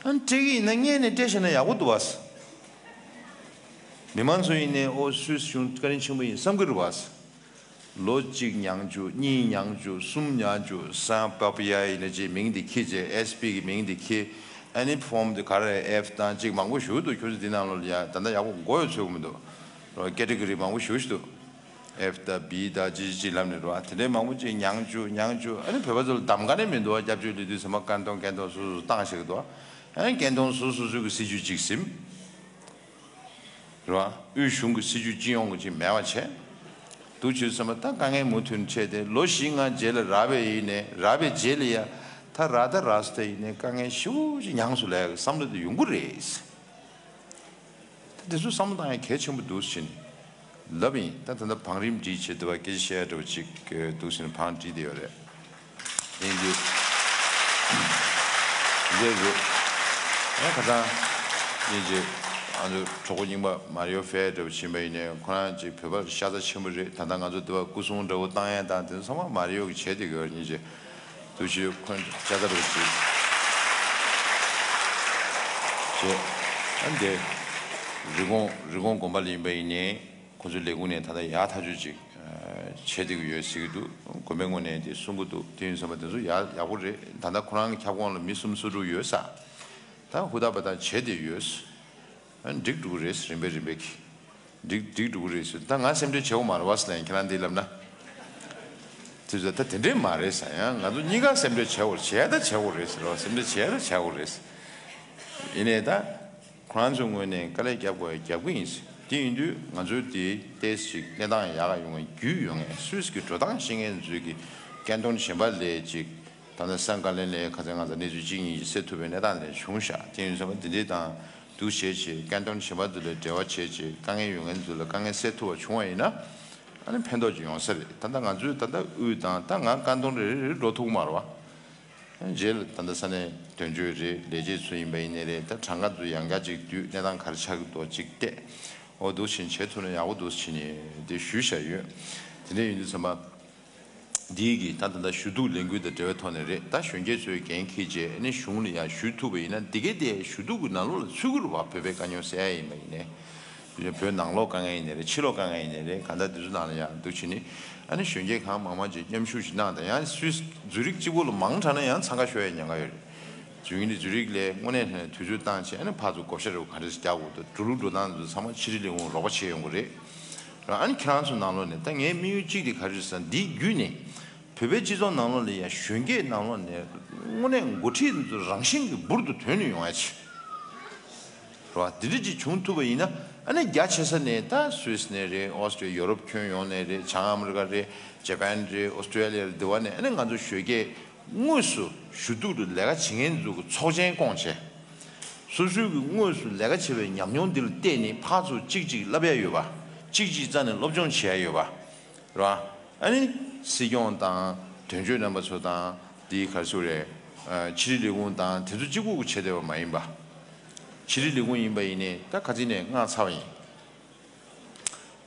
ཨ་ནི་སྤྲད་ཀྱི་ཡིན་ན་སྔོན་ནས་སྤྲད་བཞག་ན་ཡག་པོ་འདུག་བ། མི་མང་ཚོ་ཡིན་ནའི་ཨོ་སུད་སི་གཞུང་བཀའ་དྲིན་ཆེན་པོ་ཡིན་བསམ་གྱི་རེད་བ། ལོ་གཅིག་ཉང་བཅུག་གཉིས་ཉང་བཅུག་གསུམ་ཉང་བཅུག་སན་པ་པི་ཡ་ཡིན་ན་ཅིག་མིང་འདི་ཁྱེར་བྱས། ཨེས་པི་གི་མིང་འདི་ཁྱེར། ཨ་ནི་ཕོམ་འདི་ག་རེ་ཨེཕ་དང་ཅིག་མང་པོ་ཞིག་འདུག་ཁྱོད་ཚོ་འདི་ནང་ལོགས་ལ་ཡ་ད་ལྟ་ཡག་པོ་མགོ་ཡོད་ཚོད་གི་མི་འདུག་ཀེ་ཊི་གོ་རི་མང་པོ་ཞིག་འདུག་ཨེཕ་དང་བི་དང་ཅི་ཅི་ཅི་ལབ་ནས་འགྲོ་བ། དེ་འདྲའི་མང་པོ་ཅིག་ཉང་བཅུག་ཉང་བཅུག་ཨ་ནི་བོད་པ་ཚོ་ལ་གདམ་ག་ནས་མི་འདུག་བ། སྐྱབས་བཅོལ་ལས་དུས་ཚང་མ་བཀའ་གཏོང་སྐད་གཏོང་སོ་སོ་སོ་བཏང་བཞག་གི་འདུག་ཨ་ནི་སྐད་གཏོང་སོ་སོ་སོ་གི་སྲིད་ཇུས་ཅིག་ཟིན། རེད་བ། དབུས་གཞུང་གི་སྲིད་ཇུས་སྤྱི་ཡོངས་ཀྱི་ཅིག་མེད་པ་བྱས། འདུག་བྱས་ཙང་མ་ད་དཀའ་ངལ་མུ་མཐུད་འཕྲད་དེ་ལོ་བཞི་ལྔ་རྗེས་ལ་རག་པ་ཡིན་ནའི་རག་པའི་རྗེས་ལ་ཡ་ད་རག་ད་རག་སོང་ད་ཡིན་ནའི་དཀའ་ངལ་ཞེ་པོ་ཅིག་མྱངས་སོང་ལབ་ཡ་གི་བསམ་བློ་དེ་ཡོང་གི་རེད། ད་དེ་ཚོ་བསམ་བློ་བཏང་ཡ་གལ་ཆེན་པོ་འདུག་ཟེར་ནས་ལབ་ཡིན། ད་ད་ལྟ་བང་རིམ་བསྒྲིགས་བྱས་དེ་བ་སྐད་ཆ་བཤད་ཡ་འདྲ་བོ་ཅིག་འདུག་ཟེར་ནས་བང་བསྒྲིགས་བསྡད་ཡོད་རེད། ཡིན་དུས་འདི་རེད། ཨེ་ཁ་སང་ཡིན་ཅིག་ང་ཚོ་གྲོགས་པོ་རྙིང་པ་མ་རི་ཡོ་ཧྥེ་འདྲ་བོ་ཕྱིན་པ་ཡིན་ནའི་ཁོ་རང་ཅིག་བོད་པ་ཤ་ཚ་ཆེན་པོ་རེད། ད་ལྟ་ང་ཚོ་འདི་བ་སྐུ་སྲུང་འདྲ་བོ་བཏང་ཡ་དང་དེ་ཚོ་ཚང་མ་མ་རི་ཡོ་གིས་བྱས་བསྡད་ཡོད་རེད། ཡིན་ཅིག་དུ་ཞུ་ཁོན་ཅ་ད་རུ་ཅིག་བྱས། ཨ་འདི་རི་ཀོན་རི་ཀོན་དགོན་པ་ལ་ཡིན་པ་ཡིན་ནའི་ཁོ་ཚོའི་ལས་ཁུངས་ནས་ད་ལྟ་ཡག་ཐག་ཆོད་ཅིག་བྱས་བསྡད་ཀྱི་ཡོད་ཟེར་གྱི་འདུག་དགོན་པའི་ངོས་ནས་དེ་གསུང་གི་འདུག་དེ་ཡིན་ཙང་མ་དེ་ཚོ་ཡག་ཡག་པོ་རེད། ད་ལྟ་ཁོ་རང་གི་ཁྱབ་ཁོངས་ལ་མི་སུམ་ཅུ་སོ་དྲུག་ཡོད་ས། ད་ཧུར་ཐག་འབད་ཐག་བྱས་བསྡད་ཡོད། ཨ་འགྲིག་འགྲོ་གི་རེད། རིམ་པས་རིམ་པས་ཀྱིས། འགྲིག་འགྲིག་འགྲོ་གི་རེད་ཟེར། ད་ང་སེམས་ཁྲལ་བྱེད་དགོས་མ་རེད་བ་ཟེར་ལབ་ཡིན། ཁྱེད་རང་འདི་ལབ་ན། དེ་ཚོ་ད་དེ་འདྲས་མ་རེད་ཟེར། ཡང་ང་ཚོ་གཉིས་ཀ་སེམས་ཁྲལ་བྱེད་དགོས། བྱས་ད་བྱེད་དགོས་རེད་ཟེར་བ། སེམས་ཁྲལ་བྱས་ད་བྱེད་དགོས་རེད་ཟེར། ཡིན་ནའི་ད་ཁོ་རང་ཚོའི་ངོས་ནས་དཀའ་ལས་རྒྱབ་དགོས་ཡ་རྒྱབ་ཀྱི་ཡིན་ཟེར། དེ་ཡིན་དུས་ང་ཚོའི་དེ་ཏོག་ཙམ་ཅིག་གནས་སྟངས་ཡག་ག་ཡོང་བའི་རྒྱུ་ཡོང་ངེས། སུད་སི་གི་འགྲོ་སྟངས་ཤེས་མཁན་ཚོས་ཀྱི་སྐད་གཏོང་གཞན་པ་ལས་ཅིག་ད་ལྟ་སན་ཀ་ལན་ལའི་ཁ་སང་ང་ཚོ་གནས་ཚུལ་གཅིག་གཉིས་ཤིག་གསན་ཐུབ་པའི་གནས་སྟངས་དེ་བྱུང་ཤག་དེ་ཡིན་ཙང་མ་འདི་འདྲའི་དང་འདུག་བྱས་བྱས་སྐད་གཏོང་གཞན་པ་ཚོ་ལ་འབྲེལ་བ་བྱས་བྱས་དཀའ་ངལ་ཡོད་མཁན་ཚོ་ལ་དཀའ་ངལ་སེལ་ཐུབ་པ་བྱུང་བ་ཡིན་ན། ཨ་ནི་ཕན་ཐོགས་ཅིག་ཡོང་ས་རེད། ད་ལྟ་ང་ཚོས་ད་ལྟ་དབུས་དང་ད་ང་སྐད་གཏོང་རེ་རེ་རེ་འགྲོ་ཐུབ་ཀྱི་མ་རེད་བ། རྗེས་ལ་ད་ལྟ་ས་གནས་དོན་གཅོད་རེད། ལས་བྱེད་ཚོ་ཡིན་པ་ཡིན་ནའི་རེད། ད་གྲངས་ཀ་ཚོ་ཡང་བསྐྱར་ཅིག་བསྡུས། གནས་སྟངས་ག་རེ་ཆགས་ཀྱི་འདུག་ཅིག་བལྟས། འོ་འདུག་བྱས་བྱེད་ཐུབ་ན་ཡག་པོ་འདུག་བྱས་ནས་དེ་ཞུས་བཞག་ཡོད། དེ་འདྲ་ཡིན་དུས་ཙམ་པ། འདིའི་གི་ད་ད་ལྟ་ཞུ་གཏུག་ལས་འགུལ་དང་འབྲེལ་བའི་ཐོག་ནས་རེད། ད་གཞོན་སྐྱེས་ཚོས་འགན་འཁྱེར་བྱས་ཨ་ནི་གཞུང་ལ་ཡང་ཞུ་ཐུབ་པ་ཡིན་ན་འདི་གའི་དེ་ཞུ་གཏུག་གི་ནང་ལོགས་ལ་ཚུད་ཀྱི་རེད་བ། བོད་པའི་དཀའ་རྙོག་སེལ་ཡ་ཡིན་པ་ཡིན་ནའི། བོད་ནང་ལོགས་དཀའ་ངལ་ཡིན་ནའི་རེད། ཕྱི་ལོགས་དཀའ་ངལ་ཡིན་ནའི་རེད། གང་ལྟར་འདི་ཚོ་ནང་ལ་ཡང་འདུག་བྱས་ནི་ཨ་ནི་གཞོན་སྐྱེས་གང་མང་མང་ཅིག་མཉམ་ཞུགས་ཤིག་གནང་དང་། ཡང་སུད་ཛུ་རིག་གཅིག་པོ་ལ་མང་དྲགས་ན་ཡང་འཚང་ཁ་ཤོར་ཡ་ཉེན་ཁ་ཡོད་རེད། བྱུང་ཡིན་ནི་ཛུ་རིག་ལ་དངོས་གནས་དྲང་གནས་དུས་ཚོད་བཏང་བྱས་ཨ་ནི་ཕར་ཚུར་བགོ་བཤའ་རེ་བ་ག་འདྲ་ཞིག་རྒྱག་དགོས་འདུག་འགྲོ་ལུགས་འགྲོ་སྟངས་འདི་ཚོ་ཚང་མ་ཕྱི་དྲིལ་ལས་ཁུངས་རོགས་པ་བྱེད་ཡོང་གི་རེད། ཨ་ནི་ཁྱེད་རང་ཚོའི་ནང་ལོགས་ནས་ད་ངའི་དམིགས་ཡུལ་གཅིག་དེ་ག་རེ་རེད་ཟེར་ན། འདིའི་བརྒྱུད་ནས་བོད་པའི་སྤྱི་ཚོགས་ནང་ལོགས་ལ་ཡང་གཞོན་སྐྱེས་ནང་ལོགས་ནས་དངོས་གནས་འགོ་ཁྲིད་འདི་ཚོ་རང་བཞིན་གྱིས་འབུར་དུ་ཐོན་ནས་ཡོང་ཡ་ཆེད། རེད་བ། འདི་འདྲ་ཅིག་བྱུང་ཐུབ་པ་ཡིན་ན་ཨ་ནི་རྒྱ་ཆེ་ས་ནས་ད་སུད་སི་ནས་རེད། ཨོ་སི་ཀྲི་ཡ། ཡོ་རོབ་ཁྱོན་ཡོངས་ནས་རེད། བྱང་ཨ་མི་རི་ཀ་རེད། ཇ་པན་རེད། ཨོ་སི་ཀྲི་ལི་ཡ་རེད། འདི་བ་ནས་ཨ་ནི་ང་ཚོ་གཞོན་སྐྱེས་དངོས་སུ་ཞུ་གཏུག་ཏུ་ལས་ཀ་བྱེད་མཁན་ཚོ་གི་ཚོགས་ཆེན་བསྐོངས་བྱས། སོ་སོའི་གི་དངོས་སུ་ལས་ཀ་བྱེད་པའི་ཉམས་མྱོང་འདི་ལ་བལྟས་ནས་ཕར་ཚུར་གཅིག་གཅིག་བསླབ་ཡ་ཡོད་པ། གཅིག་གཅིག་རྩ་ནས་སློབ་སྦྱོང་བྱེད་ཡ་ཡོད་པ། རེད་བ། ཨ་ནི་སྲིད་སྐྱོང་དང་དོན་གཅོད་རྣམ་པ་ཚོ་དང་དེའི་ག་རེ་ཟེར་དགོས་རེད། ཨ། ཕྱི་དྲིལ་ལས་ཁུངས་དང་དེ་ཚོ་གཅིག་པུ་བྱེད་བསྡད་པ་མ་ཡིན་པ། ཕྱི་དྲིལ་ལས་ཁུངས་ཡིན་པ་ཡིན་ནའི་ད་ཁ་ཚིག་ནས་མངགས་ཚར་བ་ཡིན།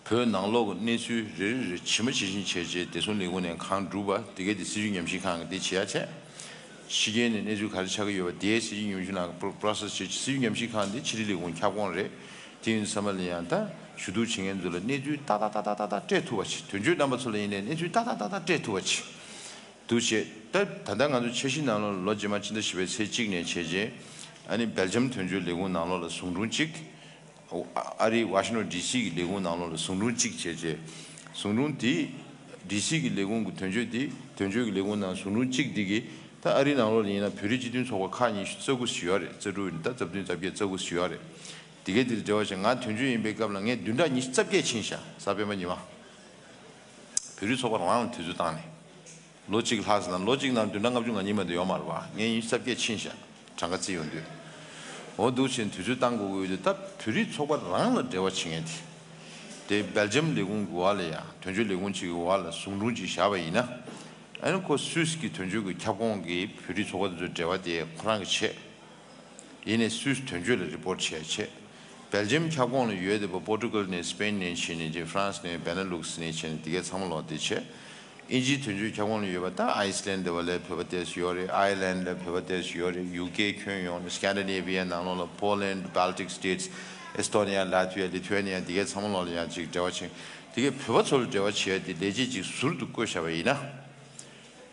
བོད་ནང་ལོགས་ཀྱི་གནས་ཚུལ་རེ་རེ་རེ་ཇི་མ་ཇི་བཞིན་བྱས་རྗེས་བདེ་སྲུང་ལས་ཁུངས་ནས་གང་བསྒྲུབས་པ་དེ་གའི་དེ་སྲིད་བྱུས་ཉམས་ཞིབ་ཁང་གི་དེ་བྱེད་ཡ་བྱས། ཕྱི་རྒྱལ་ནས་གནས་ཚུལ་ག་རེ་ཆགས་ཀྱི་ཡོད་པ་དེའི་སྲིད་བྱུས་ཉམས་ཞིབ་ནང་པོ་རོ་སེ་སི་བྱེད། སྲིད་བྱུས་ཉམས་ཞིབ་ཁང་དེ་ཕྱི་དྲིལ་ལས་ཁུངས་ཁྱབ་ཁོངས་རེད། དེ་ཡིན་ཙམ་པ་ལ་ཡང་ད་ཞུ་གཏུག་བྱེད་མཁན་ཚོ་ལ་གནས་ཚུལ་ཏག་ཏག་ཏག་ཏག་ཏག་ཏག་སྤྲད་ཐུབ་པ་བྱེད། དོན་གཅོད་རྣམ་པ་ཚོ་ལ་ཡིན་ནའི་གནས་ཚུལ་ཏག་ཏག་ཏག་ཏག་སྤྲད་ཐུབ་པ་བྱེད། འདུག་བྱས། ད་ད་ལྟ་ང་ཚོ་འཆར་གཞི་ནང་ལོགས་ལ་ལོ་རྗེས་མ་ཕྱི་ཟླ་བཞི་པའི་ཚེས་གཅིག་ནས་བྱས་རྗེས་ཨ་ནི་སྦེལ་ཇམ་དོན་གཅོད་ལས་ཁུངས་ནང་ལོགས་ལ་ཟུང་དྲུང་གཅིག་ཨ་རིའི་ཝ་ཤིང་ཊོན་ཌི་སི་གི་ལས་ཁུངས་ནང་ལོགས་ལ་ཟུང་དྲུང་གཅིག་བྱས་རྗེས། ཟུང་དྲུང་དེ་ཌི་སི་གི་ལས་ཁུངས་ཀྱི་དོན་གཅོད་དེ་དོན་གཅོད་ཀྱི་ལས་ཁུངས་ནང་ཟུང་དྲུང་གཅིག་དེ་གིས་ད་ཨ་རིའི་ནང་ལོགས་ལ་ཡིན་ན་བོད་རིགས་སྤྱི་མཐུན་ཚོགས་པ་ཁག་ཉི་ཤུ་རྩ་དགུ་ཞིག་ཡོད་རེད། རྩ་དྲུག་ཡིན་ད་རྩ་བདུན་རྩ་བརྒྱད་རྩ་དགུ་ཞིག་ཡོད་རེད། དེ་གའི་དེར་འབྲེལ་བ་བྱས། ང་དོན་གཅོད་ཡིན་པའི་སྐབས་ལ་ངས་བདུན་ཕྲག་ཉི་ཤུ་རྩ་བརྒྱད་ཕྱིན་ཤག་གཟའ་སྤེན་པ་ཉི་མ། བོད་རིགས་ཚོགས་པ་རང་ལ་དུས་ཚོད་བཏང་ནས། ལོ་གཅིག་ལྷག་ཟིན་ན་ལོ་གཅིག་ནང་བདུན་ཕྲག་ལྔ་བཅུ་ང་གཉིས་མ་གཏོགས་ཡོད་མ་རེད་བ། ངས་ཉི་ཤུ་རྩ་བརྒྱད་ཕྱིན་ཤག་གྲངས་ཀ་བརྩི་ཡོང་དུས། འོ་འདུག་བྱས་དུས་ཚོད་བཏང་དགོས་ཀྱི་ཡོད་དུས་ད་བོད་རིགས་ཚོགས་པ་རང་ལ་འབྲེལ་བ་བྱེད་མཁན་དེ། དེ་སྦེལ་ཇམ་ལས་ཁུངས་ཀྱི་འོག་ལ་ཡང་དོན་གཅོད་ལས་ཁུངས་གཅིག་གི་འོག་ལ་ཟུང་དྲུང་གཅིག་བཞག་པ་ཡིན་ན། ཨ་ནི་ཁོ་སུད་སི་གི་དོན་གཅོད་ཀྱི་ཁྱབ་ཁོངས་ཀྱི་བོད་རིགས་ཚོགས་པ་དེ་ཚོའི་འབྲེལ་བ་དེ་ཁོ་རང་གིས་བྱས། ཡིན་ནའི་སུད་སི་དོན་གཅོད་ལ་རི་པོར་ཊི་བྱས་བྱས། སྦེལ་ཇམ་ཁྱབ་ཁོངས་ལ་ཡོད་བསྡད་པ་པོར་ཊུ་གལ་ནས་སི་པེན་ནས་བྱས་ནས་ཀྱི་ཧྥ་རན་སི་ནས་བེ་ན་ལུག་སི་ནས་བྱས་ནས་དེ་གའི་ཚང་མ་ལོག་དེ་བྱས། དབྱིན་ཇིའི་དོན་གཅོད་ཁྱབ་ཁོངས་ལ་ཡོད་པ་ད་ཨའི་སི་ལན་དེ་བ་ལ་བོད་པ་ཏོག་ཙམ་ཡོད་རེད། ཨའི་ལན་ལ་བོད་པ་ཏོག་ཙམ་ཡོད་རེད། ཡུ་ཀེ་ཁྱོན་ཡོངས་ནས་སི་ཀན་ཌི་ནེ་བི་ཡ་ནང་ལོགས་ལ་པོ་ལན། བྷལ་ཊིག་སི་ཊེཊ་སི། ཨེ་སི་ཊོ་ནི་ཡ། ལ་ཐི་ཝི་ཡ། ལི་ཐུ་ཝེ་ནི་ཡ་དེ་གའི་ཚང་མ་ལོག་ལ་ཡང་ཅིག་འབྲེལ་བ་བྱེད། དེ་གའི་བོད་པ་ཚོ་ལ་འབྲེལ་བ་བྱེད་ཡ་དེ་ལས་བྱེད་ཅིག་ཟུར་དུ་བསྐོས་བཞག་པ་ཡིན་ན།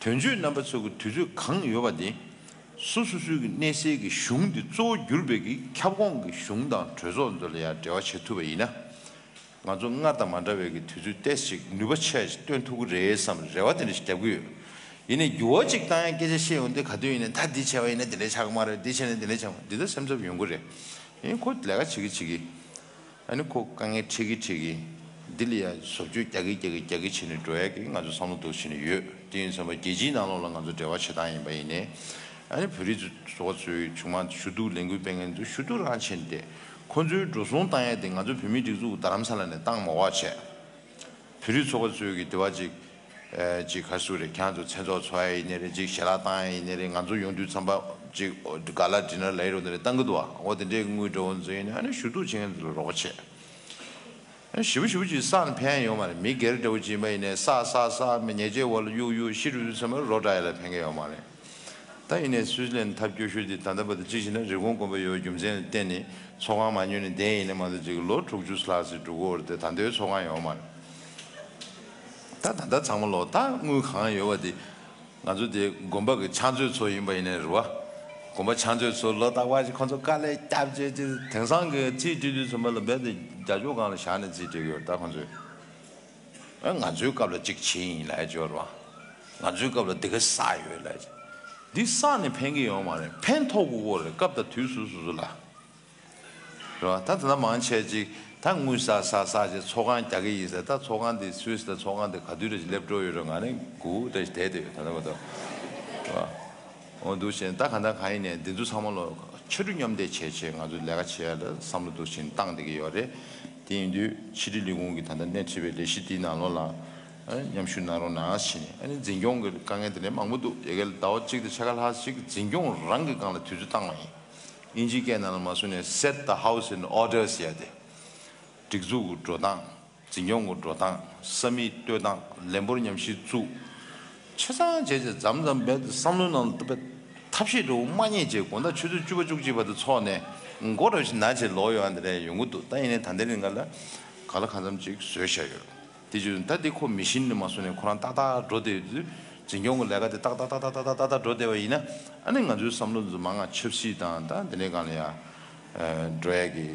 དོན་གཅོད་རྣམ་པ་ཚོ་གི་དུས་ཚོད་གང་ཡོད་པ་དེ། སོ་སོ་སོའི་གི་གནས་སའི་གི་གཞུང་དེ་གཙོ་བོ་གྱུར་པའི་གི་ཁྱབ་ཁོངས་ཀྱི་གཞུང་དང་གྲོས་ཚོགས་ཚོ་ལ་ཡང་འབྲེལ་བ་བྱེད་ཐུབ་པ་ཡིན་ན། ང་ཚོ་སྔར་དང་མ་འདྲ་བའི་གི་དུས་ཚོད་ཏོག་ཙམ་ནུས་པ་ཆེ་ཞིག་བཏོན་ཐུབ་ཀྱི་རེད་བསམ་རེ་བ་དེ་འདྲ་ཞིག་བརྒྱབ་ཀྱི་ཡོད། ཡིན་ནའི་འགྱུར་བ་ཅིག་བཏང་ཡ་སྐད་ཆ་བཤད་ཡོང་དུས་ག་དུས་ཡིན་ནའི་ད་འདི་བྱས་པ་ཡིན་ན་འདི་འདྲ་ཆགས་ཀྱི་མ་རེད། འདི་བྱས་ན་འདི་འདྲ་ཆགས་མ་འདི་ལྟར་སེམས་འཚབ་ཡོང་གི་རེད། ཡིན་ཁོ་ལས་ཀ་བྱེད་ཀྱི་བྱེད་ཀྱི། ཨ་ནི་ཁོ་དཀའ་ངལ་འཕྲད་ཀྱི་འཕྲད་ཀྱི། འདི་ལ་ཡང་བཟོ་བཅོས་རྒྱག་གི་རྒྱག་གི་རྒྱག་གི་བྱས་ནས་འགྲོ་ཡ་གི་ང་ཚོ་བསམ་བློ་འདུག་བྱས་ནས་ཡོད། དེ་ཡིན་ཙམ་པ་རྒྱལ་སྤྱིའི་ནང་ལོགས་ལ་ང་ཚོ་འབྲེལ་བ་བྱེད་སྟངས་ཡིན་པ་ཡིན་ནའི། ཨ་ནི་བོད་རིགས་ཚོ་ཚོའི་བྱུང་མ་ཞུ་གཏུག་ལས་འགུལ་སྤེལ་མཁན་ཚོ་ཞུ་གཏུག་རང་བྱས་ནས་བསྡད། ཁོ་ཚོའི་འགྲོ་སོང་བཏང་ཡ་དེ་ང་ཚོ་བོད་མིའི་སྒྲིག་འཛུགས་རྡ་རམ་ས་ལ་ནས་བཏང་མ་བ་བྱས། བོད་རིགས་ཚོགས་པ་ཚོས་ཀྱི་དེ་བ་ཅིག་ཨེ། ཅིག་ག་རེ་ཟེར་དགོས་རེད། ཁྱེད་ཚོ་མཚན་ཚོགས་ཚོགས་ཡ་ཡིན་ནའི་རེད། ཅིག་ཞལ་ལག་བཏང་ཡ་ཡིན་ནའི་རེད། ང་ཚོ་ཡོང་དུས་ཙམ་པ་ཅིག་ག་ལ་ཌི་ནར་ལ་ཡི་རོ་ནི་རེད་བཏང་གི་འདུག་བ། འོ་དེ་འདྲའི་དངུལ་འདྲ་བོ་ཚོ་ཡིན་ནའི་ཨ་ནི་ཞུ་གཏུག་བྱེད་མཁན་ཚོ་ལ་རོགས་པ་བྱེད། ཨ་ནི་ཞེ་པོ་ཞེ་པོ་ཅིག་བསགས་ནས་ཕན་ཡ་ཡོད་མ་རེད། མི་སྒེར་འདྲ་བོ་ཅིག་ཡིན་པ་ཡིན་ནའི་བསགས་བསགས་བསགས་མི་ཉལ་ཆས་འོག་ལ་གཡུག་གཡུག་ཤི་རུ་རུ་ཚང་མ་རོ་འདྲ་ཡ་ལ་ཕན་གི་ཡོད་མ་རེད། ད་ཡིན་ནའི་སུའི་ཙི་ལན་ཐབས་སྐྱོ་ཤོས་དེ་ད་ལྟ་བར་དུ་གཅིག་བྱས་ན་རི་ཀོན་དགོན་པ་ཡོད་རྒྱུ་མཚན་ལ་བརྟེན་ནས་ཚོགས་ཁང་མ་ཉོས་ནས་བསྡད་ཡིན་ནའི་མ་གཏོགས་ཅིག་ལོ་དྲུག་ཅུ་ལྷག་ཙམ་འགྲོ་གི་ཡོད་རེད་དེ། ད་ལྟའི་ཚོགས་ཁང་ཡོད་མ་རེད། ད་ད་ལྟ་ཚང་མ་ལོག་ད་དངུལ་གང་ཡོད་པ་དེ། ང་ཚོ་དེ་དགོན་པ་གི་ཕྱག་མཛོད་ཚོ་ཡིན་པ་ཡིན་ནའི་རེད་བ། དགོན་པ་ཕྱག་མཛོད་ཚོ་ལོ་རྟག་པར་ཞིག་ཁོང་ཚོ་དཀའ་ལས་བརྒྱབ་བྱས་ཅིག་དེང་སང་གི་རྩིས་སྤྲོད་དུས་ཚོད་མ་ལ་རྦད་དེ་རྒྱ་ཕྱོགས་སྒང་ལ་བཞག་ནས་རྩིས་སྤྲད་ཀྱི་ཡོད་རེད་ད་ཁོང་ཚོས། ཨ། ང་ཚོའི་སྐབས་ལ་གཅིག་བྱས་ཡིན་ལབ་ཡ་ཅིག་ཡོད་རེད་བ། ང་ཚོའི་སྐབས་ལ་འདི་ག་བསགས་ཡོད་ལབ་ཡ་ཅིག་འདི་བསགས་ནས་ཕན་གྱི་ཡོད་མ་རེད། ཕན་ཐོགས་དགོས་ཀྱི་ཡོད་རེད་སྐབས་དང་དུས་སུ་སོ་སོ་ལ། རེད་བ། ད་ད་ལྟ་མང་ཆེ་ཅིག་ད་དངུལ་བསགས་བསགས་བསགས་བྱས་ཚོགས་ཁང་རྒྱག་གི་ཡིན་ཟེར། ད་ཚོགས་ཁང་དེ་སུད་སི་ད་ཚོགས་ཁང་དེ་ག་དུས་རེ་ཅིག་སླེབས་འགྲོ་ཡོད་རེད། ང་ནི་སྒུག་བསྡད་བསྡད་ཡོད་ད་ལྟ་བར་དུ། རེད་བ། འོ་འདུག་བྱས་ད་གང་ལྟར་གང་ཡིན་ནའི་འདི་ཚོ་ཚང་མ་ལོ་ཕྱར་གྲུ་མཉམ་འདེགས་བྱས་བྱས་ང་ཚོ་ལས་ཀ་བྱེད་ཡ་ལ་བསམ་བློ་འདུག་བྱས་བཏང་བསྡད་ཀྱི་ཡོད་རེད། དེ་ཡིན་དུས་ཕྱི་དྲིལ་ལས་ཁུངས་ཀྱི་ད་ལྟ་སྣེ་ཁྲིད་པའི་ལས་གཞི་འདིའི་ནང་ལོགས་ལ་མཉམ་ཞུགས་གནང་རོགས་གནང་ཞེས་ནས། ཨ་ནི་འཛིན་སྐྱོང་གི་དཀའ་ངལ་དེ་འདྲའི་མང་པོ་འདུག་ཡ་གི་ཟླ་བ་གཅིག་དང་ཕྱེད་ཀ་ལྷག་ཅིག་འཛིན་སྐྱོང་རང་གི་སྒང་ལ་དུས་ཚོད་བཏང་བ་ཡིན། དབྱིན་ཇིའི་སྐད་ནང་ལ་མ་སུ་ནས་Set the House in Order ཟེར་ཡ་དེ། སྒྲིག་འཛུགས་ཀྱི་འགྲོ་སྟངས། འཛིན་སྐྱོང་གི་འགྲོ་སྟངས། ས་མིག་གཏོད་སྟངས། ལས་འབོར་ཉམས་ཞིབ་བཙུགས། ཆ་ཚང་བྱས་བྱས་མཚམས་མཚམས་རྦད་དེ་བསམ་བློའི་ནང་དུ་ཐབས་ཤེས་འདྲ་བོ་མ་རྙེད་བྱས། དགོང་དག་ཆུ་ཚོད་བཅུ་པ་བཅུ་གཅིག་བར་དུ་འཚོགས་ནས་མགོ་འདྲ་བོ་ཞིག་ན་བྱས་ལོག་ཡོང་བ་འདི་འདྲ་ཡོང་གི་འདུག་ད་ཡིན་ནའི་ད་ལྟའི་རིང་ག་ལ་ག་ལ་གང་འཚམ་ཅིག་བཟོས་བཞག་ཡོད། དེ་བརྗོད་ད་དེ་ཁོ་མི་ཤིན་ནི་མ་སོང་ནས་ཁོ་རང་ཏག་ཏག་འགྲོ་བསྡད་ཡོད་དུས། འཛིན་སྐྱོང་གི་ལས་ཀ་དེ་ཏག་ཏག་ཏག་ཏག་ཏག་ཏག་ཏག་འགྲོ་བསྡད་པ་ཡིན་ན། ཨ་ནི་ང་ཚོའི་བསམ་བློ་འདི་ཚོ་མང་ང་ཆབ་སྲིད་དང་ད་འདི་འདྲའི་སྒང་ལ་ཡ་འགྲོ་ཡ་གི་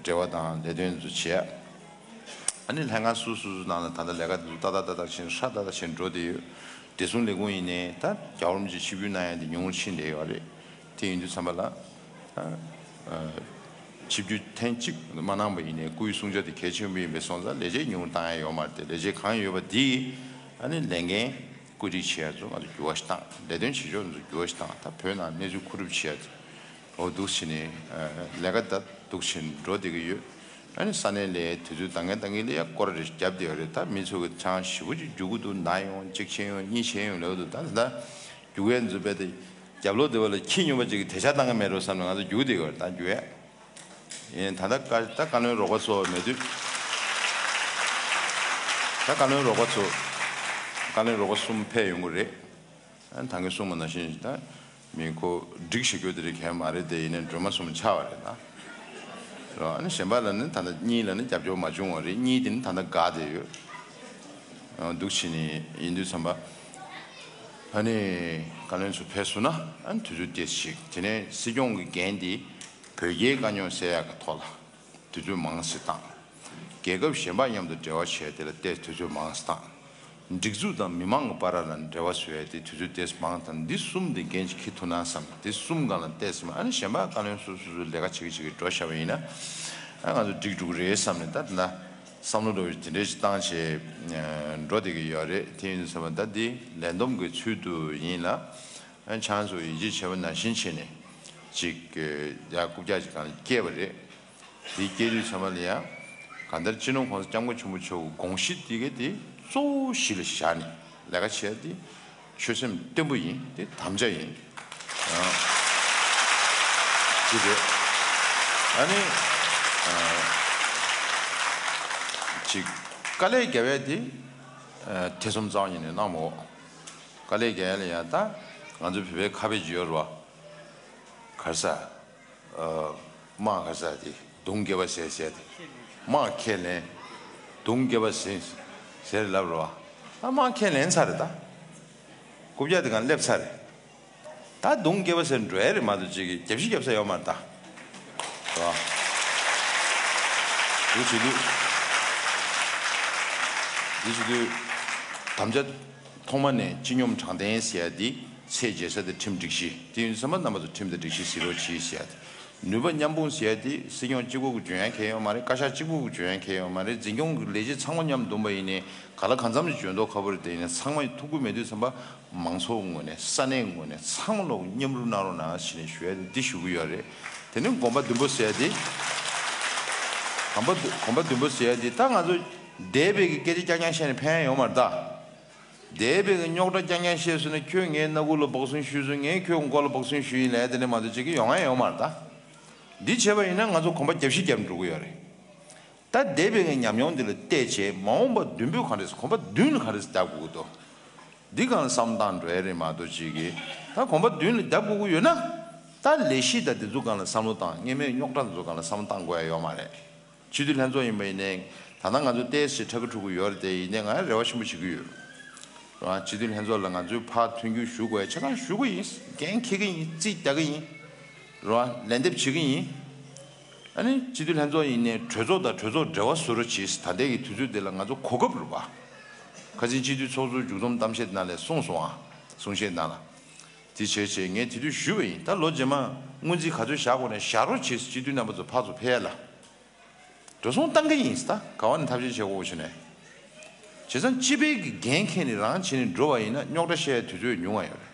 འབྲེལ་བ་དང་ལས་དོན་ཚོ་བྱེད་ཡ། ཨ་ནི་ལྷན་ཁང་སོ་སོ་སོ་ནང་ལ་ད་ལྟ་ལས་ཀ་དེ་ཚོ་ཏག་ཏག་ཏག་ཏག་བྱས་ནས་ཧྲ་ཏག་ཏག་བྱས་ནས་འགྲོ་བསྡད་ཡོད། བདེ་སྲུང་ལས་ཁུངས་ཡིན་ནའི་ད་རྒྱལ་བ་རིན་པོ་ཆེ་ཆིབས་བསྒྱུར་གནང་ཡ་དེ་ཉུང་ངུར་ཕྱིན་བསྡད་ཡོད་རེད། དེ་ཡིན་དུས་ཙམ་པ་ལ་ད་ཆིབས་བསྒྱུར་ཐེངས་གཅིག་མ་གནང་པ་ཡིན་ནའི་སྐུའི་གསུང་བྱ་དེ་གལ་ཆེན་པོ་ཡིན་པས་སོང་ཙང་ལས་བྱེད་ཉུང་ངུར་བཏང་ཡ་ཡོད་མ་རེད་དེ། ལས་བྱེད་གང་ཡོད་པ་དེ་ཨ་ནི་ལས་འགན་བཀོད་སྒྲིག་བྱེད་ཡ་ཚོ་ང་ཚོ་འགྱུར་བ་ཞིག་བཏང་། ལས་དོན་བྱེད་ཕྱོགས་ཚོ་འགྱུར་བ་ཞིག་བཏང་། ད་བོད་ནང་གནས་ཚུལ་མཁོ་སྒྲུབ་བྱེད་ཡ་ཚོ། འོ་འདུག་བྱས་ནས་ལས་ཀ་ད་འདུག་བྱས་ནས་འགྲོ་བསྡད་ཀྱི་ཡོད། ཨ་ནི་ས་གནས་ལ་དུས་ཚོད་འདང་གིན་འདང་གིན་ལ་ཡ་སྐོར་རེ་བརྒྱབ་བསྡད་ཡོད་རེད། ད་མི་ཚོ་གི་ཆང་ཞེ་པོ་ཅིག་རྒྱུག་གི་འདུག་ན་ཡོང་། གཅིག་བྱས་ཡོང་། གཉིས་བྱས་ཡོང་ལབ་འདུག་ད་ད་རྒྱུག་ཡས་འཛུལ་བས་ཏེ་རྒྱབ་ལོགས་དེ་བ་ལ་ཁྱི་སྨྱོན་པ་ཅིག་གིས་དེ་ཆ་བཏང་གི་མེད་འགྲོ་བསམ་ནས་ང་ཚོ་རྒྱུག་བསྡད་ཡོད་རེད། ད་རྒྱུག་ཡས་ཡིན། ད་ལྟ་བཀའ་ད་བཀའ་བློན་རོགས་པ་ཚོ་མེད་དུས། ད་བཀའ་བློན་རོགས་པ་ཚོ་བཀའ་བློན་རོགས་པ་གསུམ་ཕེབས་ཡོང་གི་རེད། ཨ་ནི་ད་གིན་གསུངས་པ་ནང་བཞིན་ད་མི་ཁོ་སྒྲིག་བྱེད་རྒྱུ་དེ་རིགས་གལ་མ་རེད་དེ། ཡིན་ནའི་སྒྲོལ་མ་གསུམ་ཆགས་པ་རེད་ད། རོ། ཨ་ནི་གཞན་པ་ལ་ནི་ད་ལྟ་གཉིས་ལ་ནི་རྒྱབ་སྐྱོར་མ་བྱུང་བ་རེད། གཉིས་དེ་ནི་ད་ལྟ་འགག་བསྡད་ཡོད། ཨ་འདུག་བྱས་ནས་ཡིན་དུས་ཙམ་པ། ཨ་ནི་བཀའ་བློན་ཚོ་ཕེབས་སོང་ན་ཨ་ནི་དུས་ཚོད་ཏོག་ཙམ་ཞིག་དེ་ནས་སྲིད་སྐྱོང་གི་འགན་དེ་བོད་རྒྱའི་དཀའ་རྙོག་སེལ་ཡག་གི་ཐོག་ལ། དུས་ཚོད་མང་ཙམ་བཏང་། རྒྱལ་ཁབ་གཞན་པ་མཉམ་དུ་འབྲེལ་བ་བྱས་དེ་ལ་ཏོག་ཙམ་དུས་ཚོད་མང་ཙམ་བཏང་། སྒྲིག་འཛུགས་དང་མི་མང་གི་བར་ལ་འབྲེལ་བ་བཟོ་ཡ་དེ་དུས་ཚོད་ཏོག་ཙམ་མང་ཙམ་བཏང་། འདི་གསུམ་དེ་འགན་ཅིག་འཁྱེར་ཐུབ་ན་བསམ། དེ་གསུམ་སྒང་ལ་ཏོག་ཙམ། ཨ་ནི་གཞན་པ་བཀའ་བློན་སོ་སོ་སོ་ལས་ཀ་བྱེད་ཀྱི་བྱེད་ཀྱི་འགྲོ་བཞག་པ་ཡིན་ན། ཨ་ང་ཚོ་འགྲིག་འགྲོ་གི་རེད་བསམ་ནས་ད་ད་བསམ་བློ་འགྲོ་བའི་དེ་འདྲས་ཅིག་བཏང་བྱས་འགྲོ་བསྡད་ཀྱི་ཡོད་རེད། དེ་ཡིན་ཙང་ད་འདི་ལས་བསྡོམས་ཀྱི་ཚུལ་དུ་ཡིན་ལ། ཨ་ནི་ཁྱེད་རང་ཚོ་ཡིད་ཆེས་བྱས་པ་ནང་བཞིན་བྱས་ནས་ཅིག་ཡ་རྐུབ་བཀྱག་ཅིག་སྒང་ལ་སྐྱེས་པ་རེད། དེ་སྐྱེས་དུས་ཚང་མ་ལ་ཡང་གང་ལྟར་སྤྱི་ནོར་༸གོང་ས་༸སྐྱབས་མགོན་ཆེན་པོ་མཆོག་གི་དགོངས་གཞི་དེ་ག་དེ་གཙོ་བོ་གཞི་ལ་བཞག་ནས་ལས་ཀ་བྱེད་ཡ་དེ་ཆོད་སེམས་བརྟན་པོ་ཡིན། དེ་དམ་བཅའ་ཡིན། ཨ། ཅི་རེད། ཨ་ནི། ཨ། ཅིག་དཀའ་ལས་རྒྱབ་ཡ་དེ། ཨ། ཐེ་ཚོམ་རྩ་བ་ཉིད་ནས་གནང་མ་དགོས། དཀའ་ལས་རྒྱབ་ཡ་ལ་ཡང་ད་ང་ཚོ་བོད་པའི་ཁ་དཔེ་ཅིག་ཡོད་རེད་བ། ག་རེ་ཟ། ཨ། དམག་ག་རེ་ཟ་དེ་མདུང་སྐེད་པ་ཟེར་ཟེར་དེ། དམག་ཁས་ལེན། མདུང་སྐེད་པ་ཟིན་ཟེར་ལབ་རེད་བ། ད་དམག་ཁས་ལེན་ཚར་རེད་ད། རྐུབ་བཀྱག་དེ་སྒང་སླེབས་ཚར་རེད། ད་མདུང་སྐེད་པ་ཟེར་འགྲོ་ཡ་རེད་མ་གཏོགས་ཅིག་གིས་རྒྱབ་ཤིག་རྒྱབ་ས་ཡོད་མ་རེད་ད། རེད་བ། འདི་བྱེད་དུས། འདི་བྱེད་དུས། དམ་བཅའ་ཐོག་མ་ནས་སྤྱི་སྙོམས་དྲང་བདེན་ཟེར་ཡ་འདི་ཚད་འཇལ་ས་དེ་ཁྲིམས་སྒྲིག་གཞི། དེ་ཡིན་དུས་ཙམ་པ་རྣམ་པ་ཚོ་ཁྲིམས་དང་སྒྲིག་གཞི་གཟིགས་རོགས་གྱིས་ཟེར་ཡ་དེ། ནུས་པ་མཉམ་སྤུངས་ཟེར་ཡ་དེ་སྲིད་སྐྱོང་གཅིག་པོ་གིས་འཇོན་ཡ་གང་ཡང་ཡོད་མ་རེད། བཀའ་ཤག་གཅིག་པོ་གིས་འཇོན་ཡ་གང་ཡང་ཡོད་མ་རེད། འཛིན་སྐྱོང་གི་ལས་བྱེད་ཚང་མ་མཉམ་འདུམ་པ་ཡིན་ནའི་ག་ལ་གང་འཚམ་ཞིག་འཇོན་མདོག་ཁ་པོ་རེད། དེ་ཡིན་ནའི་ཚང་མ་ཐུགས་ཁུར་མེད་དུས་ཙམ་པ། མང་ཚོགས་ངོས་ནས་ས་གནས་ངོས་ནས་ཚང་མ་ལོག་མཉམ་རུབ་གནང་རོགས་གནང་ཞེས་ནས་ཞུ་ཡ་འདི་ཞུ་གི་ཡོད་རེད། དེ་ནས་གོམ་པ་མདུན་པོ་ཟེར་ཡ་འདི། གོམ་པ་མདུན་གོམ་པ་མདུན་པོ་ཟེར་ཡ་འདི་ད་ང་ཚོ་འདས་པའི་གི་སྐད་ཆ་རྐྱང་རྐྱང་བཤད་ནས་ཕན་ཡ་ཡོད་མ་རེད་ད། འདས་པའི་གི་རྙོག་དྲ་རྐྱང་རྐྱང་བཤད་སོང་ན་ཁྱོད་ངའི་སྣ་ཁུག་ལ་སྦག་སྲིན་གཞུས་སོང་། ངས་ཁྱོད་མགོ་ལ་སྦག་སྲིན་གཞུས་ཡིན་ལབ་ཡ་དེ་འདྲ་མ་གཏོགས་ཅིག་གི་ཡོང་ཡ་ཡོད་མ་རེད་ད། འདི་བྱས་པ་ཡིན་ན་ང་ཚོ་གོམ་པ་རྒྱབ་བཞི་རྒྱབ་འགྲོ་གི་ཡོད་རེད། ད་འདས་པའི་ཉམས་མྱོང་འདི་ལ་བལྟས་བྱས་མ་འོངས་པ་མདུན་སྤོས་ག་འདྲས་གོམ་པ་མདུན་ལ་ག་འདྲས་རྒྱབ་དགོས་ཀྱི་འདུག་འདི་སྒང་ལ་བསམ་བཏང་འགྲོ་ཡ་རེད་མ་གཏོགས་ཅིག་གིས་ད་གོམ་པ་མདུན་ལ་རྒྱབ་དགོས་ཀྱི་ཡོད་ན། ད་ལས་གཞི་དང་དེ་ཚོ་སྒང་ལ་བསམ་བློ་བཏང་། སྔོན་མའི་རྙོག་དྲ་དེ་ཚོ་སྒང་ལ་བསམ་བློ་བཏང་དགོས་ཡ་ཡོད་མ་རེད། སྤྱི་འཐུས་ལྷན་ཚོགས་ཡིན་པ་ཡིན་ནའི་ད་ལྟ་ང་ཚོ་ཏོག་ཙམ་ཁྲ་ཁུ་ཁྲུ་ཁུ་ཡོད་རེད་དེ། ཡིན་ནའི་ང་རེ་བ་ཆེན་པོ་བྱེད་ཀྱི་ཡོད། རང་སྤྱི་འཐུས་ལྷན་ཚོགས་ལ་ང་ཚོས་ཕར་མཐུན་འགྱུར་ཞུ་དགོས་ཡ་ཆ་ཚང་ཞུ་གི་ཡིན། འགན་འཁྱེར་གྱི་ཡིན། རྩིས་རྒྱག་གི་ཡིན། རེད་བ། ལན་འདེབས་བྱེད་ཀྱི་ཡིན། ཨ་ནི་སྤྱི་འཐུས་ལྷན་ཚོགས་ཡིན་ནའི་གྲོས་ཚོགས་དང་གྲོས་ཚོགས་འབྲེལ་བ་བཟོ་རོགས་གྱིས། ད་ལྟའི་གི་དུས་ཚོད་འདི་ལ་ང་ཚོ་གོ་སྐབས་རེད་བ། ཁ་སང་སྤྱི་འཐུས་ཚོགས་གཙོ་མཇུག་བསྡོམས་གཏམ་བཤད་ནང་ལ་གསུངས་སོང་ཨ། གསུང་བཤད་ནང་ལ། དེ་བྱས་བྱས་ངས་དེ་དུས་ཞུས་པ་ཡིན། ད་ལོ་རྗེས་མ་སྔོན་རྩིས་ག་ཚོད་བཞག་དགོས་ན་བཞག་རོགས་གྱིས། སྤྱི་འཐུས་རྣམ་པ་ཚོ་ཕར་ཚུར་ཕེབས་ཡ་ལ། འགྲོ་སོང་བཏང་གི་ཡིན་ད། ག་བ་ནས་ཐབས་ཤེས་བྱེད་དགོས་བྱུང་ནས། བྱས་ཙང་སྤྱི་པའི་གི་འགན་འཁྱེར་ནས་རང་བྱས་ནས་འགྲོ་བ་ཡིན་ན་རྙོག་དྲ་བཤད་དུས་ཚོད་ཉུང་བ་ཡོད་རེད།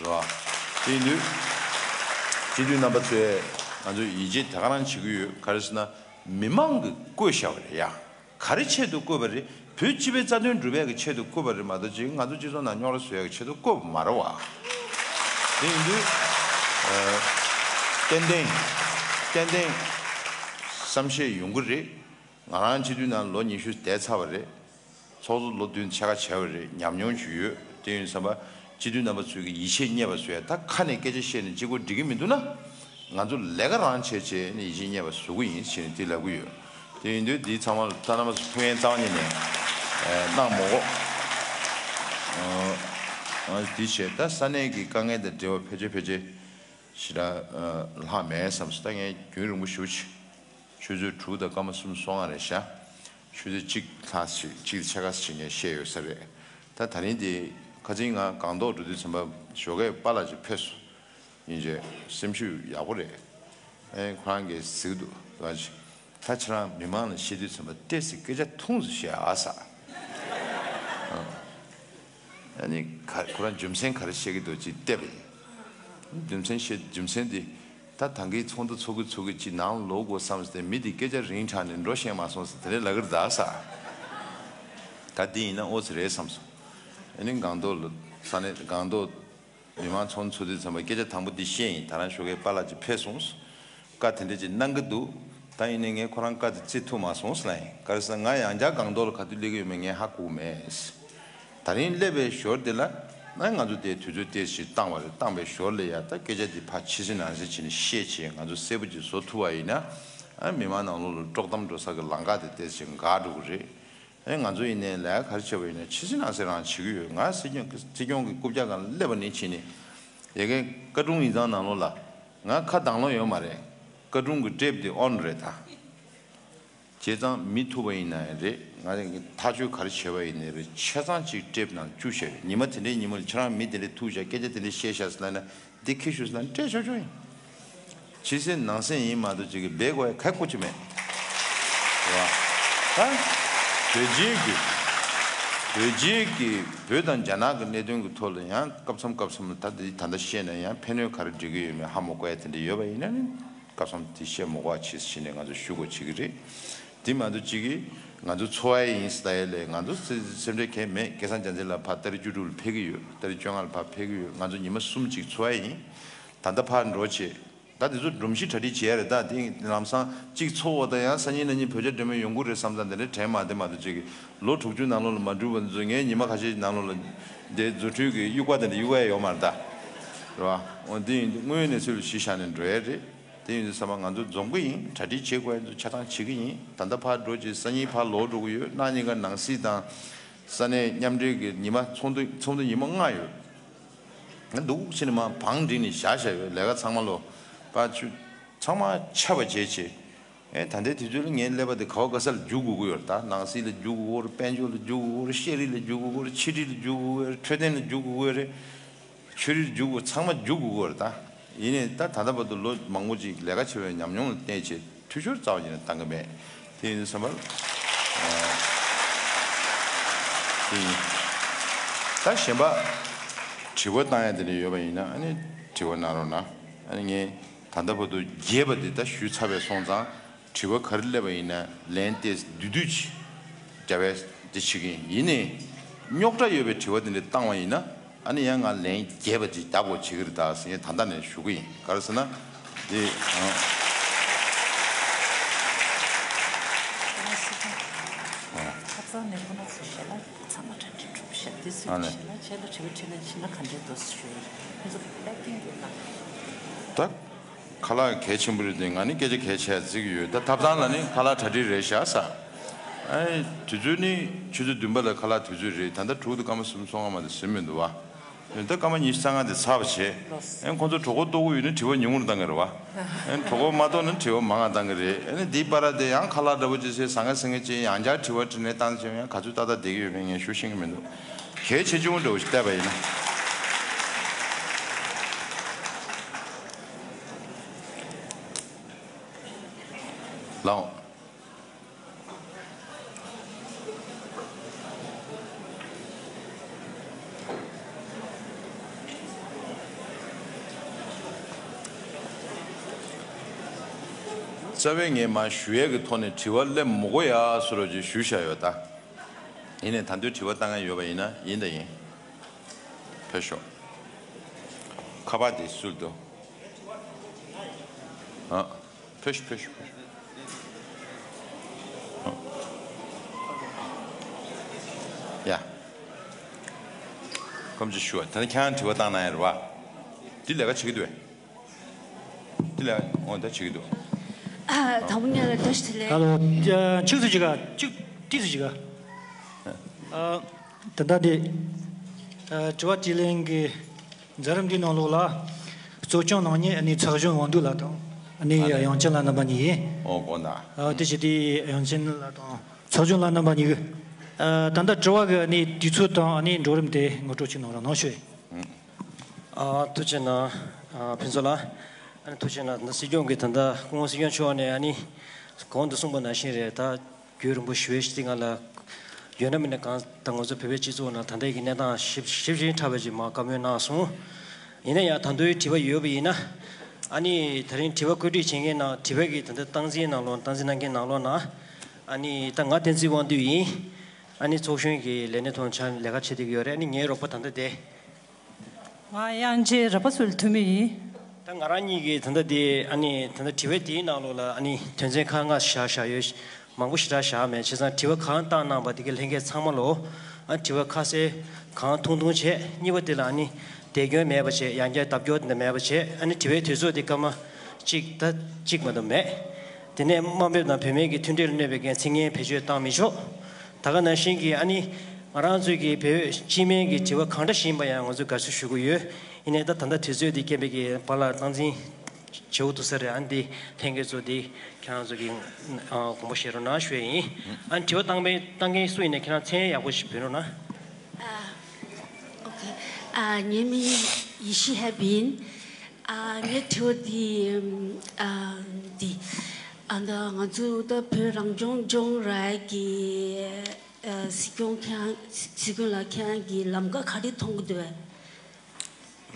རེད་བ། དེ་ཡིན་དུས། སྤྱི་འཐུས་རྣམ་པ་ཚོས་ང་ཚོས་ཡིད་ཆེས་དེ་ག་རང་བྱེད་ཀྱི་ཡོད། ག་རེ་ཟེར་ན་མི་མང་གིས་བསྐོས་བཞག་པ་རེད་ཡ། ག་རེ་ཆེད་དུ་བསྐོས་པ་རེད། བོད་སྤྱི་པའི་རྩ་དོན་སྒྲུབ་ཡག་གི་ཆེད་དུ་བསྐོས་པ་རེད་མ་གཏོགས་ཅིག་ང་ཚོ་སྤྱི་ཚོགས་ནང་རྙོག་དྲ་བཟོ་ཡག་གི་ཆེད་དུ་བསྐོས་པ་མ་རེད་བ། དེ་ཡིན་དུས། ཨ། ཏན་ཏན། ཏན་ཏན། བསམ་ཤེས་ཡོང་གི་རེད། ང་རང་སྤྱི་འཐུས་ནང་ལོ་ཉི་ཤུ་བསྡད་ཚར་བ་རེད། ཚོགས་གཙོ་ལོ་བདུན་ཕྱེད་ཀ་བྱས་པ་རེད། ཉམས་མྱོང་ཞིག་ཡོད། དེ་ཡིན་ཙམ་པ་སྤྱི་འཐུས་རྣམ་པ་ཚོས་ཀྱི་ཡིད་ཆེས་རྙེད་པ་བཟོ་ཡ། ད་ཁ་ནས་སྐད་ཆ་བཤད་ནས་གཅིག་པོ་འགྲིག་གི་མི་འདུག་ན། ང་ཚོ་ལས་ཀ་རང་བྱས་བྱས་ནས་ཡིད་ཆེས་རྙེད་པ་བཟོ་གི་ཡིན་ཞེས་ནས་དེ་ལབ་ཀྱི་ཡོད། དེ་ཡིན་དུས་འདི་ཚང་མ་ལ་ད་རྣམ་པ་ཚོ་ཐུགས་ཕན་གཙང་མ་ཉིད་ནས་གནང་མོ་གོ་ཨ་འདི་བྱས། ད་ས་གནས་ཀྱི་དཀའ་ངལ་དང་འབྲེལ་བ་ཕལ་ཆེར་ཕལ་ཆེར་ཞེ་དྲག་ལྷག་མེད་བསམ་སོང་། ད་ངས་རྒྱུན་རིང་པོ་ཞེ་པོ་ཅིག་ཆུ་ཚོད་དྲུག་དང་སྐར་མ་སུམ་ཅུ་སོ་ལྔ་རེད་ཤག་ཆུ་ཚོད་གཅིག་ལྷག་ཅིག་གཅིག་ཕྱེད་ཀ་ཅིག་ངས་བཤད་ཡོད་ས་རེད། ད་ད་རིང་འདི་ཁ་སང་ང་སྒང་ཏོག་འགྲོ་དུས་ཙམ་པ་ཞོགས་ཀས་པཱ་ལགས་ཅིག་ཕེབས་སོང་། ཡིན་ཅེ་སེམས་ཤུགས་ཡག་པོ་རེད། ཨེ་ཁོ་རང་གིས་གཟིགས་འདུག་ཟེར་བ་ཅིག་ད་ཁྱེད་རང་མི་མང་ལ་བཤད་དུས་ཙམ་པ་ཏོག་ཙམ་སྐད་ཆ་ཐུང་ཙམ་བཤད་ཨ་ཟེར། ཨ་ནི་ག་ཁོ་རང་རྒྱུ་མཚན་ག་རེ་བཤད་ཀྱི་འདུག་ཅེས་བལྟས་པ་ཡིན། རྒྱུ་མཚན་བཤད་རྒྱུ་མཚན་འདི་ད་ད་གིན་ཚོགས་འདུ་ཚོགས་ཀྱི་ཚོགས་ཀྱི་ཅིག་ནང་ལོག་དགོས་བསམ་སྟེ་མི་འདི་སྐད་ཆ་རིང་དྲགས་ནས་འགྲོ་ཤེས་མ་སོང་ཟེར་དེ་འདྲ་ལབ་ཀྱི་རེད་ད་ཟེར། ད་འདི་ཡིན་ན་ཨོ་ཙི་རེད་བསམ་སོང་། ཨ་ནི་སྒང་ཏོག་ལ་ས་གནས་སྒང་ཏོག་མི་མང་ཚོགས་འདུ་ཚོགས་དུས་ཙམ་པ་སྐད་ཆ་དང་པོ་འདི་བཤད་ཡིན། ད་རང་ཞོགས་ཀས་པཱ་ལགས་ཅིག་ཕེབས་སོང་། བཀའ་དེ་འདྲ་ཅིག་གནང་གི་འདུག་ད་ཡིན་ནའི་ངས་ཁོ་རང་བཀའ་དེ་བརྩི་ཐུབ་མ་སོང་ཟེར་ལབ་ཡིན། ག་རེ་ཟེར་ན་ང་ཡང་བསྐྱར་སྒང་ཏོག་ལ་ག་དུས་སླེབས་ཀྱི་ཡོད་མེད་ངས་ཧ་གོ་མེད། ད་རིང་སླེབས་པའི་ཞོར་དེ་ལ་ང་ང་ཚོ་དེའི་དུས་ཚོད་ཏོག་ཙམ་བཏང་བ་རེད། བཏང་པའི་ཞོར་ལ་ཡ་ད་སྐད་ཆ་དེ་ཕར་ཕྱི་གསལ་ནང་གསལ་བྱས་ནས་བཤད་བྱས་ང་ཚོ་གསལ་པོ་ཅིག་བཟོ་ཐུབ་པ་ཡིན་ན། ཨ་མི་མང་ནང་ལོགས་ལ་དཀྲོག་གཏམ་འགྲོ་ས་གི་ལམ་ཁ་དེ་ཏོག་ཙམ་འགག་འགྲོ་གི་རེད། ཨེ་ང་ཚོ་ཡིན་ནའི་ལས་ཀ་ག་རེ་བྱས་པ་ཡིན་ནའི་ཕྱི་གསལ་ནང་གསལ་རང་བྱེད་ཀྱི་ཡོད། ང་སྲིད་སྐྱོང་སྲིད་སྐྱོང་གི་རྐུབ་བཀྱག་སྒང་ལ་སླེབས་པ་ནས་ཕྱིན་ནས་ཡ་གི་བཀའ་དྲུང་ཡིག་ཚང་ནང་ལོགས་ལ་ང་ཁ་གདངས་ལོང་ཡོད་མ་རེད། བཀའ་དྲུང་གི་ཊེབ་དེ་ཨོན་རེད་ད། བྱས་ཙང་མི་ཐུག་པ་ཡིན་ན་ཡང་རེད། ང་རང་གི་ཐག་གཅོད་ག་རེ་བྱས་པ་ཡིན་ནའི་རེད། ཆ་ཚང་གཅིག་ཊེབ་ནང་བཅུག་བཞག་ཡོད། ཉི་མ་དེ་འདྲའི་ཉིན་མོ་ལ་ཁྱེད་རང་མི་དེ་འདྲ་ཐུག་བཞག་སྐད་ཆ་དེ་འདྲ་བཤད་ཤག་ཟེར་ན་འདི་ཁྱི་ཤུ་ཟེར་ན་སྤྲད་ཆོག་ཆོག་ཡིན། ཕྱི་གསལ་ནང་གསལ་ཡིན་མ་གཏོགས་ཅིག་གི་སྦས་དགོས་ཡ་ག་ཁོ་ཅི་མེད། རེད་བ། ད་བོད་སྤྱིའི་གི་བོད་སྤྱིའི་གི་བོད་དང་རྒྱ་ནག་གི་གནད་དོན་གི་ཐོག་ལ་ཡང་སྐབས་མཚམས་སྐབས་མཚམས་ལ་ད་འདི་ད་ལྟ་བཤད་ན་ཡང་ཕན་གནོད་ག་རེ་འགྲིག་གི་ཡོད་མེད་ཧ་མ་གོ་ཡ་དེ་འདྲ་ཡོད་པ་ཡིན་ན་ནི་སྐབས་མཚམས་དེ་བཤད་མ་དགོས་པ་བྱས་ཟེར་ནས་ང་ཚོ་ཞུ་དགོས་བྱེད་ཀྱི་རེད། དེ་མ་གཏོགས་གཅིག་གིས་ང་ཚོ་འཚོ་བ་ཡིན་ཟེར་ད་ཡ་ལས་ང་ཚོ་སེམས་ཁྲལ་གང་ཡང་མེད། སྐལ་བཟང་རྒྱལ་མཚན་ལགས་ཕར་ཏ་རིག་བཅུ་དྲུག་ལ་ཕེབས་ཀྱི་ཡོད། ཏ་རིག་བཅོ་ལྔ་ལ་ཕར་ཕེབས་ཀྱི་ཡོད། ང་ཚོ་ཉི་མ་གསུམ་གཅིག་འཚོ་བ་ཡིན། ད་ལྟ་ཕར་འགྲོ་བྱེད། ད་དེ་ཚོ་སྒྲོམ་གཞི་གྲ་སྒྲིག་བྱེད་ཡ་རེད། ད་དེ་ལམ་སང་གཅིག་འཚོགས་པ་དང་ཡང་སང་ཉིན་གནངས་ཉིན་བོད་རྒྱ་འབྲེལ་མོལ་ཡོང་གི་རེད་བསམ་ཙང་དེ་འདྲ་དྲན་མ་བདེ་མ་གཏོགས་གཅིག་གིས་ལོ་དྲུག་ཅུ་ནང་ལོགས་ལ་མ་འགྲུབ་པ་ཚོ་ངས་ཉི་མ་ཁ་ཤས་ནང་ལོགས་ལ་དེ་རྫུ་འཕྲུལ་གྱི་དབྱུག་པ་དེ་འདྲ་གཡུག་ཡ་ཡོད་མ་རེད་ད། རེད་བ། འོ་དེ་ཡིན་དུས་དངོས་ཡོད་གནས་ཚུལ་ལ་གཞི་བཞག་ནས་འགྲོ་ཡ་རེད། དེ་ཡིན་དུས་ཚང་མ་ང་ཚོ་འཛོམས་ཀྱི་ཡིན། གྲ་སྒྲིག་བྱེད་དགོས་ཡ་ཚོ་ཆ་ཚང་བྱེད་ཀྱི་ཡིན། ད་ལྟ་ཕར་འགྲོ་བྱས་སང་ཉིན་ཕར་ལོག་འགྲོ་གི་ཡོད། གནངས་ཉིན་ཀ་ནང་སྲིད་དང་ས་གནས་མཉམ་འབྲེལ་གྱི་ཉི་མ་ཚོགས་འདུ་ཚོགས་འདུ་ཉི་མ་ལྔ་ཡོད། ང་འདུག་ཕྱིན་ནས་མ་བང་བསྒྲིགས་ནས་བཞག་བཞག་ཡོད། ལས་ཀ་ཚང་མ་ལོ་པ་ཆུ་ཚང་མ་ཆ་བ་བྱས་བྱས། ཨེ་ད་ལྟའི་དུས་ཚོད་ལ་ངའི་ཀླད་པ་དེ་ག་བ་ག་ས་ལ་རྒྱུག་དགོས་ཀྱི་ཡོད་རེད། ད་ནང་སྲིད་ལ་རྒྱུག་དགོས་ཀྱི་ཡོད་རེད། དཔལ་འབྱོར་ལ་རྒྱུག་དགོས་ཀྱི་ཡོད་རེད། ཤེས་རིག་ལ་རྒྱུག་དགོས་ཀྱི་ཡོད་རེད། ཕྱི་དྲིལ་ལ་རྒྱུག་དགོས་ཀྱི་ཡོད་རེད། འཕྲོད་བསྟེན་ལ་རྒྱུག་དགོས་ཚང་མ་རྒྱུག་དགོས་ཀྱི་ཡོད་རེད། ད་ཡིན་ནའི་ད་ད་ལྟ་བར་དུ་ལོ་མང་པོ་ཅིག་ལས་ཀ་བྱས་པའི་ཉམས་མྱོང་ལ་བརྟེན་བྱས་འཐུས་ཤོར་རྩ་བ་ཉིད་ནས་བཏང་གི་མེད། དེ་ཡིན་དུས་ཙམ་པར། ཨ། དེ་ཡིན། ད་གཞན་པ་དྲི་བ་བཏང་ཡ་དེ་འདྲ་ཡོད་པ་ཡིན་ན་ཨ་ནི་དྲི་བ་གནང་རོགས་གནང་། ཨ་ནི་ངས་ད་ལྟ་བར་དུ་རྒྱས་པ་དེ་ད་ཞུས་ཚར་བས་སོང་ཙང་དྲི་བ་ག་རེ་སླེབས་པ་ཡིན་ན་ལན་ཏོག་ཙམ་བསྡུས་བསྡུས་ཅིག་རྒྱབ་པའི་དེ་བྱེད་ཀྱི་ཡིན། ཡིན་ནའི་རྙོག་དྲ་ཡོད་པའི་དྲི་བ་དེ་འདྲ་བཏང་བ་ཡིན་ན། ཨ་ནི་ཡང་ང་ལན་རྒྱས་པ་ཅིག་རྒྱག་དགོས་བྱེད་ཀྱི་རེད་ད་ཟེར་ངས་ད་ལྟ་ནས་ཞུ་གི་ཡིན། ག་རེ་ཟེར་ན། འདི། ཨང་། ཁ་སང་ནས་ཁོ་ན་ཚོ་ཞལ་ལག་ཚང་མ་གྲ་སྒྲིག་གྲུབ་ཤག་དེ་ཚོའི་ཨ་ནི་ཞལ་ལག་ཆེད་ལ་དྲི་བ་དྲིས་ལན་བྱེད་ན་ག་འདྲས་འདུག་ཞུ་ཡིན། ཁོ་ཚོ་པེ་ཀིང་གི་ལ། ད། ཁ་ལག་གལ་ཆེན་པོ་རེད་དེ་ང་ནི་སྐད་ཆ་གལ་ཆེ་བརྩི་གི་ཡོད། ད་ཐབ་ཚང་ལ་ནི་ཁ་ལག་གྲ་སྒྲིག་རེད་བཞག་ས། ཨེ་དུས་ཚོད་ནི་ཆུ་ཚོད་བདུན་པ་ལ་ཁ་ལག་དུས་ཚོད་རེད། ད་ལྟ་དྲུག་དང་སྐར་མ་སུམ་ཅུ་སོ་ལྔ་མ་གཏོགས་ཟིན་མི་འདུག་བ། ད་སྐར་མ་ཉི་ཤུ་རྩ་ལྔ་དེ་ཚར་བ་བྱས། ཨེ་ཁོང་ཚོ་གྲོད་ཁོག་ལྟོགས་ཀྱི་ཡོད་ན་དྲི་བ་ཉུང་ངུར་བཏང་གི་རེད་བ། ཨེ་གྲོད་ཁོག་མ་ལྟོགས་ན་དྲི་བ་མང་ང་བཏང་གི་རེད། ཨེ་ནི་འདིའི་བར་དེ་ཡང་ཁ་ལག་འདྲ་པོ་ཅིག་བཟས་ཟ་ངེ་ཟ་ངེ་ཅིག་ཡང་བསྐྱར་དྲི་བ་དྲིས་ལན་བཏང་བྱས་ཡང་ག་ཚོད་ཏག་ཏག་བསྡད་ཀྱི་ཡོད་མེད་ངས་ཞུ་ཤེས་ཀྱི་མི་འདུག་གལ་ཆེ་ཆུང་འདྲ་བོ་ཞིག་བལྟས་པ་ཡིན་ན། ལའོ། རྩ་བའི་ངས་མ་ཞུ་ཡས་ཀྱི་ཐོག་ནས་དྲི་བ་སླེབས་མི་དགོས་ཡ་བཟོ་འདྲ་ཅིག་ཞུས་བཞག་ཡོད་ད། ཡིན་ནའི་ད་དུང་དྲི་བ་བཏང་ཡ་ཡོད་པ་ཡིན་ན་ཡིན་ད་ཡིན། ཕེབས་ཤོག་ཁ་པར་དེ་སུར་དུ། ཨ། ཕེབས་ཤོག་ཕེབས་ཤོག་ཕེབས་ཤོག་ཨ། ཁམས་ཅིག་ཞུ་བ། ད་ནི་ཁྱེད་རང་དྲི་བ་བཏང་གནང་ཡ་རེད་བ། འདི་ལས་ཀ་བྱེད་ཀྱི་འདུག་བས། འདི་ལས་ཀ་འོ་ད་བྱེད་ཀྱི་འདུག་ཨ། དང་པོ་ཉིད་ལ་བཀྲ་ཤིས་བདེ་ལེགས། ཧ་ལོ། ཨ། ཆིག་སུ་ཅིག་ག་ཅིག་ཏིག་སུ་ཅིག་ག་ཨ། ད་ལྟ་འདི། ཨ། དྲི་བ་དྲིས་ལན་གྱི་མཛད་རིམ་འདིའི་ནང་ལོགས་ལ། གཙོ་སྐྱོང་གནང་མཁན་ཨ་ནི་ཚོགས་གཞོན་དབང་འདུས་ལགས་དང་། ཨ་ནི་ཨ་ལས། དབྱངས་ཅན་ལགས་རྣམ་པ་གཉིས་ཡིན། ཨོ་དགོངས་དག་ཨ། དེ་བྱས་ཏེ་དབྱངས་ཅན་ལགས་དང་ཚོགས་གཞོན་ལགས་རྣམ་པ་གཉིས་ཀྱིས། ཨ། ད་ལྟ་དྲི་བ་གི་ཨ་ནི་དུས་ཚོད་དང་ཨ་ནི་འགྲོ་རིམ་དེ་ངོ་སྤྲོད་ཅིག་གནང་རོགས་གནང་ཞུ། ཨ། ཐུགས་རྗེ་གནང་། ཨ། ཕུན་ཚོགས་ལགས། ཨ་ནི་ཐུགས་རྗེ་གནང་། ད་སྲིད་སྐྱོང་གིས་ད་ལྟ་སྐུ་ངོ་སྲིད་སྐྱོང་མཆོག་ནས་ཨ་ནི་གོང་དུ་གསུངས་པ་ནང་བཞིན་རེད། ད་རྒྱུན་རིང་པོ་ཞུ་བའི་ཞིག་ང་ལ་ཡོད་ན་མིན་ན། གང་ལྟར་ང་ཚོ་བོད་པའི་སྤྱི་ཚོགས་ནང་ད་ལྟའི་གི་གནས་སྟངས་ཞིབ་ཞིབ་ཅིང་ཕྲ་བ་ཅིག་མར་བཀའ་མོལ་གནང་སོང་། ཡིན་ན་ཡང་ད་དུང་དྲི་བ་ཡོད་པ་ཡིན་ན། ཨ་ནི་དེ་རིང་དྲི་བ་བཀོད་སྒྲིག་བྱེད་མཁན་ནང་དྲི་བ་གི་ད་ལྟ་སྟངས་འཛིན་ནང་ལོགས། སྟངས་འཛིན་གནང་མཁན་ནང་ལོགས་ན། ཨ་ནི་ད་ང་བསྟན་འཛིན་དབང་འདུས་ཡིན། ཨ་ནི་ཚོགས་གཞོན་གྱི་ལས་སྣེ་ཐོག་ཆ་ལས་ཀ་བྱེད་བསྡད་ཀྱི་ཡོད་རེད། ཨ་ནི་ངའི་རོགས་པ་ད་ལྟ་དེ། ང་དབྱངས་ཅན་རབ་པ་ཚུལ་ཐུ་མི་ཡིན། ད་ང་རང་གཉིས་ཀྱིས་ད་ལྟ་དེ་ཨ་ནི་ད་ལྟ་དྲི་བ་དེའི་ནང་ལོགས་ལ་ཨ་ནི་དོན་ཚན་ཁག་ལྔ་བཞག་བཞག་ཡོད། མང་པོ་ཞེ་དྲག་བཞག་མེད། བྱས་ཙང་དྲི་བ་གང་བཏང་གནང་པ་དེ་གའི་ལྷན་རྒྱས་ཚང་མ་ལོ། ཨ། དྲི་བ་ཁ་གསལ་གང་ཐུང་ཐུང་བྱས། གཉིས་པ་དེ་ལ་ཨ་ནི་དེ་སྐྱོན་མེད་པ་བྱས། ཡང་བསྐྱར་ལྡབ་སྐྱོར་དེ་འདྲ་མེད་པ་བྱས། ཨ་ནི་དྲི་བའི་དུས་ཚོད་དེ་སྐར་མ་གཅིག་ད་གཅིག་མ་གཏོགས་མེད། དེ་ནས་དམའ་འབེབས་དང་བུད་མེད་ཀྱི་མཐུན་སྒྲིལ་ལ་གནོད་པའི་འགན་འཁྱེར་མཁན་བེད་སྤྱོད་བཏང་མི་ཆོག་ད་ག་ནང་བཞིན་གྱི་ཨ་ནི་ང་རང་ཚོའི་གི་བོད་སྤྱི་སྨན་གྱི་དྲི་བ་གང་འདྲ་ཞིག་ཡིན་པ་ཡང་ང་ཚོས་དགའ་བསུ་ཞུ་གི་ཡོད། ཡིན་ནའི་ད་ད་ལྟ་དུས་ཚོད་འདི་རྐྱེན་པས་ཀྱི་བར་ལ་སྟངས་འཛིན་བྱེད་འོ་ཐུག་ས་རེད། ཨ་ནི་འདི་ལྷན་རྒྱས་ཚོ་འདི་ཁྱེད་རང་ཚོ་གི་ཨ་དགོངས་པ་བཞེས་རོགས་གནང་ཞུ་ཡ་ཡིན། ཨ་ནི་དྲི་བ་བཏང་པའི་བཏང་མཁན་སུ་ཡིན་ནའི་ཁྱེད་རང་མཚན་ཡག་པོ་ཞིག་འབོད་རོགས་གནང་། ཨ། ཨོ་ཁེ། ཨ། ངའི་མིང་ཡེ་ཤེས་ཧེ་པི་ཡིན། ཨ། ངའི་དྲི་བ་འདི། ཨ། འདི། ཨ། ད་ང་ཚོ་ད་བོད་རང་སྐྱོང་ལྗོངས་ར་གི། ཨ། སྲིད་སྐྱོང་ཁྱེད་རང་། སྲིད་སྐྱོང་ལགས་ཁྱེད་རང་གིས་ལམ་ཁ་ག་རེ་མཐོང་གི་འདུག་བས།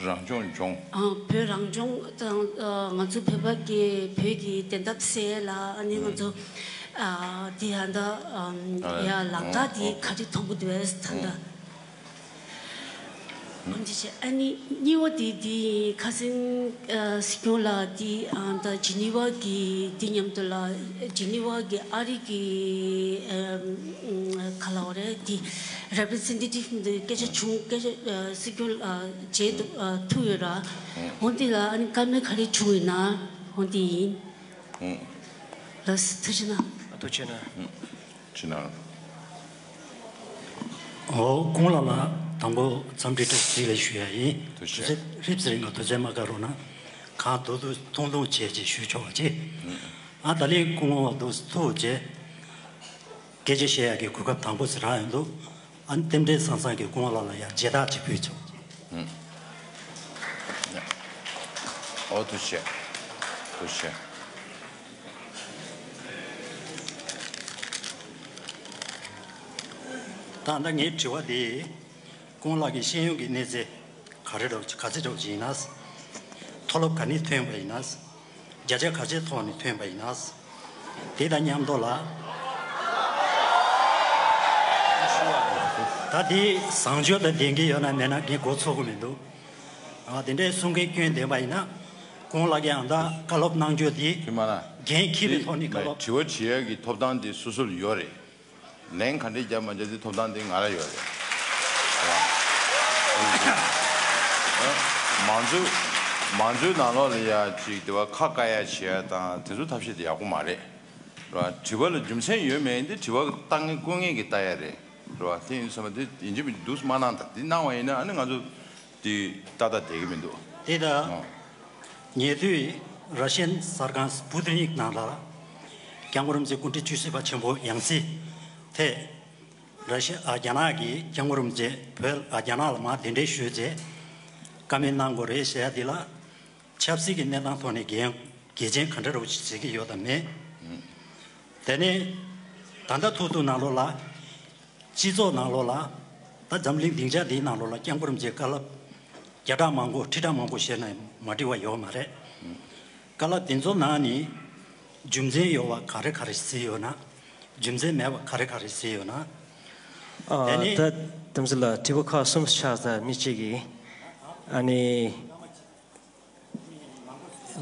རང་སྐྱོང་ལྗོངས། ཨ། བོད་རང་སྐྱོང་དང་། ཨ། ང་ཚོ་བོད་པ་གི་བོད་ཀྱི་བདེན་མཐའ་གསལ་ལ། ཨ་ནི་ང་ཚོ། ཨ། དེ་ཡང་ད། ཨམ། ཨ། ཡ་ལག་བསྟར་དེ་ག་རེ་མཐོང་གི་འདུག་བས་ད་ལྟ། འོན་ཏེ་བྱས། ཨ་ནི་གཉིས་པ་དེ་དེ་ཁ་སང་། ཨ། སྲིད་སྐྱོང་ལགས་དེ། ཨ། ད་ཇི་ནི་ཝ་གི་དེ་མཉམ་དུ་ལ། ཇི་ནི་ཝ་གི་ཨ་རི་གི། ཨམ། ག་ལབ་དགོས་རེད། དེ་རེ་པི་རི་ཛེན་ཊེ་ཊིབ་འདི་སྐད་ཆ་བྱུང་། སྐད་ཆ། ཨ། སྲིད་སྐྱོང་ལགས་བྱེད་ཐུབ། ཨ། ཐུབ་ཡོད་ར། འོན་ཏེ་ལ་ཨ་ནི་བཀའ་མོལ་ག་རེ་བྱུང་ཡོད་ན། འོན་ཏེ་ཡིན། ལགས་སོ། ཐུགས་རྗེ་གནང་། ཐུགས་རྗེ་གནང་། ཕྱི་ནང་། ཨོ། ཀོང་ལགས་ལ་དང་པོ་འཚམས་འདྲི་བཀྲ་ཤིས་བདེ་ལེགས་ཞུ་ཡ་ཡིན། ཐུགས་རྗེ་ཆེ། དུས་ཚོད་ཧྲིབ་ཟེར་ང་དུས་ཚོད་མ་བཀག་རོགས་གནང་། གང་ཐུབ་ཐུབ་ཐུང་ཐུང་བྱས་ཅིག་ཞུ་ཆོག་པ་ཅིག་ཨ། ད་ལན་ཀོང་ལགས་འདུག་ཐུག་བྱས། སྐད་ཆ་བཤད་ཡ་གི་གོ་སྐབས་དང་པོ་ཟེར་རག་ཡོང་འདུག་ཨ། རྟེན་འབྲེལ་བཟང་བཟང་གི་ཀོང་ལགས་ལ་ཡང་མཇལ་དར་ཅིག་ཕུལ་ཆོག་ཨོ། ཐུགས་རྗེ་ཆེ། ཐུགས་རྗེ་ཆེ། ད་ལྟ་ངའི་དྲི་བ་འདི། ཀོང་ལགས་ཀྱི་ཤེས་ཡོན་གྱི་གནས་ཚད་ག་རེ་འདྲ་བོ་ཅིག་ག་ཚད་འདྲ་བོ་ཅིག་ཡིན་ན། མཐོ་སློབ་ག་ནས་ཐོན་པ་ཡིན་ན། བརྒྱ་ཆ་ག་ཚད་ཐོག་ནས་ཐོན་པ་ཡིན་ན། དེ་དང་མཉམ་དུ་ལ། ད་དེ་བཟང་སྤྱོད་དང་ལྡན་གྱི་ཡོད་ན་མེད་ན་ངས་མགོ་ཚོད་ཀྱི་མི་འདུག་ཨ། དེ་འདྲའི་གསུང་མཁན་སྐྱོན་ལྡན་པ་ཡིན་ན། ཀོང་ལགས་ཀྱིས་ཨ་ད་བཀའ་སློབ་གནང་རྒྱུ་དེ། དེ་མ་ན། འགན་འཁྱེར་བའི་ཐོག་ནས་བཀའ་སློབ། དྲི་བ་དྲི་ཡག་གི་ཐོབ་ཐང་དེ་སོ་སོ་ལ་ཡོད་རེད། ལན་ག་འདྲས་རྒྱབ་མ་རྒྱབ་དེ་ཐོབ་ཐང་དེ་ང་ལ་ཡོད་རེད། མང་གཙོའི། མང་གཙོའི་ནང་ལོགས་ལ་ཡ་ཅིག་དེ་བ་ཁ་བཀག་ཡ་བྱེད་ཡ་དང་དེ་ཚོ་ཐབས་ཤེས་དེ་ཡག་པོ་མ་རེད། རེད་བ། དྲི་བ་ལ་རྒྱུ་མཚན་ཡོད་མེད་དེ་དྲི་བ་བཏང་མཁན་བཀོད་མཁན་གྱིས་བལྟ་ཡ་རེད། རེད་བ། དེ་ཡིན་དུས་ཙམ་པ་དེ་ཡིན་གཅིག་མིན་གཅིག་འདུག་སེ་མ་གནང་དང་། དེ་གནང་བ་ཡིན་ན་ཨ་ནི་ང་ཚོ་དེ་ཏག་ཏག་བསྡད་ཀྱི་མི་འདུག་དེ་ད། ཨ། ཉེ་དུས་ར་ཤན་གསར་ཁང་སྤུ་ཏི་ནིག་ནང་ལ་སྐྱབས་མགོན་རིན་པོ་ཆེ་སྐུ་ཕྲེང་བཅུ་གཅིག་པ་ཆེན་པོ་ཡང་སྲིད་ཐད། ར་ཤི། ཨ། རྒྱ་ནག་གིས་སྐྱབས་མགོན་རིན་པོ་ཆེ་བོད། ཨ། རྒྱ་ནག་ལ་མར་གདན་འདྲེན་ཞུས་རྗེས་བཀའ་མོལ་གནང་དགོས་རེད་ཟེར་ཡ་འདི་ལ། ཆབ་སྲིད་ཀྱི་གནས་སྟངས་ཐོག་ནས་འགན་གལ་ཆེན་ག་འདྲ་རུ་བྱེད་ཀྱི་ཡོད་དམ་མེད། དེ་ནས་ད་ལྟ་ཐུག་ཐུག་ནང་ལོགས་ལ། སྤྱི་ཚོགས་ནང་ལོགས་ལ། ད་འཛམ་གླིང་སྡིངས་ཆ་འདིའི་ནང་ལོགས་ལ་སྐྱབས་མགོན་རིན་པོ་ཆེའི་བཀའ་སློབ་བརྒྱ་ཕྲག་མང་པོ་ཁྲི་ཕྲག་མང་པོ་བཤད་ན་མ་འགྲིག་པ་ཡོད་མ་རེད། བཀའ་སློབ་དེ་ཚོ་ནང་ནས་རྒྱུ་མཚན་ཡོད་པ་ག་རེ་ག་རེ་གཟིགས་ཡོད་ན། རྒྱུ་མཚན་མེད་པ་ག་རེ་ག་རེ་གཟིགས་ཡོད་ན། ཨ། དེ་ནས་ད་དེ་ཚོ་ལ་དྲི་བ་ཁག་གསུམ་ཆགས་ཚར། མི་གཅིག་གིས། ཨ་ནི།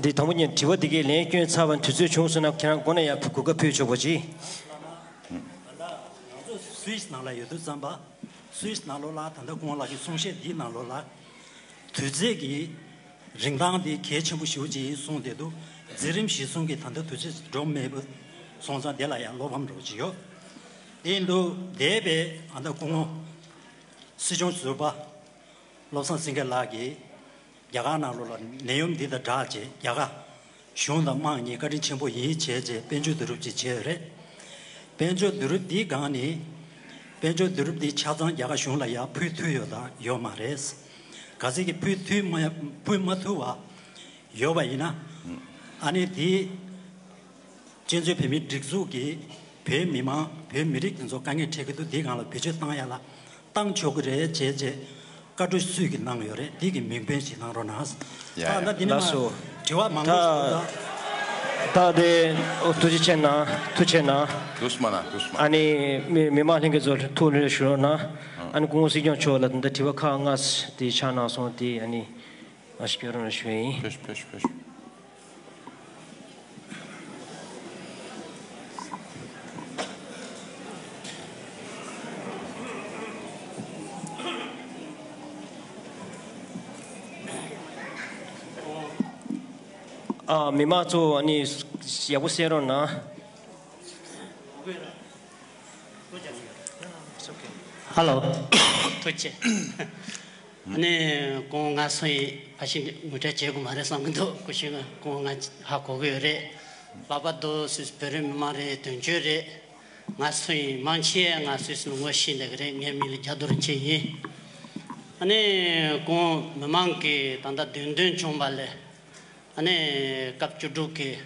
འདི་དང་པོ་ཉིད་དྲི་བ་འདི་གའི་ལན་བསྐྱོན་ཚར་བ་དུས་ཚོད་བྱུང་སོང་ན་ཁྱེད་རང་མགོ་ནས་ཡར་གོ་སྐབས་ཕུལ་ཆོག་པ་ཅིག་ང་ཚོ་སུད་སི་ནང་ལ་ཡོད་དུས་ཙམ་པ། སུད་སི་ནང་ལོགས་ལ་ད་ལྟ་སྐུ་ངོ་ལགས་ཀྱི་གསུང་བཤད་འདིའི་ནང་ལོགས་ལ། དུས་ཚོད་ཀྱི་རིན་ཐང་འདི་གལ་ཆེན་པོ་ཞེ་པོ་ཅིག་ཡིན་གསུངས་བསྡད་འདུག་འཛིན་རིམ་གཞིར་བཟུང་གིས་ད་ལྟ་དུས་ཚོད་འགྲོ་མེད་པ་སོང་ཙང་དེ་ལ་ཡང་བློ་ཕམ་འདྲ་པོ་ཅིག་ཡོད། དེ་ཡིན་དུས་འདས་པའི་ཨ་ད་སྐུ་ངོ་སྲིད་སྐྱོང་ཟུར་པ་བློ་བཟང་སེང་གེ་ལགས་ཀྱིས་རྒྱ་གར་ནང་ལོགས་ལ་ནད་ཡམས་འདི་དང་སྦྲགས་བྱས་རྒྱ་གར་གཞུང་དང་དམངས་གཉིས་བཀའ་དྲིན་ཆེན་པོ་ཡིན་བྱས་བྱས་དཔལ་འབྱོར་བསྡུ་རུབ་ཅིག་བྱས་ཡོད་རེད། དཔལ་འབྱོར་བསྡུ་རུབ་འདིའི་སྒང་ནས་དཔལ་འབྱོར་བསྡུ་རུབ་འདི་ཆ་ཚང་རྒྱ་གར་གཞུང་ལ་ཡར་ཕུལ་ཐུབ་ཡོད་དང་ཡོད་མ་རེད། གལ་སྲིད་ཀྱི་ཕུལ་ཐུབ་མ་ཕུལ་མ་ཐུབ་པ་ཡོད་པ་ཡིན་ན། ཨ་ནི་དེ་གཅན་གཟན་བོད་མིའི་སྒྲིག་འཛུགས་ཀྱིས་བོད་མི་མང་བོད་མི་རིགས་དེ་ཚོ་དཀའ་ངལ་འཕྲད་ཀྱི་འདུག་འདིའི་སྒང་ལ་བེད་སྤྱོད་བཏང་ཡ་ལ་བཏང་ཆོག་གི་རེད་བྱས་བྱས་བཀའ་འཁྲོལ་སུས་ཀྱིས་གནང་ཡོད་རེད། འདི་གི་མིང་དཔེ་ཞིག་གནང་རོགས་གནང་། ཡ་ད་ལྟ་འདི་ནས་ལགས་སོ། མ་དྲི་བ་མང་པོ་ཞིག་འདུག་ད། ད་དེ་ཨོ་ཐུགས་རྗེ་ཆེ་གནང་། ཐུགས་རྗེ་ཆེ་གནང་། ཐུགས་སྨ་ན་ཐུགས་སྨ། ཨ་ནི་མི་མི་མང་ལྷན་རྒྱས་ཚོ་ཐུགས་ལ་ཞུ་རོགས་གནང་། ཨ་ནི་སྐུ་ངོ་སྲིད་སྐྱོང་མཆོག་ལ་ད་ལྟ་དྲི་བ་ཁག་ལྔ་དེ་ཆགས་གནང་སོང་། དེ་ཨ་ནི་ང་ཞིག་སྐྱོར་རོགས་ཞུ་ཡིན། ཕེབས་ཕེབས་ཕེབས། ཨ་མི་མང་ཚོ་ཨ་ནི་ཡག་པོ་གསན་རོགས་གནང་། ཧ་ལོ། ཐུགས་རྗེ་ཆེ། ཨ་ནི་སྐུ་ངོ་ང་སུ་ཡིན་ཕལ་ཆེར་ངོ་སྤྲོད་བྱེད་དགོས་མ་རེད་བསམ་གྱི་འདུག་སྐུ་ཞབས་སྐུ་ངོ་ང་ཧ་གོ་གི་ཡོད་རེད། ལྷག་པར་དུ་སུད་སི་བོད་རིགས་མི་མང་རེད། དོན་གཅོད་རེད། ང་སུ་ཡིན་མང་ཆེ་ང་སུད་སི་ལ་ངོ་ཤེས་བསྡད་ཀྱི་རེད། ངའི་མིང་ལ་རྒྱ་རྡོ་རིན་ཆེན་ཡིན། ཨ་ནི་སྐུ་ངོ་མི་མང་གིས་ད་ལྟ་འདོན་འདོན་བྱུང་བ་ལས། ཨ་ནི་སྐབས་བཅུ་དྲུག་གི་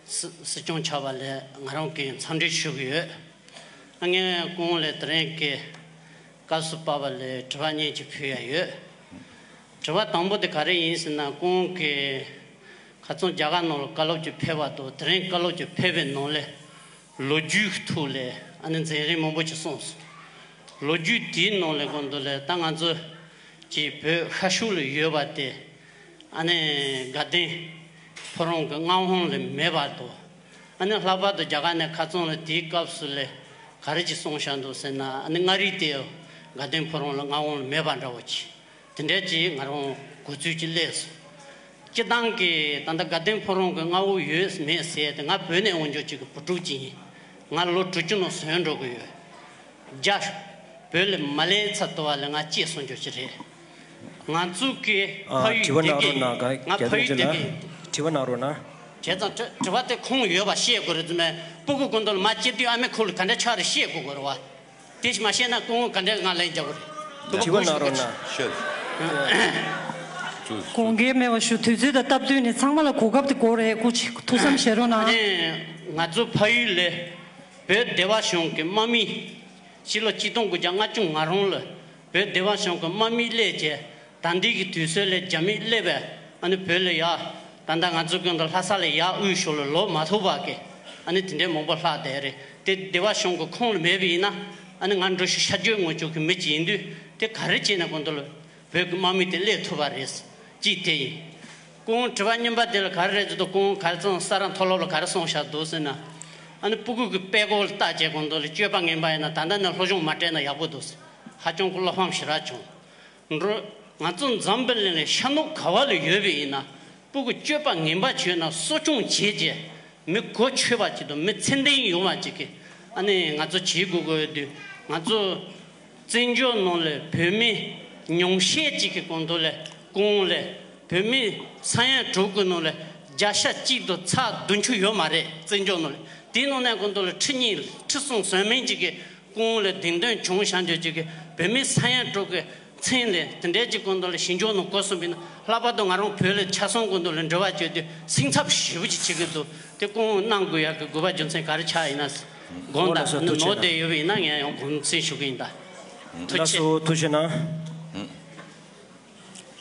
སྲིད་སྲིད་སྐྱོང་ཆགས་པ་ལས་ང་རང་གིས་འཚམས་འདྲི་ཞུ་གི་ཡོད། ཨ་ངས་སྐུ་ངོ་ལ་དེ་རིང་གི་སྐབས་སུ་བབས་པ་ལས་དྲི་བ་གཉིས་ཅིག་ཕུལ་ཡ་ཡོད། དྲི་བ་དང་པོ་དེ་ག་རེ་ཡིན་ཟེར་ན། སྐུ་ངོ་གིས་ཁ་སང་རྒྱ་གར་ནང་ལ་བཀའ་སློབ་ཅིག་ཕེབས་པ་དང་། དེ་རིང་བཀའ་སློབ་ཅིག་ཕེབས་པའི་ནང་ལས་ལོ་རྒྱུས་ཀྱི་ཐོག་ལས་ཨ་ནི་མཛད་རིམ་མང་པོ་ཅིག་གསུངས་སོང་། ལོ་རྒྱུས་དེའི་ནང་ལས་སྐུ་མདུན་ལས་ད་ང་ཚོ་གི་བོད་ཤར་ཕྱོགས་ལ་ཡོད་པ་དེ། ཨ་ནི་དགའ་ལྡན་ཕོ་བྲང་གི་མངའ་དབང་ལས་མེད་པ་དང་། ཨ་ནི་ལྷག་པར་དུ་རྒྱ་གར་ནས་ཁ་སང་ལ་དེའི་སྐབས་སུ་ལས་ག་རེ་ཅིག་གསུངས་བཞག་འདུག་ཟེར་ན། ཨ་ནི་མངའ་རིས་དེ་དགའ་ལྡན་ཕོ་བྲང་ལ་མངའ་དབང་ལས་མེད་པ་འདྲ་བོ་ཅིག་དེ་འདྲའི་ཅིག་ང་རང་གོ་ཚུལ་ཅིག་སླེབས་སོང་། སྤྱིར་བཏང་གི་ད་ལྟ་དགའ་ལྡན་ཕོ་བྲང་གི་མངའ་དབང་ཡོད་མེད་ཟེར་དེ་ང་བོད་ནས་འོང་ཆོག་ཅིག་གི་བུ་ཕྲུག་ཅིག་ཡིན། ང་ལོ་དྲུག་ཅུ་ནང་སོན་འགྲོ་གི་ཡོད། རྒྱ། བོད་ལ་མ་སླེབས་ཚར་དུས་ལ་ང་སྐྱེས་སོང་ཆོག་ཅིག་རེད། ང་ཚོ་གི་ཨ་ཕ་ཡུལ་དྲི་བ་དེ་གནང་གི་རོགས་གནང་། ག་ང་རྒྱ་ཕ་ཡུལ་དེ་གི་དྲི་བ་གནང་རོགས་གནང་། བྱས་ཙང་དྲི་དྲི་བ་དེ་ཁུངས་ཡོད་པ་བཤད་དགོས་རེད་ཟེར་མས། སྤུ་གུ་སྐུ་མདུན་ལ་མ་སྐྱེས་དུས་ཨ་མའི་ཁོག་ལ་ག་འདྲ་ཆགས་རེད་བཤད་དགོས་དགོས་རེད་བ། དེ་ཞིག་མ་བཤད་ན་སྐུ་ངོ་ག་འདྲ་ང་ལན་རྒྱག་དགོས་རེད། དྲི་བ་གནང་རོགས་གནང་། ཤེས། དགོངས་འགལ་མེད་པ་ཞུ། དུས་ཚོད་དང་སྟབས་བསྟུན་ནས་ཚང་མ་ལ་གོ་སྐབས་དེ་དགོས་རེད། སྐུ་མཁྱེན་ཐུགས་བསམ་བཞེས་རོགས་གནང་། ཨ་ནི་ང་ཚོ་ཕ་ཡུལ་ལས་བོད་སྡེ་པ་གཞུང་གི་དམག་མི་ཕྱི་ལོ་ཆིག་སྟོང་དགུ་བརྒྱ་ལྔ་བཅུ་ང་རང་ལ་བོད་སྡེ་པ་གཞུང་གི་དམག་མི་སླེབས་རྗེས། ད་ལྟའི་གི་དུས་ཚོད་ལས་རྒྱ་མི་སླེབས་པས་ཨ་ནི་བོད་ལ་ཡ། ད་ལྟ་ང་ཚོ་ཀུན་ཏུ་ལྷ་ས་ལ་ཡ་དབུས་ཕྱོགས་ལ་ལོག་མ་ཐུབ་པ་གི་ཨ་ནི་དེ་འདྲའི་མང་པོ་ལྷག་བསྡད་རེད། དེ་སྡེ་པ་གཞུང་གི་ཁོངས་ལ་མེད་པ་ཡིན་ན་ཨ་ནི་ང་འགྲོ་ཞིག་ཤར་བསྐྱོད་ངོ་ཅོག་གི་མི་ཅིག་ཡིན་དུས། དེ་ག་རེ་བྱས་ན་ཀུན་ཏུ་ལ་བོད་ཀྱི་དམག་མི་དེ་སླེབས་ཐུབ་པ་རེད། གཅིག་དེ་ཡིན། སྐུ་ངོ་དྲི་བ་གཉིས་པ་དེ་ལ་ག་རེ་རེད་ཟེར་དུས། སྐུ་ངོ་ག་ཚང་ས་ར་མཐོ་སློབ་ལ་ག་རེ་གསུངས་བཞག་འདུག་ཟེར་ན། ཨ་ནི་སྤུ་གུ་གི་དཔེ་ཁོག་ལ་བལྟས་བྱས་ཀུན་ཏུ་ལ་སྤྱོད་པ་ངན་པ་ཡིན་ན་ད་ལྟ་ནས་སློབ་སྦྱོང་མ་སྤྲད་ན་ཡག་པོ་འདུག་ཟེར། ཧ་ཅང་གི་བློ་ཕམ་ཞེ་དྲག་བྱུང་། འགྲོ། ང་ཚོ་འཛམ་བུ་གླིང་ལ་ཤར་ནུབ་ག་བ་ལ་ཡོད་པ་ཡིན་ན། སྤུ་གུ་སྤྱོད་པ་ངན་པ་བྱས་ན་གསོ་སྐྱོང་བྱས་རྗེས་མི་གོ་ཆོད་པ་ཅིག་དང་མི་ཚད་ལྡན་ཡོང་བ་ཅིག་གི་ཨ་ནི་ང་ཚོ་བྱེད་དགོས་དགོས་ཡོད་དུས། ང་ཚོ་བཙན་བྱོལ་ནང་ལ་བོད་མི་ཉུང་ཤས་ཅིག་གི་གོང་དུ་ལ་སྐུ་ངོ་ལ་བོད་མི་ས་ཡ་དྲུག་གི་ནང་ལ་བརྒྱ་ཆ་གཅིག་དང་ཚེག་བདུན་ཅུ་ཡོད་མ་རེད། བཙན་བྱོལ་ནང་ལ་དེའི་ནང་ནས་གོང་དུ་ལ་ཁྲི་གཉིས་ཁྲི་གསུམ་ཟོན་མིན་ཅིག་གི་སྐུ་ངོ་ལ་གདེང་འདོན་བྱུང་བཞག་འདོད་ཅིག་གི་བོད་མི་ས་ཡ་དྲུག་གི་མཚན་ལས་དེ་འདྲའི་ཅིག་གོང་དུ་ལ་ཞི་འཇོག་ནང་བཀོད་སོང་བ་ཡིན་ན། ལྷག་པར་དུ་ང་རང་བོད་ལ་ཆ་ཚང་གོང་དུ་ལ་འབྲེལ་བ་བྱེད་དུས་སེམས་འཚབ་ཞེ་པོ་ཅིག་བྱེད་ཀྱི་འདུག་དེ་སྐུ་ངོ་གནང་དགོས་ཡག་གི་དགོས་པ་རྒྱུ་མཚན་ག་རེ་ཆགས་ཡིན་ན། དགོངས་དག་ལགས་སོ། ནི་ཐུགས་རྗེ་ནོར་བསྡད་ཡོད་པ་ཡིན་ན་ངས་ཡང་དགོངས་སེལ་ཞུ་གི་ཡིན་ད། ཐུགས་རྗེ་ཆེ། ལགས་སོ། ཐུགས་རྗེ་གནང་།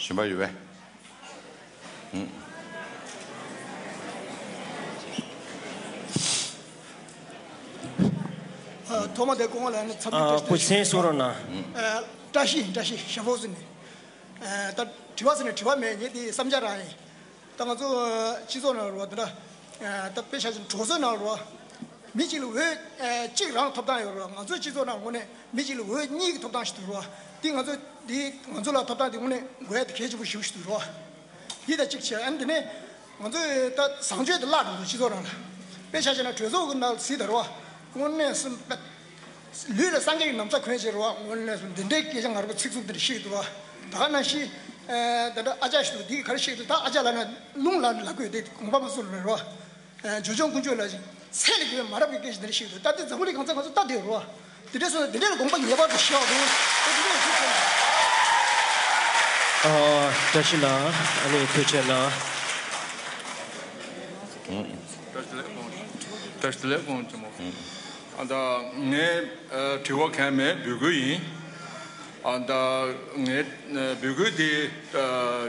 གཞན་པ་ཡོད་པས། ཨ། ཐོག་མ་དེ་སྐུ་ངོ་ལ་ནི་འཚམས་འདྲི། ཨ། བཀྲ་ཤིས། སྐུ་མཁྱེན་གསུང་རོགས་གནང་། ཨ། བཀྲ་ཤིས། བཀྲ་ཤིས་ཞབས་པོ་ཟེར་ནས། ཨ། ད་དྲི་བ་ཟེར་ནས་དྲི་བ་མེད། ངས་དེ་བསམ་འཆར་རང་ཡིན། ད་ང་ཚོ་སྤྱི་ཚོགས་ནང་ལ་རེད་བ། དེ་འདྲ། ཨ། ད་དཔེ་ཆ་ཆེན་གྲོས་ཚོགས་ནང་ལ་རེད་བ། མི་གཅིག་ལ་འོས་ཨ་གཅིག་རང་ཐོབ་ཐང་ཡོད་རེད་བ། ང་ཚོའི་སྤྱི་ཚོགས་ནང་དངོས་གནས་མི་གཅིག་ལ་འོས་གཉིས་ཀྱི་ཐོབ་ཐང་ཞིག་འདུག་རེད་བ། འདི་ང་ཚོ་འདི་ང་ཚོ་ལ་ཐོབ་ཐང་འདི་དངོས་གནས་དགོས་ཡ་དེ་གལ་ཆེན་པོ་ཞེ་པོ་ཞིག་འདུག་རེད་བ། འདི་ད་གཅིག་བྱས། ཨ་ནི་དེ་ནས་ང་ཚོའི་ད་བཟང་སྤྱོད་དེ་བརླག་འགྲོ་འདུག་སྤྱི་ཚོགས་ནང་ལ། དཔེ་ཆ་བཞག་ན་གྲོས་ཚོགས་ཀྱི་ནང་ལ་གཟིགས་དང་རེད་བ། དངོས་གནས་སེམས་པ་ལུས་ལ་སངས་རྒྱས་ཀྱི་ན་བཟའ་གོན་བྱས་རེད་བ། དངོས་གནས་སེམས་འདི་འདྲའི་སྐད་ཆ་ངར་པོ་ཚིག་རྩུབ་འདི་འདྲ་བཤད་འདུག་བ། ད་ག་ནང་བཞིན་ཨ་ད་ལྟ་ཨ་ཅག་ཞིག་འདུག་འདི་ག་རེ་བཤད་འདུག་ད་ཨ་ཅག་ལབ་ན་རླུང་ལ་ལབ་དགོས་དེ་དགོངས་པ་མ་ཚོམ་རེད་བ། ཨ་ཇོ་ཆུང་དཀོན་མཆོག་ལགས་ཀྱིས་ཚད་ལས་བརྒལ་བའི་མ་རབས་པའི་སྐད་ཆ་འདི་འདྲ་བཤད་འདུག་ད་ལྟ་འཛམ་བུ་གླིང་གང་ཚང་ང་ཚོ་ལྟ་བསྡད་རེད་བ། འདི་འདྲ་སོང་ན་འདི་འདྲ་ལ་དགོངས་པ་ངེས་པར་དུ་བཞེས་དགོས། ཨ་འདི་འདྲ་ཞིག་ཨ་བཀྲ་ཤིས་ལགས། ཨ་ནི་ཐུགས་རྗེ་གནང་། བཀྲ་ཤིས་བདེ་ལེགས་སྐུ་ངོ་ཆེན་མོ། ཨ་ད་ངས་ཨ་དྲི་བ་གང་མེད་འབོད་སྐུལ་ཡིན། ཨ་ད་ངས་ཨ་འབོད་སྐུལ་དེ་ཨ་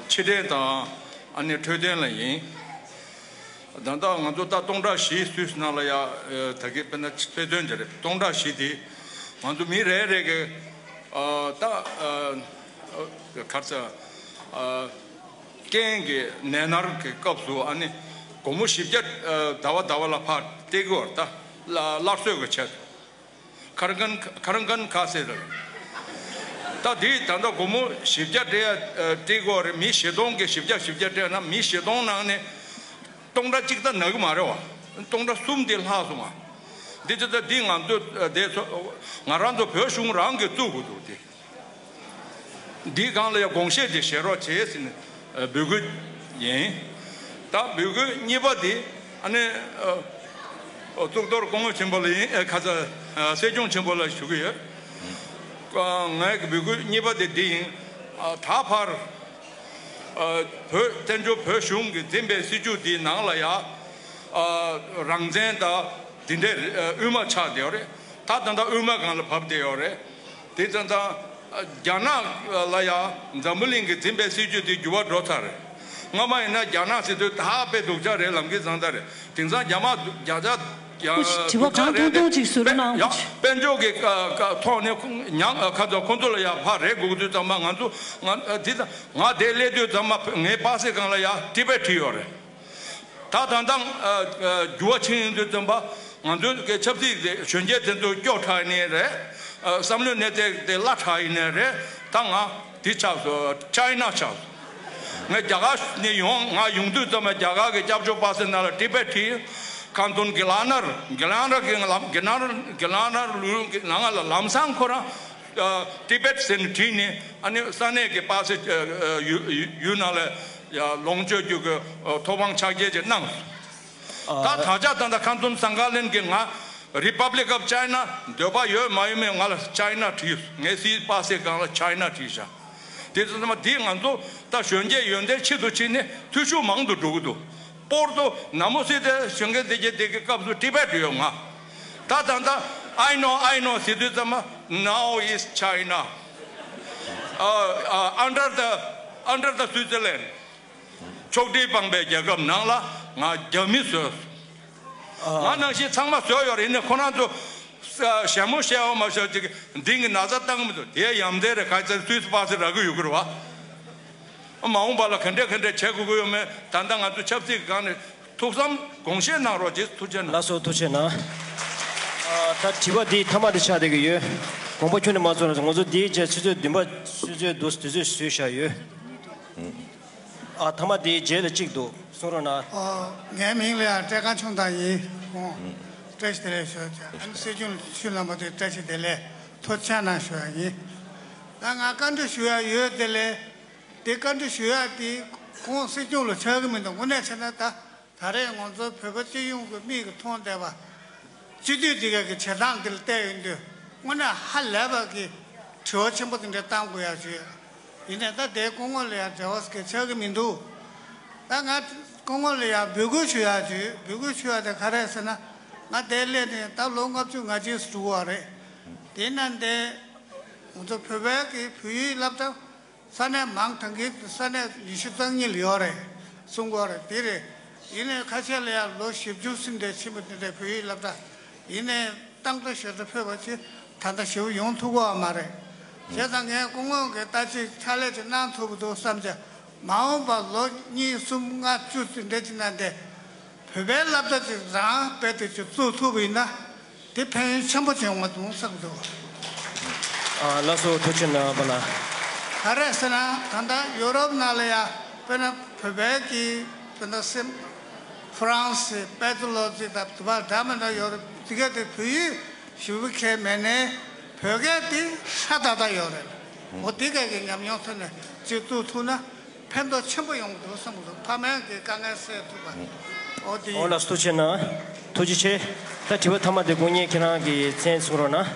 ཕྱི་དྲན་དང་ཨ་ནི་འཕྲོད་བསྟེན་ལ་ཡིན། ད་ལྟ་ང་ཚོ་ད་སྟོང་ཕྲག་བཞི་སུད་སི་ནང་ལ་ཡ་ཨ་ད་གིན་དཔེར་ན་དཔེ་མཚོན་ཅིག་རེད། སྟོང་ཕྲག་བཞི་དེ་ང་ཚོ་མི་རེ་རེ་གི་ཨ་ད་ཨ་ག་རེ་ཟེར་ཨ་རྐྱེན་གྱི་ནད་མནར་གྱི་སྐབས་སུ་ཨ་ནི་སྒོར་མོ་བཞི་བརྒྱ་ཨ་ཟླ་བ་ཟླ་བ་ལ་ཕར་སྟེར་གི་ཡོད་རེད། ད་སླར་གསོ་གི་ཆེད་དུ། ཁར་འགན་ཁར་འགན་ཁ་སེ་རེད། ད་དེ་ད་ལྟ་སྒོར་མོ་བཞི་བརྒྱ་སྤྲད་ཡ་ཨ་སྤྲད་དགོས་རེད། མི་བཞི་སྟོང་གི་བཞི་བརྒྱ་བཞི་བརྒྱ་སྤྲད་ན་མི་བཞི་སྟོང་ནང་ནས་སྟོང་ཕྲག་གཅིག་ད་ན་གི་མ་རེད་བ། སྟོང་ཕྲག་གསུམ་དེ་ལྷག་སོང་ང་། འདི་ཚོ་ད་འདི་ང་ཚོ་ཨ་དེ་ཚོ་ང་རང་ཚོ་བོད་གཞུང་རང་གིས་བཙུགས་དགོས་འདུག་དེ། འདིའི་སྒང་ལ་ཡང་དགོངས་བཞེས་དེ་བཞེས་རོགས་བྱེད་ཟེར་ནས་འབོད་སྐུལ་ཡིན། ད་འབོད་སྐུལ་གཉིས་པ་དེ་ཨ་ནི་ཨ་གཙུག་ཏོར་སྐུ་ངོ་ཆེན་པོ་ལ་ཡིན། ཨ་ཁ་ས་ཨ་སྲིད་སྐྱོང་ཆེན་པོ་ལ་ཞུ་གི་ཡོད། ཨ་ངའི་འབོད་སྐུལ་གཉིས་པ་དེ་འདི་ཡིན། ཨ་ད་བར་ཨ་བོད་བཙན་བྱོལ་བོད་གཞུང་གིས་འཛིན་པའི་སྲིད་བྱུས་འདིའི་ནང་ལ་ཡ་ཨ་རང་བཙན་དང་འདི་འདྲའི་ཨ་དབུས་མ་ཆགས་བསྡད་ཡོད་རེད། ད་ད་ལྟ་དབུས་མ་སྒང་ལ་བབས་བསྡད་ཡོད་རེད། དེ་ཙང་ཙང་རྒྱ་ནག་ལ་ཡང་འཛམ་བུ་གླིང་གིས་འཛིན་པའི་སྲིད་བྱུས་དེ་འགྱུར་བ་འགྲོ་ཚར་རེད། སྔ་མ་ཡིན་ན་རྒྱ་ནག་ཟེར་དུས་ད་དཔེ་སྡུག་ཅག་རེད། ལམ་གྱི་བཟང་ད་རེད། དེང་སང་རྒྱ་མ་རྒྱ་ཆ་རྒྱ་སྐུ་དྲི་བ་སྡུག་ཅག་གང་རེད་ཐུང་ཐུང་ཅིག་ཟུར་དེ་ནང་ཡང་དཔལ་འབྱོར་གྱི་ཀ་ཀ་ཐོག་ནས་ཁོང་ཉང་ཁ་ཚ་ཁོང་ཚོ་ལ་ཡང་ཕར་རེད་དགོས་དུས་ཙམ་པ་ང་ཚོ་ང་དེ་ང་དེ་སླེབས་དུས་ཙམ་པ་ངའི་པ་སེ་སྒང་ལ་ཡང་ཊི་བེཊ་བྲིས་ཡོད་རེད། ད་ད་ལྟ་ཨ་ཨ་འགྱུར་བ་ཕྱིན་ཡོང་དུས་ཙམ་པ་ང་ཚོའི་གི་ཆབ་སྲིད་དེ་གཞོན་སྐྱེས་དེ་ཚོ་སྐྱོ་དྲགས་ནས་རེད། ཨ་བསམ་བློའི་གནས་སྟངས་དེ་སླ་དྲགས་ཡིན་ནས་རེད། ད་ང་འདི་ཆགས་སོང་། ཅའི་ན་ཆགས་སོང་། ངས་རྒྱ་གར་ནས་ཡོང་ང་ཡོང་དུས་ཙམ་པ་རྒྱ་གར་གི་སྐྱབས་བཅོལ་པ་སེ་ནང་ལ་ཊི་བེཊ་བྲིས། ཁང་ཚན་གི་ལ་ནར་གི་ལ་ནར་གི་ལམ་གི་ལ་ནར་གི་ལ་ནར་ལུ་གི་ནང་ལ་ལམ་སང་ཁོ་རང་ཨ་ཊི་བེཊ་ཟེར་ནས་བྲིས་ནས་ཨ་ནི་ས་གནས་ཀྱི་པ་སེ་ཨ་ཨ་ཡུལ་ཡུལ་ནང་ལ་ཡ་ལོངས་སྤྱོད་རྒྱུ་གི་ཨ་ཐོབ་དབང་ཕྱག་འཁྱེར་ཅིག་གནང་སོང་། ད་ད་ཆ་ད་ལྟ་ཁམས་ཚན་སང་ག་ལན་གྱི་ང་Republic of China འདོད་པ་ཡོད་མ་ཡོད་མེད་ང་ལ་ཅའི་ན་བྲིས། ངའི་སྲིད་པ་སེ་སྒང་ལ་ཅའི་ན་བྲིས་བཞག་དེ་ཚོ་ཚང་མ་འདི་ང་ཚོ་ད་གཞོན་སྐྱེས་ཡོན་ཏན་ཆེད་དུ་ཕྱིན་ནས་འཐུས་ཤོར་མང་དུ་འགྲོ་གི་འདུག་སྤོར་ཏོ་ན་མོ་སི་དེ་གཞོན་སྐྱེས་དེ་གྱད་དེ་གི་སྐབས་སུ་ཊི་བེཊ་ཡོད་ང་། ད་ད་ད་I know, I know ཟེར་དུས་ཙམ་པ་Now is China. Uh, uh, under the, under the Switzerland. ཕྱོགས་སྒྲིག་སྤངས་པའི་རྒྱལ་ཁབ་ནང་ལ་ང་རྒྱ་མི་བཟོས། ང་ནང་བཞིན་ཚང་མ་བཟོས་ཡོད་རེད། ཡིན་ནའི་ཁོ་རང་ཚོ་ཞྭ་མོ་བཤལ་བ་མ་བཤལ་ཅིག་འདི་གི་ན་ཚ་བཏང་མི་འདུག་དེ་ཡ་མཚན་རེད། ག་ཚོད་སུད་སི་པ་སེ་རག་གི་ཡོད་གི་རེད་བ། མ་འོངས་པ་ལ་ག་འདྲས་ག་འདྲས་བྱེད་དགོས་ཀྱི་ཡོད་མེད་ད་ལྟ་ང་ཚོ་ཆབ་སྲིད་ཀྱི་སྒང་ནས་ཐུགས་བསམ་དགོངས་བཞེས་གནང་རོགས་གྱིས། ཐུགས་རྗེ་གནང་། ལགས་སོ། ཐུགས་རྗེ་གནང་། ཨ་ད་དྲི་བ་འདི་མཐའ་མ་དེ་ཆགས་བསྡད་ཀྱི་ཡོད། དགོངས་པ་ཁྱོན་ནས་མ་ཚོམ་རོགས། ང་ཚོ་འདིའི་རྗེས་ཆུ་ཚོད་བདུན་པ་ཆུ་ཚོད་བདུན་དུས་ཚོད་བཟོས་བཞག་ཡོད། ཨ་མཐའ་མ་དེའི་རྗེས་ལ་གཅིག་འདུག་གསུང་རོགས་གནང་། ཨོ། ངའི་མིང་ལ་ཡང་བཀྲས་ཁང་ཆུང་བདག་ཡིན། ཨོ། བཀྲ་ཤིས་བདེ་ལེགས་ཞུ་ཡ་བྱ། ཨ་ནི་སྲིད་སྐྱོང་ཆུ་ལམ་པ་དེ་བཀྲ་ཤིས་བདེ་ལེགས་ཐུགས་རྗེ་གནང་ཞུ་ཡ་ཡིན། ད་ང་བཀའ་འདྲི་ཞུ་ཡ་ཡོད་དེ་ལས། དེ་བཀའ་འདྲི་ཞུ་ཡ་དེ་ཁོང་སྲིད་སྐྱོང་ལ་ཆགས་ཀྱི་མི་འདུག་དངོས་གནས་བྱས་ན་ད། ད་རེས་ང་ཚོ་བོད་པ་སྤྱི་ཡོངས་ཀྱི་མིག་གིས་མཐོང་བསྡད་པ། སྤྱི་འཐུས་འདི་ག་གི་བྱེད་སྟངས་འདི་ལ་བལྟས་ཡོང་དུས་དངོས་གནས་ཧ་ལས་པ་གི་དྲི་བ་ཆེན་པོ་དེ་འདྲ་བཏང་དགོས་ཡ་བྱོས། ཡིན་ནའི་ད་དེའི་སྐུ་ངོ་ལ་ཡང་འབྲེལ་བ་གལ་ཆགས་ཀྱི་མི་འདུག་ད་ང་སྐུ་ངོ་ལ་ཡང་འབོད་སྐུལ་ཞུ་ཡ་བྱོས། འབོད་སྐུལ་ཞུ་ཡ་དེ་ག་རེ་ཟེར་ན། ང་དེར་སླེབས་ནས་ད་ལོ་ལྔ་བཅུ་ང་གཅིག་འགྲོ་གི་ཡོད་རེད། དེ་ན་འདི་ང་ཚོ་བོད་པའི་གི་བོད་ཡིག་སློབ་གྲྭ། ས་གནས་མང་ཐང་གི་ས་གནས་ཉི་ཤུ་རྩ་གཉིས་ལ་ཡོད་རེད། གསུང་གི་ཡོད་རེད། དེ་རེད། ཡིན་ནའི་ཁ་ཤས་ལ་ཡང་ལོ་བཞི་བཅུ་ཟིན་བསྡད་ཕྱིན་པ་དེ་འདྲའི་བོད་ཡིག་སློབ་གྲྭ། ཡིན་ནའི་ཏང་ཏང་ཞེ་དྲག་ཕེབས་པ་ཅིག་ད་ལྟ་ཞེ་པོ་ཡོང་ཐུབ་ཀྱི་ཡོད་མ་རེད། བྱས་ཙང་ངས་སྐུ་ངོ་གི་ལྟ་ཅི་ཕྱག་ལས་ཅིག་གནང་ཐུབ་ཀྱི་འདུག་བསམ་བྱས། མ་འོངས་པ་ལོ་གཉིས་གསུམ་ལྔ་བཅུ་ཙམ་འདྲ་ཅིག་ནང་དེ། བོད་པའི་སློབ་གྲྭ་ཅིག་རང་དཔེ་དེ་ཅིག་བཙུགས་ཐུབ་པ་ཡིན་ན། དེ་ཕན་ཡོན་ཆེན་པོ་ཅིག་ཡོང་བ་འདུག་བསམ་འདུག་ཨ། ལགས་སོ། ཐུགས་རྗེ་གནང་པ་ལགས། ག་རེ་ཟེར་ན་ད་ལྟ་ཡོ་རོབ་ནང་ལ་ཡ་དཔེར་ན་བོད་པའི་གི་དཔེར་ན་སེམས་ཧྥ་རན་སི་པེ་ཏི་ལོ་ཙི་དང་དུ་བ་འདྲ་མི་འདྲ་ཡོ་རོབ་དེ་ག་དེ་བོད་ཡིག་ཞུ་བ་ཁས་མེད་ནས་བོད་སྐད་དེ་ཧྲ་ཏག་ཏག་ཡོད་རེད། འོ་དེ་ག་གི་ཉམས་མྱོང་ཐོག་ནས་ཅིག་བཙུགས་ཐུབ་ན། ཕན་ཐོགས་ཆེན་པོ་ཡོང་གི་འདུག་བསམ་གི་འདུག་ཕ་མའི་གི་དཀའ་ངལ་སེལ་ཐུབ་པ། འོ་དེ་ཡིན། འོ་ལགས་སོ། ཐུགས་རྗེ་གནང་། ཐུགས་རྗེ་ཆེ། ད་དྲི་བ་ཐ་མ་དེ་དགོངས་ཉེ་ཁྱེད་རང་གི་མཚན་གསུང་རོགས་གནང་།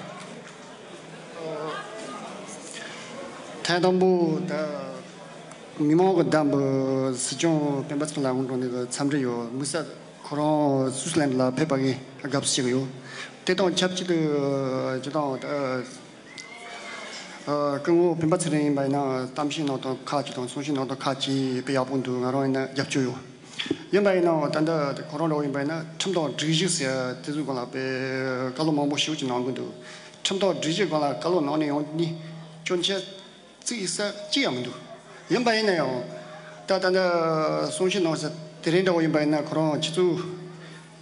ཐེངས་དང་པོ་ད་མི་མང་གི་བདམས་པའི་སྲིད་སྐྱོང་སྤེན་པ་ཚེ་རིང་ལགས་དངོས་གྲུབ་ནས་འཚམས་འདྲི་ཡོད། དམིགས་བསལ་ཁོ་རང་སུའུ་སི་ལན་ལ་ཕེབས་པ་གི་དགའ་བསུ་ཞུ་གི་ཡོད། དེ་དང་ཆབས་ཅིག་ཏུ་སྤྱིར་བཏང་ད། ཨ། སྐུ་ངོ་སྤེན་པ་ཚེ་རིང་ཡིན་པ་ཡིན་ན་གཏམ་བཤད་གནང་སྟངས་ཁག་ཅིག་དང་གསུང་བཤད་གནང་སྟངས་ཁག་ཅིག་དཔེ་ཡག་པོ་འདུག་ང་རང་ཡིན་ན་རྒྱབ་སྐྱོར་ཡོད། ཡིན་པ་ཡིན་ནའང་ད་ལྟ་ཁོ་རང་འདྲ་བོ་ཡིན་པ་ཡིན་ན་ཁྲིམས་དང་སྒྲིག་གཞི་ཟེར་དེ་ཚོའི་སྒང་ལ་དཔེ་བཀའ་སློབ་མང་པོ་ཞེ་པོ་ཅིག་གནང་གི་འདུག་ཁྲིམས་དང་སྒྲིག་གཞིའི་སྒང་ལ་བཀའ་སློབ་གནང་ནས་ཡོང་ནི་སྐྱོན་ཆ་བརྩི་ཡི་ས་གཅིག་ཡང་མི་འདུག་ཡིན་པ་ཡིན་ན་ཡང་ད་ད་ལྟ་གསུང་བཤད་གནང་ས་དེ་རིང་འདྲ་བོ་ཡིན་པ་ཡིན་ན་ཁོ་རང་ཆུ་ཚོད་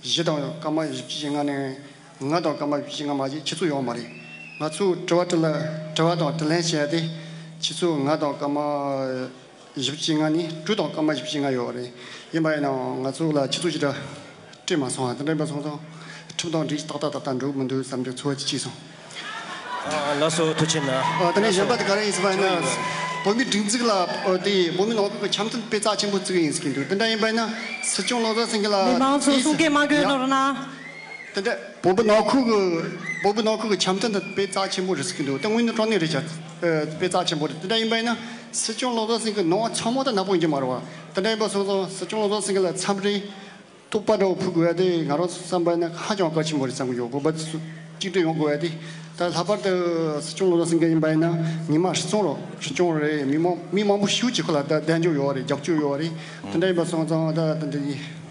བཞི་དང་སྐར་མ་བཞི་བཅུ་ཞེ་ལྔ་ནས་ང་དང་སྐར་མ་བཞི་བཅུ་ཞེ་ལྔ་མ་གཏོགས་ཆུ་ཚོད་ཡོད་མ་རེད། ང་ཚོས་དྲི་བ་དྲི་ལ་དྲི་བ་དང་དྲིས་ལན་བྱས་ཏེ་ཆུ་ཚོད་ལྔ་དང་སྐར་མ་བཞི་བཅུ་ཞེ་ལྔ་ནས་དྲུག་དང་སྐར་མ་བཞི་བཅུ་ཞེ་ལྔ་ཡོད་རེད། ཡིན་པ་ཡིན་ནའང་ང་ཚོ་ལ་ཆུ་ཚོད་ཅིག་ར་སྤྲད་མ་སོང་བ་དེ་འདྲ་ཡིན་པ་སོང་ཙང་ཁྲིམས་དང་སྒྲིག་གཞི་ཏག་ཏག་ཏག་ཏག་འགྲོ་གི་མི་འདུག་བསམ་གྱི་ཚོར་བ་ཅིག་སྐྱེས་སོང་། ཨ། ལགས་སོ། ཐུགས་རྗེ་གནང་། ཨ། དེ་ནས་གཞན་པ་དེ་ག་རེ་ཡིན་ཟེར་བ་ཡིན་ན། བོད་མིའི་སྒྲིག་འཛུགས་ལ། ཨ། དེ་བོད་མི་ནང་ཁུལ་གྱི་འཆམ་མཐུན་དཔེ་རྩ་ཆེན་པོ་བརྩི་གི་ཡིན་ཟེར་གྱི་འདུག་དེ་འདྲ་ཡིན་པ་ཡིན་ན་སྲིད་སྐྱོང་བློ་བཟང་སེང་གེ་ལགས། མི་མང་ཚོ་གསུང་སྐད་མ་དགོས་ནོར་ན། དེ་འདྲ་བོད་མི་ནང་ཁུལ་གྱི་བོད་མི་ནང་ཁུལ་གྱི་འཆམ་མཐུན་དེ་དཔེ་རྩ་ཆེན་པོ་རེད་ཟེར་གྱི་འདུག་དེ་དངོས་གནས་དྲང་གནས་རེད་ཤག་ཨ། དཔེ་རྩ་ཆེན་པོ་རེད། དེ་འདྲ་ཡིན་པ་ཡིན་ན་སྲིད་སྐྱོང་བློ་བཟང་སེང་གེ་ནང་ཚང་མ་དང་ནག་པོ་ཡིན་གྱི་མ་རེད་བ། དེ་འདྲ་ཡིན་པ་སོང་ཙང་སྲིད་སྐྱོང་བློ་བཟང་སེང་གེ་ལ་འཚམས་འདྲི། རྟོག་པ་འདྲ་བོ་ཕུལ་དགོས་ཡ་དེ་ང་རང་བསམ་པ་ཡིན་ན་ཧ་ཅང་གལ་ཆེན་པོ་རེད་བསམ་གྱི་ཡོད། བོད་པ་ཚོ་གཅིག་སྒྲིལ་ཡོང་དགོས་ཡ་དེ། ད་ལྷག་པར་དུ་སྲིད་སྐྱོང་བློ་བཟང་སེང་གེ་ཡིན་པ་ཡིན་ན་ཉི་མ་སྲིད་སྐྱོང་རོགས་སྲིད་སྐྱོང་རེད། མི་མང་མི་མང་པོ་ཞེ་པོ་ཅིག་ཁོ་ལ་ད་གདན་འཇོག་ཡོད་རེད། རྒྱབ་སྐྱོར་ཡོད་རེད། དེ་འདྲ་ཡིན་པ་སོང་ཙང་ད་ད་འདི་ཡིན།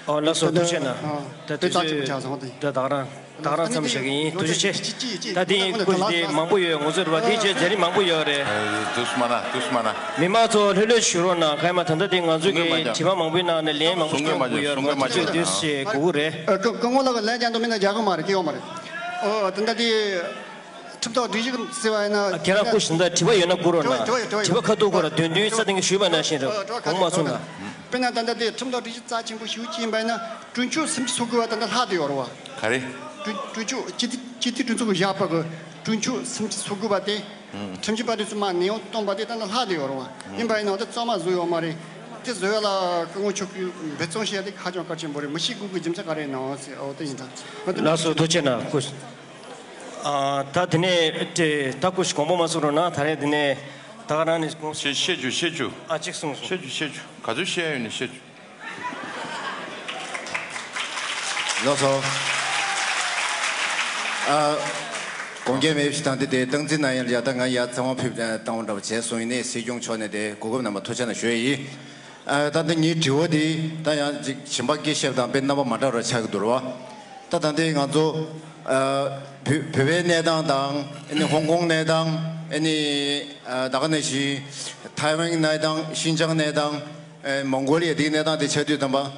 ཨོ་ལགས་སོ། ད་ཐུགས་རྗེ་གནང་། ཨ། ད་དེ་དུས་ཚོད་ད་ད་ག་རང་ད་ག་རང་མཚམས་བཞག་གི་ཡིན། ཐུགས་རྗེ་ཆེ། ད་དེ་ཡིན། སྐུ་མཁྱེན་དེ་མང་པོ་ཡོད། ང་ཚོར་བ་དེ་བྱས་རྗེས་རིང་མང་པོ་ཡོད་རེད། ཨ། དུས་མ་ན་དུས་མ་ན། མི་མང་ཚོ་ལྷོད་ལྷོད་བཞུགས་རོགས་གནང་། གང་ཡིན་མ་ད་ལྟ་དེ་ང་ཚོས་ཀྱི་དྲི་བ་མང་པོའི་ནང་ནས་ལན་མང་པོ་གསུང་གི་མ་འདུག་གསུང་གི་མ་འདུག་ང་ཚོས་དུས་ཞེ་དགོས་ཀྱི་རེད། ཨ། སྐུ་སྐུ་ངོ་ལགས་ཀྱི་ལན་རྒྱག་འདུག་མིན་ན་རྒྱག་གི་མ་རེད། སྐྱེ་ཡོང་མ་རེད། ཨོ་དེ་འདྲ་དེ་ཁྲིམས་ཐོག་སྒྲིག་གཞི་ཟེར་བ་ཡིན་ན། ཨ། ཁྱེད་རང་སྐུ་ཞིག་ད་དྲི་བ་ཡོད་ན་བསྐུར་རོགས་གནང་། དྲི་བ་ཡོད། དྲི་བ་ཡོད། དྲི་བ་ཁ་ཐུག་ཁོ་ར་དོན་དུ་ས་སྟེང་གི་ཞུས་པ་ནང་བཞིན་རེད། དྲི་བ་ཁ་གོང་མ་ཐུག་གསུངས་ན། དྲི་བ་ཁ་ཐུག་དཔེར་ན་ད་ལྟ་དེ་ཁྲིམས་ཐོག་སྒྲིག་གཞི་རྩ་ཆེན་པོ་ཞེ་པོ་ཅིག་ཡིན་པ་ཡིན་ན་གྲོས་ཆོད་སུམ་ཅུ་སོ་དགུ་པ་ད་ལྟ་ལྷག་བསྡད་ཡོད་རེད་བ། ག་རེ། གྲོས་གྲོས་ཆོད་སྤྱི་འཐུས་སྤྱི་འཐུས་གྲོས་ཚོགས་ཀྱི་བཞག་པ་གི་གྲོས་ཆོད་སུམ་ཅུ་སོ་དགུ་པ་དེ། ཁྲིམས་ཞིབ་པ་དེ་ཚོ་མར་ནན་དབང་བཏང་པ་དེ་ད་ལྟ་ལྷག་བསྡད་ཡོད་རེད་བ། ཡིན་པ་ཡིན་ནའང་དེ་གཙང་མ་བཟོས་ཡོད་མ་རེད། དེ་བཟོ་ཡ་ལ་སྐུ་ངོ་མཆོག་གིས་འབད་བརྩོན་བྱས་ཏེ་ཧ་ཅང་གལ་ཆེན་པོ་རེད། མི་ཤེས་དགོས་ཀྱི་རྒྱུ་མཚན་ག་རེ་ཡིན་ནའང་ཟེར། འོ་དེ་ཡིན་ད། འོ་དེ། ལགས་སོ། ཐུགས་རྗེ་གནང་སྐུ། ཨ། ད་དེ་ནས་དེ་ད་སྐུ་ཞིག་དགོངས་པ་མ་ཚོམ་རོགས་གནང་། ད་རེས་དེ་ནས་ད་ག་རང་ནས་དགོངས། བཤད་བཤད་རྒྱུ་བཤད་རྒྱུ། ཨ། གཅིག་གསུངས་སོང་། བཤད་རྒྱུ་བཤད་རྒྱུ། ག་ཚོད་བཤད་ཡ་ཡོད་ན་བཤད་རྒྱུ། ལགས་སོ། ཨ། དགོངས་འགལ་མེད་པ་ཞིག་དང་དེ་དེ་སྟངས་འཛིན་གནང་ཡ་ལ་ཡ། ད་ང་ཡ་ཚང་མ་ཕེབས་བཏང་བ་འདྲ་བ་བྱས་སོང་། ཡིན་ནའི་སྲིད་སྐྱོང་མཆོག་ནས་དེ་གོ་སྐབས་གནང་བ་ཐུགས་རྗེ་གནང་ཞུ་ཡ་ཡིན། ཨ། ད་ལྟ་ངའི་དྲི་བ་འདི་ད་ཡང་ཅིག་གཞན་པ་སྐད་བཤད་པ་དང་དཔེ་རྣམ་པ་མ་འདྲ་བ་ཆགས་ཀྱི་འདུག་རེད་བ། ད་ད་ལྟའི་ང་ཚོ། ཨ། བོད་བོད་པའི་གནས་སྟངས་དང་། ཨ་ནི་ཧོང་ཀོང་གནས་སྟངས། ཨ་ནི། ཨ། ད་ག་ནང་བཞིན་ཐའེ་ཝན་གནས་སྟངས། ཤིན་ཅང་གནས་སྟངས། ཨ། མོང་གོ་ལི་ཡ་འདིའི་གནས་སྟངས་དེ་ཆ་དུས་ཙམ་པ།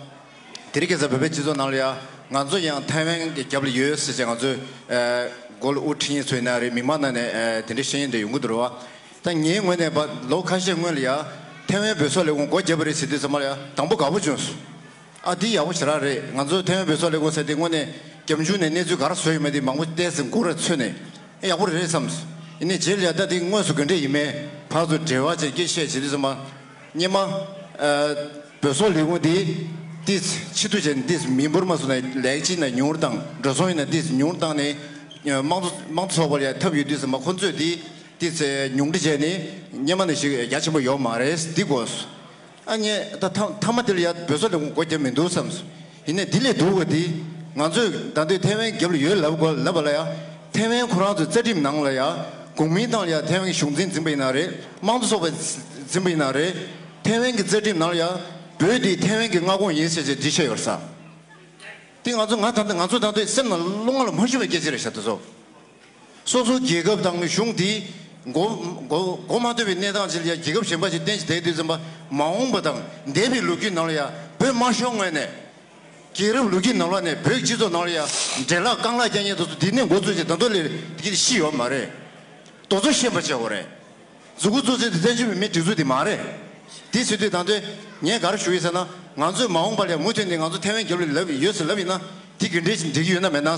དེ་རིང་ཁ་སང་བོད་པའི་སྤྱི་ཚོགས་ནང་ལ་ཡ་ང་ཚོ་ཡང་ཐའེ་ཝན་གྱི་རྒྱབ་ལ་ཡོད་ཟེར་བྱས་ང་ཚོས། ཨ། མགོ་ལ་དབུ་ཁྲིད་མཁན་ཚོ་ཡིན་ན་རེད། མི་མང་ནང་ནས། ཨ། དེ་འདྲའི་བཤད་མཁན་དེ་ཡོང་གི་འདུག་རེད་བ། ད་ངའི་ངོས་ནས་ཕར་ལོ་ཁ་ཤས་སྔོན་ལ་ཡ་ཐའེ་ཝན་བོད་སོག་ལས་ཁུངས་སྒོ་བརྒྱབ་པ་རེད་ཟེར་དུས་ཙམ་པ་ལ་ཡ་དང་པོ་དགའ་པོ་བྱུང་སོང་། ཨ། འདི་ཡག་པོ་ཞེ་དྲག་རེད། ང་ཚོ་ཐའེ་ཝན་བོད་སོག་ལས་ཁུངས་ཟེར་དེ་དངོས་གནས་རྒྱབ་ལྗོངས་ནས་གནས་ཚུལ་ག་རེ་བཟོ་ཡོད་མེད་དེ་མང་པོ་བལྟས་ཟིན། མགོ་ར་ཚོས་ནས་ཡག་པོ་རེད་བསམས། ཡིན་ནའི་རྗེས་ལ་ཡ་ད་དེ་དངོས་སུ་ག་འདྲས་ཡིན་མིན་ཕར་ཚུར་འབྲེལ་བ་བྱས་སྐད་བཤད་བྱེད་དུས་ཙམ་པ། སྔོན་མ། ཨ། བོད་སོག་ལས་ཁུངས་དེ་ཏིས་ཕྱི་དུ་བྱས་ནས་ཏིས་མི་འབོར་མ་སོང་ན་ལེགས་ཆ་ན་ཉུང་རུ་བཏང་། འགྲོ་སོང་ཡིན་ན་ཏིས་ཉུང་རུ་བཏང་ནས། ཨ། དམངས་གཙོ་དམངས་གཙོ་ཚོགས་པ་ལ་ཡ་ཐབས་ཡོད་དུས་ཙམ་པ་ཁོ་ཚོས་དེ་ཏིས་ཉུང་འཕྲི་བྱས་ནས་སྔོན་མ་ནང་བཞིན་རྒྱ་ཆེན་པོ་ཡོད་མ་རེད། འདི་དགོས་སོང་། ཨ། ངས་ད་མཐའ་མཐའ་མ་དེ་ལ་ཡ་བོད་སོག་ལས་ཁུངས་སྒོ་བརྒྱབ་མི་འདུག་བསམས་སོང་། ཡིན་ནའི་འདི་ལས་སྡུག་པ་དེ། ང་ཚོས་ད་ལྟའི་ཐའེ་ཝན་རྒྱབ་ལ་ཡོད་ལབ་དགོས་ལབ་པ་ལ་ཡ། ཐའེ་ཝན་ཁོ་རང་ཚོའི་རྩ་ཁྲིམས་ནང་ལ་ཡ། གོ་མིན་ཏང་ལ་ཡ་ཐའེ་ཝན་གྱི་གཞུང་འཛིན་འཛིན་པ་ཡིན་ན་རེད། དམངས་གཙོ་ཚོགས་པ་འཛིན་པ་ཡིན་ན་རེད། ཐའེ་ཝན་གྱི་རྩ་ཁྲིམས་ནང་ལ་ཡ། བོད་དེ་ཐའེ་ཝན་གྱི་མངའ་ཁོངས་ཡིན་ཟེར་བྱས་འདི་བཤད་ཡོད་ས། དེ་ང་ཚོ་ང་ད་ལྟ་ང་ཚོ་ད་ལྟ་སེམས་ནང་བློ་ང་ལ་མ་ཞུགས་པའི་སྐད་ཆ་རེད་ཤག་དེ་ཚོ། སོ་སོའི་རྒྱལ་ཁབ་དང་གཞུང་དེ་མགོ་མགོ་མགོ་མ་ཐོན་པའི་གནས་སྟངས་ཅིག་ལ་ཡ་རྒྱལ་ཁབ་གཞན་པ་ཞིག་གཏན་ཞིག་བསྡད་དུས་ཙམ་པ། མ་འོངས་པ་དང་འདས་པའི་ལོ་རྒྱུས་ནང་ལ་ཡ་བོད་དམར་ཤོག་ངོས་ནས་ རྒྱལ་རབས་ལོ་རྒྱུས་ནང་ལོགས་ནས་བོད་ཀྱི་སྤྱི་ཚོགས་ནང་ལ་ཡང་འདྲེ་ལག་རྐང་ལག་རྒྱག་མཁན་དེ་ཚོ་འདི་ནས་འགོ་བཙུགས་ཏེ་ད་དུང་ལས་དེ་གི་ཤི་ཡོད་མ་རེད། དེ་ཚོ་ཤེས་པ་བྱེད་དགོས་རེད། མཛུབ་གུ་བཙུགས་ཚེ་དེ་བཙན་བྱོལ་བོད་མིའི་སྒྲིག་འཛུགས་དེ་མ་རེད། དེ་ཟེར་དུས་ད་དུང་ངས་ག་རེ་ཞུ་ཡི་ཟེར་ན། ང་ཚོས་མ་འོངས་པ་ལ་མུ་མཐུད་ནས་ང་ཚོ་ཐའེ་ཝན་རྒྱལ་ལ་ལབ་ཡོད་ཟེར་ལབ་ཡིན་ན། དེ་ག་འདྲས་ཤིག་འགྲིག་གི་ཡོད་ན་མེད་ན།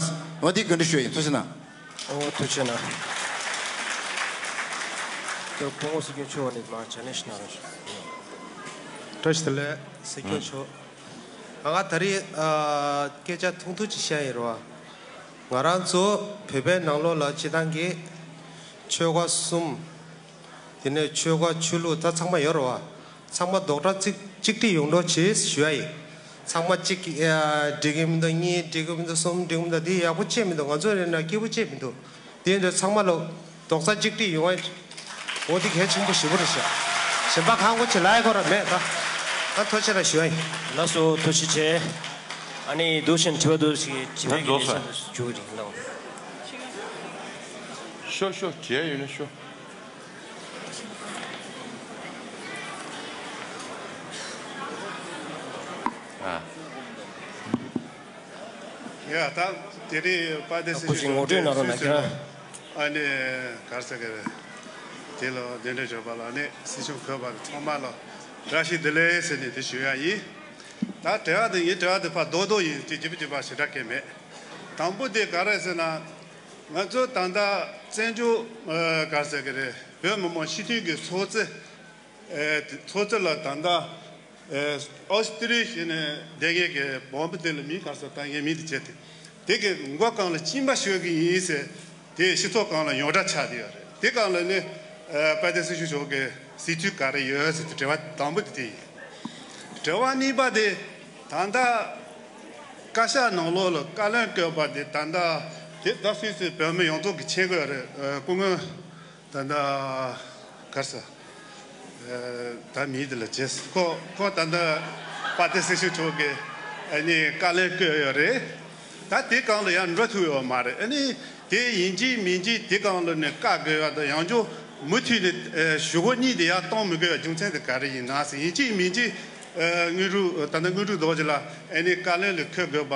འོ་དེ་ག་འདྲ་ཞུ་ཡ་ཡིན། ཐུགས་རྗེ་གནང་། ཨོ་ཐུགས་རྗེ་གནང་། ད་སྐུ་ངོ་སྲིད་སྐྱོང་མཆོག་ནས་མར་བྱ་ལས་ཤིག་གནང་རོགས་ཞུ། བཀྲ་ཤིས་བདེ་ལེགས། སྲིད་སྐྱོང་མཆོག་ང་ད་རེས་ཨ་སྐད་ཆ་ཐུང་ཐུང་ཅིག་བཤད་ཡིན་རོགས། ང་རང་ཚོ་བོད་པའི་ནང་ལོགས་ལ་སྤྱི་བཏང་གི་ཆོལ་ཁ་གསུམ། དེ་ནས་ཆོལ་ཁ་ཆོས་ལུགས་ད་ཚང་མ་ཡོད་རེད་བ། ཚང་མ་རྡོག་སྒྲ་གཅིག་གཅིག་སྒྲིལ་ཡོང་རོགས་བྱེད་ཞུ་ཡ་ཡིན། ཚང་མ་གཅིག་གི་ཨ་འགྲིག་གི་མི་འདུག་གཉིས་འགྲིག་གི་མི་འདུག་གསུམ་འགྲིག་གི་མི་འདུག་འདི་ཡག་པོ་བྱས་མི་འདུག་ང་ཚོ་རེད་ན་སྐྱིད་པོ་བྱས་མི་འདུག་དེ་འདྲ་ཚང་མ་ལ་རྡོག་རྩ་གཅིག་སྒྲིལ་ཡོང་བ། འོ་འདི་གལ་ཆེན་པོ་ཞེ་པོ་རེད་ཤག་གཞན་པ་གང་གོ་ཆེ་ལ་ཡ་གོ་ར་མེད་ད། ད་ཐུགས་རྗེ་ཆེ་ཞུ་ཡ་ཡིན། ལགས་སོ་ཐུགས་རྗེ་ཆེ། ཨ་ནི་འདུག་བཞིན་དྲི་བ་འདུག་ཞིག་དྲི་བའི་ད་རྫོགས་ས། ལས་འཆར་འདུག་ཞུ་རིགས་ལ། ཤོ་ཤོ་བྱས་ཡོད་ན་ཤོ། ཨ། ཡ་ད་དེ་རིང་དཔལ་ལྡན་སྲིད་སྐུ་ཞིག་ངོ་སྤྲོད་གནང་རོགས་གནང་། ཁྱེད་རང་། ཨ་ནི་གར་ས་གར་དེ་ལ་གདན་འདྲེན་ཞུས་པ་ལ་ནི་སྲིད་སྐྱོང་གོ་བ་ཚང་མ་ལ་བཀྲ་ཤིས་བདེ་ལེགས་ཟེར་ནས་དེ་ཞུ་ཡ་ཡིན། ད་དྲི་བ་དེ་ངའི་དྲི་བ་དེ་ཕར་རྡོག་རྡོག་ཡིན་དེ་ཇི་བི་ཇི་བ་ཞེ་དྲག་གི་མེད། དང་པོ་དེ་ག་རེ་ཟེར་ན། ང་ཚོ་ད་ལྟ་བཙན་བྱོལ་གར་ས་གར་བོད་མི་མང་སྤྱི་འཐུས་ཀྱི་ཚོགས་གཙོ། ཨེ་ཚོགས་གཙོ་ལ་ད་ལྟ་ཨེ་ཨོ་སི་ཏི་རི་ཞེས་ནས་བསྡད་མཁན་གྱི་བོན་པོ་དེ་ལ་མིང་ག་ས་ད་ངའི་མིང་དེ་བྱས་ཏེ། དེ་གི་མགོ་རྐང་ལ་གཅིན་པ་གཞུ་གི་ཡིན་ཟེར། དེ་སྤྱི་ཚོགས་སྒང་ལ་ཡོངས་གྲགས་ཆགས་བསྡད་ཡོད་རེད། དེ་སྒང་ལ་ནི་ཨེ་དཔལ་ལྡན་སྲིད་སྐྱོང་མཆོག་གི་གཟིགས་ཚུལ་ག་རེ་ཡོད་ཟེར་ཏེ་དྲི་བ་དང་པོ་དེ་དེ་ཡིན། དྲི་བ་གཉིས་པ་དེ་ད་ལྟ་བཀའ་ཤག་ནང་ལོགས་ལ་བཀའ་བློན་བསྐོས་པ་དེ་ད་ལྟ་དེ་ད་སུད་སི་བོད་མི་ཡོངས་རྫོགས་ཀྱིས་མཁྱེན་གྱི་ཡོད་རེད། ཨེ་སྐུ་ངོ་ད་ལྟ་གར་ས། ཨེ་ད་མི་དེ་ལ་བྱས། ཁོ་ཁོ་ད་ལྟ་དཔལ་ལྡན་སྲིད་སྐྱོང་མཆོག་གིས་ཨ་ནི་བཀའ་བློན་བསྐོས་ཡོད་རེད། ད་དེ་སྒང་ལ་ཡང་འགྲོ་ཐུབ་ཡོད་མ་རེད། ཨ་ནི་དེ་ཡིན་གཅིག་མིན་གཅིག་དེ་སྒང་ལ་ནི་བཀའ་དགོས་ཡ་དང་ཡང་ཅུང་མུ་མཐུད་ནས་ཨེ་ཞུ་སྒོ་གཉིས་དེ་ཡར་གཏོང་མི་དགོས་ཡ་རྒྱུ་མཚན་དེ་ག་རེ་ཡིན་ན་ཟེར། ཡིན་གཅིག་མིན་གཅིག་ཨེ་དངོས་གྲུབ་ད་ལྟ་དངོས་གྲུབ་རྡོ་རྗེ་ལགས་ཨ་ནི་བཀའ་བློན་ལ་འཁོད་དགོས་པ།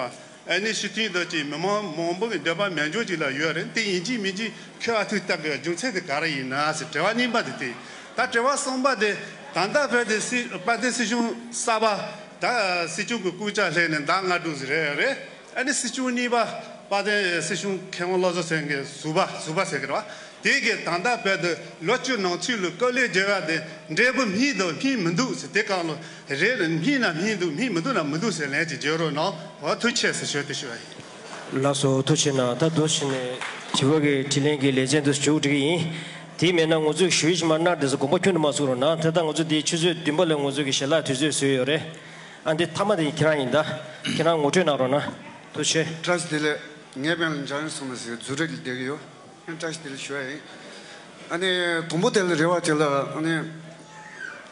ཨ་ནི་སྤྱི་འཐུས་དང་གཅིག་མི་མང་མང་པོ་གི་འདོད་པ་མེད་འཇོག་ཅིག་ལ་ཡོད་རེད། དེ་ཡིན་གཅིག་མིན་གཅིག་ཁྱོད་ཨ་ཐུག་ལྟ་དགོས་རྒྱུ་མཚན་དེ་ག་རེ་ཡིན་ན་ཟེར་དྲི་བ་གཉིས་པ་དེ་དེ། ད་དྲི་བ་གསུམ་པ་དེ་ད་ལྟ་བོད་དེ་སྲིད་དཔལ་ལྡན་སྲིད་གཞུང་གསར་པ་ད་སྲིད་སྐྱོང་གི་སྐུ་ཕྱྭ་ལྷན་ནས་ཟླ་ལྔ་དྲུག་ཟིན་རེད་རེད། ཨ་ནི་སྲིད་སྐྱོང་གཉིས་པ་དཔལ་ལྡན་སྲིད་གཞུང་མཁས་དབང་བློ་བཟང་སེང་གེ་ཟུར་པ་ཟུར་པ་ཟེར་གི་རེད་བ། དེ་གི་ད་ལྟ་བོད་དུ་ལོ་བཅུ་ནང་ཚུད་ལ་སྐུ་ལས་བསྒྱུར་བ་དེ་འབྲས་བུ་སྨིན་དང་སྨིན་མི་འདུག་ཟེར། དེ་གང་ལ་རེད་ལ་སྨིན་ན་སྨིན་འདུག་སྨིན་མི་འདུག་ན་མི་འདུག་ཟེར་ལན་ཅིག་བརྗོད་རོགས་གནང་། འོ་ཐུགས་རྗེ་ཆེ་ཟེར་ཞུ་དེ་ཞུ་བ་ཡིན། ལགས་སོ་ཐུགས་རྗེ་གནང་། ད་འདུག་བྱས་ནས་དྲི་བ་གི་དྲིས་ལན་གྱི་ལེ་ཚན་དུ་མཇུག་སྒྲིལ་གྱི་ཡིན། དེ་མེད་ན་ང་ཚོས་ཞུ་ཡིག་ཞིག་མར་གནང་བསྡད་སོང་། དགོངས་པ་ཁྱོན་ནས་མ་ཚོམ་རོགས་གནང་། དེ་ལྟར་ང་ཚོ་འདི་ཆུ་ཚོད་བདུན་པ་ལ་ང་ཚོ་གི་ཞལ་ལག་དུས་ཚོད་བཟོས་ཡོད་རེད། ཨ་འདི་མཐའ་མ་དེ་ཁྱེད་རང་ཡིན་ད། ཁྱེད་རང་ངོ་སྤྲོད་གནང་རོགས་གནང་། ཐུགས་རྗེ་ཆེ། བཀྲ་ཤིས་བདེ་ལེགས། ངའི་མིང་ལ་འཇམ་དབྱངས་སྲས་མོ་ཟེར། རྫུ་འཕྲུལ་གྱི་སྡེ་གི་ཡོད། ཨ་ནི་བཀྲ་ཤིས་བདེ་ལེགས་ཞུ་བ་ཡིན། ཨ་ནི་དང་པོ་དེ་ལ་རེ་བ་ཅིག་ལ་ཨ་ནི་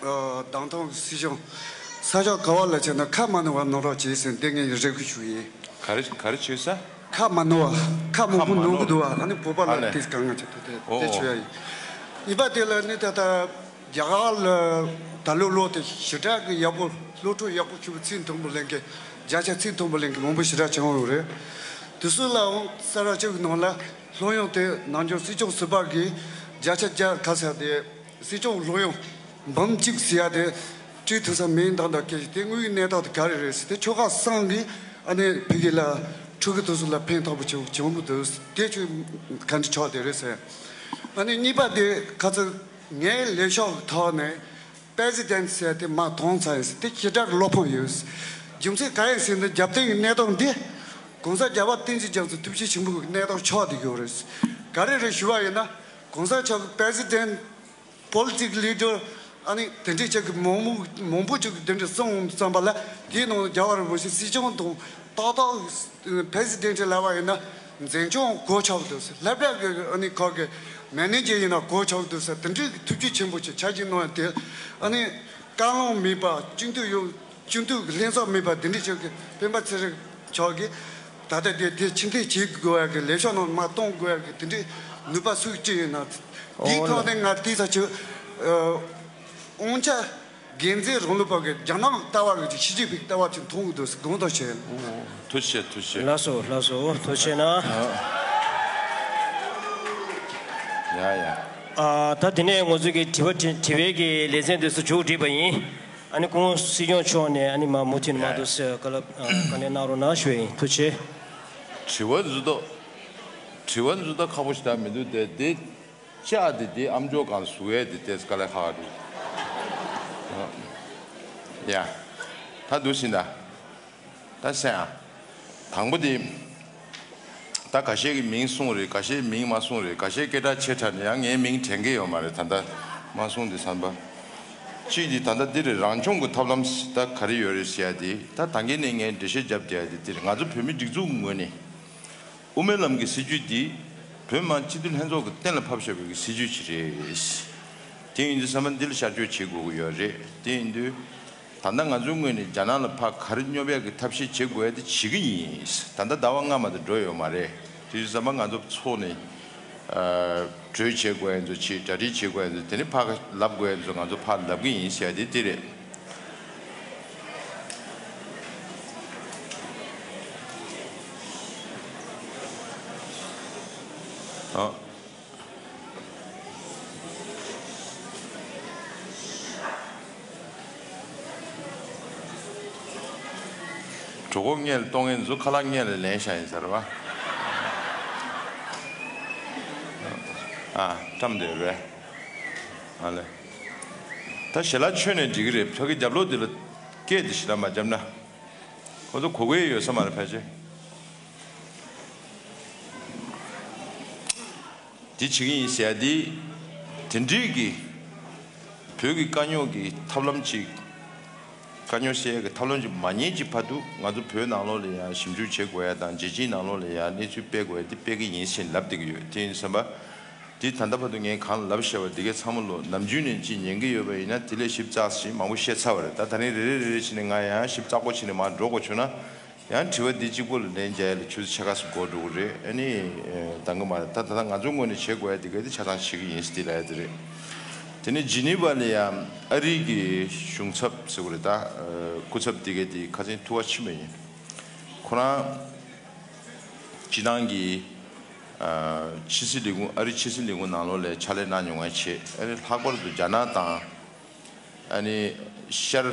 ཨ་བདམས་ཐོན་སྲིད་སྐྱོང་ས་ཕྱོགས་ག་བ་ལ་བྱས་ན་ཁ་མ་ནོར་བ་གནང་རོགས་གྱིས་ཟེར་འདི་ངའི་རེ་སྐུལ་ཞུ་ཡིན། ག་རེ་ག་རེ་བྱས་ས། ཁ་མ་ནོར་བ། ཁ་མང་པོ་ནོར་གི་འདུག་བ། ཨ་ནི་བོད་པ་ལ་དེ་གང་ང་ཆེ་དེ་དེ་ཞུ་ཡ་ཡིན། གཉིས་པ་དེ་ལ་ནི་ད་ལྟ་རྒྱ་གར་ལ་ད་ལོ་ལོ་དེ་ཞེ་དྲག་གི་ཡག་པོ་སློབ་ཕྲུག་ཡག་པོ་ཁྱོད་ཚིག་མཐོན་པོ་ལེན་མཁན་བརྒྱ་ཆ་ཚིག་མཐོན་པོ་ལེན་མཁན་མང་པོ་ཞེ་དྲག་བྱུང་ཡོད་རེད། དེ་ཚོ་ལའང་ས་ར་ཅིག་གི་ནང་ལ་སློབ་ཡོན་དེ་ནམ་རྒྱུན་སྲིད་སྐྱོང་ཟུར་པ་གིས་བརྒྱ་ཆ་བརྒྱ་ག་ཟེར་དེ་སྲིད་སྐྱོང་སློབ་ཡོན་འབུམ་གཅིག་ཟེར་ཡ་དེ་སྤྲད་ཐུབ་ས་མིན་དང་དང་སྐད་ཆ་དེ་དངོས་ཡོད་གནས་སྟངས་དེ་ག་རེ་རེད་ཟེར་དེ་ཆོལ་ཁ་གསུམ་གིས་ཨ་ནི་ཕ་གི་ལ་ཕྲུ་གུ་དེ་ཚོ་ལ་ཕན་ཐོགས་པོ་བྱུང་བྱུང་བོ་འདུག་དེ་ཆོས་ག་འདྲ་ཆགས་བསྡད་རེད་ཟེར། ཨ་ནི་གཉིས་པ་དེ་ཁ་ཚ་ངའི་ལས་ཤོག་གི་ཐོག་ནས་པེ་རེ་སི་ཌེན་ཊི་ཟེར་དེ་མར་བཏང་ཚར་ཡིན་ཟེར་དེ་ཞེ་དྲག་བློ་ཕམ་ཡོད། རྒྱུ་མཚན་ག་རེ་ཟེར་ན་རྒྱབ་རྟེན་གྱི་གནས་སྟངས་འདི་གོང་ས་རྒྱལ་བ་བསྟན་འཛིན་རྒྱ་མཚོ་ཐུགས་རྗེ་ཆེན་པོ་གི་གནས་སྟངས་ཆགས་བསྡད་ཡོད་རེད། ག་རེ་རེད་ཞུ་བ་ཡིན་ན་གོང་ས་མཆོག་གི་པེ་རེ་སི་ཌེན་ཊི་པོ་ལི་ཊིག་ལི་ཌར་ཨ་ནི་དེ་འདྲས་ཅིག་གི་མང་མང་མང་པོ་ཅིག་གི་དེ་འདྲས་གསུངས་བསམ་པ་ལ་དེའི་ནང་རྒྱལ་བ་རིན་པོ་ཆེ་སྲིད་སྐྱོང་དང་ཏག་ཏག་པེ་རེ་སི་ཌེན་ཊི་ལབ་པ་ཡིན་ན་འཛིན་སྐྱོང་གོ་ཆོག་འདུག་ཟེར། སློབ་གྲྭ་གི་ཨ་ནི་ཁོ་གི་མེ་ནེ་ཇར་ཡིན་ན་གོ་ཆོག་འདུག་ཟེར། དེ་འདྲས་ཀྱི་ཐུགས་རྗེ་ཆེན་པོ་ཅིག་ཆ་རྐྱེན་གནང་ཡ་དེ་ཨ་ནི་བཀའ་བློན་མེད་པ་སྤྱི་འཐུས་ཡོད། སྤྱི་འཐུས་ཀྱི་ལྷན་ཚོགས་མེད་པ་འདི་འདྲ་ཅིག་གི་སྤེན་པ་ཚེ་རིང་མཆོག་གིས་ད་ལྟ་དེ་དེ་ཕྱིར་འཐེན་བྱེད་དགོས་ཡ་གི་ལས་ཤོག་ནང་མར་གཏོང་དགོས་ཡ་གི་དེ་འདྲའི་ནུས་པ་སུས་སྤྲད་ཡོད་ན། དེའི་ཐོག་ནས་ང་དེ་ཚ་ཆུ་ཨོང་ཆ་ དགེ་མཚན་རང་ལུགས་པ་གི་རྒྱ་ནག་ལྟ་བ་གི་ཅིག་ཤེས་བྱེད་པའི་ལྟ་བ་ཅིག་མཐོང་གི་འདུག་ཟེར་དགོངས་དག་བྱས། ཐུགས་རྗེ་ཆེ། ཐུགས་རྗེ་ཆེ། ལགས་སོ། ལགས་སོ། ཐུགས་རྗེ་ཆེ་གནང་། ཡ་ཡ། ཨ། ད་དེ་ནས་ང་ཚོ་གི་དྲི་བ་དྲི་དྲི་བའི་གི་ལེ་ཚན་དེ་ཚོ་མཇུག་སྒྲིལ་བ་ཡིན། ཨ་ནི་སྐུ་ངོ་སྲིད་སྐྱོང་མཆོག་ནས་ཨ་ནི་མ་མུ་མཐུད་ནས་མ་ཡ་ཡ། འདུག་ཟེར་བཀའ་སློབ་ཨ་བཀའ་ལན་གནང་རོགས་གནང་ཞུ་ཡ་ཡིན། ཐུགས་རྗེ་ཆེ། དྲི་བ་འཛུལ་ཏོ། དྲི་བ་འཛུལ་ཏོ་ཁག་པོ་ཞིག་ད་མི་འདུག་སྟེ་དེ། ལྕགས་དེ་དེ་ཨམ་ཅོག་སྒང་ཟུག་ཡས་དེ་ཏེས་དཀའ་ལས་ཁག་རེད། ཡ། ད་འདུག་ཟིན་ད། ད་སེང་ཨ། དང་པོ་དེ། ད་ཁ་ཤས་ཀྱི་མིང་གསུངས་རེད། ཁ་ཤས་མིང་མ་གསུངས་རེད། ཁ་ཤས་སྐད་གྲགས་ཆེ་དྲགས་ནས་ཡང་ངའི་མིང་དྲན་གྱི་ཡོད་མ་རེད། ད་ལྟ་མ་གསུངས་དེ་བསམ་པ། གཅིག་དེ་ད་ལྟ་འདི་རེད། རང་སྐྱོང་གི་ཐབས་ལམ་ད་ག་རེ་ཡོད་རེད་ཟེར་ཡ་དེ། ད་ད་གིན་ནས་ངས་འགྲེལ་བཤད་བརྒྱབ་བསྡད་ཡ་དེ་འདི་རེད། ང་ཚོ་བོད་མི་སྒྲིག་འཛུགས་ཀྱི་ངོས་ནས། དབུ་མའི་ལམ་གྱི་སྲིད་བྱུས་འདི་བོད་མི་མང་སྤྱི་འཐུས་ལྷན་ཚོགས་ཀྱིས་གཏན་ལ་ཕབ་བཞག་པའི་སྲིད་བྱུས་ཅིག་རེད། དེ་ཡིན་དུས་ཙམ་པ་འདི་ལ་ཤར་བསྐྱོད་བྱེད་དགོས་ཀྱི་ཡོད་རེད། དེ་ཡིན་དུས་ད་ལྟ་ང་ཚོའི་ངོས་ནས་རྒྱ་ནག་ལ་ཕར་ག་རེ་སྙོབ་ཡག་གི་ཐབས་ཤེས་བྱེད་དགོས་ཡ་དེ་བྱེད་ཀྱི་ཡིན། ད་ལྟ་ཟླ་བ་ལྔ་མ་གཏོགས་འགྲོ་ཡོད་མ་རེད། དེ་དུས་ཙམ་པ་ང་ཚོ་ཚོགས་ནས་གྲོས་བྱེད་དགོས་ཡ་ཚོ་བྱེད། གྲ་སྒྲིག་བྱེད་དགོས་ཡ་ཚོ། དེ་ནས་ཕར་ལབ་དགོས་ཡ་ཚོ་ང་ཚོ་ཕར་ལབ་ཀྱི་ཡིན་ཟེར་ཡ་དེ་དེ་རེད། ཨ། གྲོད་ཁོག་སྔོན་ལ་གཏོང་མཁན་ཚོ་ཁ་ལག་སྔོན་ལ་ལེན་བཞག་ཡིན་ཟེར་བ། ཨ། བཀྲམ་བསྡད་རེད། ཨ་ལེ། ད་ཞལ་ལག་མཆོད་ནས་འགྲིག་གི་རེད། ཕ་གི་རྒྱབ་ལོགས་འདི་ལ་སྐད་འདི་ཞེ་དྲག་མ་བརྒྱབ་ན། ཁོ་ཚོ་གོ་གི་ཡོད་ས་མ་རེད་ཕལ་ཆེར། འདི་བྱེད་ཀྱི་ཡིན་ཟེར་ཡ་འདི། དེ་འདྲའི་གི་བོད་ཀྱི་དཀའ་རྙོག་གི་ཐབས་ལམ་ཅིག་དཀའ་རྙོག་སེལ་ཡ་གི་ཐབས་ལམ་ཅིག་མ་རྙེད་ཀྱི་བར་དུ་ང་ཚོ་བོད་ནང་ལོགས་ལ་ཡང་ཞིབ་འཇུག་བྱེད་དགོས་ཡ་དང་། རྒྱལ་སྤྱིའི་ནང་ལོགས་ལ་ཡང་གནས་ཚུལ་སྤེལ་དགོས་ཡ་འདི་སྤེལ་གྱི་ཡིན་ཟེར་ལབ་བསྡད་ཀྱི་ཡོད། དེ་ཡིན་དུས་ཙམ་པ། འདི་ད་ལྟ་བར་དུ་ངས་གང་ལབ་བཞག་པ་འདི་གའི་ཚང་མ་ལོ་ནམ་རྒྱུན་ནས་ཅིག་ཉན་གྱི་ཡོད་པ་ཡིན་ན། དེ་ལས་ཞིབ་ཚགས་ཤིག་མང་པོ་བཤད་ཚར་བ་རེད། ད་ད་རིང་རེ་རེ་རེ་རེ་བྱས་ནས་ང་ཡང་ཞིབ་ཚགས་པོ་བྱས་ནས་མར་འགྲོ་དགོས་བྱུང་ན། ཡང་དྲི་བ་འདི་གཅིག་པོ་ལ་ལན་རྒྱག་ཡ་ལ་ཆུ་ཚོད་ཕྱེད་ཀ་ཙམ་འགོར་འགྲོ་གི་རེད། ཨ་ནི་འདང་གི་མ་རེད། ད་ད་ལྟ་ང་ཚོའི་ངོས་ནས་བྱེད་དགོས་ཡ་འདི་ག་དེ་ཆ་ཚང་བྱེད་ཀྱི་ཡིན་ཟེར་འདི་ལབ་ཡ་དེ་རེད། དེ་ནས་ཇི་ནི་ཝ་ལ་ཡང་ཨ་རིའི་གི་གཞུང་ཚབ་ཟེར་དགོས་རེད། ད་སྐུ་ཚབ་འདི་ག་དེ་ཁ་སང་ཐུག་པ་ཕྱིན་པ་ཡིན། ཁོ་རང་སྤྱི་བཏང་གི་ཕྱི་སྲིད་ལས་ཁུངས། ཨ་རིའི་ཕྱི་སྲིད་ལས་ཁུངས་ནང་ལོགས་ལ་ཕྱག་ལས་གནང་མྱོང་མཁན་བྱས། ཨ་ནི་ལྷག་པར་དུ་རྒྱ་ནག་དང་། ཨ་ནི་ཤར་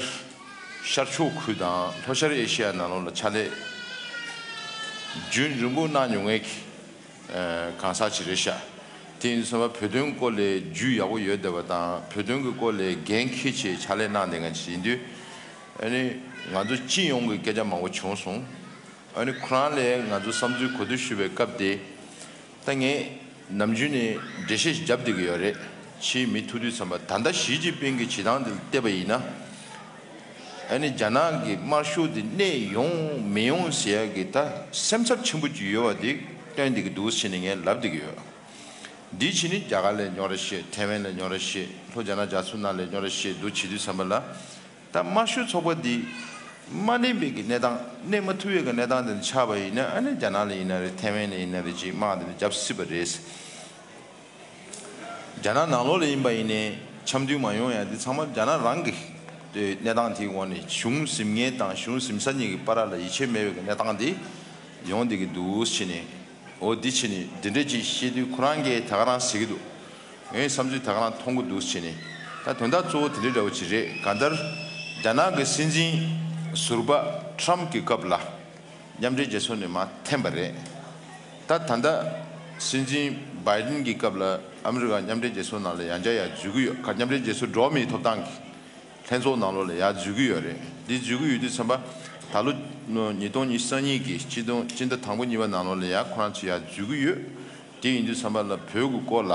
ཤར་ཕྱོགས་ཁུལ་དང་ལྷོ་ཤར་ཨེ་ཤི་ཡ་ནང་ལོགས་ལ་ཕྱག་ལས་རྒྱུན་རིང་པོ་གནང་མྱོང་མཁན་གྱི་ཨ་གང་ཟག་ཅིག་རེད་ཤག་དེ་ཡིན་དུས་ཙམ་པ་བོད་དོན་སྐོར་ལ་རྒྱུས་ཡག་པོ་ཡོད་བསྡད་པ་དང་། བོད་དོན་གྱི་སྐོར་ལ་འགན་འཁྱེར་བྱས་ཕྱག་ལས་གནང་བསྡད་མཁན་ཅིག་ཡིན་དུས། ཨ་ནི་ང་ཚོ་སྤྱི་ཡོངས་ཀྱི་སྐད་ཆ་མང་པོ་བྱུང་སོང་། ཨ་ནི་ཁོ་རང་ལ་ང་ཚོ་བསམ་ཚུལ་གོ་བསྡུར་ཞུ་བའི་སྐབས་དེ། ད་ངས་ནམ་རྒྱུན་ནས་འགྲེལ་བཤད་ཞིག་བརྒྱབ་བསྡད་ཀྱི་ཡོད་རེད། ཕྱིའི་མི་ཐུག་དུས་ཙམ་པ་ད་ལྟ་ཞི་ཅིན་ཕིང་གི་བྱེད་སྟངས་དེ་ལ་བལྟས་པ་ཡིན་ན། ཨ་ནི་རྒྱ་ནག་གི་དམར་ཤོག་དེ་གནས་ཡོང་མི་ཡོང་ཟེར་ཡ་གི་ད་སེམས་འཚབ་ཆེན་པོ་ཅིག་ཡོད་པ་དེ་སྟོན་བསྡད་ཀྱི་འདུག་ཟེར་ནས་ངས་ལབ་བསྡད་ཀྱི་ཡོད། འདི་ཕྱིན་ནི་རྒྱ་གར་ལ་རྙོག་དྲ་བཤད། ཐའེ་ཝན་ལ་རྙོག་དྲ་བཤད། ལྷོ་རྒྱ་ནག་རྒྱ་མཚོ་ནང་ལ་རྙོག་དྲ་བཤད་འདུག་བྱེད་དུས་ཙམ་པ་ལ། ད་དམར་ཤོག་ཚོགས་པ་འདི་མ་གནས་པའི་གི་གནས་སྟངས། གནས་མ་ཐུབ་པའི་གི་གནས་སྟངས་དེ་ཆགས་པ་ཡིན་ན། ཨ་ནི་རྒྱ་ནག་ལ་ཡིན་ན་རེད། ཐའེ་ཝན་ལ་ཡིན་ན་རེད། ཅིག་དམག་དེ་འདྲ་བརྒྱབ་སྲིད་པ་རེད། རྒྱ་ནག་ནང་ལོགས་ལ་ཡིན་པ་ཡིན་ནའི་འཆམ་མཐུན་མ་ཡོང་ཡ་འདི་ཚང་མ་རྒྱ་ནག་རང་གི་གནས་སྟངས་དེའི་འོག་ནས། གཞུང་འཛིན་མཁན་དང་གཞུང་འཛིན་ས་གཉིས་ཀྱི་བར་ལ་ཡིད་ཆེས་མེད་པའི་གི་གནས་སྟངས་དེ་ཡོང་བསྡད་ཀྱི་འདུག་ཟེར་ནས། འོ་འདི་བྱས་ནས་འདི་འདྲ་ཅིག་བཤད་དུས་ཁོ་རང་གིས་ད་ག་རང་ཟེར་གྱི་འདུག་ངའི་བསམ་ཚུལ་ད་ག་རང་མཐོང་གི་འདུག་ཟེར་ནས། ད་དོན་དག་གཙོ་བོ་དེ་འདྲ་འདྲ་བོ་ཅིག་རེད། གང་ལྟར་རྒྱ་ནག་གི་སྲིད་འཛིན་ཟུར་པ་ཊམ་གྱི་སྐབས་ལ་མཉམ་འབྲེལ་རྒྱལ་ཚོགས་ནས་མར་འཐེན་པ་རེད། ད་ད་ལྟ་སྲིད་འཛིན་བྷའི་ཌེན་གྱི་སྐབས་ལ་ཨ་མི་རི་ཀ་མཉམ་འབྲེལ་རྒྱལ་ཚོགས་ནང་ལ་ཡང་བསྐྱར་ཡར་འཛུལ་གྱི་ཡོད། མཉམ་འབྲེལ་རྒྱལ་ཚོགས་འགྲོ་བ་མིའི་ཐོབ་ཐང་གི་ལྷན་ཚོགས་ནང་ལོགས་ལ་ཡར་འཛུལ་གྱི་ཡོད་རེད། འདི་འཛུལ་གྱི་ཡོད་དུས་ཙམ་པ། ད་ལོ་ཉིས་སྟོང་ཉི་ཤུ་རྩ་གཉིས་ཀྱི་སྤྱི་ཟླ་སྤྱི་ཟླ་དང་པོ་གཉིས་པ་ནང་ལོགས་ལ་ཡང་ཁོ་རང་ཚོ་ཡར་འཛུལ་གྱི་ཡོད། དེ་ཡིན་དུས་ཙམ་པ་ལ་བོད་ཀྱི་སྐོར་ལ་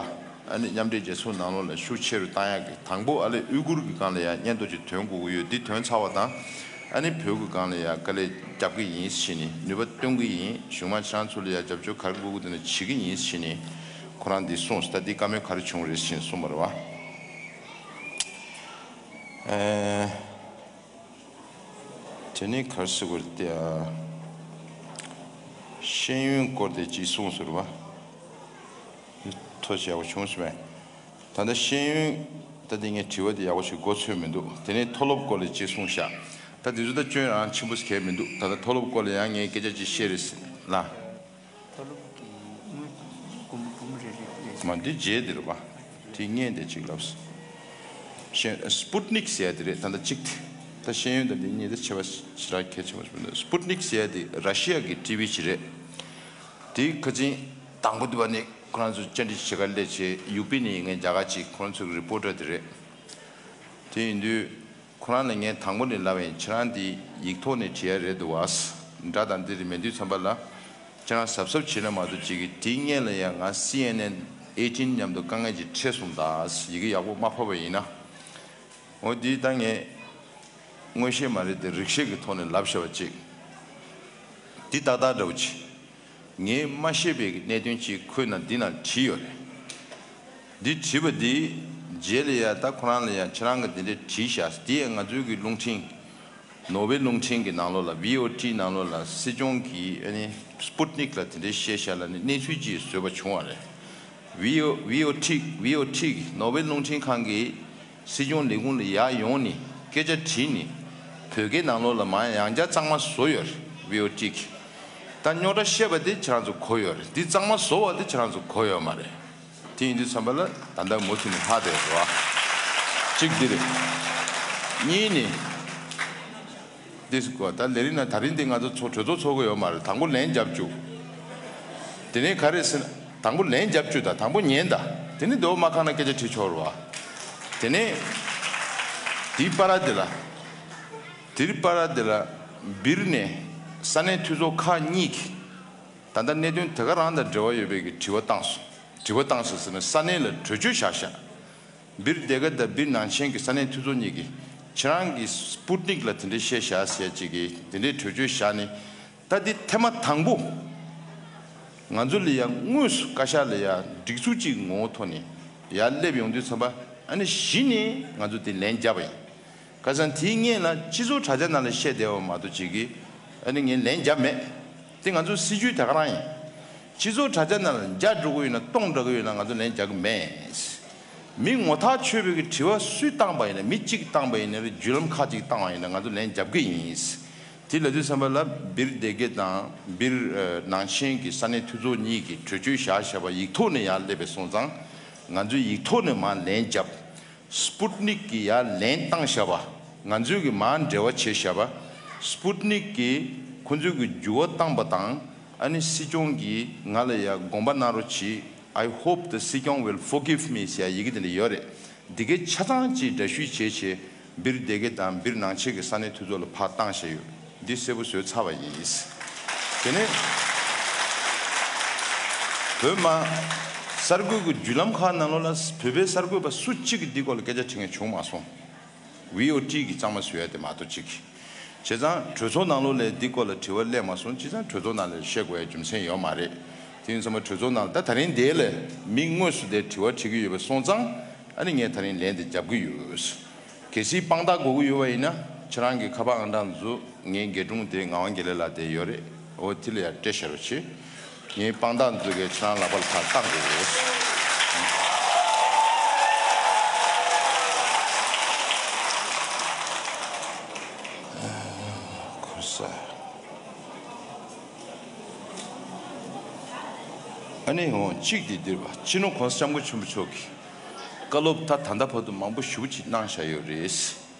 ཨ་ནི་མཉམ་འབྲེལ་རྒྱལ་ཚོགས་ནང་ལོགས་ལ་ཤུགས་ཆེ་རུ་བཏང་ཡག་གི། དང་པོ་ཨ་ལེ་ཨུ་གུར་གྱི་སྒང་ལ་ཡང་སྙན་ཐོ་ཅིག་ཐོན་དགོས་ཀྱི་ཡོད། འདི་ཐོན་ཚར་བ་དང་། ཨ་ནི་བོད་ཀྱི་སྒང་ལ་ཡང་དཀའ་ལས་རྒྱབ་ཀྱི་ཡིན་ཟེར་ནས། ནུས་པ་བཏོན་གྱི་ཡིན། གཞུང་མང་ཁྱེད་རང་ཚོ་ལ་ཡང་རྒྱབ་སྐྱོར་ག་རེ་དགོས་ཀྱི་འདུག་ན་བྱེད་ཀྱི་ཡིན་ཟེར་ནས་ཁོ་རང་འདི་གསུངས་སོང་། ད་འདི་བཀའ་མོལ་ག་རེ་བྱུང་རེད་ཟེར་ནས་གསུངས་པ་རེད་བ། ཨེ། དེ་ནས་ག་རེ་ཟེར་དགོས་རེད་དེ། ཨ། ཤེས་ཡོན་སྐོར་དེ་ཅིག་གསུངས་སོང་རེད་བ། ཐོ་ཞེ་པོ་བྱུང་སོང་བས། ད་ལྟ་ཤེས་ཡོན་ ད་དེ་ངས་དྲི་བ་དེ་ཡག་པོ་ཞིག་གོ་ཚོད་མི་འདུག་དེ་ནས་མཐོ་སློབ་སྐོར་ལ་ཅིག་གསུངས་ཤག་ད་དེ་ཚོ་ད་སྐྱོན་རང་ཆེན་པོ་གལ་མི་འདུག་ད་ལྟ་མཐོ་སློབ་སྐོར་ལ་ཡང་ངས་སྐད་ཆ་ཅིག་བཤད་རེད་ཟེར་ལ། མཐོ་སློབ་ཀྱི་དངོས་སྒོར་མོ་འབུམ་རེ་རེ་རེད། མ་འདི་རྗེས་དེ་རེད་པ། དེ་ངས་དེ་ཅིག་ལབ། ཤེས་སྤུ་ཊི་ནིག་ཟེར་ཡ་དེ་རེད། ད་ལྟ་གཅིག་དེ། ད་ཤེས་ཡོན་དང་འདི་གཉིས་ད་ཆེ་བ་ཞེ་དྲག་གལ་ཆེན་པོ་ཞིག་མི་འདུག་སྤུ་ཊི་ནིག་ཟེར་ཡ་དེ་ར་ཤི་ཡ་གི་ཊི་ཝི་ཅིག་རེད། དེ་ཁ་ཅིག་དང་པོ་དེ་བ་ནི་ཁོ་རང་ཚོ་བཅར་འདྲི་བྱེད་ག་སླེབས་བྱས་ཡུ་པི་ནས་ངའི་མཇལ་ཁ་ཅིག་ཁོ་རང་ཚོ་གི་རི་པོ་ཊར་དེ་རེད། དེ་ཡིན་དུས། ཁོ་རང་ལ་ངས་དང་པོ་ནས་ལབ་པ་ཡིན། ཁྱེད་རང་འདི་ཡིག་ཐོག་ནས་བྲིས་ཡ་རེད་འདུག་བ། སྒྲ་དང་འདི་རེད་མེད་དུས་ཙམ་པ་ལ། ཁྱེད་རང་གཟབ་གཟབ་བྱེད་ན་མ་གཏོགས་ཅིག་གིས་དེའི་སྔོན་ལ་ཡང་ང་སི་ཨེན་ཨེན་ཨེ་ཊིན་མཉམ་དུ་དཀའ་ངལ་ཅིག་འཕྲད་སོང་ད། ཡི་གེ་ཡག་པོ་མ་ཕབ་པ་ཡིན་ན། འོ་འདི་ད་ངས་མངོན་ཤེས་མ་རེད་དེ་རིག་ཤེས་ཀྱི་ཐོག་ནས་ལབ་བཞག་པ་ཅིག་འདི་ཏག་ཏག་འདྲ་བོ་ཅིག་ངས་མ་ཤེས་པའི་གནད་དོན་ཅིག་ཁོའི་ནང་འདི་ནང་བྲིས་ཡོད་རེད། འདི་བྲིས་པ་འདི་རྗེས་ལ་ཡ་ད་ཁོ་རང་ལ་ཡ་ཁྱེད་རང་གི་འདི་འདྲ་བྲིས་བཞག་འདི་ཡ་ང་ཚོའི་གི་རླུང་འཕྲིན། ནོར་ཝེ་རླུང་འཕྲིན་གྱི་ནང་ལོགས་ལ་ཝི་ཨོ་ཊི་ནང་ལོགས་ལ་སྲིད་སྐྱོང་གིས་ཨ་ནི་སྤུ་ཊི་ནིག་ལ་དེ་འདྲའི་བཤད་བཞག་ལ་ནི་གནས་ཚུལ་ཅིག་བཟོས་པ་བྱུང་བ་རེད། ཝི་ཨོ་ཝི་ཨོ་ཊི་ཝི་ཨོ་ཊི་གི་ནོར་ཝེ་རླུང་འཕྲིན་ཁང་གིས། སྲིད་སྐྱོང་ལས་ཁུངས་ལ་ཡར་ཡོང་ནས་སྐད་ཆ་དྲིས་ནས་བོད་སྐད་ནང་ལོགས་ལ་མར་ཡང་བསྐྱར་གཙང་མ་བཟོ་ཡོད་རེད་ཝི་ཨོ་ཊི་གིས། ད་རྙོག་དྲ་བཤད་པ་དེ་ཁྱེད་རང་ཚོ་གོ་ཡོད་རེད། འདི་གཙང་མ་བཟོ་བ་དེ་ཁྱེད་རང་ཚོ་གོ་ཡོད་མ་རེད། དེ་ཡིན་དུས་ཙམ་པ་ལ་ད་ལྟ་མུ་མཐུད་ནས་ཧ་བསྡད་ཡོད་རེད་བ། གཅིག་འདི་རེད། གཉིས་ནི། འདི་ཟེར་གོ་ད་ལས་རིམ་ནང་ད་རིང་འདི་ང་ཚོ་ཚོ་གྲོས་ཚོགས་ཚོགས་ཀྱི་ཡོད་མ་རེད། དང་པོ་ལན་རྒྱབ་བཅུག་དེ་ནས་ག་རེ་ཟེར་ན། དང་པོ་ལན་རྒྱབ་བཅུག་དང་དང་པོ་ཉན་དང་། དེ་ནས་འདོད་མ་ཁ་ན་སྐད་ཆ་དྲིས་ཆོག་རེད་བ། དེ་ནས། དེའི་བར་དེ་ལ། དེའི་བར་དེ་ལ། སྦིར་ནས། ས་གནས་འཐུས་ཚོགས་ཁག་གཉིས་ཀྱིས། ད་ལྟ་གནད་དོན་དེ་ག་རང་དང་འབྲེལ་བ་ཡོད་པའི་གི་དྲི་བ་བཏང་སོང་། དྲི་བ་བཏང་སོང་ཟེར་ན་ས་གནས་ལ་གྲོས་ཆོད་བཞག་ཤག་སྦིར་སྡེ་དགེ་དང་སྦིར་ནང་ཆེན་གྱི་ས་གནས་འཐུས་ཚོགས་གཉིས་ཀྱིས་ཁྱེད་རང་གི་སྤུ་ཊི་ནིག་ལ་དེ་འདྲའི་བཤད་བཞག་ཟེར་ཅིག་གིས་དེ་འདྲའི་གྲོས་ཆོད་བཞག་ནས། ད་འདི་ཐེངས་མ་དང་པོ། ང་ཚོ་ལ་ཡང་དངོས་སུ་བཀའ་ཤག་ལ་ཡང་སྒྲིག་འཛུགས་ཅིག་ངོ་བོ་ཐོག་ནས་ཡར་སླེབས་ཡོང་དུས་ཙམ་པ་ཨ་ནི་གཞི་ནས་ང་ཚོ་འདི་ལན་བརྒྱབ་པ་ཡིན། ཁ་སང་དེའི་སྔོན་ལ་སྤྱི་ཚོགས་དྲ་རྒྱ་ནང་ལ་བཤད་བསྡད་པ་མ་གཏོགས་ཅིག་གིས་ཨ་ནི་ངས་ལན་བརྒྱབ་མེད། དེ་ང་ཚོའི་སྲིད་ཇུས་དེ་ག་རང་ཡིན། སྤྱི་ཚོགས་དྲ་རྒྱ་ནང་ལ་འཇའ་འགྲོ་གི་ཡོད་ན་སྟོང་འགྲོ་གི་ཡོད་ན་ང་ཚོ་ལན་རྒྱག་གི་མེད། མི་ངོ་ཐག་ཆོད་པའི་གི་དྲི་བ་སུས་བཏང་པ་ཡིན་ན་མི་གཅིག་བཏང་པ་ཡིན་ན་རེད་བརྒྱུད་ལམ་ཁག་ཅིག་བཏང་བ་ཡིན་ན་ང་ཚོ་ལན་རྒྱབ་གི་ཡིན། དེ་ལབ་དུས་ཙམ་པ་ལ་སྦིར་སྡེ་དགེ་དང་སྦིར་ནང་ཆེན་གྱི་ས་གནས་འཐུས་ཚོགས་གཉིས་ཀྱིས་གྲོས་ཆོད་བཞག་བཞག་པ་ཡིག་ཐོག་ནས་ཡར་སླེབས་པའི་སོང་ཙང་ང་ཚོས་ཡིག་ཐོག་ནས་མར་ལན་བརྒྱབ། སྤུ་ཊི་ནིག་གི་ཡར་ལན་བཏང་བཞག་པ། ང་ཚོས་ཀྱི་མར་འབྲེལ་བ་བྱས་བཞག་པ། སྤུ་ཊི་ནིག་གིས་ཁོ་ཚོས་ཀྱི་འགྱུར་བ་བཏང་པ་དང་ཨ་ནི་སྲིད་སྐྱོང་གིས་ང་ལ་ཡ་དགོངས་པ་གནང་རོགས་གྱིས། I hope the སྲིད་སྐྱོང་will forgive me ཟེར་ཡ་ཡི་གེ་དེ་འདྲ་ཡོད་རེད། འདི་གའི་ཆ་ཚང་ཅིག་འདྲ་བཤུས་བྱས་བྱས་སྦིར་སྡེ་དགེ་དང་སྦིར་ནང་ཆེན་གྱི་ས་གནས་འཐུས་ཚོགས་ལ་ཕར་བཏང་བཞག་ཡོད། འདི་གསལ་པོ་བཟོས་ཚར་བ་ཡིན། དེ་ནས་བོད་མ་གསར་འགོད་ཀྱི་བརྒྱུད་ལམ་ཁག་ནང་ལོགས་ལ་བོད་པའི་གསར་འགོད་པ་སུ་གཅིག་གིས་འདི་སྐོར་ལ་སྐད་ཆ་དྲི་མཁན་བྱུང་མ་སོང་། ཝི་ཨོ་ཊི་གིས་གཙང་མ་བཟོ་ཡ་དེ་མ་གཏོགས་གཅིག་བྱས་ཙང་གྲོས་ཚོགས་ནང་ལོགས་ལ་འདི་སྐོར་ལ་དྲི་བ་སླེབས་མ་སོང་། བྱས་ཙང་གྲོས་ཚོགས་ནང་ལ་བཤད་དགོས་ཡ་རྒྱུ་མཚན་ཡོད་མ་རེད། དེ་ཡིན་ཙང་མ་གྲོས་ཚོགས་ནང་ལ་ད་ད་རིང་འདི་ལ་མི་དངོས་སུ་དེ་དྲི་བ་དྲི་གི་ཡོད་པ་སོང་ཙང་ཨ་ནི་ངས་ད་རིང་ལན་དེ་རྒྱབ་གི་ཡོད། གལ་སྲིད་དཔང་རྟགས་དགོས་ཀྱི་ཡོད་པ་ཡིན་ན་ཁྱེད་རང་གི་ཁ་པར་ཨང་གྲངས་འཛུགས། ངའི་འགན་དྲུང་དེ་ངག་དབང་དགེ་ལེགས་ལགས་དེ་ཡོད་རེད། འོ་དེ་ལ་ཡར་སྤྲད་བཞག་རོགས་བྱེད། ངའི་དཔང་རྟགས་འཛུགས་མཁན་ཁྱེད་རང་ལག་པ་ལ་ཕར་བཏང་དགོས། ཁོ་ས། ཨ་ནི་འོ་གཅིག་དེ་འདིར་བ་སྤྱི་ནོར་༸གོང་ས་༸སྐྱབས་མགོན་ཆེན་པོ་མཆོག་གིས་བཀའ་སློབ་ད་ད་ལྟ་བར་དུ་མང་པོ་ཞེ་པོ་ཅིག་གནང་བཞག་ཡོད་རེད།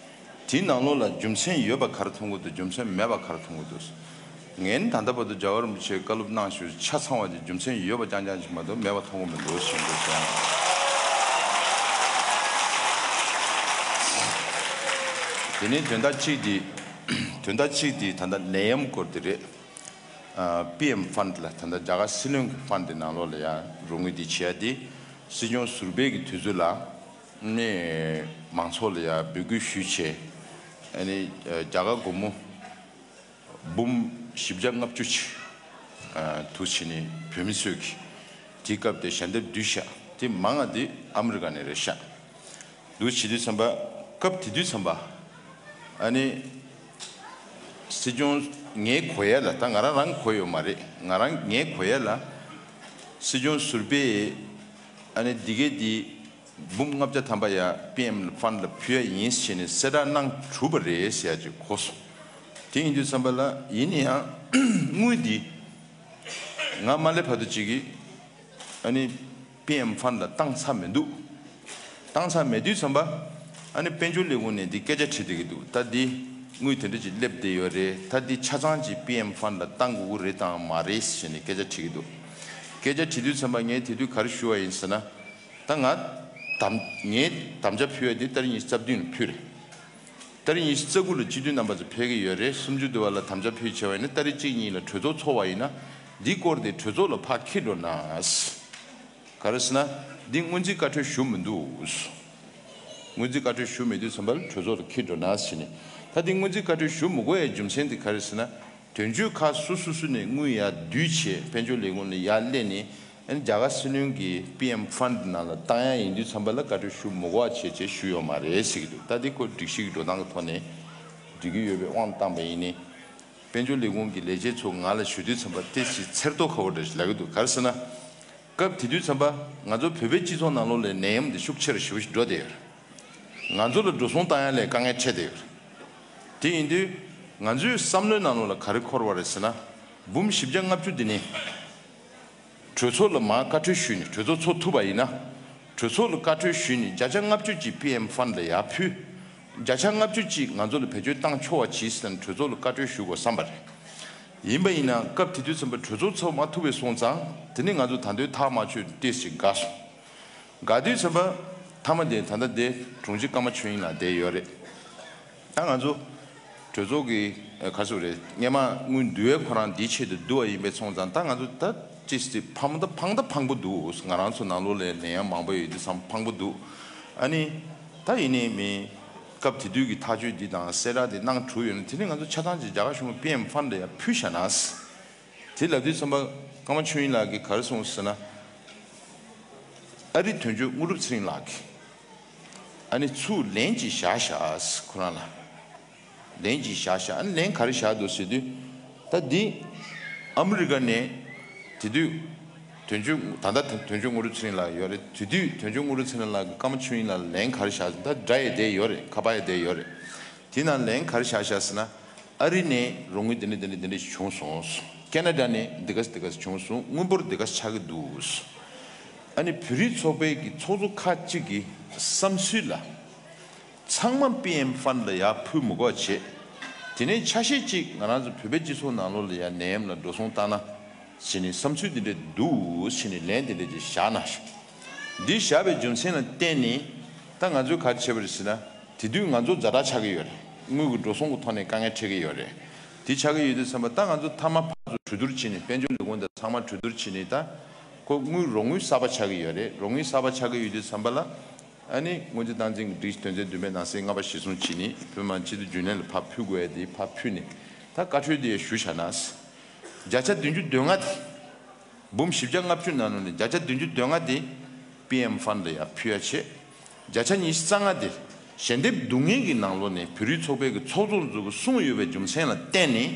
དེའི་ནང་ལོགས་ལ་རྒྱུ་མཚན་ཡོད་པ་ག་རེ་མཐོང་གི་འདུག་རྒྱུ་མཚན་མེད་པ་ག་རེ་མཐོང་གི་འདུག་ངས་ནི་ད་ལྟ་བར་དུ་རྒྱལ་བ་རིན་པོ་ཆེས་བཀའ་སློབ་གནང་བཞིན་ཆ་ཚང་བ་དེ་རྒྱུ་མཚན་ཡོད་པ་རྐྱང་རྐྱང་ཞིག་མ་གཏོགས་མེད་པ་མཐོང་གི་མི་འདུག་ཞེས་འདུག་ཀྱང་། དེ་ནས་དོན་དག་གཅིག་དེ། དོན་དག་གཅིག་དེ་ད་ལྟ་ནད་ཡམས་སྐོར་དེ་རེད། པི་ཨེམ་ཕན་ལ་ད་ལྟ་རྒྱ་གར་སྲིད་བློན་གྱི་ཕན་དེ་ནང་ལོགས་ལ་ཡང་རོགས་དངུལ་དེ་བྱས་ཏེ་སྲིད་སྐྱོང་ཟུར་པའི་གི་དུས་ཚོད་ལ་ནས་མང་ཚོགས་ལ་ཡང་འབོད་སྐུལ་ཞུས་བྱས་ཨ་ནི་རྒྱ་གར་སྒོར་མོ་འབུམ་བཞི་བརྒྱ་ལྔ་བཅུ་ཅིག་དུ་བྱས་ནས་བོད་མི་ཚོས་ཀྱི་དེའི་སྐབས་དེ་ཞལ་འདེབས་བསྡུས་ཤག་དེ་མང་བ་དེ་ཨ་མི་རི་ཀ་ནས་རེད་ཤག་འདུག་བྱེད་དུས་ཙམ་པ་སྐབས་དེ་དུས་ཙམ་པ་ཨ་ནི་སྲིད་སྐྱོང་ངས་གོ་ཡ་ལ་ད་ང་རང་རང་གོ་ཡོད་མ་རེད། ང་རང་ངས་གོ་ཡ་ལ་སྲིད་སྐྱོང་ཟུར་པས་ཨ་ནི་འདི་གས་འདི་ འབུམ་ལྔ་བརྒྱ་ཐམ་པ་ཡ་པི་ཨེམ་ཕན་ལ་ཕུལ་ཡ་ཡིན་ཟེར་ནས་གསལ་བསྒྲགས་གནང་གྲུབ་པ་རེད་ཟེར་ཡ་ཅིག་གོ་སོང་། དེ་ཡིན་དུས་ཙམ་པ་ལ་ཡིན་ན་ཡང་དངུལ་འདི་ང་མ་སླེབས་བར་དུ་ཅིག་གིས་ཨ་ནི་པི་ཨེམ་ཕན་ལ་བཏང་ཚར་མི་འདུག་བཏང་ཚར་མེད་དུས་ཙམ་པ་ཨ་ནི་དཔལ་འབྱོར་ལས་ཁུངས་ནས་འདི་སྐད་ཆ་དྲིས་བསྡད་ཀྱི་འདུག་ད་འདི་དངུལ་དེ་འདྲ་ཅིག་སླེབས་བསྡད་ཡོད་རེད། ད་འདི་ཆ་ཚང་ཅིག་པི་ཨེམ་ཕན་ལ་བཏང་དགོས་ཀྱི་རེད་དང་མ་རེད་ཟེར་ནས་སྐད་ཆ་དྲིས་ཀྱི་འདུག་སྐད་ཆ་དྲིས་དུས་ཙམ་པ་ངས་དེ་དུས་ག་རེ་ཞུ་བ་ཡིན་ཟེར་ན། ད་ང་དམ་ངའི་དམ་བཅའ་ཕུལ་བ་དེ་ཏ་རིག་ཉི་ཤུ་རྩ་བདུན་ལ་ཕུལ་རེད། ཏ་རིག་ཉི་ཤུ་རྩ་དགུ་ལ་སྤྱི་འཐུས་རྣམ་པ་ཚོ་ཕེབས་ཀྱི་ཡོད་རེད། སུམ་ཅུ་དུ་བ་ལ་དམ་བཅའ་ཕུལ་བྱས་པ་ཡིན་ན་ཏ་རིག་གཅིག་གཉིས་ལ་གྲོས་ཚོགས་འཚོགས་པ་ཡིན་ན་འདི་སྐོར་དེ་གྲོས་ཚོགས་ལ་ཕར་འཁྱེར་འགྲོ་ན། ག་རེ་ཟེར་ན་འདི་སྔོན་རྩིས་བཀའ་འཁྲོལ་ཞུ་མི་འདུག་སྔོན་རྩིས་བཀའ་འཁྲོལ་ཞུ་མེད་དུས་ཙམ་པ་ལ་གྲོས་ཚོགས་ལ་འཁྱེར་འགྲོ་ན་ཟེར་ནས། ད་འདི་སྔོན་རྩིས་བཀའ་འཁྲོལ་ཞུ་མི་དགོས་ཡའི་རྒྱུ་མཚན་དེ་ག་རེ་ཟེར་ན། དོན་གཅོད་ཁག་སོ་སོ་སོ་ནས་དངུལ་ཡར་བསྡུས་བྱས་དཔལ་འབྱོར་ལས་ཁུངས་ལ་ཡར་སླེབས་ནས། ཨ་ནི་རྒྱ་གར་སྲིད་བློན་གྱི་པི་ཨེམ་ཕན་ནང་ལ་བཏང་ཡ་ཡིན་དུས་ཙམ་པ་ལ་བཀའ་འཁྲོལ་ཞུ་མི་དགོས་པ་བྱས་བྱས་ཞུས་ཡོད་མ་རེད་ཟེར་གྱི་འདུག་ད་འདི་ཁོ་སྒྲིག་གཞི་གི་འགྲོ་སྟངས་ཀྱི་ཐོག་ནས་འགྲིག་གི་ཡོད་པའི་དབང་བཏང་པ་ཡིན་ནའི། དཔལ་འབྱོར་ལས་ཁུངས་ཀྱི་ལས་བྱེད་ཚོ་ང་ལ་ཞུ་དུས་ཙམ་པ་ཏོག་ཙམ་འཚེར་ཏོག་ཁ་པོ་འདྲ་ཞིག་ལབ་ཀྱི་འདུག་ག་རེ་ཟེར་ན། སྐབས་དེ་དུས་ཙམ་པ་ང་ཚོ་བོད་པའི་སྤྱི་ཚོགས་ནང་ལོགས་ལ་ནད་ཡམས་འདི་ཤུགས་ཆེ་རུ་ཞེ་པོ་ཞིག་འགྲོ་བསྡད་ཡོད་རེད། ང་ཚོ་ལ་འགྲོ་སོང་བཏང་ཡ་ལ་དཀའ་ངལ་འཕྲད་བསྡད་ཡོད་རེད། དེ་ཡིན་དུས་ང་ཚོའི་བསམ་བློའི་ནང་ལོགས་ལ་ག་རེ་འཁོར་བ་རེད་ཟེར་ན། འབུམ་བཞི་བརྒྱ་ལྔ་བཅུ་འདི་ནི་གྲོས་ཚོགས་ལ་མར་བཀའ་འཁྲོལ་ཞུས་ནས་གྲོས་ཚོགས་ཚོགས་ཐུབ་པ་ཡིན་ན། གྲོས་ཚོགས་ལ་བཀའ་འཁྲོལ་ཞུས་ནས་བརྒྱ་ཆ་ལྔ་བཅུ་ཅིག་པི་ཨེམ་ཕན་ལ་ཡར་ཕུལ། བརྒྱ་ཆ་ལྔ་བཅུ་ཅིག་ང་ཚོ་ལ་བེད་སྤྱོད་བཏང་ཆོག་པ་གྱིས་ཟེར་ནས་གྲོས་ཚོགས་ལ་བཀའ་འཁྲོལ་ཞུ་དགོས་བསམ་པ་རེད། ཡིན་པ་ཡིན་ན་སྐབས་དེ་དུས་ཙམ་པ་གྲོས་ཚོགས་ཚོགས་མ་ཐུབ་པས་སོང་ཙང་དེ་ནི་ང་ཚོ་ད་དུང་ཐག་མ་ཆོད་ཏོག་ཙམ་དགའ་སོང་། དགའ་དུས་ཙམ་པ་མཐའ་མ་དེ་ད་ལྟ་དེ་དྲུང་ཆེ་ཀརྨ་ཆོས་དབྱིངས་ལགས་བསྡད་ཡོད་རེད། ད་ང་ཚོ་གྲོས་ཚོགས་ཀྱི་ཨ་ག་ཚོད་རེད། སྔས་མ་དངུལ་བསྡུ་བའི་ཁོ་རང་འདིའི་ཆེད་དུ་བསྡུ་བ་ཡིན་པས་སོང་ཙང་ད་ང་ཚོ་ད་ཅི་སྟེ་ཕངས་ད་ཕངས་ད་ཕངས་པོ་འདུག་ང་རང་ཚོ་ནང་ལོགས་ལ་ནད་ཡམས་མང་པོ་ཡོད་དུས་ཙམ་ཕངས་པོ་འདུག་ཨ་ནི་ད་ཡིན་ནའི་མིན། སྐབས་དེ་དུས་ཀྱི་ཐག་གཅོད་འདི་དང་གསལ་བསྒྲགས་འདི་གནང་གྲུབ་ཡོད་ན་དེ་ནི་ང་ཚོ་ཆ་ཚང་ཅིག་རྒྱ་གར་གཞུང་གི་པི་ཨེམ་ཕན་ལ་ཡང་ཕུལ་བཞག་ན། དེ་ལབ་དུས་ཙམ་པ་ཀརྨ་ཆོས་དབྱིངས་ལགས་ཀྱིས་ག་རེ་གསུངས་ཟེར་ན། ཨ་རི་དོན་གཅོད་དངོས་གྲུབ་ཚེ་རིང་ལགས་ཀྱིས་ཨ་ནི་ཚུར་ལན་ཅིག་བཞག་བཞག་ཁོ་རང་ལ། ལན་ཅིག་བཞག་བཞག་ཨ་ནི་ལན་ག་རེ་བཞག་འདུག་ཟེར་དུས། ད་འདི་ཨ་མི་རི་ཀ་ནས་དེ་དུས་དོན་གཅོད་ད་ལྟ་དོན་གཅོད་དངོས་གྲུབ་ཚེ་རིང་ལགས་ཡོད་རེད། དེ་དུས་དོན་གཅོད་དངོས་གྲུབ་ཚེ་རིང་ལགས་ཀྱིས་ཀརྨ་ཆོས་དབྱིངས་ལགས་ལ་ལན་ག་རེ་བཞག་ཟེར། ད་སྒྲ་ཡི་བསྡད་ཡོད་རེད། ཁ་པར་ཡི་བསྡད་ཡོད་རེད། དེ་ནང་ལན་ག་རེ་བཞག་བཞག་ཟེར་ན། ཨ་རི་ནས་རོགས་དངུལ་འདི་འདྲ་འདི་འདྲ་འདི་འདྲ་ཞིག་བྱུང་སོང་། ཁེ་ན་ཌ་ནས་འདི་ག་འདི་ག་བྱུང་སོང་། དངུལ་འབོར་འདི་ག་ཆགས་ཀྱི་འདུག་ཨ་ནི་བོད་རིགས་ཚོགས་པའི་གི་ཚོགས་གཙོ་ཁག་ཅིག་གི་བསམ་ཚུལ་ལ། ཚང་མ་པི་ཨེམ་ཕན་ལ་ཡར་ཕུལ་མི་དགོས་བྱས། དེ་ནས་ཆ་ཤས་ཅིག་ང་རང་ཚོ་བོད་པའི་སྤྱི་ཚོགས་ནང་ལོགས་ལ་ཡར་ནད་ཡམས་ལ་འགྲོ་སོང་བཏང་ན། ཟེར་ནས་བསམ་ཚུལ་འདི་འདྲ་འདུག་ཟེར་ནས་ལན་འདི་འདྲ་ཅིག་བཞག་ན། འདི་བཞག་པའི་རྒྱུ་མཚན་ལ་བརྟེན་ནས་ད་ང་ཚོས་ག་རེ་བྱས་པ་རེད་ཟེར་ན། དེ་དུས་ང་ཚོ་ཛ་དྲག་ཆགས་ཀྱི་ཡོད་རེད། དངུལ་གྱི་འགྲོ་སོང་གི་ཐོག་ནས་དཀའ་ངལ་འཕྲད་ཀྱི་ཡོད་རེད། དེ་ཆགས་ཀྱི་ཡོད་དུས་ཙམ་པ་ད་ང་ཚོ་མཐའ་མ་ཕར་ཚུར་གྲོས་བསྡུར་བྱས་ནས་དཔལ་འབྱོར་ལས་ཁུངས་དང་ཚང་མ་གྲོས་བསྡུར་བྱས་ནས་ད་ཁོ་དངུལ་རོགས་དངུལ་གསར་པ་ཆགས་ཀྱི་ཡོད་རེད། རོགས་དངུལ་གསར་པ་ཆགས་ཀྱི་ཡོད་དུས་ཙམ་པ་ལ། ཨ་ནི་སྔོན་རྩིས་བཏང་འཛིན་གྱི་སྒྲིག་གཞི་དོན་ཚན་བདུན་པའི་ནང་གསེས་ལྔ་པ་གཞིར་བཟུང་བྱས་ནས་བོད་མི་མང་སྤྱི་འཐུས་རྒྱུན་ལས་ལ་ཕར་ཕུལ་དགོས་ཡ་དེ་ཕར་ཕུལ་ནས་ད་བཀའ་འཁྲོལ་དེ་ཞུ་བཞག་ན། བརྒྱ་ཆ་བདུན་ཅུ་དོན་ལྔ་དེ། འབུམ་བཞི་བརྒྱ་ལྔ་བཅུ་ནང་ནས་བརྒྱ་ཆ་བདུན་ཅུ་དོན་ལྔ་དེ་པི་ཨེམ་ཕན་ལ་ཡར་ཕུལ་ཡ་བྱས། བརྒྱ་ཆ་ཉི་ཤུ་རྩ་ལྔ་དེ་ཞལ་འདེབས་བསྡུ་མཁན་གྱི་ནང་ལོགས་ནས་བོད་རིགས་ཚོགས་པའི་གི་ཚོགས་གཙོ་ཚོ་གིས་གསུངས་ཡོད་པའི་རྒྱུ་མཚན་ལ་བརྟེན་ནས་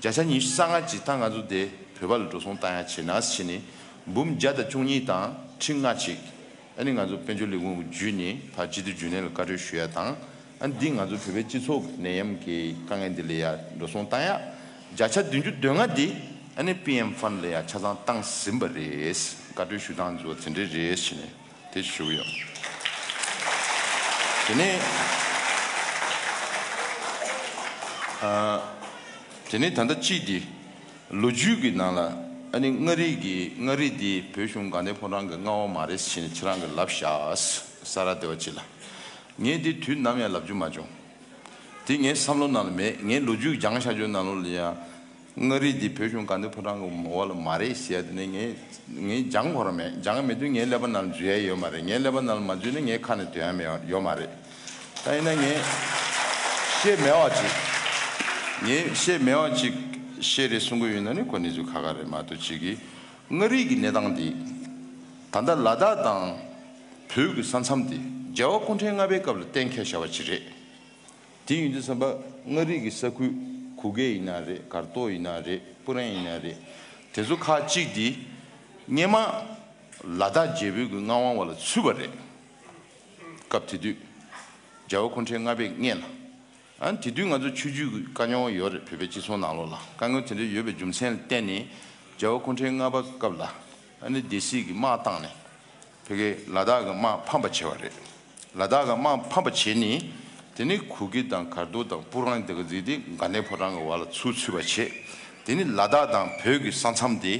བརྒྱ་ཆ་ཉི་ཤུ་རྩ་ལྔ་ཅིག་ད་ང་ཚོ་དེ་བོད་པ་ལ་འགྲོ་སོང་བཏང་ཡ་བྱས་ན་ཟེར་ནས་འབུམ་བརྒྱ་དང་བཅུ་གཉིས་དང་ཁྲི་ལྔ་ཅིག་ཨ་ནི་ང་ཚོ་དཔལ་འབྱོར་ལས་ཁུངས་བརྒྱུད་ནས་ཕར་སྤྱི་འཐུས་རྒྱུན་ལས་ལ་བཀའ་འཁྲོལ་ཞུ་ཡ་དང་། ཨ་ནི་འདི་ང་ཚོ་བོད་པའི་སྤྱི་ཚོགས་ཀྱི་ནད་ཡམས་ཀྱི་དཀའ་ངལ་འདི་ལ་ཡ་འགྲོ་སོང་བཏང་ཡ། བརྒྱ་ཆ་བདུན་ཅུ་དོན་ལྔ་འདི་ཨ་ནི་པི་ཨེམ་ཕན་ལ་ཡ་ཆ་ཚང་བཏང་ཟིན་པ་རེད། བཀའ་འཁྲོལ་ཞུ་སྟངས་འདི་ཚོ་དེ་འདྲ་རེད་ཟེར་ནས་དེ་ཞུ་གི་ཡོད། དེ་ནས་ཨ་དེ་ནས་ད་ལྟ་གཅིག་འདི། ལོ་རྒྱུས་ཀྱི་ནང་ལ་ཨ་ནི་མངའ་རིས་ཀྱི་མངའ་རིས་འདི་བོད་གཞུང་དགའ་ལྡན་ཕོ་བྲང་གི་མངའ་དབང་མ་རེད་ཟེར་ནས་ཁྱེད་རང་གིས་ལབ་ཤག་ས་རཱ་ཌེ་ཝ་ཅི་ལ། ངས་འདི་དུས་ནམ་ཡང་ལབ་རྒྱུ་མ་བྱུང་། འདི་ངའི་བསམ་བློ་ནང་ལ་མེད། ངས་ལོ་རྒྱུས་སྦྱངས་བཞག་རྒྱུ་ནང་ལོགས་ལ་ཡ། མངའ་རིས་འདི་བོད་གཞུང་དགའ་ལྡན་ཕོ་བྲང་གི་འོག་ལ་མ་རེད་ཟེར་ཡ་དེ་ནི་ངས་ངས་སྦྱངས་ཁོ་རང་མེད། སྦྱངས་མེད་དུས་ངའི་ཀླད་པ་ནང་ལ་འཛུལ་ཡ་ཡོད་མ་རེད། ངའི་ཀླད་པ་ནང་ལ་མ་འཛུལ་ན་ངའི་ཁ་ནས་འདོན་ཡ་མེད་ཡོད་མ་རེད། ད་ཡིན་ན་ངས་བཤད་མེད་པ་ཅིག་ངས་བཤད་མེད་པ་ཅིག་བཤད་རེད་གསུང་གི་ཡོད་ན་ནི་ཁོ་གནས་ཚུལ་ཁག་ཁག་རེད་མ་གཏོགས་ཅིག་གིས་མངའ་རིས་ཀྱི་གནས་སྟངས་འདི་ད་ལྟ་ལ་དྭགས་དང་བོད་ཀྱི་ས་མཚམས་འདི་རྒྱལ་བ་སྐུ་ཕྲེང་ལྔ་པའི་སྐབས་ལ་གཏན་འཁེལ་བཞག་པ་ཅིག་རེད། དེ་ཡིན་དུས་ཙམ་པ་མངའ་རིས་ཀྱི་ས་ཁུལ་གུ་གེ་ཡིན་ན་རེད། གར་ཏོ་ཡིན་ན་རེད། སྤུ་རན་ཡིན་ན་རེད། དེ་ཚོ་ཁག་ཅིག་འདི་སྔས་མ་ལ་དྭགས་རྒྱལ་པོའི་གི་མངའ་དབང་འོག་ལ་ཚུད་པ་རེད། སྐབས་དེ་དུས་རྒྱལ་བ་སྐུ་ཕྲེང་ལྔ་པའི་སྔོན་ལ། ཨ་ནི་དེ་དུས་ང་ཚོ་ཆོས་བརྒྱུད་ཀྱི་དཀའ་རྙོག་ཡོད་རེད། བོད་པའི་སྤྱི་ཚོགས་ནང་ལོགས་ལ་དཀའ་རྙོག་དེ་འདྲ་ཡོད་པའི་རྒྱུ་མཚན་ལ་བརྟེན་ནས་རྒྱལ་བ་སྐུ་ཕྲེང་ལྔ་པ་སྐབས་ལ་ཨ་ནི་སྡེ་སྲིད་ཀྱི་དམག་བཏང་ནས་ཕ་གིའི་ལ་དྭགས་ཀྱི་དམག་ཕམ་པ་བྱས་པ་རེད། ལ་དྭགས་ཀྱི་དམག་ཕམ་པ་བྱས་ནས་དེ་ནས་གུ་གེ་དང་གར་རྡོ་དང་སྤུ་རང་དེ་ག་ཟིག་དེ་དགའ་ལྡན་ཕོ་བྲང་གི་འོག་ལ་ཚུར་ཚུད་པ་བྱས། དེ་ནས་ལ་དྭགས་དང་བོད་ཀྱི་ས་མཚམས་དེ་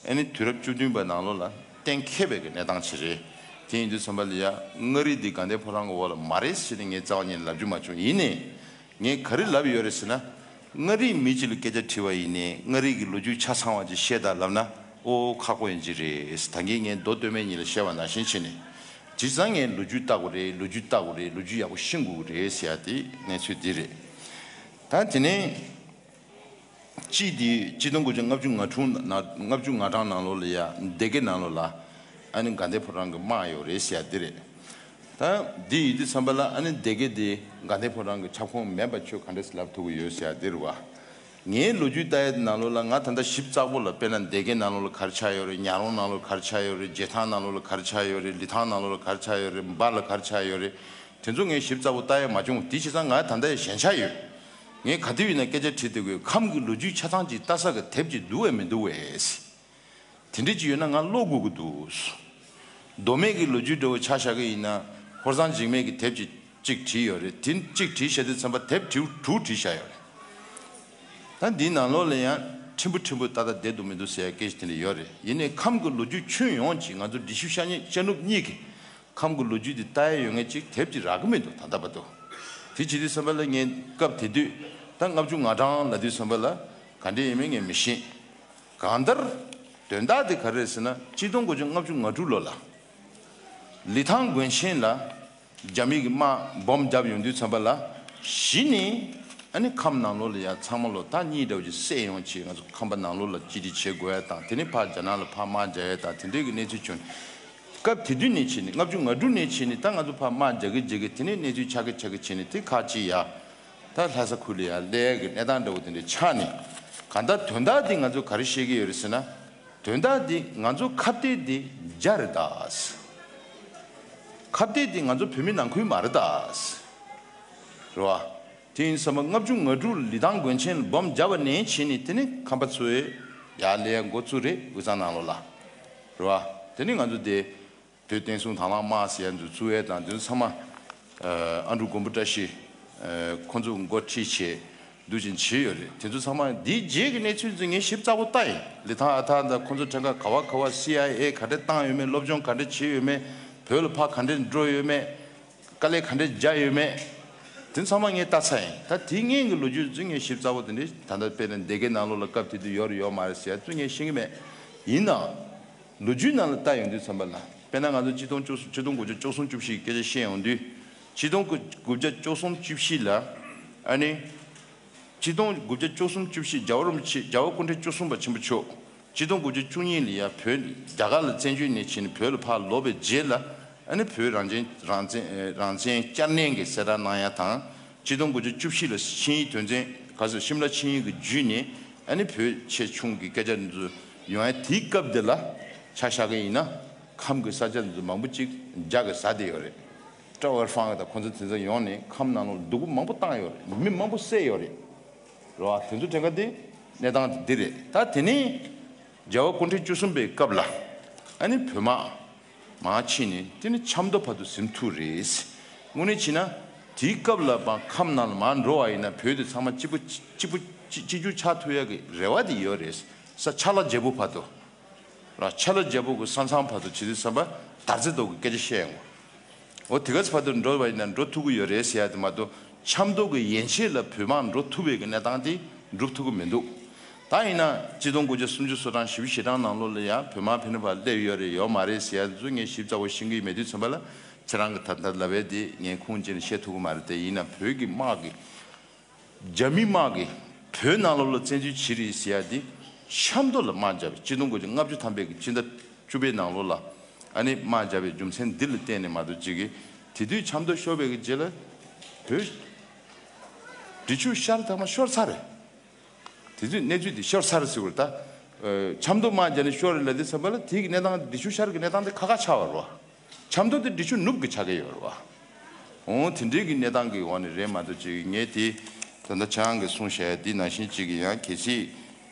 ཨ་ནི་དུས་རབས་བཅུ་བདུན་པ་ནང་ལོགས་ལ་གཏན་འཁེལ་བའི་གི་གནས་སྟངས་ཅིག་རེད། དེ་ཡིན་དུས་ཙམ་པ་ལ་ཡ་མངའ་རིས་འདི་དགའ་ལྡན་ཕོ་བྲང་གི་འོག་ལ་མ་རེད་ཟེར་ནས་ངས་རྩ་བ་ཉིད་ནས་ལབ་རྒྱུ་མ་བྱུང་། ཡིན་ནའི་ངས་ག་རེ་ལབ་ཡོད་རེད་ཟེར་ན། མངའ་རིས་མི་གཅིག་ལ་སྐད་ཆ་དྲིས་པ་ཡིན་ནའི་མངའ་རིས་ཀྱི་ལོ་རྒྱུས་ཆ་ཚང་བ་ཅིག་བཤད་དང་ལབ་ན་ཨོ་ཁག་པོ་ཡིན་གྱི་རེད། ད་གིན་ངས་མདོ་སྟོད་སྨད་གཉིས་ལ་བཤད་པ་ནང་བཞིན་བྱས་ནས་བྱས་ཙང་ངས་ལོ་རྒྱུས་ལྟ་དགོས་རེད། ལོ་རྒྱུས་ལྟ་དགོས་རེད། ལོ་རྒྱུས་ཡག་པོ་ཤེས་དགོས་ཀྱི་རེད་ཟེར་ཡ་དེ་གནས་ཚུལ་འདི་རེད། ད་དེ་ནས། གཅིག་དེ་གཅིག་སྟོང་དགུ་བརྒྱ་ལྔ་བཅུ་ང་དྲུག་ནང་ལྔ་བཅུ་ང་གྲངས་ནང་ལོགས་ལ་ཡ་སྡེ་དགེ་ནང་ལོགས་ལ་ཨ་ནི་དགའ་ལྡན་ཕོ་བྲང་གི་དམག་ཡོད་རེད་ཟེར་ཡ་འདི་རེད། ད་འདི་ཡིན་དུས་ཙམ་པ་ལ་ཨ་ནི་སྡེ་དགེ་དེ་དགའ་ལྡན་ཕོ་བྲང་གི་ཁྱབ་ཁོངས་མིན་པ་ཁྱོད་ག་འདྲས་ལབ་ཐུབ་ཀྱི་ཡོད་ཟེར་ཡ་འདི་རེད་བ། ངའི་ལོ་རྒྱུས་ལྟ་ཡ་དེ་ནང་ལོགས་ལ་ང་ད་ལྟ་ཞིབ་ཚགས་པོ་ལ་དཔེར་ན་སྡེ་དགེ་ནང་ལོགས་ལ་ག་རེ་ཆགས་ཡོད་རེད། ཉག་རོང་ནང་ལོགས་ག་རེ་ཆགས་ཡོད་རེད། རྗེ་ཐང་ནང་ལོགས་ལ་ག་རེ་ཆགས་ཡོད་རེད། ལི་ཐང་ནང་ལོགས་ལ་ག་རེ་ཆགས་ཡོད་རེད། འབའ་ལ་ག་རེ་ཆགས་ཡོད་རེད། དེ་ཚོ་ངས་ཞིབ་ཚགས་པོ་ལྟ་ཡ་མ་བྱུང་། དེ་བྱས་ཙང་ང་ད་ལྟ་ཡ་ཞན་ཆ་ཡོད། ངས་ག་དུས་ཡིན་ན་སྐད་ཆ་དྲིས་བསྡད་དགོས། ཁམས་ཀྱི་ལོ་རྒྱུས་ཆ་ཚང་ཅིག་ལྟ་ས་གི་དེབ་ཅིག་འདུག་བས་མི་འདུག་བས། དེ་འདྲ་ཅིག་ཡོད་ན་ང་ཀློག་དགོས་ཀྱི་འདུག། མདོ་སྨད་ཀྱི་ལོ་རྒྱུས་འདྲ་བོ་ཆ་བཞག་གི་ཡིན་ན་ཧོར་གཙང་འཇིགས་མེད་ཀྱི་དེབ་ཅིག་གཅིག་བྲིས་ཡོད་རེད། དེ་གཅིག་བྲིས་བཞག་དུས་ཙམ་པ་དེབ་དྲུག་དྲུག་བྲིས་བཞག་ཡོད་རེད། ད་འདིའི་ནང་ལོགས་ལ་ཡང་ཕྲན་བུ་ཕྲན་བུ་ཏག་ཏག་བསྡད་འདུག་མི་འདུག་ཟེར་ཡ་སྐད་ཆ་དེ་འདྲ་ཡོད་རེད། ཡིན་ནའི་ཁམས་ཀྱི་ལོ་རྒྱུས་ཁྱོན་ཡོངས་ཀྱི་ང་ཚོ་འབྲི་ཆུ་ཤར་ཉེ་ཤར་ནུབ་གཉིས་ཀྱི་ཁམས་ཀྱི་ལོ་རྒྱུས་དེ་ལྟ་ཡ་ཡོད་མཁན་ཅིག་དེབ་ཅིག་རག་གི་མི་འདུག་ད་ལྟ་བར་དུ། དེ་བྱེད་དུས་ཙམ་པ་ལ་ངས་སྐབས་དེ་དུས་ད་ལྔ་བཅུ་ང་གྲངས་ལབ་དུས་ཙམ་པ་ལ་ག་འདྲ་ཡིན་མིན་ངས་མི་ཤེས། གང་ལྟར་དོན་དག་དེ་ག་རེ་རེད་ཟེར་ན་གཅིག་སྟོང་དགུ་བརྒྱ་ལྔ་བཅུ་ང་དྲུག་ལོ་ལ་ལི་ཐང་དགོན་ཆེན་ལ་རྒྱ་མི་གི་དམག་སྦོམ་བརྒྱབ་ཡོང་དུས་ཙམ་པ་ལ་གཞི་ནས་ཨ་ནི་ཁམས་ནང་ལོགས་ལ་ཡ་ཚང་མ་ལོ་ཐག་གཉིས་འདྲ་བོ་ཅིག་བསད་ཡོང་བྱས་ང་ཚོ་ཁམས་པ་ནང་ལོགས་ལ་གཅིག་སྒྲིལ་བྱེད་དགོས་ཡ་དང་། དེ་ནས་ཕར་རྒྱ་ནག་ལ་ཕར་དམག་རྒྱག་ཡ་དང་དེ་འདྲའི་གི་གནས་ཚུལ་བྱུང་། སྐབས་དེ་དུས་ནས་བྱས་ནས་ལྔ་བཅུ་ང་དྲུག་ནས་བྱས་ནས་ད་ང་ཚོ་ཕར་དམག་རྒྱག་གི་རྒྱག་གི་དེ་ནས་གནས་ཚུལ་ཆགས་ཀྱི་ཆགས་ཀྱི་བྱས་ནས་དེ་ཁག་ཅིག་ཡ། ད་ལྷ་ས་ཁུལ་ལ་ཡ་སླེབས་ཀྱི་གནས་སྟངས་འདྲ་བོ་དེ་འདྲ་ཆགས་ནས། གང་ལྟར་དོན་དག་འདི་ང་ཚོ་ག་རེ་བཤད་ཀྱི་ཡོད་རེད་ཟེར་ན། དོན་དག་འདི་ང་ཚོ་ཁ་གཏད་འདི་རྒྱ་རེད་ད། ཁ་གཏད་འདི་ང་ཚོ་བོད་མི་ནང་ཁུལ་མ་རེད་ད། རེད་བ། དེ་ཡིན་ཙང་ལྔ་བཅུ་ང་དྲུག་ལི་ཐང་དགོན་ཆེན་ལ་སྦོམ་བརྒྱབ་པ་ནས་བྱས་ནས་དེ་ནས་ཁམས་པ་ཚོས་ཡར་སླེབས་འགོ་བཙུགས་རེད། དབུས་གཙང་ནང་ལོགས་ལ། རེད་བ། དེ་ནས་ང་ཚོ་དེ། བོད་བསྟན་སྲུང་དང་བླངས་དམག་ཟེར་ཡ་འདི་བཙུགས་ཡས་དང་འདི་ཚོ་ཚང་མ། ཨ་འབྲུག་མགོན་པོ་བཀྲ་ཤིས། ཁོང་ཚོ་འགོ་ཁྲིད་བྱས་འདུག་ཅིང་བྱས་ཡོད་རེད། དེ་ཚོ་ཚང་མ་འདིའི་རྗེས་ཀྱི་གནས་ཚུལ་འདི་ངས་ཞིབ་ཚགས་པོ་ལྟ་ཡིན། ལི་ཐང་ཨ་ཐར་དང་ཁོང་ཚོ་གྲངས་ཀ་ག་བ་ག་བ་སི་ཨའི་ཨེ་ག་འདྲ་བཏང་ཡོད་མེད། སློབ་སྦྱོང་ག་འདྲ་བྱས་ཡོད་མེད། བོད་ལ་ཕར་ག་འདྲ་འགྲོ་ཡོད་མེད། དཀའ་ལས་ག་འདྲ་བརྒྱབ་ཡོད་མེད། དེ་ཚང་མ་ངས་ལྟ་ཚར་ཡིན། ད་དེའི་སྔོན་གྱི་ལོ་རྒྱུས་ཚོ་ངས་ཞིབ་ཚགས་པོ་དེ་འདྲ་ད་ལྟ་དཔེར་ན་སྡེ་དགེ་ནང་ལོགས་ལ་སྐབས་དེ་དུས་ཡོད་རེད་ཡོད་མ་རེད་ཟེར་ཡ་ཚོ་ངས་ཤེས་ཀྱི་མེད། ཡིན་ནའང་། ལོ་རྒྱུས་ནང་ལ་ལྟ་ཡོང་དུས་ཙམ་པ་ལ། དཔེར་ན་ང་ཚོ་ཆིག་སྟོང་བཅུ་གསུམ་ཆིག་སྟོང་དགུ་བརྒྱ་བཅུ་གསུམ་བཅུ་བཞི་ཡི་སྐད་ཆ་བཤད་ཡོང་དུས། ཆིག་སྟོང་དགུ་བརྒྱ་བཅུ་གསུམ་བཅུ་བཞི་ལ། ཨ་ནི། ཆིག་སྟོང་དགུ་བརྒྱ་བཅུ་གསུམ་བཅུ་བཞི་རྒྱལ་བ་རིན་པོ་ཆེ་རྒྱལ་བ་སྐུ་ཕྲེང་བཅུ་གསུམ་པ་ཆེན་པོ་མཆོག་ཆིག་སྟོང་དགུ་བརྒྱ་བཅུ་གཉིས་ལ་ཡ་བོད་རྒྱ་གར་ལ་བཙན་བྱོལ་ནས་ཕྱིན་ནས་བོད་ལ་ཕར་ལོག་པའི་རྗེས་ལ། ཨ་ནི་བོད་རང་བཙན་རང་བཙན་རང་བཙན་བསྐྱར་ནན་གྱི་གསལ་བསྒྲགས་གནང་ཡ་དང་། ཆིག་སྟོང་དགུ་བརྒྱ་བཅུ་བཞི་ལ་ཆིངས་ཡིག་དོན་ཚན་ག་ཚོད་ཤིམ་ལ་ཆིངས་ཡིག་གི་བརྒྱུད་ནས་ཨ་ནི་བོད་ཆེ་ཆུང་གི་སྐད་ཆ་འདི་ཚོ་ཡོང་ཡ་དེའི་སྐབས་འདི་ལ་ཆ་བཞག་གི་ཡིན་ན་ཁམས་ཀྱི་ས་ཆ་འདི་ཚོ་མང་པོ་ཅིག་རྒྱ་གིས་ཟ་བསྡད་ཡོད་རེད། ཀྲོའུ་ཨེར་ཧྥང་དང་ཁོང་ཚོ་དེ་ཚོ་ཡོང་ནས་ཁམས་ནང་ལོགས་སྡུག་པོ་མང་པོ་བཏང་ཡོད་རེད། མི་མང་པོ་བསད་ཡོད་རེད། རེད་བ། དེ་ཚོ་དྲན་ཁ་དེ་གནས་སྟངས་དེ་འདི་རེད། ད་དེ་ནས་རྒྱལ་བ་སྐུ་ཕྲེང་བཅུ་གསུམ་པའི་སྐབས་ལ་ཨ་ནི་བོད་དམག་མར་ཕྱིན་ནས་དེ་ནི་ཆབ་མདོ་བར་དུ་ཟིན་ཐུབ་རེད། དངོས་གནས་བྱས་ན་དེའི་སྐབས་ལ་བ་ཁམས་ནང་ལ་མར་འགྲོ་བ་ཡིན་ན་བོད་དེ་ཚང་མ་གཅིག་པུ་གཅིག་པུ་གཅིག་གཅིག་གྱུར་ཆགས་ཐུབ་ཡ་གི་རེ་བ་དེ་ཡོད་རེད། ས་ཆ་ལ་རྒྱལ་པོ་བར་དུ། ར་ཆ་ལ་རྒྱལ་པོ་གི་ས་མཚམས་བར་དུ་བྱེད་དུས་ཙམ་པ་དར་རྩེ་རྡོ་གི་སྐད་ཆ་བཤད་ཡོང་། འོ་དེ་ག་ཚོད་བར་དུ་འགྲོ་བ་ཡིན་ན་འགྲོ་ཐུབ་ཀྱི་ཡོད་རེད་ཟེར་ཡ་དེ་མ་གཏོགས་ཆབ་མདོ་གི་ཡན་ཆད་ལ་བོད་དམག་འགྲོ་ཐུབ་པའི་གི་གནས་སྟངས་དེ་འགྲུབ་ཐུབ་ཀྱི་མི་འདུག་ད་ཡིན་ན་ཆིག་སྟོང་དགུ་བརྒྱ་སུམ་ཅུ་སོ་གྲངས་བཞི་བཅུ་ཞེ་གྲངས་ནང་ལོགས་ལ་ཡང་བོད་དམག་ཕན་ནུས་པ་སླེབས་ཡོད་རེད་ཡོད་མ་རེད་ཟེར་ཡ་དེ་ཚོ་ངས་ཞིབ་ཚགས་པོ་ཤེས་ཀྱི་མེད་དུས་ཙམ་པ་ལ་ཁྱེད་རང་གི་ད་ལྟ་ལབ་པ་དེ་ངས་ཁུངས་སྐྱེལ་ནས་བཤད་ཐུབ་ཀྱི་མ་རེད་དེ། ཡིན་ན་བོད་ཀྱི་དམག་གི་རྒྱ་མི་དམག་གིས་བོད་ནང་ལོགས་ལ་བཙན་འཛུལ་བྱེད་རེད་ཟེར་ཡ་དེ་ཆབ་མདོ་ལ་དམག་བརྒྱབ་པའི་ཆིག་སྟོང་དགུ་བརྒྱ་ལྔ་བཅུ་ཐམ་པའི་གི་སྤྱི་ཟླ་བཅུ་པའི་ནང་ལོགས་ལ་ཨ་ནི་དམག་བརྒྱབ་པའི་རྒྱུ་མཚན་འདི་ལ་བརྟེན་ནས་མ་གཏོགས་ཅིག་གིས་དེ་དུས་ཆབ་མདོ་ཤོར་བའི་གི་རྗེས་ལ་བོད་འབྲི་ཆུ་ཤར་ཐང་མ་ཤོར་ཚར་རེད། དེ་དུས་གནས་ཚུལ་དེ་ཤོར་ཚར་ཟེར་བར་ད། ཆབ་མདོ་དམག་རྒྱབ་ནས་ཤོར་རེད་ལབ་དུས་ཙམ་པ་ལ་དེ་གི་གནས་སྟངས་འབྲི་ཆུ་ཤར་གི་གནས་སྟངས་དེ་ཁག་ཁག་ཆགས་པ་རེད་བ། ཆབ་མདོ་དེ་འབྲི་ཆུ་ནུབ་གི་ཆགས་ཀྱི་ཡོད་རེད་བ། འོང་དེ་འདྲའི་གི་གནས་སྟངས་ཀྱི་འོག་ནས་རེད་མ་གཏོགས་ཅིག་ངས་དེ་ད་ལྟ་ཆང་གི་གསུང་བཤད་འདི་ནང་བཞིན་ཅིག་གི་ཡང་གལ་སྲིད་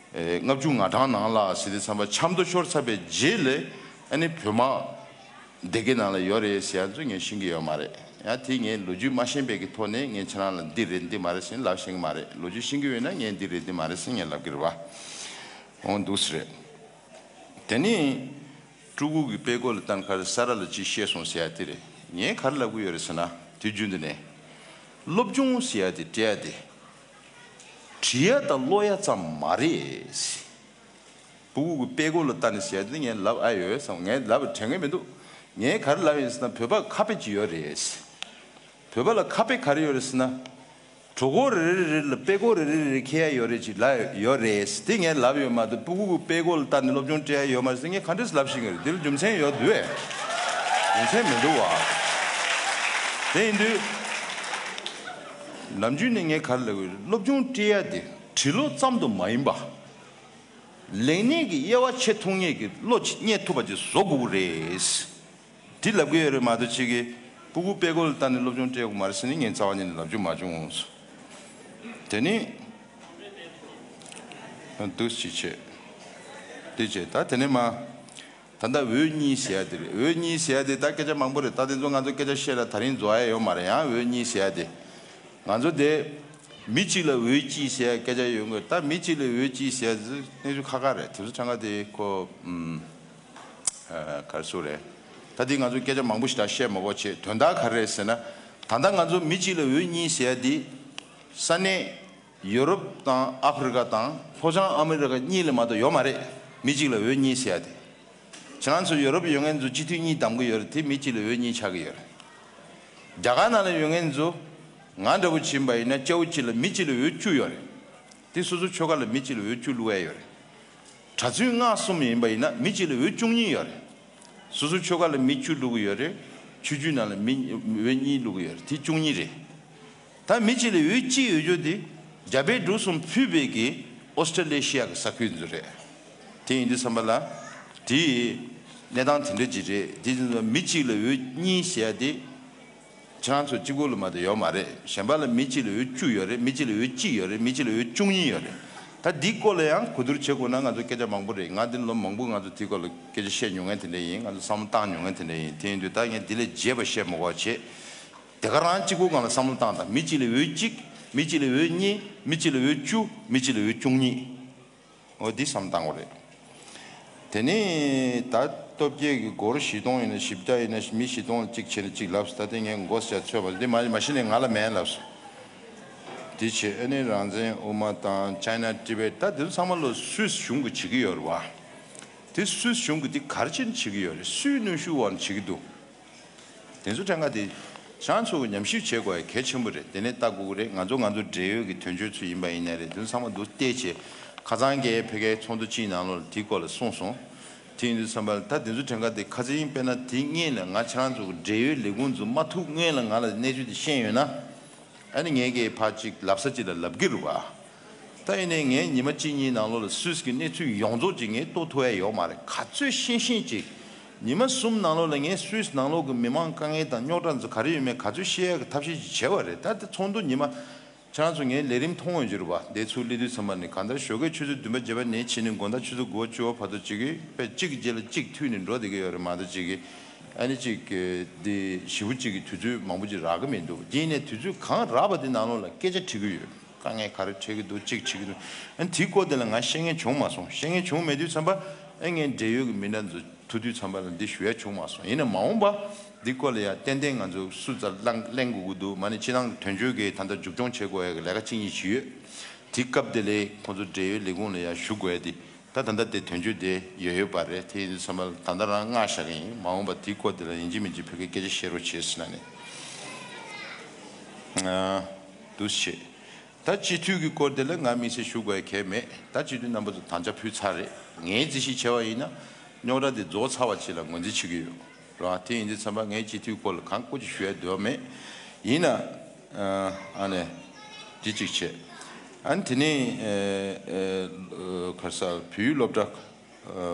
ལྔ་བཅུ་ང་གྲངས་ནང་ལ་ཟེར་དུས་ཙམ་པ་ཆབ་མདོ་ཤོར་ཚར་བའི་རྗེས་ལས་ཨ་ནི་བོད་དམག་སྡེ་དགེ་ནང་ལ་ཡོད་རེད་ཟེར་ཡ་ཚོ་ངས་ཤེས་ཀྱི་ཡོད་མ་རེད། ཡང་དེ་ངས་ལོ་རྒྱུས་མ་ཤེས་པའི་གི་ཐོག་ནས་ངས་ཁྱེད་རང་ལ་འདི་རེད་འདི་མ་རེད་ཟེར་ལབ་ཤེས་ཀྱི་མ་རེད། ལོ་རྒྱུས་ཤེས་ཀྱི་ཡོད་ན་ངས་འདི་རེད་འདི་མ་རེད་ཟེར་ངས་ལབ་ཀྱི་རེད་བ། འོང་འདུག་སེ་རེད། དེ་ནི་སྤྲུལ་སྐུ་གི་དཔེ་ཀློག་ལ་བལྟས་ཁར་ས་ར་ལ་ཅིག་བཤད་སོང་ཟེར་ཡ་དེ་རེད། ངས་ག་རེ་ལབ་ཀྱི་ཡོད་རེད་ཟེར་ན་དུས་རྒྱུན་དུ་ནས་སློབ་སྦྱོང་ཟེར་ཡ་དེ་སྤྲད་ཡ་དེ་བྲིས་ཡ་དང་ཀློག་ཡ་ཙམ་མ་རེད། སྤྲུལ་སྐུ་གི་དཔེ་ཀློག་ལ་བལྟས་ནས་ཟེར་ཡ་དེ་ངས་ལབ་ཨ་ཡོད་བསམ། ངས་ལབ་དྲན་གི་མི་འདུག་ངས་ག་རེ་ལབ་ཡིན་ཟེར་ན་བོད་པ་ཁ་དཔེ་ཅིག་ཡོད་རེད། བོད་པ་ལ་ཁ་དཔེ་ག་རེ་ཡོད་རེད་ཟེར་ན། གྲོད་ཁོག་རེ་རེ་རེ་ལ་དཔེ་ཀློག་རེ་རེ་རེ་འཁྱེར་ཡ་ཡོད་རེད་ཅིག་ལབ་ཡོད་རེད། དེ་ངས་ལབ་ཡོད་མ་གཏོགས་སྤྲུལ་སྐུ་གི་དཔེ་ཀློག་ལ་བལྟས་ནས་སློབ་སྦྱོང་སྤྲད་ཡ་ཡོད་མ་རེད་ཟེར་ངས་ག་འདྲས་ལབ་ཤེས་ཀྱི་རེད། འདིར་རྒྱུ་མཚན་ཡོད་འདུག་བས། རྒྱུ་མཚན་མི་འདུག་བ། དེ་ཡིན་དུས་ནམ་རྒྱུན་ནས་ངས་ག་རེ་ལབ་ཀྱི་རེད། སློབ་སྦྱོང་སྤྲད་ཡ་དེ་བྲིས་ཀློག་ཙམ་དུ་མ་ཡིན་པ། ལེགས་གཉེན་གྱི་དབྱེ་བ་ཕྱེ་ཐུབ་མཁན་གྱི་བློ་ཅིག་རྙེད་ཐུབ་པ་ཅིག་བཟོ་དགོས་ཀྱི་རེད། དེ་ལབ་ཀྱི་ཡོད་རེད་མ་གཏོགས་ཅིག་གིས་སྤྲུལ་སྐུ་དཔེ་ཀློག་ལ་བལྟས་ནས་སློབ་སྦྱོང་སྤྲད་དགོས་མ་རེད་ཟེར་ནས་ངས་རྩ་བ་ཉིད་ནས་ལབ་རྒྱུ་མ་བྱུང་། དེ་ནི་འདུག་ཅིག་བྱེད། དེ་བྱེད་ད་དེ་ནས་མ། ད་ལྟ་འོས་གཉིས་ཟེར་ཡ་དེ་རེད། འོས་གཉིས་ཟེར་ཡ་དེ་ད་སྐད་ཆ་མང་པོ་རེད། ད་དེ་ཚོ་ང་ཚོ་སྐད་ཆ་བཤད་ལ་ད་རིང་རྫོགས་ཡ་ཡོད་མ་རེད། ཡང་འོས་གཉིས་ཟེར་ཡ་དེ། ང་ཚོ་དེ་མི་གཅིག་ལ་འོས་གཅིག་ཟེར་ཡ་སྐད་ཆ་ཡོད་དགོས། ད་མི་གཅིག་ལ་འོས་གཅིག་ཟེར་ཡ་དེ་གནས་ཚུལ་ཁག་ཁག་རེད། དེ་ཚོ་གྲངས་ཀ་དེ་ཁོ་ཨུམ། ཨ་ག་རེ་ཟེར་རེད། ད་དེ་ང་ཚོ་སྐད་ཆ་མང་པོ་ཞིག་ད་བཤད་མ་དགོས་བྱས། དོན་དག་ག་རེ་རེད་ཟེར་ན། ད་ལྟ་ང་ཚོ་མི་གཅིག་ལ་འོས་གཉིས་ཟེར་ཡ་དེ་ས་གནས་ཡོ་རོབ་དང་ཨ་ཧྥེ་རི་ཁ་དང་ལྷོ་བྱང་ཨ་མི་རི་ཀ་གཉིས་ལས་མ་གཏོགས་ཡོད་མ་རེད། མི་གཅིག་ལ་འོས་གཉིས་ཟེར་ཡ་དེ། ཁྱེད་རང་ཚོ་ཡོ་རོབ་ཡོད་མཁན་ཚོ་སྤྱི་འཐུས་གཉིས་བདམས་ཀྱི་ཡོད་རེད། དེ་མི་གཅིག་ལ་འོས་གཉིས་ཆགས་ཀྱི་ཡོད་རེད། རྒྱ་གར་ནང་ལ་ཡོད་མཁན་ཚོ་ང་འདྲ་བོ་ཕྱིན་པ་ཡིན་ན་ཅའོ་ཅི་ལ་མི་གཅིག་ལ་འོས་བཅུ་ཡོད་རེད། དེ་སོ་སོ་ཆོལ་ཁ་ལ་མི་གཅིག་ལ་འོས་བཅུ་བླུགས་ཡ་ཡོད་རེད། གྲྭ་བཙུན་སྔགས་གསུམ་ཡིན་པ་ཡིན་ན་མི་གཅིག་ལ་འོས་བཅུ་གཉིས་ཡོད་རེད། སོ་སོ་ཆོལ་ཁ་ལ་མི་བཅུ་བླུགས་ཀྱི་ཡོད་རེད། ཆོས་བརྒྱུད་ནང་ལ་མི་འོས་གཉིས་བླུགས་ཀྱི་ཡོད་རེད། དེ་བཅུ་གཉིས་རེད། ད་མི་གཅིག་ལ་འོས་གཅིག་ཡོད་རྒྱུ་དེ་རྒྱ་བལ་འབྲུག་གསུམ་ཕུད་པའི་གི་ཨོ་སི་ཀྲི་ལེ་ཤི་ཡ་གི་ས་ཁུལ་ཚོ་རེད། དེ་ཡིན་དུས་ཙམ་པ་ལ་དེའི་གནས་སྟངས་དེ་འདྲ་ཅིག་རེད། དེ་ཡིན་ཙང་མི་གཅིག་ལ་འོས་གཉིས་ཟེར་ཡ་དེ་ཁྱེད་རང་ཚོ་གཅིག་པོ་ལ་མ་གཏོགས་ཡོད་མ་རེད། གཞན་པ་ལ་མི་གཅིག་ལ་འོས་བཅུ་ཡོད་རེད། མི་གཅིག་ལ་འོས་གཅིག་ཡོད་རེད། མི་གཅིག་ལ་འོས་བཅུ་གཉིས་ཡོད་རེད། ད་འདི་སྐོར་ལ་ཡང་གོ་བསྡུར་བྱེད་དགོས་ན་ང་ཚོ་སྐད་ཆ་མང་པོ་རེད། ང་འདི་ལོ་མང་པོ་ང་ཚོ་དེ་སྐོར་ལ་སྐད་ཆ་བཤད་མྱོང་མཁན་དེ་འདྲ་ཡིན། ང་ཚོ་བསམ་བློ་བཏང་མྱོང་མཁན་དེ་འདྲ་ཡིན། དེ་ཡིན་དུས་ད་ངས་འདི་ལས་རྒྱས་པ་བཤད་མ་དགོས་པ་བྱས། དེ་ག་རང་གཅིག་པོ་སྒང་ལ་བསམ་བློ་བཏང་དང་། མི་གཅིག་ལ་འོས་གཅིག་མི་གཅིག་ལ་འོས་གཉིས། མི་གཅིག་ལ་འོས་བཅུ། མི་གཅིག་ལ་འོས་བཅུ་གཉིས། འོ་འདི་བསམ་བློ་བཏང་དགོས་རེད། དེ་ནས་ད་སྟོབས་རྒྱལ་གྱི་སྒོར་བཞི་སྟོང་ཡིན་ན་བཞི་བརྒྱ་ཡིན་ན་མི་བཞི་སྟོང་ལ་གཅིག་བྱས་ན་གཅིག་ལབ་སོང་། ད་དེ་ངས་མགོ་ཟ་ཚོད་པ་འདི་མ་མ་གཞི་ནས་ང་ལ་མེད་ལབ་སོང་། དེ་བྱས་ཨ་ནི་རང་བཙན་དབུ་མ་དང་ཅའི་ན་ཊི་བེཊ་ད་དེ་ཚོ་ཚང་མ་ལོ་སུད་སི་གཞུང་གིས་བྱེད་ཀྱི་ཡོད་རེད་བ། དེ་སུད་སི་གཞུང་གིས་དེ་ག་རེ་བྱས་ནས་བྱེད་ཀྱི་ཡོད་རེད། སུའི་གནོན་ཤུགས་འོག་ནས་བྱེད་ཀྱི་འདུག་དེ་ཚོ་ཕྲན་ཁ་དེ་ཁྱེད་རང་ཚོ་གིས་ཉམས་ཞིབ་བྱེད་དགོས་ཡ་གལ་ཆེན་པོ་རེད། དེ་ནས་ལྟ་དགོས་ཀྱི་རེད། ང་ཚོ་ང་ཚོ་འབྲེལ་ཡོད་ཀྱི་དོན་གཅོད་ཚོ་ཡིན་པ་ཡིན་ནའི་རེད། དེ་ཚོ་ཚང་མ་འདུག་བལྟས་བྱས་ཁ་སང་གི་ཕ་གིའི་ཚོགས་འདུ་གཅིག་ནང་ལོགས་ལ་དེའི་སྐོར་ལ་གསུངས་སོང་། དེ་ཡིན་དུས་ཙམ་པ་ལ་ད་དེ་ཚོ་ཕྲན་ཁ་དེ་ཁ་སང་དཔེར་ན་དེ་སྔོན་ལ་ང་ཁྱེད་རང་ཚོ་གི་འབྲེལ་ཡོད་ལས་ཁུངས་ཚོ་མ་ཐུག་སྔོན་ལ་ང་ལ་གནས་ཚུལ་དེ་ཤེས་ཡོད་ན། ཨ་ནི་ངས་ཀྱིས་ཕར་ཅིག་ལབ་ས་ཅིག་ལ་ལབ་ཀྱི་རེད་བ། ད་ཡིན་ནའི་ངས་ཉི་མ་གཅིག་གཉིས་ནང་ལོགས་ལ་སུད་སི་གི་གནས་ཚུལ་ཡོངས་རྫོགས་ཅིག་ངས་རྟོགས་ཐུབ་ཡ་ཡོད་མ་རེད། ག་ཚོད་ཤེས་ཤེས་ཅིག་ཉི་མ་གསུམ་ནང་ལོགས་ལ་ངས་སུད་སི་ནང་ལོགས་ཀྱི་མི་མང་དཀའ་ངལ་དང་རྙོག་དྲ་ཚོ་ག་རེ་ཡོད་མེད་ག་ཚོད་ཤེས་ཡ་གི་ཐབས་ཤེས་ཅིག་བྱས་པ་རེད། ད་དེ་ཚོགས་འདུ་ཉི་མ་ཁྱེད་རང་ཚོ་ངའི་ལས་རིམ་མཐོང་ཡོང་རྒྱུ་རེད་བ། འདི་ཚུར་སླེབས་དུས་ཙམ་པ་ནས་གང་ལྟར་ཞོགས་ཀས་ཆུ་ཚོད་བདུན་པ་བརྒྱད་པ་ནས་ཕྱིན་ནས་དགོང་དག་ཆུ་ཚོད་དགུ་པ་བཅུ་པ་བར་དུ་ཅིག་གི་དཔེ་གཅིག་གི་རྗེས་ལ་གཅིག་མཐུད་ནས་འགྲོ་བསྡད་ཀྱི་ཡོད་རེད་མ་གཏོགས་ཅིག་གི་ཨ་ནི་ཅིག་གི་འདི་ཞེ་པོ་ཅིག་གི་དུས་ཚོད་མང་པོ་ཅིག་རག་གི་མི་འདུག་དེ་ཡིན་ནའི་དུས་ཚོད་གང་རག་པ་དེ་ནང་ལོགས་ལ་སྐད་ཆ་དྲི་གི་ཡོད། དཀའ་ངལ་ག་རེ་འཕྲད་ཀྱི་འདུག་ཅིག་དྲི་གི་འདུག་ཨ་ནི་དེའི་སྐོར་དེ་ལ་ང་བཤད་མཁན་བྱུང་མ་སོང་། བཤད་མཁན་བྱུང་མེད་དུས་ཙམ་པ་ཨ་ངའི་འབྲེལ་ཡོད་ཀྱི་མི་སྣ་ཚོ་ཐུག་དུས་ཙམ་པ་ལ་འདི་ཞུ་ཡ་བྱུང་མ་སོང་། ཡིན་ནའི་མ་འོངས་པ་འདི་སྐོར་ལ་ཡ་ཏན་ཏན་ང་ཚོ་སུ་ཙམ་གླེང་གླེང་དགོས་ཀྱི་འདུག་མ་ནི་སྤྱི་བཏང་དོན་གཅོད་ཀྱི་ད་ལྟ་མཇུག་སྐྱོང་བྱེད་དགོས་ཡ་གི་ལས་ཀ་གཅིག་གཉིས་ཅིག་ཡོད། དེ་སྐབས་དེ་ལས་ཁོང་ཚོ་འབྲེལ་ཡོད་ལས་ཁུངས་ལ་ཡ་ཞུ་དགོས་ཡ་དེ་ད་ད་ལྟ་དེ་དོན་གཅོད་དེ་ཡོད་ཡོད་པ་རེད། དེ་ཡིན་དུས་ཙམ་པ་ལ་ད་ལྟ་རང་མངགས་བཞག་གི་ཡིན། མ་འོངས་པ་དེའི་སྐོར་དེ་ལ་ཡིན་གཅིག་མིན་གཅིག་བོད་སྐད་སྐད་ཆ་བཤད་རོགས་བྱེད་ཟེར་ན་ནི། ཨ་འདུག་སེ་བྱེད། ད་སྤྱི་འཐུས་ཀྱི་སྐོར་དེ་ལ་ང་དམིགས་བསལ་ཞུ་དགོས་ཡ་གལ་མེད། ད་སྤྱི་འཐུས་རྣམ་པ་ཚོ་དམ་བཅའ་ཕུལ་ཚར་རེད། ངས་རྩིས་ཞིབ་བྱས་པ་ཡིན་ན་རྙོག་དྲ་དེ་རྫོགས་ཚར་བ་ཅིག་ལ་ངོས་འཛིན་བྱེད་ཀྱི་ཡོད་རེད་བ། དེ་ཡིན་དུས་ཙམ་པ་ངས་སྤྱི་འཐུས་སྐོར་ལ་གང་སྐོར་ཅིག་ཞུ་ཡ་འདོད་མེད། ཡིན་ན་ཨ་ནས་འདི་གཅིག་བྱས། ཨ་ནི་དེ་ནས་ཨ་ཨ་ག་རེ་ཟ་བོད་ཡིག་སློབ་གྲྭ་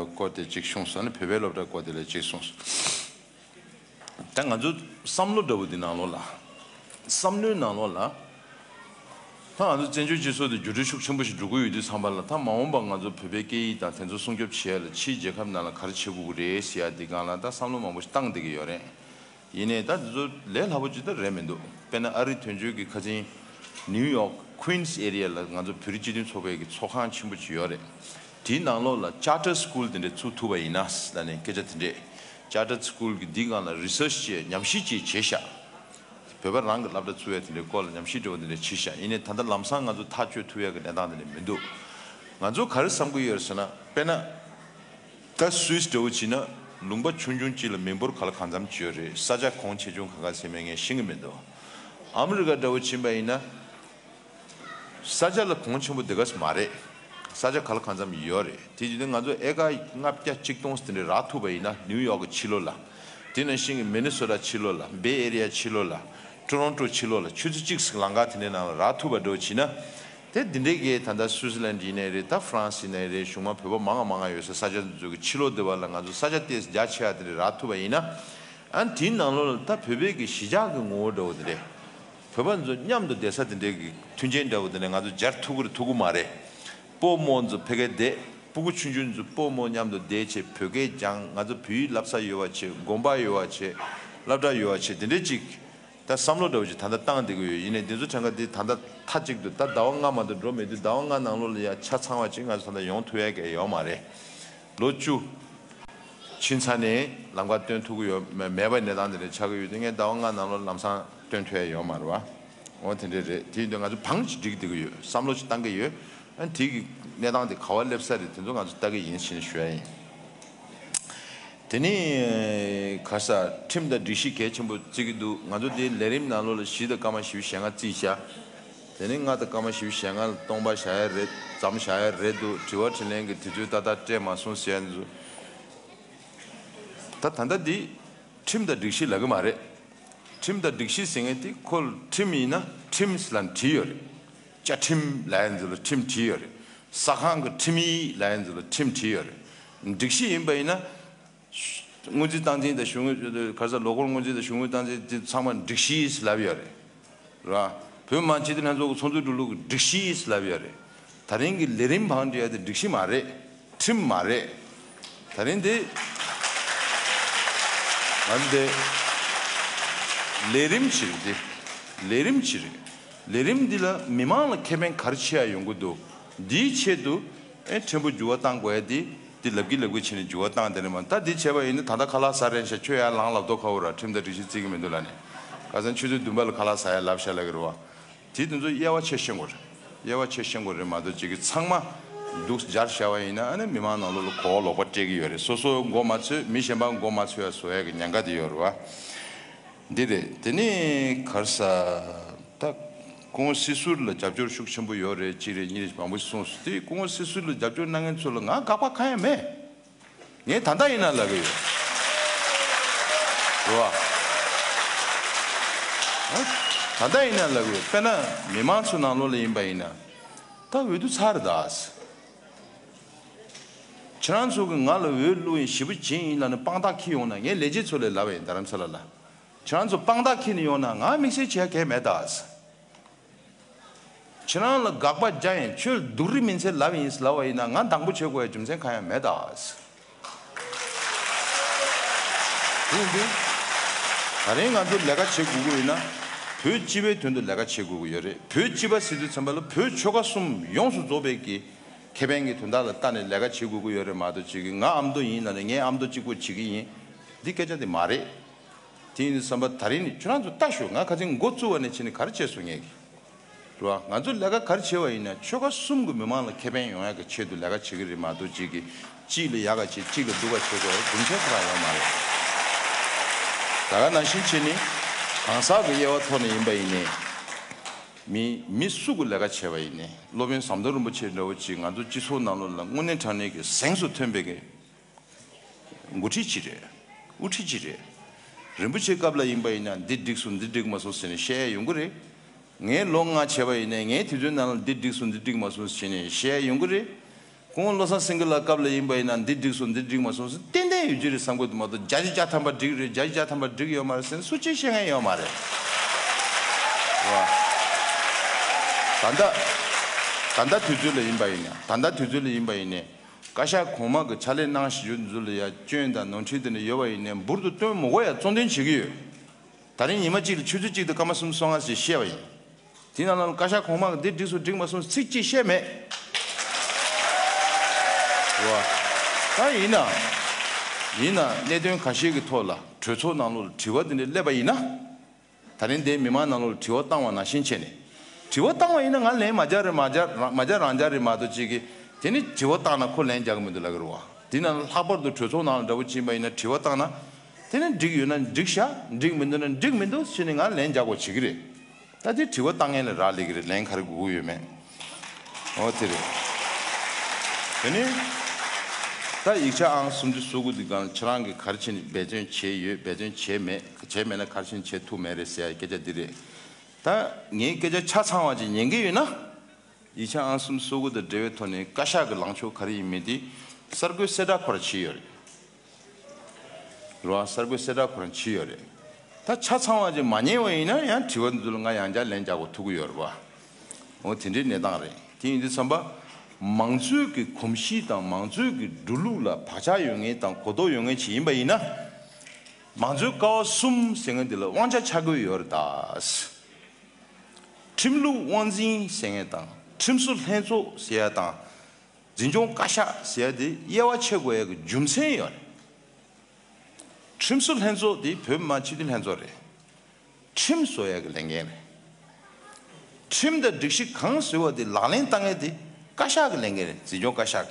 སྐོར་དེ་གཅིག་གསུངས་སོང་། ཨ་ནི་བོད་པའི་སློབ་གྲྭ་སྐོར་དེ་ལ་གཅིག་གསུངས་སོང་། ད་ང་ཚོ་བསམ་བློ་འདྲ་བོ་འདི་ནང་ལོགས་ལ་ བསམ་བློའི་ནང་ལོགས་ལ། ད་ང་ཚོ་བཙན་བྱོལ་སྤྱི་ཚོགས་དེ་འགྱུར་འགྲོས་ཤུགས་ཆེན་པོ་ཞིག་འགྲོ་གི་ཡོད་དུས་ཙམ་པ་ལ། ད་མ་འོངས་པ་ང་ཚོ་བོད་པའི་སྐད་ཡིག་དང་དེ་ཚོ་སྲུང་སྐྱོབ་བྱེད་ཡ་ལ་ཕྱིའི་རྒྱལ་ཁབ་ནང་ལ་ག་རེ་བྱེད་དགོས་ཀྱི་རེད་ཟེར་ཡ་དེ་སྒང་ལ་ད་བསམ་བློ་མང་པོ་ཞིག་བཏང་བསྡད་ཀྱི་ཡོད་རེད། ཡིན་ནའི་ད་དེ་ཚོ་ལས་སླ་པོ་ཅིག་ད་རེད་མི་འདུག་དཔེར་ན་ཨ་རི་དོན་གཅོད་ཀྱི་ཁ་ཆེན་ནིའུ་ཡོག་ཀུན་སི་ཨེ་རི་ཡ་ལ་ང་ཚོ་བོད་རིགས་སྤྱི་མཐུན་ཚོགས་པའི་གི་ཚོགས་ཁང་ཆེན་པོ་ཅིག་ཡོད་རེད། དེའི་ནང་ལོགས་ལ་ཅར་ཊར་སི་ཀུལ་དེ་འདྲ་བཙུགས་ཐུབ་པ་ཡིན་ན་ལབ་ནས་སྐད་ཆ་དེ་འདྲས། ཅར་ཊར་སི་ཀུལ་གྱི་འདི་སྒང་ལ་རི་སར་ཆི་བྱས་ཉམས་ཞིབ་ཅིག་བྱས་ཤག་བོད་པ་རང་གི་སློབ་གྲྭ་བཙུགས་ཡ་དེ་འདྲའི་སྐོར་ལ་ཉམས་ཞིབ་འདྲ་བོ་དེ་འདྲ་བྱས་ཤག་ཡིན་ནའི་ད་ལྟ་ལམ་སང་ང་ཚོ་ཐག་གཅོད་ཐུབ་ཡ་གི་གནས་སྟངས་དེ་འདྲ་མི་འདུག་ང་ཚོ་ག་རེ་བསམ་གྱི་ཡོད་རེད་ཟེར་ན། དཔེར་ན། ད་སུད་སི་འདྲ་བོ་བྱས་ན་ལུང་པ་ཆུང་ཆུང་གཅིག་ལ་མི་འབོར་ག་ལ་གང་འཚམ་ཅིག་ཡོད་རེད། ས་ཆ་གོང་ཆེ་ཆུང་ག་ག་ཟེར་མིན་ངས་ཤེས་ཀྱི་མི་འདུག་ཨ་མི་རི་ཀ་འདྲ་བོ་ཕྱིན་པ་ཡིན་ན། ས་ཆ་ལ་གོང་ཆེན་པོ་དེ་ག་ཙམ་མ་རེད། ས་ཆ་ག་ལ་གང་འཚམ་ཡོད་རེད། དེ་བྱས་ཏེ་ང་ཚོ་ཨེ་ཀར་ལྔ་བརྒྱ་གཅིག་སྟོང་དེ་འདྲ་རག་ཐུབ་པ་ཡིན་ན། ནིའུ་ཡོག་གི་ཕྱི་ལོགས་ལ། དེ་ནང་བཞིན་གྱི་མི་ནི་སོ་ཊ་ཕྱི་ལོགས་ལ། བེ་ཨེ་རི་ཡ་ཕྱི་ལོགས་ལ། ཊོ་རོན་ཊོ་ཕྱི་ལོགས་ལ། ཆུ་ཚོད་གཅིག་ལམ་ཁ་དེ་འདྲའི་ནང་ལ་རག་ཐུབ་པ་འདྲ་བོ་བྱས་ན། དེ་འདི་འདྲའི་གི་ད་ལྟ་སུའི་ཙི་ལན་ཡིན་ནའི་རེད། ད་ཧྥ་རན་སི་ཡིན་ནའི་རེད། གཞུང་མང་བོད་པ་མང་ང་མང་ང་ཡོད་ས་ས་ཆ་འདི་ཚོ་གི་ཕྱི་ལོགས་འདི་བ་ལ་ང་ཚོ་ས་ཆ་དེ་རྒྱ་ཆེ་བ་དེ་འདྲ་རག་ཐུབ་པ་ཡིན་ན། ཨ་ནི་དེའི་ནང་ལོགས་ལ་ད་བོད་པའི་གི་གཞིས་ཆགས་ཀྱི་ངོ་བོ་འདྲ་བོ་དེ་འདྲས། བོད་པ་ཚོ་མཉམ་དུ་བསྡད་ས་དེ་འདྲའི་གི་མཐུན་རྐྱེན་འདྲ་བོ་དེ་འདྲས་ང་ཚོ་སྦྱར་ཐུབ་ཀྱི་རེད་ཐུབ་ཀྱི་མ་རེད། སྤོ་རྨོ་ཚོ་ཕ་གིར་བསྡད། སྤུ་གུ་ཆུང་ཆུང་ཚོ་སྤོ་རྨོ་མཉམ་དུ་བསྡད་བྱས་བོད་སྐད་སྦྱང་། ང་ཚོ་བོད་ཡིག་བསླབ་ས་ཡོད་པ་བྱས། དགོན་པ་ཡོད་པ་བྱས། སློབ་གྲྭ་ཡོད་པ་བྱས། དེ་འདྲས་ཅིག་ད་བསམ་བློ་འདྲ་བོ་ཅིག་ད་ལྟ་བཏང་བསྡད་ཀྱི་ཡོད། ཡིན་ནའི་འདི་ཚོ་གྲངས་ཀ་འདི་ད་ལྟ་མཐའ་གཅིག་ཏུ་ད་ཟླ་བ་ལྔ་མ་གཏོགས་འགྲོ་མེད་དུས། ཟླ་བ་ལྔ་ནང་ལོགས་ལ་ཡ་ཆ་ཚང་བ་ཅིག་ང་ཚོ་ད་ལྟ་ཡོང་ཐུབ་ཡ་གི་ཡོད་མ་རེད། ལོ་བཅུ་ཕྱིན་ཚར་ནས་ལམ་ཁ་སྟོན་ཐུབ་ཀྱི་ཡོད་མེད་པའི་གནས་སྟངས་དེ་འདྲ་ཆགས་ཀྱི་ཡོད་དུས། ངས་ཟླ་བ་ལྔ་ནང་ལོགས་ལམ་སང་སྟོན་ཐུབ་ཡ་ཡོད་མ་རེད་བ། འོ་དེ་འདྲ་རེད། དེ་ཡིན་དུས་ང་ཚོ་བང་ཅིག་སྒྲིག་བསྡད་ཀྱི་ཡོད། བསམ་བློ་ཅིག་བཏང་གི་ཡོད། ཨ་དེ་གི་གནས་སྟངས་དེ་ག་པར་སླེབས་ས་རེད། དེ་ཚོ་ང་ཚོ་ལྟ་གི་ཡིན་ཞེས་ཞུ་ཡ་ཡིན། དེ་ནི་ག་ས་ཁྲིམས་དང་སྒྲིག་གཞི་གལ་ཆེན་པོ་བརྩི་གི་འདུག་ང་ཚོ་དེ་ལས་རིམ་ནང་ལོགས་ལ་བཞི་དང་སྐར་མ་བཞི་བཅུ་ཞེ་ལྔ་བརྩིས་བཞག་དེ་ནི་ལྔ་དང་སྐར་མ་བཞི་བཅུ་ཞེ་ལྔ་ལ་སྟོང་པ་བཞག་ཡ་རེད། ཙམ་བཞག་ཡ་རེད་འདུག་དྲི་བ་དྲིས་ལན་གྱི་དུས་ཚོད་ཏག་ཏག་སྤྲད་མ་སོང་ཟེར་ཡ་འདུག་ད་ད་ལྟ་འདི་ཁྲིམས་དང་སྒྲིག་གཞི་ལབ་གི་མ་རེད། ཁྲིམས་དང་སྒྲིག་གཞི་ཟེར་མཁན་དེ་ཁོ་ཁྲིམས་ཡིན་ན་ཁྲིམས་ལབ་བྲིས་ཡོད་རེད། བཅའ་ཁྲིམས་ལབ་ཡ་འདི་ལ་ཁྲིམས་བྲིས་ཡོད་རེད། ས་ཁང་གི་ཁྲིམས་ཡིག་ལབ་ཡ་འདི་ལ་ཁྲིམས་བྲིས་ཡོད་རེད། སྒྲིག་གཞི་ཡིན་པ་ཡིན་ན། སྔོན་རྩིས་སྟངས་འཛིན་དང་གཞུང་དངུལ་ག་ས་ལོ་འཁོར་སྔོན་རྩིས་དང་གཞུང་དངུལ་སྟངས་འཛིན་དེ་ཚང་མ་སྒྲིག་གཞི་ལབ་ཡོད་རེད། ར། བོད་མི་མང་སྤྱི་འཐུས་ལྷན་ཚོགས་ཀྱི་ཚོགས་འདུ་འགྲོ་ལུགས་ཀྱི་སྒྲིག་གཞི་ལབ་ཡོད་རེད། ད་རིང་གི་ལས་རིམ་བང་སྒྲིག་ཡ་དེ་སྒྲིག་གཞི་མ་རེད། ཁྲིམས་མ་རེད། ད་རིང་དེ་ང་ཚོ་དེ་ལས་རིམ་ཅིག་རེད་དེ། ལས་རིམ་ཅིག་རེད། ལས་རིམ་འདི་ལ་མི་མང་ལ་ཁེ་ཕན་ག་རེ་ཆེ་ཡ་ཡོང་གི་འདུག་འདིའི་ཆེད་དུ་ཨེ་ཕྲན་བུ་འགྱུར་བ་བཏང་དགོས་ཡ་དེ། འདི་ལབ་ཀྱི་ལབ་ཀྱི་བྱས་ནས་འགྱུར་བ་བཏང་དེ་ནས་མ། ད་འདི་བྱས་པ་ཡིན་ན་ད་ལྟ་ཁ་ལག་ཟ་རན་ཤག་ཁྱོད་ཡར་ལངས་ལབ་མདོག་ཁ་པོ་ར། ཁྲིམས་དང་སྒྲིག་གཞི་བརྩི་གི་མི་འདུག་ལབ་ནས། ཁ་སང་ཆུ་ཚོད་བདུན་པ་ལ་ཁ་ལག་ཟ་ཡ་ལབ་ཤག་ལབ་ཀྱི་རེད་བ། དེ་དེ་ཚོ་དབྱེ་བ་ཕྱེ་ཤེས་དགོས་རེད། དབྱེ་བ་ཕྱེ་ཤེས་དགོས་རེད་མ་གཏོགས་ཅིག་གི་ཚང་མ་འདུག་སྦྱར་བཞག་པ་ཡིན་ན་ཨ་ནི་མི་མང་ནང་ལོགས་ལ་གོ་བ་ལོག་པ་སྤྲད་ཀྱི་ཡོད་རེད། སོ་སོ་མགོ་མ་ཚོས། མི་གཞན་པ་མགོ་མ་ཚོས་ཡ་བཟོ་ཡ་གི་ཉེན་ཁ་དེ་ཡོད་རེད་བ། འདི་རེད། དེ་ནས་ག་རེ་ཟ། ད་སྐུ་ངོ་སྲིད་ཟུར་ལ་རྒྱབ་སྐྱོར་ཤུགས་ཆེན་པོ་ཡོད་རེད། གཅིག་རེད། གཉིས་རེད། མང་པོ་ཞིག་གསུངས་སོང་། དེ་སྐུ་ངོ་སྲིད་ཟུར་ལ་རྒྱབ་སྐྱོར་གནང་མཁན་ཚོ་ལ་ང་དགག་པ་གང་ཡང་མེད། ངས་ད་ལྟ་ཡིན་ན་ལབ་ཀྱི་ཡོད། རེད་བ། ཨ། ད་ལྟ་ཡིན་ན་ལབ་ཀྱི་ཡོད། དཔེར་ན་མི་མང་ཚོ་ནང་ལོགས་ལ་ཡིན་པ་ཡིན་ན། ད་འོས་བསྡུ་ཚར་རེད་ད། ཁྱེད་རང་ཚོ་གིས་ང་ལ་འོས་བླུགས་ཡིན། ཞེ་པོ་བྱས་ཡིན་ལབ་ནས་དཔང་རྟགས་འཁྱེར་ཡོང་ན། ངས་ལས་བྱེད་ཚོ་ལ་ལབ་པ་ཡིན། རྡ་རམ་ས་ལ་ལ། ཁྱེད་རང་ཚོ་དཔང་རྟགས་འཁྱེར་ནས་ཡོང་ན་ང་དམིགས་བསལ་བྱེད་ཡ་གང་ཡང་མེད་ད། ཁྱེད་རང་ལ་དགག་པ་རྒྱག་ཡིན། ཁྱོད་ལ་སྡུག་རུས་མིན་ཚད་ལབ་ཡིན་ལབ་པ་ཡིན་ན་ང་སྡང་པོ་བྱེད་དགོས་ཡ་རྒྱུ་མཚན་གང་ཡང་མེད་ད། དེ་ཡིན་དུས། ད་རིང་ང་ཚོ་ལས་ཀ་བྱེད་དགོས་ཀྱི་ཡོད་ན། བོད་སྤྱི་པའི་དོན་དུ་ལས་ཀ་བྱེད་དགོས་ཀྱི་ཡོད་རེད། བོད་སྤྱི་པ་ཟེར་དུས་ཙམ་པ་ལ་བོད་ཆོལ་ཁ་གསུམ་ཡོངས་སུ་རྫོགས་པའི་གི་ཁེ་ཕན་གྱི་དོན་དག་ལ་ལྟ་ནས་ལས་ཀ་བྱེད་དགོས་ཀྱི་ཡོད་རེད་མ་གཏོགས་ཅིག་གི་ང་ཨ་མདོ་ཡིན་ལབ་ནས་ངས་ཨ་མདོ་གཅིག་པོ་བྱེད་ཀྱི་ཡིན། འདི་སྐད་ཆ་དེ་མ་རེད། དེ་ཡིན་དུས་ཙམ་པ་ད་རིང་ནས་ཁྱོད་རང་ཚོ་ལྟ་ཤོག་ང་ཁ་སང་འགོ་བཙུགས་པ་ནས་བྱས་ནས་ག་རེ་བྱས་སོང་ངས་གི། རེད་བ། ང་ཚོ་ལས་ཀ་ག་རེ་བྱས་པ་ཡིན་ན་ཆོལ་ཁ་གསུམ་གྱི་མི་མང་ལ་ཁེ་ཕན་ཡོང་ཡག་གི་ཆེད་དུ་ལས་ཀ་བྱེད་ཀྱི་རེད་མ་གཏོགས་ཅིག་གི་གཅིག་ལ་ཡག་ག་བྱེད། གཅིག་ལ་སྡུག་ག་བྱེད་དགོས་རྒྱུ་མཚན་ཁོ་རང་ཡོད་མ་རེད། ད་ག་ནང་བཞིན་བྱས་ནས་གང་ཟག་གི་དབྱེ་བ་ཐོག་ནས་ཡིན་པ་ཡིན་ནའི། མི་མི་སུ་གི་ལས་ཀ་བྱས་པ་ཡིན་ནའི་སློབ་དཔོན་ཟམ་གདོང་རིན་པོ་ཆེ་འདྲ་བོ་ཅིག་ང་ཚོ་སྤྱི་ཚོགས་ནང་ལོགས་ལ་དངོས་གནས་དྲང་གནས་ཀྱི་གཟེངས་སུ་ཐོན་པའི་གི་འགོ་ཁྲིད་ཅིག་རེད། དབུ་ཁྲིད་ཅིག་རེད། རིན་པོ་ཆེའི་སྐབས་ལ་ཡིན་པ་ཡིན་ན་འདི་འགྲིག་སོང་འདི་འགྲིག་མ་སོང་ཟེར་ནས་བཤད་ཡ་ཡོང་གི་རེད། ངས་ལོ་ལྔ་བྱས་པ་ཡིན་ནའི་ངའི་དུས་ཚོད་ནང་ལ་འདི་འགྲིག་སོང་འདི་འགྲིག་མ་སོང་ཟེར་ནས་བཤད་ཡ་ཡོང་གི་རེད། སྐུ་ངོ་བློ་བཟང་སེང་གེ་ལགས་སྐབས་ལ་ཡིན་པ་ཡིན་ན་འདི་འགྲིག་སོང་འདི་འགྲིག་མ་སོང་ཟེར་ཏན་ཏན་ཡོད་ཀྱི་རེད་བསམ་གྱི་འདུག་མ་གཏོགས་བརྒྱ་ཆ་བརྒྱ་ཐམ་པ་འགྲིག་རེད། བརྒྱ་ཆ་བརྒྱ་ཐམ་པ་འགྲིག་ཡོད་མ་རེད་ཟེར་ནས་སུ་གཅིག་བཤད་མཁན་ཡོད་མ་རེད། ད་ལྟ་ད་ལྟ་དུས་ཚོད་ལ་ཡིན་པ་ཡིན་ན། ད་ལྟ་དུས་ཚོད་ལ་ཡིན་པ་ཡིན་ནའི་བཀའ་ཤག་གོང་མ་གི་ཕྱག་ལས་གནང་བཞིན་ཡོད་ཚུལ་ལ་ཡ་སྐྱོན་དང་ནོར་འཁྲུལ་དེ་འདྲ་ཡོད་པ་ཡིན་ནའི་འབུར་དུ་བཏོན་མི་དགོས་ཡ་གཙོ་འདོན་བྱེད་ཀྱི་ཡོད། ད་རིང་ཉི་མ་གཅིག་ལ་ཆུ་ཚོད་གཅིག་དང་སྐར་མ་སུམ་ཅུ་སོ་ལྔ་ཞིག་བཤད་པ་ཡིན། དེ་ནང་ལ་བཀའ་ཤག་གོང་མ་གི་འདི་འགྲིག་སོང་འགྲིག་མ་སོང་ཚིག་གཅིག་བཤད་མེད། རེད་བ། ད་ཡིན་ན། ཡིན་ན་གནད་དོན་ཁ་ཤས་ཀྱི་ཐོག་ལ་གྲོས་ཚོགས་ནང་ལོགས་ལ་དྲི་བ་དེ་འདྲ་སླེབས་པ་ཡིན་ན། ད་རིང་འདིའི་མི་མང་ནང་ལོགས་ལ་དྲི་བ་བཏང་བ་ནང་བཞིན་བྱས་ནས། དྲི་བ་བཏང་བ་ཡིན་ན་ང་ལན་མ་རྒྱག་རེད། མ་རྒྱག་རང་མ་རྒྱག་རང་རྒྱག་རེད་མ་གཏོགས་གཅིག་གིས་དེ་ནི་དྲི་བ་བཏང་ན་ཁོ་ལན་རྒྱག་གི་མི་འདུག་ལབ་ཀྱི་རེད་བ། དེ་ནང་ལྷག་པར་དུ་གྲོས་ཚོགས་ནང་ལ་འདྲ་པོ་ཕྱིན་པ་ཡིན་ན་དྲི་བ་བཏང་ན། དེ་ནི་འགྲིག་ཡོད་ན་འགྲིག་ཤག་འགྲིག་མི་འདུག་ན་འགྲིག་མི་འདུག་ཟེར་ནས་ང་ལན་རྒྱག་དགོས་བྱེད་ཀྱི་རེད། ད་དེ་དྲི་བ་བཏང་མཁན་ལ་རག་ལས་ཀྱི་རེད། ལན་ག་རེ་དགོས་ཀྱི་ཡོད་མེད། འོ་དེ་རེད། དེ་ནི། ད་ཡིག་ཆ་ཨང་སུམ་ཅུ་སོ་དགུ་འདི་སྒང་ཁྱེད་རང་གིས་ག་རེ་བྱས་ནས་འབད་བརྩོན་བྱས་ཡོད། འབད་བརྩོན་བྱས་མེད། བྱས་མེད་ན་ག་རེ་བྱས་ནས་བྱེད་ཐུབ་མེད་རེད་ཟེར་ཡ་སྐད་ཆ་འདི་རེད། ད་ངའི་སྐད་ཆ་ཆ་ཚང་བ་ཅིག་ཉན་གྱི་ཡོད་ན། ཡིག་ཆ་ཨང་སུམ་ཅུ་སོ་དགུ་དང་འབྲེལ་བའི་ཐོག་ནས་བཀའ་ཤག་གི་ལངས་ཕྱོགས་ག་རེ་ཡིན་མིན་དེ་གསར་འགོད་གསལ་བསྒྲགས་ཁོ་རང་བྱས་ཡོད་རེད། རེད་བ། གསར་འགོད་གསལ་བསྒྲགས་ཁོ་རང་བྱས་ཡོད་རེད། ད་ཆ་ཚང་བ་ཅིག་མ་ཉན་པ་ཡིན་ན་ཡང་དྲི་བ་འདི་ཚོ་ལ་ང་ཡང་བསྐྱར་ལན་རྒྱག་དགོས་ཐུག་གི་ཡོད་རེད་བ། འོ་དེ་འདྲའི་གནས་སྟངས་རེད། དེ་ཡིན་དུས་ཙམ་པ། མང་གཙོའི་གི་གོམས་གཤིས་དང་མང་གཙོའི་གི་འགྲོ་ལུགས་ལ་བག་ཆགས་ཡོད་མཁན་དང་གོ་རྟོགས་ཡོད་མཁན་ཅིག་ཡིན་པ་ཡིན་ན། མང་གཙོའི་ཀ་བ་གསུམ་ཟེར་མཁན་འདི་ལ་དབང་ཆ་ཆ་བགོས་ཡོད་རེད་ད། ཁྲིམས་ལུགས་དབང་འཛིན་ཟེར་མཁན་དང་ཁྲིམས་བཟོ་ལྷན་ཚོགས་ཟེར་ཡ་དང་། འཛིན་སྐྱོང་བཀའ་ཤག་ཟེར་ཡ་དེ་དབྱེ་བ་ཕྱེ་དགོས་ཡ་གི་རྒྱུ་མཚན་ཡོད་རེད། ཁྲིམས་བཟོ་ལྷན་ཚོགས་དེ་བོད་མི་མང་སྤྱི་འཐུས་ལྷན་ཚོགས་རེད། ཁྲིམས་བཟོ་ཡ་གི་ལས་འགན་རེད། ཁྲིམས་དང་སྒྲིག་གཞི་གང་བཟོས་པ་དེ་ལག་ལེན་བསྟར་མཁན་དེ་བཀའ་ཤག་གི་ལས་འགན་རེད། འཛིན་སྐྱོང་བཀའ་ཤག་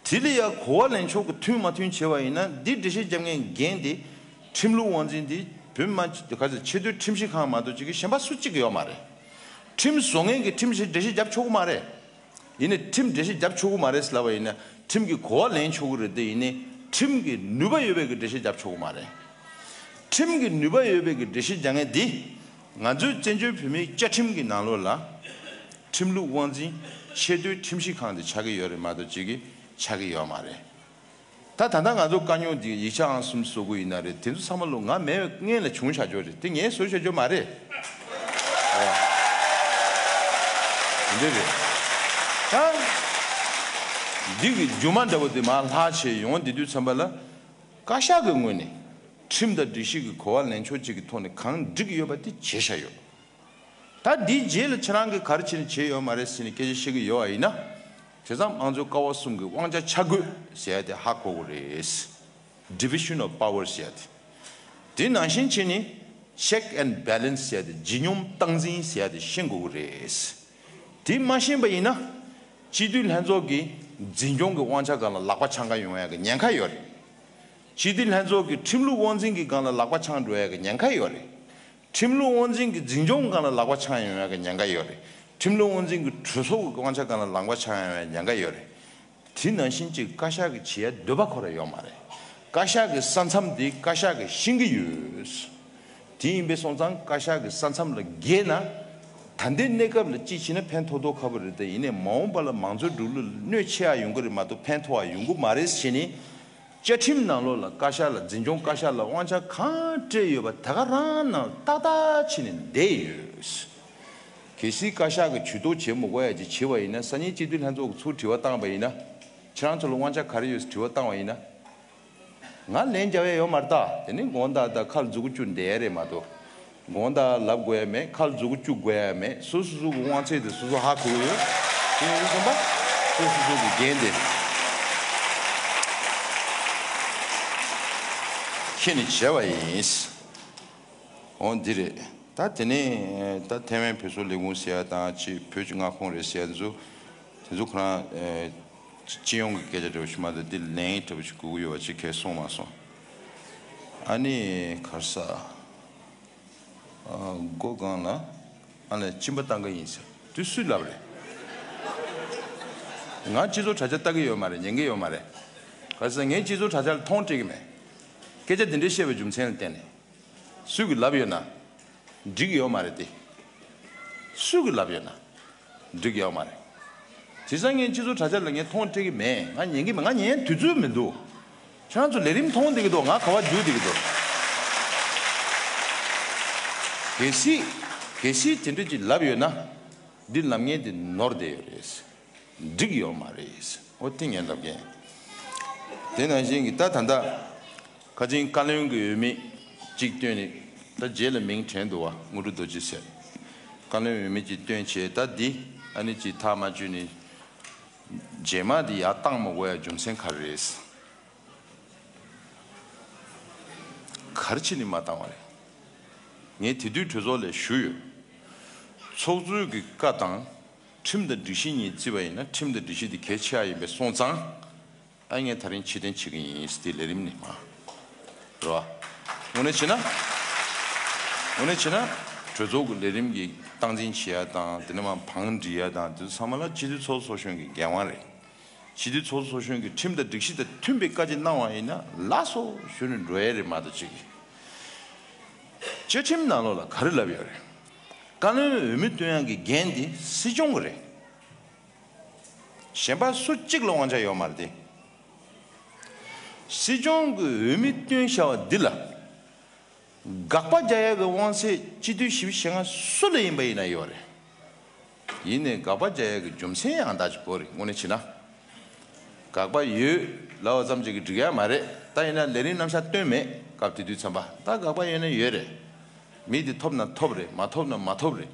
གི། དེ་ལ་ཡང་གོ་བ་ལེན་ཕྱོགས་ཀྱི་མཐུན་མ་མཐུན་བྱས་པ་ཡིན་ན། འདི་འགྲེལ་བཤད་རྒྱབ་མཁན་འགན་དེ་ཁྲིམས་ལུགས་དབང་འཛིན་དེ་བོད་མི་མང་ག་ཚོད་ཆེས་མཐོའི་ཁྲིམས་ཞིབ་ཁང་མ་གཏོགས་ཅིག་གིས་གཞན་པ་སུ་གཅིག་ཡོད་མ་རེད། ཁྲིམས་བཟོ་མཁན་གྱིས་ཁྲིམས་ཞིབ་འགྲེལ་བཤད་རྒྱབ་ཆོག་གི་མ་རེད། ཡིན་ནའི་ཁྲིམས་འགྲེལ་བཤད་རྒྱབ་ཆོག་གི་མ་རེད་ཟེར་ལབ་པ་ཡིན་ན། ཁྲིམས་ཀྱི་གོ་བ་ལེན་ཆོག་གི་རེད་དེ། ཡིན་ནའི་ཁྲིམས་ཀྱི་ནུས་པ་ཡོད་པའི་གི་འགྲེལ་བཤད་རྒྱབ་ཆོག་གི་མ་རེད། ཁྲིམས་ཀྱི་ནུས་པ་ཡོད་པའི་གི་འགྲེལ་བཤད་རྒྱག་མཁན་འདི། ང་ཚོའི་བཙན་བྱོལ་བོད་མིའི་བཅའ་ཁྲིམས་ཀྱི་ནང་ལོགས་ལ། ཁྲིམས་ལུགས་དབང་འཛིན་ཆེས་མཐོའི་ཁྲིམས་ཞིབ་ཁང་དེ་ཆགས་ཀྱི་ཡོད་རེད་མ་གཏོགས་ཅིག་གིས་ཆགས་ཀྱི་ཡོད་མ་རེད། ད་ད་ལྟ་ང་ཚོ་དཀའ་རྙོག་འདི་ཡིག་ཆ་ཨང་སུམ་ཅུ་སོ་དགུ་ཡིན་ན་རེད། དེ་ཚོ་ཚང་མ་ལོ་ང་མེད་པའི་སྔོན་ལ་བྱུང་བཞག་ཆོག་རེད། དེ་ངས་བཟོས་བཞག་ཆོག་མ་རེད། འདི་རེད། ད་འདི་གི་རྒྱུ་མ་འདྲ་བོ་དེ་མར་ལྷག་བྱས་ཡོང་བསྡད་དུས་ཙམ་པ་ལ། བཀའ་ཤག་གི་ངོས་ནས་ཁྲིམས་དང་སྒྲིག་གཞི་གི་གོ་བ་ལེན་ཕྱོགས་གཅིག་གི་ཐོག་ནས་གང་འགྲིག་གི་ཡོད་པ་དེ་བྱས་བཞག་ཡོད། ད་འདིའི་རྗེས་ལ་ཁྱེད་རང་གིས་ག་རེ་བྱས་ནས་བྱས་ཡོད་མ་རེད་ཟེར་ནས་སྐད་ཆ་བཤད་ཀྱི་ཡོད་པ་ཡིན་ན། བྱས་ཙང་དམངས་གཙོའི་ཀ་བ་གསུམ་གྱི་དབང་ཆ་ཆ་བགོས་ཟེར་ཡ་དེ་ཧ་གོ་དགོས་རེད། Division of Power ཟེར་ཡ་དེ། དེ་ནང་བཞིན་བྱས་ནས་Check and Balance ཟེར་ཡ་དེ། ལྗིད་སྙོམས་སྟངས་འཛིན་ཟེར་ཡ་དེ་ཤེས་དགོས་ཀྱི་རེད། དེ་མ་ཤེས་པ་ཡིན་ན། སྤྱི་འཐུས་ལྷན་ཚོགས་ཀྱི་འཛིན་སྐྱོང་གི་དབང་ཆ་སྒང་ལ་ལག་པ་འཆང་ག་ཡོང་ཡ་གི་ཉེན་ཁ་ཡོད་རེད། སྤྱི་འཐུས་ལྷན་ཚོགས་ཀྱི་ཁྲིམས་ལུགས་དབང་འཛིན་གྱི་སྒང་ལ་ལག་པ་འཆང་འགྲོ་ཡ་གི་ཉེན་ཁ་ཡོད་རེད། ཁྲིམས་ལུགས་དབང་འཛིན་གྱི་འཛིན་སྐྱོང་སྒང་ལ་ལག་པ་འཆང་ཡོང་ཡ་གི་ཉེན་ཁ་ཡོད་རེད། ཁྲིམས་ལུགས་དབང་འཛིན་གྱི་གྲོས་ཚོགས་ཀྱི་དབང་ཆ་སྒང་ལ་ལག་པ་འཆང་ཡོང་ཡ་ཉེན་ཁ་ཡོད་རེད། དེ་ནང་བཞིན་གཅིག་བཀའ་ཤག་གིས་བྱེད་ཡ་འདོད་པ་ཁོ་རང་ཡོད་མ་རེད། བཀའ་ཤག་གི་ས་མཚམས་དེ་བཀའ་ཤག་གིས་ཤེས་ཀྱི་ཡོད། དེ་ཡིན་པས་སོང་ཙང་བཀའ་ཤག་གི་ས་མཚམས་ལ་འགལ་ན། ད་ལྟའི་གནས་སྐབས་ལ་ཅིག་བྱས་ན་ཕན་ཐོགས་ཐོགས་ཁ་པོ་རེད་དེ། ཡིན་ནའི་མ་འོངས་པ་ལ་མང་གཙོའི་འགྲོ་ལུགས་ལ་གནོད་ཆེ་བ་ཡོང་གི་རེད་མ་གཏོགས་ཕན་ཐོགས་པ་ཡོང་གི་མ་རེད་ཟེར་ནས། བཅའ་ཁྲིམས་ནང་ལོགས་ལ་བཀའ་ཤག་ལ་འཛིན་སྐྱོང་བཀའ་ཤག་ལ་དབང་ཆ་གང་སྤྲད་ཡོད་པ་དེ་ག་རང་ནང་ཏག་ཏག་བྱས་ནས་བསྡད་ཡོད། གལ་སྲིད་བཀའ་ཤག་གིས་ཇུས་གཏོགས་བྱེད་མི་དགོས་ཡ་ཅིག་བྱས་པ་ཡིན་ན། སང་ཉིན་སྤྱི་འཐུས་ལྷན་ཚོགས་ཀྱིས་ཚུར་དྲི་བ་བཏང་བ་ཡིན་ན། ཁྱེད་རང་ཚོ་ལ་དབང་ཆ་ག་རེ་ཡོད་ཟེར་དྲི་བ་བཏང་བ་ཡིན་ན། ང་ལན་རྒྱག་ཡ་ཡོད་མ་རེད་ད། དེ་ནི་དགོངས་དག་དང་ཁ་ལ་མཛུ་གུ་བཅུག་བསྡད་ཡ་རེད་མ་གཏོགས། དགོངས་དག་ལབ་དགོས་ཡ་མེད། ཁ་ལ་མཛུ་གུ་བཅུག་དགོས་ཡ་མེད། སོ་སོ་སོ་གི་དབང་ཚད་དེ་སོ་སོ་ཧ་གོ་གི་ཡོད། དེ་ཡིན་དུས་ཙམ་པ་སོ་སོ་སོ་གི་འགན་དེ་ཤེས་ནས་བྱས་པ་ཡིན། འོ་འདི་རེད། ད་དེ་ནས་ད་ཐའེ་ཝན་བོད་སོག་ལས་ཁུངས་ཟེར་ཡ་དང་། ཅིག་བོད་ཀྱི་མངའ་ཁོངས་རེད་ཟེར་ཡ་ཚོ། དེ་ཚོ་ཁོ་རང་ཨེ་སྤྱི་ཡོངས་ཀྱི་སྐད་ཆ་འདྲ་བོ་ཞིག་མ་གཏོགས། འདི་ལན་འདྲ་བོ་ཞིག་དགོས་ཀྱི་ཡོད་པ་ཅིག་གས་གསུངས་མ་སོང་། ཨ་ནི་ག་རེ་ཟ། ཨ། སྒོ་སྒང་ལ་ཨ་ལས་གཅིན་པ་བཏང་གི་ཡིན་ཟེར་དུས་སུས་ལབ་རེད། ང་སྤྱི་ཚོགས་དྲ་རྒྱ་ལྟ་གི་ཡོད་མ་རེད། ཉན་གི་ཡོད་མ་རེད། ག་རེ་ཟ། ངས་སྤྱི་ཚོགས་དྲ་རྒྱ་ལ་མཐོང་སྤྲད་གི་མེད། སྐད་ཆ་འདི་འདྲའི་བཤད་པའི་རྒྱུ་མཚན་ལ་བརྟེན་ནས། སུས་གི་ལབ་ཡོད་ན། འགྲིག་གི་ཡོད་མ་རེད་དེ། སུས་གི་ལབ་ཡོད་ན། འགྲིག་གི་ཡོད་མ་རེད། དེ་སང་ངས་སྤྱི་ཚོགས་དྲ་རྒྱ་ལ་ངས་མཐོང་སྤྲད་གི་མེད། ང་ཉན་གི་མེད། ང་ཉན་དུས་ཚོད་མི་འདུག་ཁྱེད་རང་ཚོ་ལས་རིམ་མཐོང་བསྡད་ཀྱི་འདུག་ང་ག་བ་རྒྱུག་བསྡད་ཀྱི་འདུག་གལ་སྲིད་ གལ་སྲིད་དེ་འདྲ་ཅིག་ལབ་ཡོད་ན། འདི་ལབ་མཁན་དེ་ནོར་བསྡད་ཡོད་རེད། འགྲིག་ཡོད་མ་རེད། ཨོ་དེ་ངས་ལབ་མཁན། དེ་ནང་བཞིན་གྱི་ད་ད་ལྟ་ཁ་ཆེན་བཀའ་བློན་གྱི་འོས་མི་གཅིག་བཏོན་ནས། ད་རྗེས་ལ་མིང་དྲན་འདུག་བ། དངོས་གྲུབ་རྡོ་རྗེ་ཟེར། བཀའ་བློན་འོས་མི་གཅིག་བཏོན་བྱས། ད་འདི་ཨ་ནི་གཅིག་ཐག་མ་ཆོད་ནས། རྗེས་མ་འདི་ཡར་བཏང་མ་དགོས་ཡ་རྒྱུ་མཚན་ག་རེ་རེད། ག་རེ་བྱས་ནས་མ་བཏང་བ་རེད། ངས་དེ་དུས་གྲོས་ཚོགས་ལ་ཞུས་ཡོད། ཚོགས་གཙོའི་གི་བཀའ་དང་ཁྲིམས་དང་སྒྲིག་གཞི་གཉིས་བརྩིས་པ་ཡིན་ན། ཁྲིམས་དང་སྒྲིག་གཞི་དེ་གལ་ཆེ་བ་ཡིན་པས་སོང་ཙང་། ཨ་ངས་ད་རིང་ཕྱིར་འཐེན་བྱེད་ཀྱི་ཡིན་ཟེར། དེ་ལས་རིམ་ནི་མ་རེད་བ། དངོས་གནས་བྱས་ན། དངོས་གནས་བྱས་ན་གྲོས་ཚོགས་ཀྱི་ལས་རིམ་གྱི་སྟངས་འཛིན་བྱེད་ཡ་དང་། དེ་ནས་མ་བང་སྒྲིག་ཡ་དང་། དེ་ཚོ་ཚང་མ་ལ་སྤྱི་འཐུས་ཚོགས་གཙོ་གསུམ་གྱི་འགན་དབང་རེད། སྤྱི་འཐུས་ཚོགས་གཙོ་གསུམ་གྱིས་ཁྲིམས་དང་སྒྲིག་གཞི་དང་མཐུན་པའི་བཀའ་ཅིག་གནང་བ་ཡིན་ན་ལགས་སོ་ཞུས་ནས་འགྲོ་ཡ་རེད་མ་གཏོགས་ཅིག་བཅའ་ཁྲིམས་ནང་ལོགས་ལ་ག་རེ་ལབ་ཡོད་རེད། བཀའ་བློན་འོས་མི་བཏོན་ཡག་གི་འགན་དེ་སྲིད་སྐྱོང་གི་རེད། གཞན་པ་སུ་གཅིག་ལ་དབང་ཆ་ཡོད་མ་རེད་དེ། སྲིད་སྐྱོང་གི་འོས་མི་བཏོན་བཞག་པ་འདི་ལ། དགག་པ་རྒྱག་ཡག་གི་དབང་ཚད་སྤྱི་འཐུས་བཞི་བཅུ་ཞེ་ལྔ་སུ་ལ་ཡིན་པ་ཡིན་ན་ཡོད་རེད། ཡིན་ནའི་དགག་པ་རྒྱག་ཡག་གི་རྒྱུ་མཚན་ཡང་ད་ཅིག་པོ་རེད། དངོས་གནས་བྱས་ན། དགག་པ་ཡོད་ལབ་པ་ཙམ་ཅིག་གིས་འགྲིག་ཡ་མ་རེད། ད་ཡིན་ན་ལས་རིམ་རྣམ་གཞག་བཏོན་མེད། སྐབས་དེ་དུས་ཙམ་པ། ད་དགག་པ་ཡོད་ན་ཡོད་རེད། མི་འདི་ཐོབ་ན་ཐོབ་རེད། མ་ཐོབ་ན་མ་ཐོབ་རེད།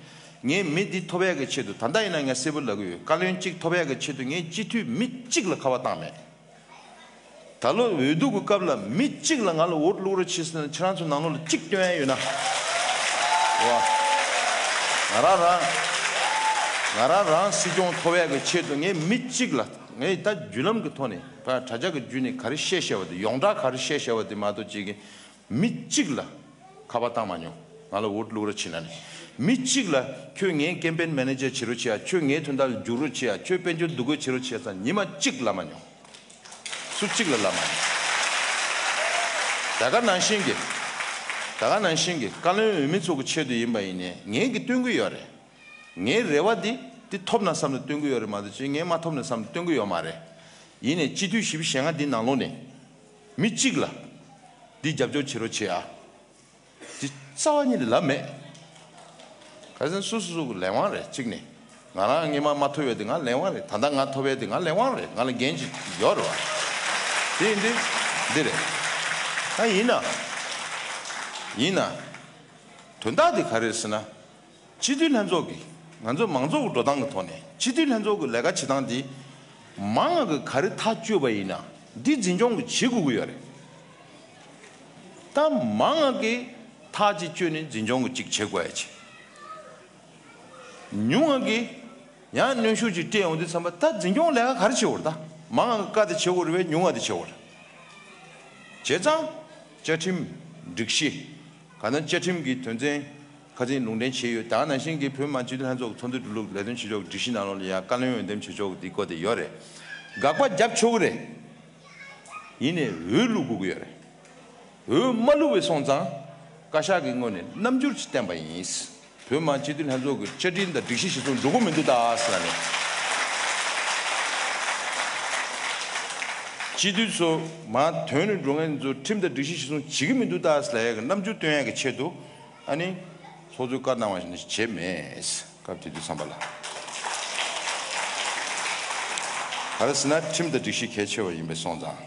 ངས་མི་འདི་ཐོབ་ཡག་གི་ཆེད་དུ། ད་ལྟ་ཡིན་ན་ངས་གསལ་པོ་ལབ་ཀྱི་ཡོད། བཀའ་བློན་གཅིག་ཐོབ་ཡག་གི་ཆེད་དུ་ངས་སྤྱི་འཐུས་མི་གཅིག་ལ་ཁ་པར་བཏང་མེད། ད་ལོ་འོས་བསྡུ་གི་སྐབས་ལ་མི་གཅིག་ལ་ང་ལ་འོ་བླུག་རོགས་བྱེད་ཟེར་ན། ཁྱེད་རང་ཚོ་ནང་ལོགས་ལ་གཅིག་བཏོན་ཡ་ཡོད་ན། ང་རང་རང་། ང་རང་རང་སྲིད་སྐྱོང་ཐོབ་ཡག་གི་ཆེད་དུ་ངས་མི་གཅིག་ལ། ངས་ད་བརྒྱུད་ལམ་གྱི་ཐོག་ནས། ད་དྲ་རྒྱ་གི་བརྒྱུད་ནས་ག་རེ་བཤད་བཤད་པ་དེ། ཡོངས་གྲགས་ག་རེ་བཤད་བཤད་པ་དེ་མ་གཏོགས་ཅིག་གི་མི་གཅིག་ལ་ཁ་པར་བཏང་མ་མྱོང་། ང་ལ་འོ་བླུག་རོགས་བྱེད་ན་ནི། མི་གཅིག་ལ་ཁྱོད་ངའི་ཀེམ་པེན་མེ་ནེ་ཇར་བྱེད་རོགས་བྱེད་ཡ། ཁྱོད་ངའི་དོན་དག་ལ་རྒྱུག་རོགས་བྱེད་ཡ། ཁྱོད་དཔལ་འབྱོར་འདུ་འགོད་བྱེད་རོགས་བྱེད་ཡ་ཟེར་ཉི་མ་གཅིག་ལབ་མ་མྱོང་། སུ་གཅིག་ལ་ལབ་མ་མྱོང་། ད་ག་ནང་བཞིན་གྱི། ད་ག་ནང་བཞིན་གྱི་བཀའ་བློན་འོས་མི་ཚོ་གི་ཆེད་དུ་ཡིན་པ་ཡིན་ནའི་ངས་ཀྱི་བཏོན་གྱི་ཡོད་རེད། ངའི་རེ་བ་འདི་འདི་ཐོབ་ན་བསམ་ནས་བཏོན་གྱི་ཡོད་རེད་མ་གཏོགས་ཅིག་ངས་མ་ཐོབ་ན་བསམ་ནས་བཏོན་གྱི་ཡོད་མ་རེད། ཡིན་ནའི་སྤྱི་འཐུས་བཞི་བཅུ་ཞེ་ལྔ་འདི་ནང་ལོགས་ནས་མི་གཅིག་ལ་འདི་རྒྱབ་སྐྱོར་བྱེད་རོགས་བྱེད་ཨ། འདི་རྩ་བ་ཉིད་ནས་ལབ་མེད། ག་ཟེར་ན་སོ་སོ་སོ་གི་ལས་དབང་རེད། གཅིག་ནས་ང་རང་སྔོན་མ་མ་ཐོབ་ཡོད་དེ་ང་ལས་དབང་རེད། ད་ལྟ་ང་ཐོབ་ཡོད་དེ་ང་ལས་དབང་རེད། ང་ལ་འགན་ཅིག་ཡོད་རེད་བ། དེ་ཡིན་དུས་འདི་རེད། ད་ཡིན་ན། ཡིན་ན། དོན་དག་འདི་ག་རེ་རེད་ཟེར་ན། སྤྱི་འཐུས་ལྷན་ཚོགས་ཀྱི། ང་ཚོ་མང་ཚོགས་ཀྱི་འགྲོ་སྟངས་ཀྱི་ཐོག་ནས་སྤྱི་འཐུས་ལྷན་ཚོགས་ཀྱི་ལས་ཀ་བྱེད་སྟངས་འདི་མང་ང་གི་ག་རེ་ཐག་གཅོད་པ་ཡིན་ན་འདི་འཛིན་སྐྱོང་གི་བྱེད་དགོས་ཀྱི་ཡོད་རེད། ད་མང་ང་གི་ཐག་ཅིག་གཅོད་ནས་འཛིན་སྐྱོང་གི་ཅིག་བྱེད་དགོས་ཡ་ཆེ། ཉུང་ང་གི་ཡང་གནོན་ཤུགས་ཅིག་སྤྲད་ཡོང་དུས་ཙམ་པ། ད་འཛིན་སྐྱོང་ལས་ཀ་ག་རེ་བྱེད་དགོས་རེད། ད་མང་ང་གི་བཀའ་དེ་བྱེད་དགོས་རེད་པས། ཉུང་ང་དེ་བྱེད་དགོས་རེད། བྱས་ཙང་བཅའ་ཁྲིམས། སྒྲིག་གཞི། གང་ལྟར་བཅའ་ཁྲིམས་ཀྱི་དོན་ཚན་ཁ་ཚིག་ལུང་འདྲེན་བྱས་ཡོད། ད་ག་ནང་བཞིན་གྱི་བོད་མི་མང་སྤྱི་འཐུས་ལྷན་ཚོགས་ཀྱི་ཚོགས་འདུ་འགྲོ་ལུགས་ལས་དོན་བྱེད་ཕྱོགས་ཀྱི་སྒྲིག་གཞི་ནང་ལོགས་ལ་ཡང་བཀའ་བློན་འོས་འདེམས་བྱེད་ཕྱོགས་ཀྱི་འདི་སྐོར་དེ་ཡོད་རེད། དགག་པ་རྒྱབ་ཆོག་གི་རེད། ཡིན་ནའི་འོས་བླུག་དགོས་ཀྱི་ཡོད་རེད། འོས་མ་བླུག་པའི་སོང་ཙང་བཀའ་ཤག་གི་ངོས་ནས་རྣམ་འགྱུར་ཅིག་བསྟན་པ་ཡིན། བོད་མི་མང་སྤྱི་འཐུས་ལྷན་ཚོགས་ཀྱི་བཅའ་ཁྲིམས་དང་སྒྲིག་གཞི་གཞིར་བཟུང་འགྲོ་གི་མི་འདུག་ད་ཟེར་ནས། སྤྱི་འཐུས་ཚོ་མར་ཐོན་ནས་འགྲོ་མཁན་ཚོ་ཁྲིམས་དང་སྒྲིག་གཞི་གཞིར་བཟུང་བྱེད་ཀྱི་མི་འདུག་ད་ཟེར་ལབ་ཡག་གི་རྣམ་འགྱུར་སྟོན་ཡག་གི་ཆེད་དུ། ཨ་ནི་ཚོགས་གཙོས་བཀའ་གནང་བ་ཞིག་བྱས་མེད། སྐབས་དེ་དུས་ཙམ་པ་ལ། ག་རེ་ཟེར་ན་ཁྲིམས་དང་སྒྲིག་གཞི་གལ་ཆེ་བ་ཡིན་པའི་སོང་ཙང་།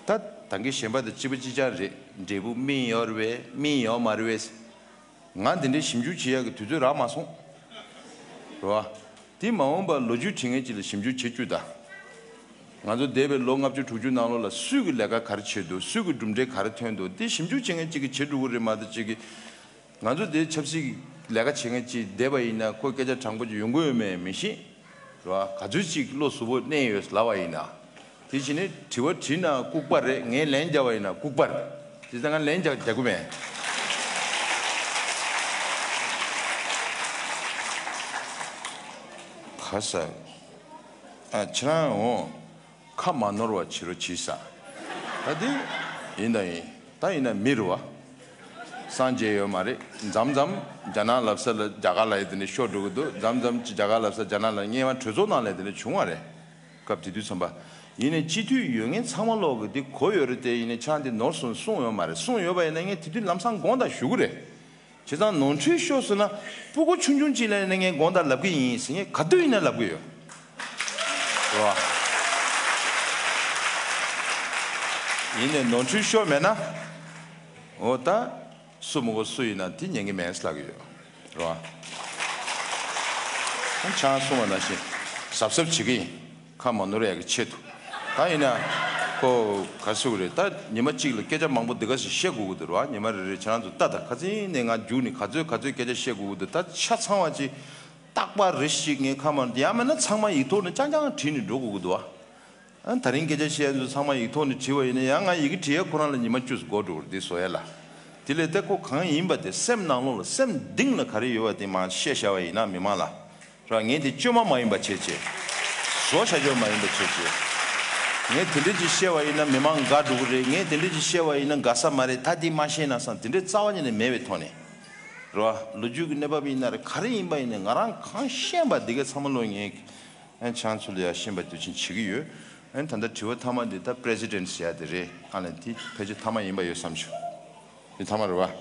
ད་ད་གིན་གཞན་པ་དང་གཅིག་པ་གཅིག་རྐྱང་རེད། འབྲས་བུ་སྨིན་ཡོད་རེད་པས། སྨིན་ཡོད་མ་རེད་པས། ང་འདི་འདྲའི་ཞིབ་འཇུག་བྱེད་ཡག་གི་དུས་ཚོད་རག་མ་སོང་། རེད་བ། དེ་མ་འོངས་པར་ལོ་རྒྱུས་བྲིས་མཁན་ཅིག་ལ་ཞིབ་འཇུག་བྱེད་རྒྱུ་དང་། ང་ཚོ་འདས་པའི་ལོ་ལྔ་བཅུ་དྲུག་ཅུ་ནང་ལོགས་ལ་སུས་ཀྱི་ལས་ཀ་ག་རེ་བྱས་འདུག་སུས་ཀྱི་གྲུབ་འབྲས་ག་རེ་ཐོན་འདུག་དེ་ཞིབ་འཇུག་བྱེད་མཁན་ཅིག་གིས་བྱེད་འགྲོ་གི་རེད་མ་གཏོགས་ཅིག་གིས། ང་ཚོ་དེ་ཆབ་སྲིད་ཀྱི་ལས་ཀ་བྱེད་མཁན་ཅིག་བསྡད་པ་ཡིན་ན་ཁོ་སྐད་ཆ་དྲང་པོ་ཅིག་ཡོང་གི་ཡོད་མེད་མི་ཤེས། རེད་བ། ག་ཚོད་ཅིག་བློ་གཟུ་བོ་གནས་ཡོད་ལབ་པ་ཡིན་ན། དེ་བཞིན་ནི་དྲི་བ་དྲིས་ན་ལྐུགས་པ་རེད། ངས་ལན་རྒྱག་པ་ཡིན་ན་ལྐུགས་པ་རེད། དེ་ལྟར་ང་ལན་རྒྱག་རྒྱག་གི་མེད། ཁ་ས། ཨ་ཁྱེད་རང་འོང་། ཁ་མ་ནོར་བ་བྱེད་རོགས་བྱེད་ས། ད་དེ་ཡིན་དང་ཡིན། ད་ཡིན་ན་མི་རེད་བ། སངས་རྒྱས་ཡོད་མ་རེད། མཚམས་མཚམས་རྒྱ་ནག་ལབ་ས་ལ་རྒྱ་གར་ལབ་ཡས་དེ་འདྲ་ཤོར་འགྲོ་གི་འདུག་མཚམས་མཚམས་ཅིག་རྒྱ་གར་ལབ་ས་རྒྱ་ནག་ལབ། སྔོན་མ་གྲོས་ཚོགས་ནང་ལ་དེ་འདྲ་བྱུང་བ་རེད། སྐབས་དེ་དུས་ཙམ་པ། ཡིན་ནའི་སྤྱི་འཐུས་ཡོད་མཁན་ཚང་མ་ལོག་གི་འདི་གོ་ཡོད་རེད་དེ། ཡིན་ནའི་ཆང་དེ་ནོར་སོང་གསུངས་ཡོད་མ་རེད། གསུངས་ཡོད་པ་ཡིན་ན་ངས་དེ་དུས་ལམ་སང་དགོངས་དག་ཞུ་གི་རེད། བྱས་ཙང་ནོར་འཁྲུལ་ཤོར་སོང་ན་སྤུ་གུ་ཆུང་ཆུང་ཅིག་ལ་ནི་ངས་དགོངས་དག་ལབ་ཀྱི་ཡིན་ཟེར། ངས་ག་དུས་ཡིན་ན་ལབ་ཀྱི་ཡོད། རེད་བ། ཡིན་ནའི་ནོར་འཁྲུལ་ཤོར་མེད་ན། འོ་ད། སུ་མི་དགོས་སུ་ཡིན་ན་དེ་ཉན་གྱི་མེད་ཟེར་ལབ་ཀྱི་ཡོད། རེད་བ། ཆང་གསུངས་པ་ནང་བཞིན་གཟབ་གཟབ་བྱེད་ཀྱི་ཡིན། ཁ་མ་ནོར་ཡག་གི་ཆེད་དུ། ད་ཡིན་ན། ཁོ་ག་ཟེར་དགོས་རེད། ད་ཉི་མ་གཅིག་ལ་སྐད་ཆ་མང་པོ་འདི་ག་ཞིག་བཤད་དགོས་ཀྱི་འདུག་རེད་བ། ཉི་མ་རེ་རེ་ཁྱེད་རང་ཚོ་ལྟ་ད། ཁ་སང་ནས་ང་རྒྱུགས་ནས་ག་ཚོད་ག་ཚོད་སྐད་ཆ་བཤད་དགོས་ཀྱི་འདུག་ད་ཆ་ཚང་བ་ཅིག་རྟག་པར་རེ་ཞིག་ངས་ཁ་མར་ཡང་མིན་ན་ཚང་མ་ཡིག་ཐོག་ནས་རྐྱང་རྐྱང་བྲིས་ནས་འགྲོ་དགོས་ཀྱི་འདུག་བ། ཨ་ད་རིང་སྐད་ཆ་བཤད་ཡ་ཚོ་ཚང་མ་ཡིག་ཐོག་ནས་བྲིས་པ་ཡིན་ན་ཡང་ང་ཡི་གེ་བྲིས་ཡ་ཁོ་རང་ལ་ཉི་མ་བཅུ་ཙམ་འགོར་འགྲོ་གི་རེད། འདི་བཟོ་ཡ་ལ། དེ་ལས་ད་ཁོ་གང་ཡིན་པ་དེ་སེམས་ནང་ལོགས་ལ་སེམས་གཏིང་ལ་ག་རེ་ཡོད་པ་དེ་མར་བཤད་བཞག་པ་ཡིན་ན་མི་མང་ལ། ར་ངས་དེ་བཅོས་མ་མ་ཡིན་པ་བྱས་བྱས། བཟོ་བྱ་སྤྱོད་མ་ཡིན་པ་བྱས་བྱས། ངས་དེ་འདྲ་ཅིག་བཤད་པ་ཡིན་ན་མི་མང་དགའ་འགྲོ་གི་རེད། ངས་དེ་འདྲ་ཅིག་བཤད་པ་ཡིན་ན་དགའ་ས་མ་རེད། ད་དེ་མ་བཤད་ན་བསམ། དེ་འདྲའི་རྩ་བ་ཉིད་ནས་མེད་པའི་ཐོག་ནས། རེད་བ། ལོ་རྒྱུས་ཀྱི་གནས་བབ་ཡིན་ན་རེད། ག་རེ་ཡིན་པ་ཡིན་ནའི་ང་རང་གང་ཤེས་པ་འདི་ག་ཚང་མ་ལོ་ངས་ཨན་ཆང་ཚུལ་ཡ་ཤེས་པ་དུས་ཆེན་བྱེད་ཀྱི་ཡོད། ཨན་ད་ལྟ་དྲི་བ་མཐའ་མ་འདི་ད་པི་རེ་སི་ཌེན་ཟེར་ཡ་དེ་རེད། ཨ་ནི་དེ་ཕལ་ཆེར་མཐའ་མ་ཡིན་པ་ཡོད་བསམ་བྱུང་། འདི་མཐའ་མ་རེད་བ།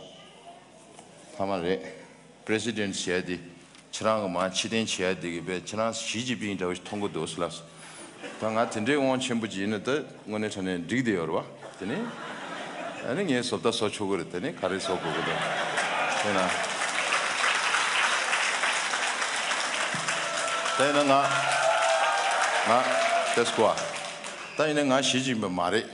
མཐའ་མ་རེད། པི་རེ་སི་ཌེན་ཟེར་ཡ་དེ། ཁྱེད་རང་གི་མར་ཕྱིར་འཐེན་བྱེད་ཡ་དེ་གི་བས་ཁྱེད་རང་ཞི་ཅིན་ཕིང་འདྲ་བོ་ཞིག་མཐོང་གི་འདུག་ཟེར་ལབ་སོང་། ད་ང་དེ་འདྲའི་དབང་ཆེན་པོ་ཅིག་ཡིན་ན་ད་དངོས་གནས་དྲང་གནས་འགྲིག་བསྡད་ཡོད་རེད་བ། དེ་ནི། ཨ་ནི་ངས་བཟོ་ལྟ་བཟོ་ཆོག་གི་རེད། དེ་ནི་ག་རེ་བཟོ་དགོས་ཀྱི་འདུག་དེ་ན། དེ་ན་ང་། ང་། ཏེ་སྐུ་ཨ། ད་ཡིན་ན་ང་ཞི་ཅིན་ཕིང་མ་རེད།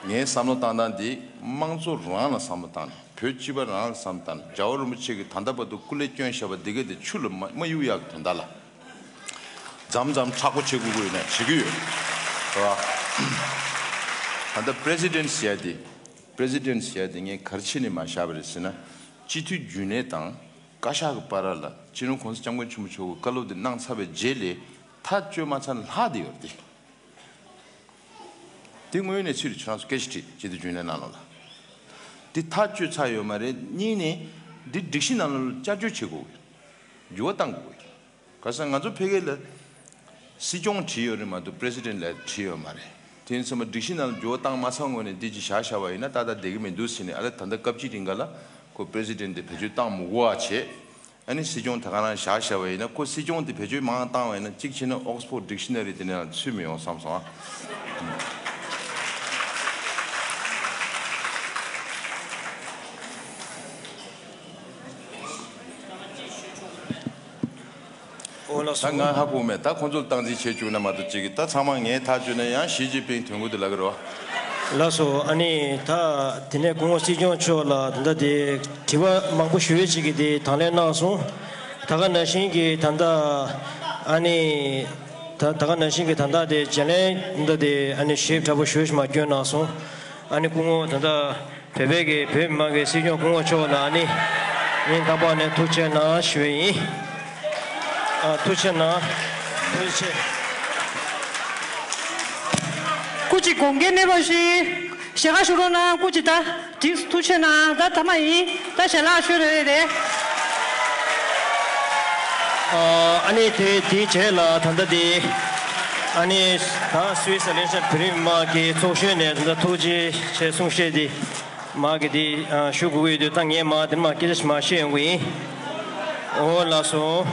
ངའི་བསམ་བློ་བཏང་སྟངས་འདི་དམངས་གཙོ་རང་ལ་བསམ་བློ་བཏང་ནས། བོད་སྤྱི་པ་རང་ལ་བསམ་བློ་བཏང་ནས། རྒྱལ་བ་རིན་པོ་ཆེ་གིས་ད་ལྟ་བར་དུ་སྐུ་ལས་བསྐྱོན་བཞག་པ་འདི་ག་དེ་ཆུ་ལ་མ་མ་གཡུག་ཡག་གི་དོན་དག་ལ། མཚམས་མཚམས་མཁྲེགས་པོ་བྱེད་དགོས་ཀྱི་ཡོད་ན་བྱེད་ཀྱི་ཡོད། རེད་བ། ད་ལྟ་པི་རེ་སི་ཌེན་ཟེར་ཡ་དེ། པི་རེ་སི་ཌེན་ཟེར་ཡ་དེ་ངས་ག་རེ་བྱས་ནས་མར་བཞག་པ་རེད་ཟེར་ན། སྤྱི་འཐུས་རྒྱུན་ལས་དང་བཀའ་ཤག་གི་བར་ལ་སྤྱི་ནོར་གོང་ས་སྐྱབས་མགོན་ཆེན་པོ་མཆོག་གིས་བཀའ་སློབ་དེ་གནང་ཚར་བའི་རྗེས་ལ་ཐག་གཅོད་མ་ཚར་ན་ལྷག་བསྡད་ཡོད་རེད་དེ། དེ་དངོས་གནས་ཕྱིར་ཁྱེད་རང་ཚོ་སྐད་ཆ་དྲིས། སྤྱི་འཐུས་རྒྱུན་ལས་ནང་ལོགས་ལ། འདི་ཐག་གཅོད་ཚར་ཡོད་མ་རེད། གཉིས་ནས། འདི་སྒྲིག་གཞི་ནང་ལོགས་ལ་བསྐྱར་བཅོས་བྱེད་དགོས་ཀྱི་ཡོད། འགྱུར་བ་གཏང་དགོས་ཀྱི་ཡོད། ག་ས་ང་ཚོ་ཕ་གི་ལ་སྲིད་སྐྱོང་བྲིས་ཡོད་རེད་མ་གཏོགས་པི་རེ་སི་ཌེན་ལ་བྲིས་ཡོད་མ་རེད། དེ་ཡིན་ཙང་མ་སྒྲིག་གཞི་ནང་ལ་འགྱུར་བ་བཏང་མ་ཚར་སྔོན་ནས་འདི་ཅིག་བཞག་བཞག་པ་ཡིན་ན་ཏག་ཏག་བསྡད་ཀྱི་མི་འདུག་ཟེར་ནས། ཨ་ལས་ད་ལྟ་སྐབས་གཅིག་རིང་ག་ལ་ཁོ་པི་རེ་སི་ཌེན་དེ་བེད་སྤྱོད་བཏང་མི་དགོས་པ་བྱས། ཨ་ནི་སྲིད་སྐྱོང་ད་ག་རང་བཞག་བཞག་པ་ཡིན་ན། ཁོ་སྲིད་སྐྱོང་དེ་བེད་སྤྱོད་མང་བཏང་བ་ཡིན་ན། གཅིག་བྱས་ན་ཨོག་སི་ཕོར་ཌི་ཌིག་ཤི་ན་རི་དེ་ནས་ཚུད་མི་ཡོང་བསམ་སོང་ཨ། འོ་ལགས་སོ། ད་ང་ཧ་གོ་མེད། ད་ཁོང་ཚོ་ལ་སྟངས་འཛིན་བྱེད་བཅུག་ན་མ་གཏོགས་ཅིག་གི། ད་ཚང་མ་ངས་ཐག་གཅོད་ན་ཡང་ཞི་ཅིན་ཕིང་དོན་གོ་དེ་ལབ་ཀྱི་རེད་བ། ལགས་སོ། ཨ་ནི་ད་དེ་ནས་སྐུ་ངོ་སྲིད་སྐྱོང་མཆོག་ལ་ད་ལྟ་དེ་དྲི་བ་མང་པོ་ཞུ་ཡས་ཅིག་གི་དེ་དང་ལེན་གནང་སོང་། ད་ག་ནང་བཞིན་གྱི་ད་ལྟ་ཨ་ནི་ད་ད་ག་ནང་བཞིན་གྱི་ད་ལྟ་དེ་བརྗེ་ལེན་ད་དེ་ཨ་ནི་ཞིབ་ཕྲ་པོ་ཞུ་ཞིག་མ་བསྐྱོན་གནང་སོང་། ཨ་ནི་སྐུ་ངོ་ད་ལྟ་བོད་པའི་གི་བོད་མི་མང་གི་སྲིད་སྐྱོང་སྐུ་ངོ་མཆོག་ལ་ཨ་ནི་སྙིང་ཐག་པ་ནས་ཐུགས་རྗེ་གནང་ཞུ་ཡི་ཡིན། ཨ་ཐུགས་རྗེ་གནང་། ཐུགས་རྗེ་ཆེ། སྐུ་མཁྱེན་དགོངས་འགལ་མེད་པ་ཞིག་ཞལ་ཁ་ཞུ་རོགས་གནང་། སྐུ་མཁྱེན་ད་འགྲིགས། ཐུགས་རྗེ་གནང་། ད་ད་མ་ཡིན། ད་ཞལ་ལག་ཤོད་རེད་དེ། ཨ་ནི་དེ་དེའི་རྗེས་ལ་ད་ལྟ་དེ་ཨ་ནི་ད་སུད་སི་ལེ་ཤ་བོད་རིགས་མི་མང་གི་ཚོགས་གཞོན་ནས་ད་ལྟ་ཐུགས་རྗེ་ཆེ་གསུང་བཤད་དེ་མ་གི་དེ་ཞུ་དགོས་ཀྱི་ཡོད་དུས། ད་ངས་མ་དེ་མ་སྐད་ཆ་མ་བཤད་ཡོང་གི་ཡིན། འོ་ལགས་སོ།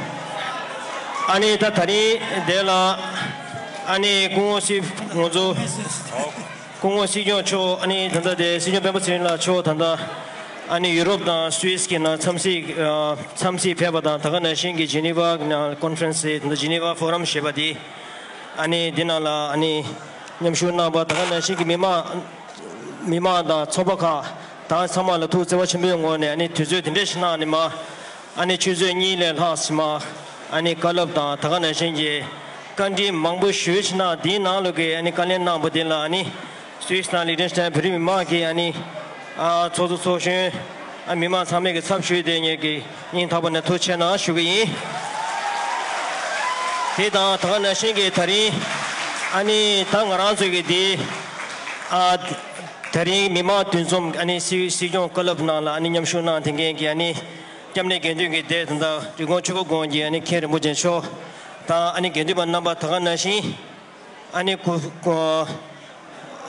ཨ་ནི་ད་ད་རིང་དེ་ལ་ཨ་ནི་སྐུ་ངོ་སྲིད་ང་ཚོ། སྐུ་ངོ་སྲིད་སྐྱོང་མཆོག་ཨ་ནི་ད་ལྟ་དེ་སྲིད་སྐྱོང་སྤེན་པ་ཚེ་རིང་ལགས་མཆོག་ད་ལྟ་ཨ་ནི་ཡུ་རོབ་དང་སུད་སི་གི་ནང་འཚམས་གཟིགས་ཨ་འཚམས་གཟིགས་ཕེབས་པ་དང་། ད་ག་ནང་བཞིན་གྱི་ཇི་ནི་ཝ་གི་ནང་ཀོན་ཕ་རེན་སི་ཟེར། ད་ལྟ་ཇི་ནི་ཝ་ཕོ་རམ་ཞེས་པ་དེ་ཨ་ནི་འདི་ནང་ལ་ཨ་ནི་མཉམ་ཞུགས་གནང་པ། ད་ག་ནང་བཞིན་གྱི་མི་མང་མི་མང་དང་ཚོགས་པ་ཁག་དང་ཚང་མ་ལ་ཐུགས་བརྩེ་བ་ཆེན་པོའི་ངོས་ནས་ཨ་ནི་དུས་ཚོད་དེ་འདྲ་ཞིག་གནང་ནས་མ། ཨ་ནི་ཆུ་ཚོད་གཉིས་ལས་ལྷག་ཙམ་མ། ཨ་ནི་བཀའ་སློབ་དང་ད་ག་ནང་བཞིན་གྱི་བཀའ་འདྲི་མང་པོ་ཞུས་ཕྱིན་ན། དེའི་ནང་ལོགས་ཀྱི་ཨ་ནི་བཀའ་ལན་གནང་པ་དེ་ལ་ཨ་ནི་སུད་སི་དང་ལི་ཁྲེན་སི་ཐན་བོད་རིགས་མི་མང་གི་ཨ་ནི་ཨ་ཚོགས་གཙོ་ཚོགས་གཞོན། ཨ་མི་མང་ཚང་མས་ཀྱི་ཚབ་ཞུས་ཏེ་ངེད་ཀྱི་སྙིང་ཐག་པ་ནས་ཐུགས་རྗེ་གནང་ཞུ་གི་ཡིན། དེ་དང་ད་ག་ནང་བཞིན་གྱི་ད་རིང་ཨ་ནི་ད་ང་རང་ཚོ་གི་དེ་ཨ་ད་རིང་མི་མང་འདུ་འཛོམས་ཨ་ནི་སྲིད་སྲིད་སྐྱོང་བཀའ་སློབ་ནང་ལ་ཨ་ནི་མཉམ་ཞུགས་གནང་བསྡད་མཁན་གྱི་ཨ་ནི་སྐྱབས་གནས་དགེ་འདུན་གྱི་སྡེ་དང་། ད་རི་ཀོན་ཆོས་འཁོར་དགོན་གྱི་ཨ་ནི་མཁན་རིན་པོ་ཆེ་མཆོག་དང་། ཨ་ནི་དགེ་འདུན་པ་རྣམ་པ་ད་ག་ནང་བཞིན་ཨ་ནི་སྐུ་སྐུ་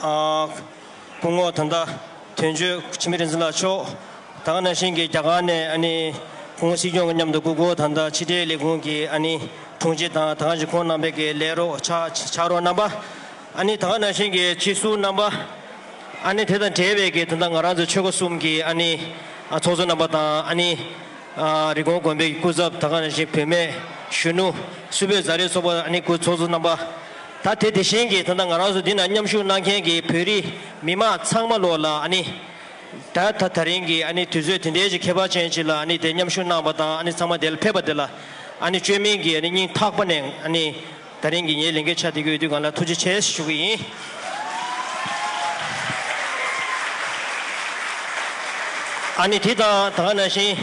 ཨ་སྐུ་ངོ་ད་ལྟ་དོན་གཅོད་འཆི་མེད་རིག་འཛིན་ལགས་མཆོག་ད་ག་ནང་བཞིན་གྱི་རྒྱ་གར་ནས་ཨ་ནི་ཁོང་སྲིད་སྐྱོང་གི་མཉམ་དུ་སྐུ་འཁོར་ད་ལྟ་ཕྱི་དྲིལ་ལས་ཁུངས་ཀྱི་ཨ་ནི་དྲུང་ཆེ་དང་ད་ག་ནང་བཞིན་ཁོང་རྣམ་པའི་གི་ལས་རོགས་ཕྱག་ཕྱག་རོགས་རྣམ་པ། ཨ་ནི་ད་ག་ནང་བཞིན་གྱི་སྤྱི་ཟུར་རྣམ་པ། ཨ་ནི་དེ་དང་འབྲེལ་བའི་གི་ད་ལྟ་ང་རང་ཚོ་ཆོལ་ཁ་གསུམ་གྱི་ཨ་ནི་ཨ་ཚོགས་གཙོ་རྣམ་པ་དང་ཨ་ནི་ཨ་རི་ཀོན་དགོན་པའི་སྐུ་ཚབ་ད་ག་ནང་བཞིན་བུད་མེད་གཞོན་ནུ་སུ་བོད་ཛ་རེ་ཚོགས་པ་ཨ་ནི་སྐུ་ཚོགས་གཙོ་རྣམ་པ། ད་དེ་དེ་བཞིན་གྱི་ད་ལྟ་ང་རང་ཚོ་འདི་ན་མཉམ་ཞུགས་གནང་མཁན་གྱི་བོད་རིགས་མི་མང་ཚང་མ་ལོག་ལ་ཨ་ནི། ད་ད་ད་རིང་གི་ཨ་ནི་དུས་ཚོད་དེ་འདྲའི་ཅིག་ཁྱད་པར་ཅན་ཅིག་ལ་ཨ་ནི་དེ་མཉམ་ཞུགས་གནང་བ་དང་ཨ་ནི་ཚང་མ་དེ་ལ་ཕེབས་པ་དེ་ལ་ཨ་ནི་བཅོས་མིན་གྱི་ཨ་ནི་སྙིང་ཐག་པ་ནས་ཨ་ནི་ད་རིང་གི་ངའི་ལས་འགན་ཆ་དེ་གི་ཡོད་དུས་གང་ལ་ཐུགས་རྗེ་ཆེ་ཞུ་གི་ཡིན། ཨ་ནི་དེ་དང་ད་ག་ནང་བཞིན་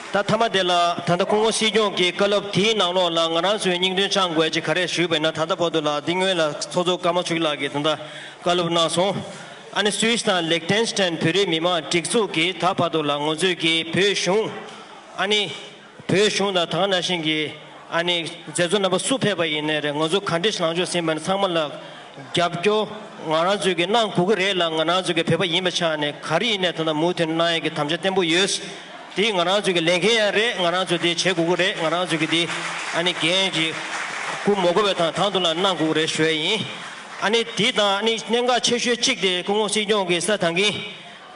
ད་མཐའ་མ་དེ་ལ་ད་ལྟ་སྐུ་ངོ་སྲིད་སྐྱོང་གི་བཀའ་སློབ་དེའི་ནང་ལོགས་ལ་ང་རང་ཚོའི་སྙིང་དོན་བཅངས་དགོས་ཅིག་ག་རེ་ཞུས་པ་ཡིན་ན། ད་ལྟ་བར་དུ་ལ་འདི་སྔོན་ལ་ཚོགས་གཙོ་ཀརྨ་ཆོས་སྐྱིད་ལགས་ཀྱིས་ད་ལྟ་བཀའ་སློབ་གནང་སོང་། ཨ་ནི་སུད་སི་དང་ལིག་ཏེན་སི་ཏན་བོད་རིགས་མི་མང་སྒྲིག་འཛུགས་ཀྱིས་ད་བར་དུ་ལ་ང་ཚོས་ཀྱི་བོད་གཞུང་ཨ་ནི་བོད་གཞུང་དང་ད་ག་ནང་བཞིན་གྱི་ཨ་ནི་མཛད་གཙོ་རྣམ་པ་སུ་ཕེབས་པ་ཡིན་ནའི་རེད། ང་ཚོ་ག་འདྲ་ཞིག་ལངས་ཕྱོགས་ཟིན་པ་ནི་ཚང་མ་ལ་རྒྱབ་སྐྱོར་ང་རང་ཚོས་ཀྱི་གནང་དགོས་ཀྱི་རེད་ལ། ང་རང་ཚོས་ཀྱི་བོད་པ་ཡིན་པའི་ཆ་ནས་ག་རེ་ཡིན་ནའི་ད་ལྟ་མུ་མཐུད་གནང་ཡས་ཀྱི་དམ་བཅའ་བརྟན་པོ་ཡོད། དེ་ང་རང་ཚོས་ཀྱི་ལས་འགན་ཡང་རེད། ང་རང་ཚོས་དེ་བྱེད་དགོས་ཀྱི་རེད། ང་རང་ཚོས་ཀྱི་དེ་ཨ་ནི་འགན་གྱི་འཁུར་མ་དགོས་པའི་དང་དང་དུ་ལ་གནང་དགོས་ཀྱི་རེད་ཞུ་ཡས་ཡིན། ཨ་ནི་དེ་དང་ཨ་ནི་གནད་འགག་ཆེ་ཤོས་གཅིག་དེ་སྐུ་ངོ་སྲིད་སྐྱོང་གིས་གསལ་བཏང་གིན།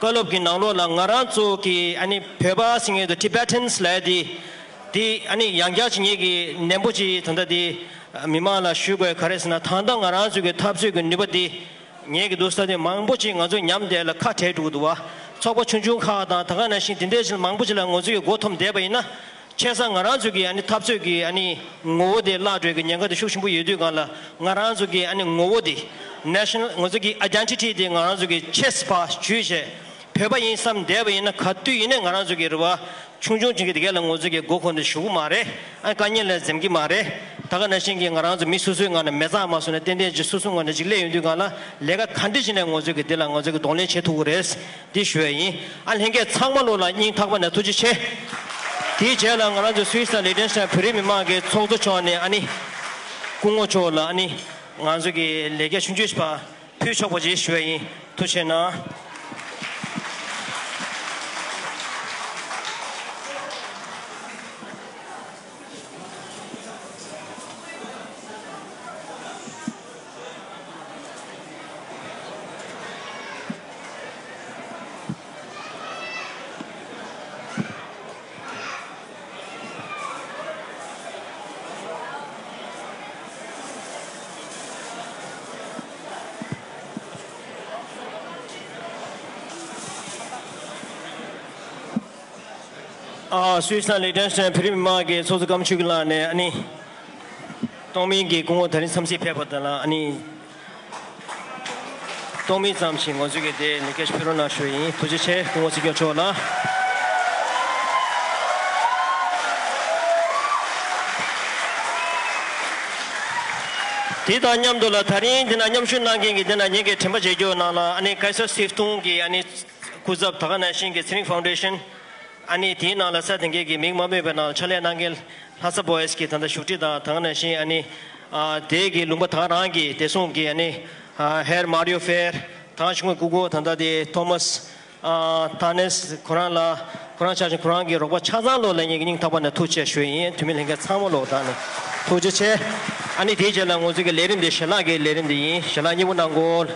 བཀའ་སློབ་ཀྱི་ནང་ལོགས་ལ་ང་རང་ཚོ་གི་ཨ་ནི་བོད་པ་ཟེར་མཁན་དང་Tibetans་ལབ་ཡ་དེ། དེ་ཨ་ནི་ཡང་བསྐྱར་ཅིག་ངེད་ཀྱིས་ནན་པོ་ཅིག་ད་ལྟ་དེ་མི་མང་ལ་ཞུ་དགོས་ག་རེ་ཟེར་ན། ད་ལྟ་ང་རང་ཚོ་གི་འཐབ་རྩོད་ཀྱི་ནུས་པ་དེ་ངེད་ཀྱི་འདུག་ས་དེ་མང་པོ་ཅིག་ང་ཚོ་ཉམས་བསྡད་ལ་ཁ་བྲལ་འགྲོ་གི་འདུག་བ། ཚོགས་པ་ཆུང་ཆུང་ཁག་དང་ད་ག་ནང་བཞིན་དེ་འདྲའི་ཞིག་མང་པོ་ཅིག་ལ་ང་ཚོ་གི་མགོ་འཐོམས་བསྡད་པ་ཡིན་ན། བྱས་ཙང་ང་རང་ཚོ་གི་ཨ་ནི་འཐབ་རྩོད་ཀྱི་ཨ་ནི་ངོ་བོ་དེ་བརླག་འགྲོ་གི་ཉེན་ཁ་དེ་ཤུགས་ཆེན་པོ་ཡོད་དུས་གང་ལ། ང་རང་ཚོ་གི་ཨ་ནི་ངོ་བོ་དེ་National་ང་ཚོ་གི་Identity་དེ་ང་རང་ཚོ་གི་ཆེས་ཕར་བརྒྱུད་བྱས་བོད་པ་ཡིན་བསམ་བསྡད་པ་ཡིན་ན། ག་དུས་ཡིན་ནའི་ང་རང་ཚོ་གི་རེ་བ་ཆུང་ཆུང་ཅིག་གི་དེ་ག་ལ་ང་ཚོ་གི་མགོ་འཁོར་ནས་བཞུགས་གི་མ་རེད། ཨ་དཀའ་ངལ་ལ་འཛེམ་གི་མ་རེད། ད་ག་ནང་བཞིན་གྱི་ང་རང་ཚོ་མི་སོ་སོའི་ངང་ནས་མེ་བཙའ་མ་བཟོ་ནས་ཏན་ཏན་ཅིག་སོ་སོའི་ངང་ནས་ཅིག་སླེབས་ཡོང་དུས་གང་ལ་ལས་ཀ་ག་འདྲ་བྱས་ནས་ང་ཚོ་གི་དེ་ལ་ང་ཚོ་གི་གདོང་ལེན་བྱེད་ཐུབ་ཀྱི་རེད། འདི་ཞུ་ཡ་ཡིན། ཨ་ལྷན་རྒྱས་ཚང་མ་ལོ་ལ་སྙིང་ཐག་པ་ནས་ཐུགས་རྗེ་ཆེ། དེའི་རྗེས་ལ་ང་རང་ཚོ་སུད་སི་དང་ལི་ཏེན་སི་ཏན་བོད་རིགས་མི་མང་གི་ཚོགས་གཙོ་མཆོག་ནས་ཨ་ནི་སྐུ་ངོ་མཆོག་ལ་ཨ་ནི་ང་ཚོ་གི་ལས་ཀ་ཆུང་ཆུང་ཞིག་ཕར་ཕུལ་ཆོག་པ་ཅིག་ཞུ་ཡ་ཡིན། ཐུགས་རྗེ་གནང་། ཨ། སུད་སི་དང་ལི་ཏེན་སི་ཏན་བོད་རིགས་མི་མང་གི་ཚོགས་གཙོ་ཀརྨ་ཆོས་སྐྱིད་ལགས་ནས་ཨ་ནི་གཏོང་མིན་གྱི་སྐུ་ངོ་ད་རིང་འཚམས་གཟིགས་ཕེབས་པ་དང་ལ་ཨ་ནི། གཏོང་མིན་ཙམ་ཞིག་ང་ཚོས་ཀྱི་དེ་ལས་ཀ་ཞིག་ཕུལ་རོགས་གནང་ཞུ་ཡིན། ཐུགས་རྗེ་ཆེ། སྐུ་ངོ་སྲིད་སྐྱོང་མཆོག་ལ། དེ་དང་མཉམ་དུ་ལ་ད་རིང་འདི་ན་མཉམ་ཞུགས་གནང་མཁན་གྱི་འདི་ན་ངེད་ཀྱི་དྲན་པ་བརྗེད་རྒྱུ་ནང་ལ་ཨ་ནི་Kaiser Stiftung་གི་ཨ་ནི་སྐུ་ཚབ་ད་ག་ནང་བཞིན་གྱི་ཚེ་རིང་Foundation། ཨ་ནི་དེའི་ནང་ལ་ས་དེང་གི་མིང་མ་སྨོས་པའི་ནང་ལ་ཕྱག་ལས་གནང་མཁན་ལྷ་ས་བྷོ་ཡེས་ཀྱི་ད་ལྟ་བཞུགས་ཁྲི་དང་ད་ག་ནང་བཞིན་ཨ་ནི་ཨ་དེ་གི་ལུང་པ་ད་ག་རང་གི་བདེ་སྲུང་གི་ཨ་ནི་ཨ་Herr Mario Fehr། ད་ག་ཞུ་ངོས་སྐུ་འཁོར་ད་ལྟ་དེ་Thomas་ཨ་Thanes་ཁོ་རང་ལ་ཁོ་རང་ཆ་བཞིན་ཁོ་རང་གི་རོགས་པ་ཆ་ཚང་ལོ་ལ་ངེད་ཀྱི་སྙིང་ཐག་པ་ནས་ཐུགས་རྗེ་ཆེ་ཞུ་ཡིན། འཐུས་མི་ལྷན་རྒྱས་ཚང་མ་ལོ་ད་ནི་ཐུགས་རྗེ་ཆེ། ཨ་ནི་དེའི་རྗེས་ལ་ང་ཚོ་གི་ལས་རིམ་དེ་ཞལ་ལག་གི་ལས་རིམ་དེ་ཡིན། ཞལ་ལག་མཉེས་པོ་གནང་དགོས།